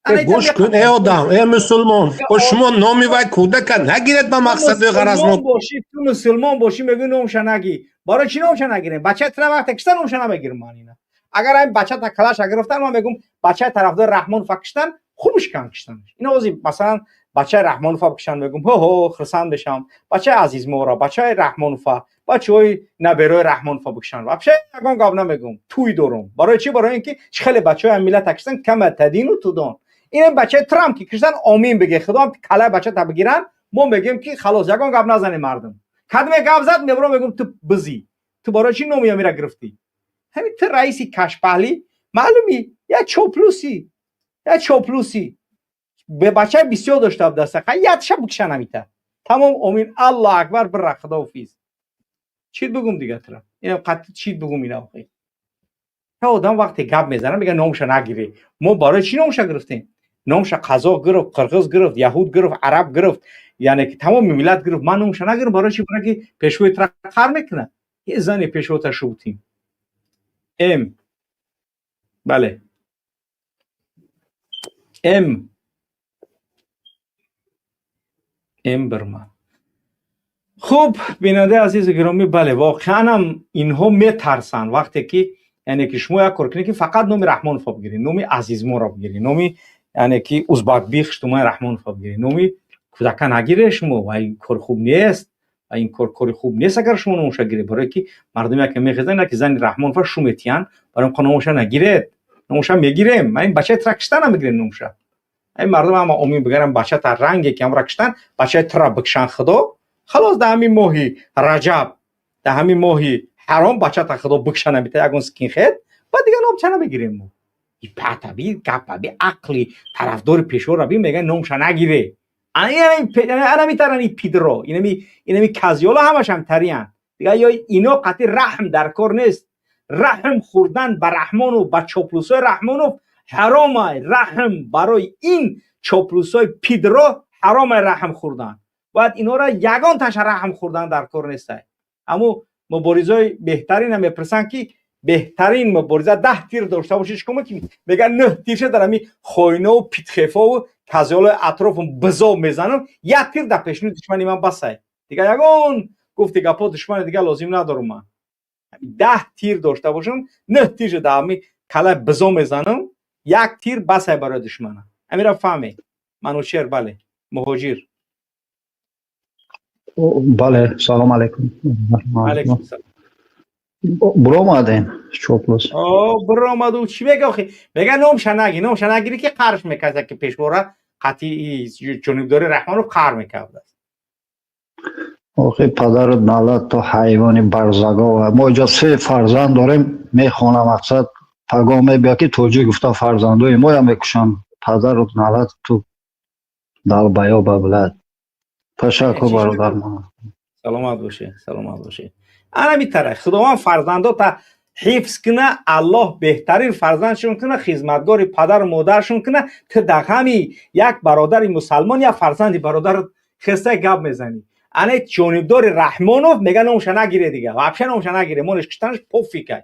Speaker 17: Гӯш кун, э одам, э мусулмон, бо шумо номи вай кӯдака нагиред ба мақсади ғаразнок.
Speaker 1: Бошӣ, ту мусулмон бошӣ, мегӯӣ номша нагӣ. Барои чӣ номша нагирем? Бачаи тура вақте киштан, номша намегирем ман. Ина агар ҳамин бачата калаша гирифтан, ман мегӯм, бачаи тарафдори Раҳмонова киштан, хубуш кан киштанаш. Ина ози масалан бачаи Раҳмонова бикишанд, мегӯм, ҳо, хурсанд мешавам. Бачаи Азизмора, бачаи Раҳмонова, бачаҳои наберои Раҳмонова бикишанд, вообще ягон гап намегӯм, тӯй дорум. Барои чӣ? Барои ин ки чӣ хеле бачаҳои ҳам миллата киштан, كما تدين تدان. Ин бачаи Трамп ки киштан, омин биге, худоам калаи бачата бигиранд, мо мегӯем ки халос, ягон гап назанем. Мардум кадме гап зад, мебурам, мегӯм, ту бизӣ, ту барои чӣ номи амира гирифтӣ? Ҳамин ту раиси кашпаҳлӣ маълуми, як чоплусӣ, як чоплусӣ, бачаи бисёр дошта даста, ятша бикшан ҳамита, тамом, омин, Аллоҳ акбар, бира, худоҳофиз. Чӣ бигум дига тура? Инам қатъи чӣ бигум? Ина охи одам вақте гап мезанад, мега номша нагирӣ. Мо барои чӣ номша гирифтем? Номша қазоқ гирифт, қирғиз гирифт, яҳуд гирифт, араб гирифт, яъне ки тамоми миллат гирифт. Ман номша нагирам, барои чӣ? Барои ки пешвои тура қар мекунад. Е зани пешвота шутим бале м бирман. Хуб, бинандаи азизу гиромӣ, бале, воқеанам инҳо метарсанд. Вақте ки, яъне ки шумо як кор кунед, ки фақат номи Раҳмонова бигиред, номи Азизморо бигиред, номи, яъне ки Узбакби Хиштумаи Раҳмонова бигиред, номи кӯдака нагире шумо, ва ин кор хуб нест, ва ин кор кори хуб нест. Агар шумо номоша гиред, барое ки мардум яке мехезанд, яки зани Раҳмонова шу метиҳанд, барои он номоша нагиред. Номоша мегирем, ман ин бачаи тура киштана мегирем номоша. Ин мардум ҳама омин бигарам, бачата ранге ки ҳамра киштан, бачаи тура бикшан худо, халос, дар ҳамин моҳи Раҷаб, дар ҳамин моҳи ҳаром бачата худо бикшана бита ягон скинхед, баъд дигар номча намегирем мо. Патаби гапаби ақли тарафдори пешвора би мегӯян номша нагире. Ана метарани пидро, инами казёла ҳамашам тариян дига. Ё ино қатъи раҳм дар кор нест. Раҳм хӯрдан ба Раҳмонов, ба чоплусои Раҳмонов ҳаромай. Раҳм барои ин чоплусои пидро ҳаромай. Раҳм хӯрдан бояд инора ягон таша раҳм хӯрдан дар кор нестай. Аммо муборизои беҳтарина мепурсанд, ки беҳтарин мубориза 10 тир дошта боши, чӣ кумак? Мегӯяд, нӯҳ тирша дар ҳами хойнову питхефову казёлои атрофум бизо мезанам, як тир дар пешони душмани ман басай. Дигар ягон гуфти гапо душмани дигар лозим надорум. Ман 10 тир дошта бошам, нӯҳ тирша дар ҳами калаи бизо мезанам, як тир басай барои душмана. Амира фаҳме, Манучер, бале. Муҳоҷир.
Speaker 18: Бале, салом алейкум.
Speaker 1: Алейкум салом.
Speaker 18: Биромадем, чоплус.
Speaker 1: О, биромаду чӣ мега охи? Мега номша наги, номша нагири, ки қарш мекард, ки пешвора қатъи ҷонибдори Раҳмонов қар мекардааст.
Speaker 18: Охи, падару налат, то ҳайвони барзагова. Мо иҷо се фарзанд дорем, мехона, мақсад, пагоҳ мебия, ки тоҷик гуфта фарзандои моя мекушанд. Падару налат, ту долбоёба, блядь. Ташаккур, бародар.
Speaker 1: Саломат бошед, саломат бошед. Ана митара Худованд фарзандота ҳифз куна, Аллоҳ беҳтарин фарзандшон куна, хизматгори падару модаршон куна. Ту дар ғами як бародари мусалмон, як фарзанди бародар хеста гап мезанӣ. Ана ҷонибдори Раҳмонов мега номша нагире, дига вообще номша нагире, монеш киштанаш пофиг ай.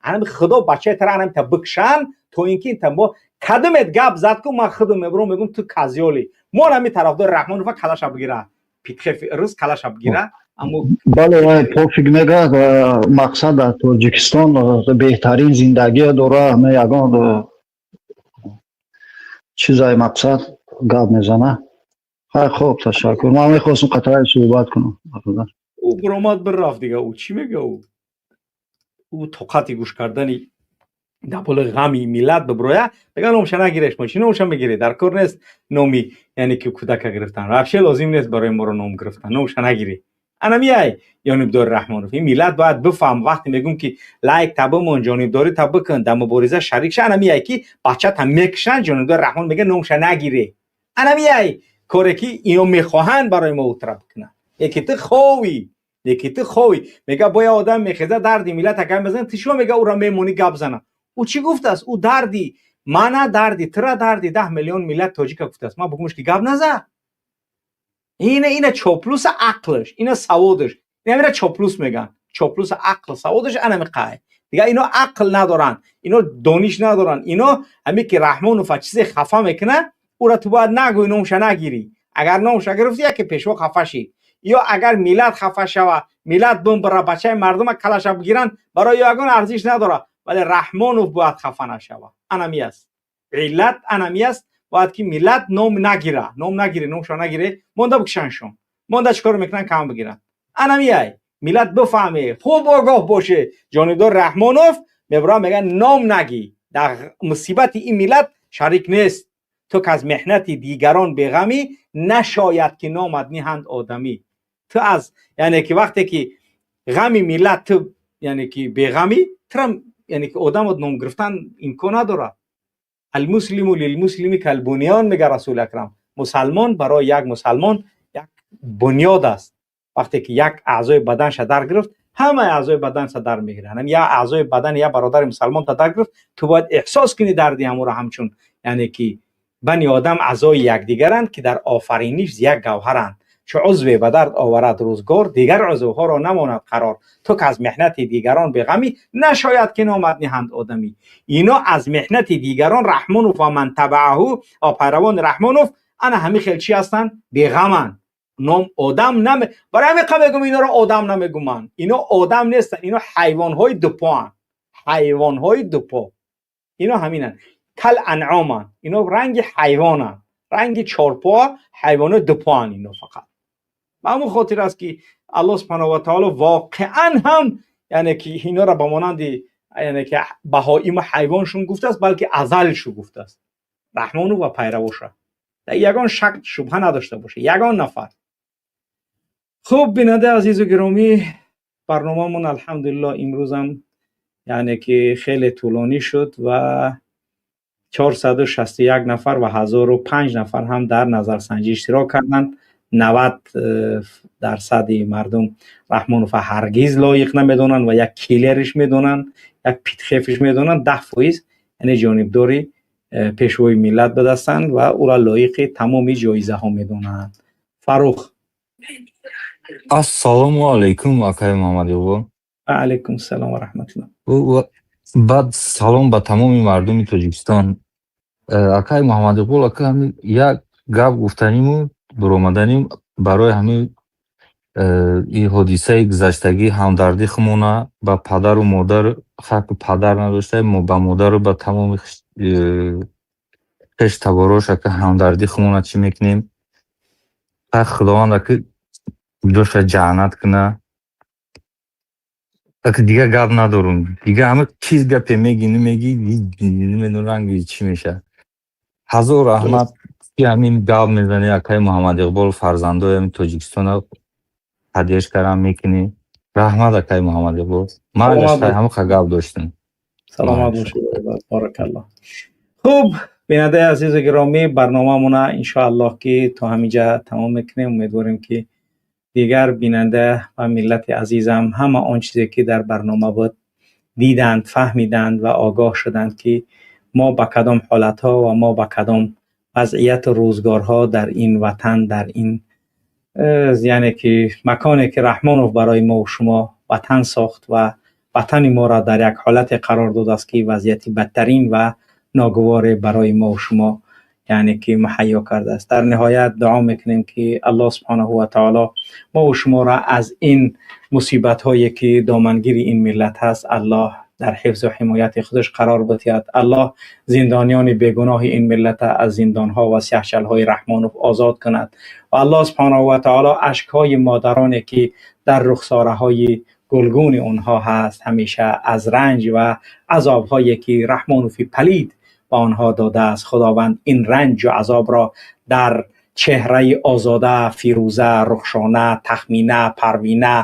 Speaker 1: Анами Худо бачаи тара анамита бикшан, то ин ки инта мо кадомет гап зад ку, ман худум мебурам, мегум ту козёл и. Мо ами тарафдори Раҳмонова калаша бигира, питхефи рӯз калаша бигира.
Speaker 18: Бале, пофиг мега, мақсад, дар Тоҷикистон беҳтарин зиндагия дора, ягон чизай, мақсад, гап мезана. Хай, хоб, ташаккур. Ман мехостам қатраи суҳбат кунам.
Speaker 1: Ӯ биромад, бирафт дига. Ӯ чӣ мега? Ӯ тоқати гӯш кардани дар болои ғами миллат биброя, мега номша нагиреш. Мо чӣ номша мегирӣ? Дар кор нест номи, яъне ки кӯдака гирифтан вообще лозим нест барои моро ном гирифтан. Номша нагирӣ. Анамияй ҷонибдори Раҳмонов. Ин миллат бояд бифаҳм, вақте мегӯм, ки лайк та бимон, ҷонибдорӣ та бикун, дар мубориза шарик ша. Анамияй ки бачата мекушанд, ҷонибдори Раҳмон мега номша нагирӣ. Анамияй коре ки ино мехоҳанд барои мо утра бикунанд. Яки ту ховӣ, яки ту ховӣ. Мега боя одам мехеза, дарди миллат агар мезана, ту шумо мега ӯра мемонӣ гап зана. Ӯ чӣ гуфтааст? Ӯ дарди мана, дарди тура, дарди 10 миллион миллат тоҷика гуфтааст. Ман бугумш ки гап назад. Ина чоплуса ақлш, ина саводаш, ина чоплус меган. Чоплуса ақл саводаш анами қай. Дига ино ақл надоранд, ино дониш надоранд. Ино ҳаме ки Раҳмонова чизе хафа мекуна, ӯра ту бояд нагӯй, номша нагирӣ. Агар номша гирифтӣ, яке пешво хафа шид ё агар миллат хафа шава, миллат бимбира, бачаи мардума калаша бигиранд, барои ягон арзиш надорад. Вале Раҳмонов бояд хафа нашава. Анами аст иллат, анами аст. Бояд ки миллат ном нагира, ном нагире, номшо нагире, монда бикушаншон, монда чӣ кор мекунанд, кам бигиранд. Анамияй миллат бифаҳме, хуб огоҳ боше. Ҷонибдор Раҳмонов мебурам, мегӯяд ном нагӣ, дар мусибати ин миллат шарик нест. Ту ки аз меҳнати дигарон беғамӣ, нашояд ки номат ниҳанд одамӣ. Ту аз, яъне ки вақте ки ғами миллат ту, яъне ки беғамӣ, тура, яъне ки одамот ном гирифтан имкон надорад. Алмуслиму лилмуслими калбунён, мега Расули Акрам. Мусалмон барои як мусалмон як бунёд аст. Вақте ки як аъзои баданша дар гирифт, ҳамаи аъзои баданша дар мегиранд. Як аъзои бадани як бародари мусалмонта дар гирифт, ту бояд эҳсос кунӣ дарди ҳамуро. Ҳамчун, яъне ки бани одам аъзои якдигаранд, ки дар офариниш як гавҳаранд. Чу узве ба дард оварад рӯзгор, дигар узвҳоро намонад қарор. Ту ки аз меҳнати дигарон беғамӣ, нашояд ки номат ниҳанд одамӣ. Ино аз меҳнати дигарон, Раҳмонов ва ман табааҳу ва пайравони Раҳмонов, ана ҳамин хел чӣ ҳастанд? Беғаманд. Ном одам наме, барои ҳамин қа мегум, иноро одам намегуманд. Ино одам нестанд, ино ҳайвонҳои дупоанд, ҳайвонҳои дупо. Ино ҳаминанд, кал анъоманд. Ино ранги ҳайвонанд, ранги чорпо, ҳайвонои дупоанд ино фақат. Ба ҳамон хотир аст, ки Аллоҳ субҳанаҳу ва таоло воқеан ҳам, яъне ки инора ба монанди, яъне ки баҳоиму ҳайвоншон гуфтааст, балки азалшу гуфтааст Раҳмону ва пайравоша. Дар ягон шак шубҳа надошта боша ягон нафар. Хуб, бинандаи азизу гиромӣ, барномамон, алҳамдулилло, имрӯзам, яъне ки хеле тӯлонӣ шуд ва 461 нафар ва 1005 нафар ҳам дар назарсанҷӣ иштирок карданд. 90 дарсади мардум Раҳмонова ҳаргиз лоиқ намедонанд ва як киллер иш медонанд, як питхеф иш медонанд. 10 фоиз, яъне ҷонибдори пешвои миллат бидастанд ва ӯра лоиқи тамоми ҷоизаҳо медонанд. Фарух.
Speaker 19: Ассалому алайкум, акаи Муҳаммадиқбол.
Speaker 1: Ва алайкум салом ва раҳматуллоҳ.
Speaker 19: Баъд салом ба тамоми мардуми Тоҷикистон. Акаи Муҳаммадиқбол, ака, ҳамин як гап гуфтаниму буромаданим барои ҳамин ин ҳодисаи гузаштагӣ ҳамдардӣ хумона ба падару модар, хаки падар надошта, ба модару ба тамоми хештаборош, ака, ҳамдардӣ хумона чӣ мекунем. Худованд аки ҷоша ҷаннат куна. Аки дигар гап надорум. Дигар ҳама чиз гапе мегӣ, намегӣ, намедонам ранги чӣ мешавад. Ҳазор раҳмат, ки ҳамин гап мезанӣ, акаи Муҳаммад Иқбол, фарзандои ҳамин Тоҷикистона поддержка рам мекунӣ. Раҳмат, акаи Муҳаммад Иқбол. Ман ҳамақа гап доштам.
Speaker 1: Саломат бошед, баракаллоҳ. Хуб, бинандаи азизу гиромӣ, барномамона иншоаллоҳ ки то ҳаминҷа тамом мекунем. Умедворем, ки дигар бинанда ва миллати азизам ҳама он чизе ки дар барнома буд диданд, фаҳмиданд ва огоҳ шуданд, ки мо ба кадом ҳолатҳо ва мо ба кадом вазъияту рӯзгорҳо дар ин ватан, дар ин яъне ки маконе ки Раҳмонов барои мо шумо ватан сохт ва ватани моро дар як ҳолате қарор додааст, ки вазъияти бадтарин ва ногуворе барои мо шумо яъне ки муҳайё кардааст. Дар ниҳоят дуо мекунем, ки Аллоҳ субҳонаҳу ва таоло мо шуморо аз ин мусибатҳое ки домангири ин миллат ҳаст, Аллоҳ дар ҳифзу ҳимояти худаш қарор бидиҳад. Аллоҳ зиндониёни бегуноҳи ин миллата аз зиндонҳо ва сиёҳчалҳои Раҳмонов озод кунад ва Аллоҳ субҳонаҳу ва таоло ашкҳои модароне ки дар рухсораҳои гулгуни онҳо ҳаст, ҳамеша аз ранҷ ва азобҳое ки Раҳмонови палид ба онҳо додааст, Худованд ин ранҷу азобро дар чеҳраи Озода, Фирӯза, Рухшона, Тахмина, Парвина,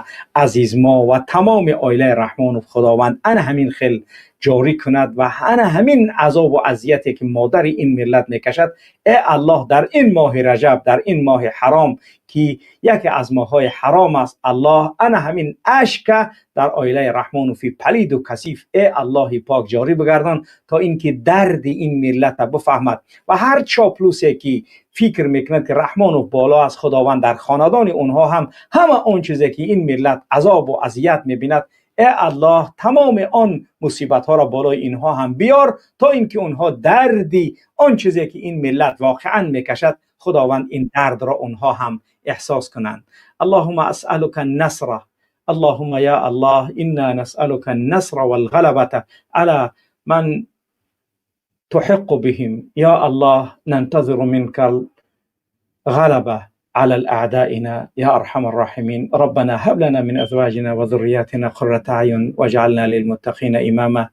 Speaker 1: Азизмо ва тамоми оилаи Раҳмонов Худованд ана ҳамин хел ҷорӣ кунад ва ана ҳамин азобу азияте ки модари ин миллат мекашад, э Аллоҳ, дар ин моҳи Раҷаб, дар ин моҳи ҳаром, ки яке аз моҳҳои ҳаром аст, Аллоҳ ана ҳамин ашка дар оилаи Раҳмонови палиду касиф, э Аллоҳи пок, ҷорӣ бигардон, то ин ки дарди ин миллата бифаҳмад ва ҳар чоплусе ки фикр мекунад, ки Раҳмонов боло аз Худованд, дар хонадони онҳо ҳам ҳама он чизе ки ин миллат азобу азият мебинад, э Аллоҳ, тамоми он мусибатҳоро болои инҳо ҳам биёр, то ин ки онҳо дарди он чизе ки ин миллат воқеан мекашад, Худованд ин дардро онҳо ҳам эҳсос кунанд. اللهم أسألك النصر، اللهم يا الله إنا نسألك النصر والغلبة على من تحق بهم. يا الله، ننتظر منك الغلبة على الأعدائنا يا أرحم الراحمين. ربنا هب لنا من أزواجنا وذرياتنا قرة أعين واجعلنا للمتقين إماما.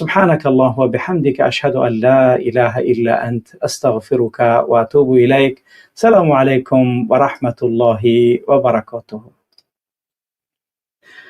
Speaker 1: سبحانك الله وبحمدك، أشهد أن لا إله إلا أنت، أستغفرك وأتوب إليك. السلام عليكم ورحمة الله وبركاته.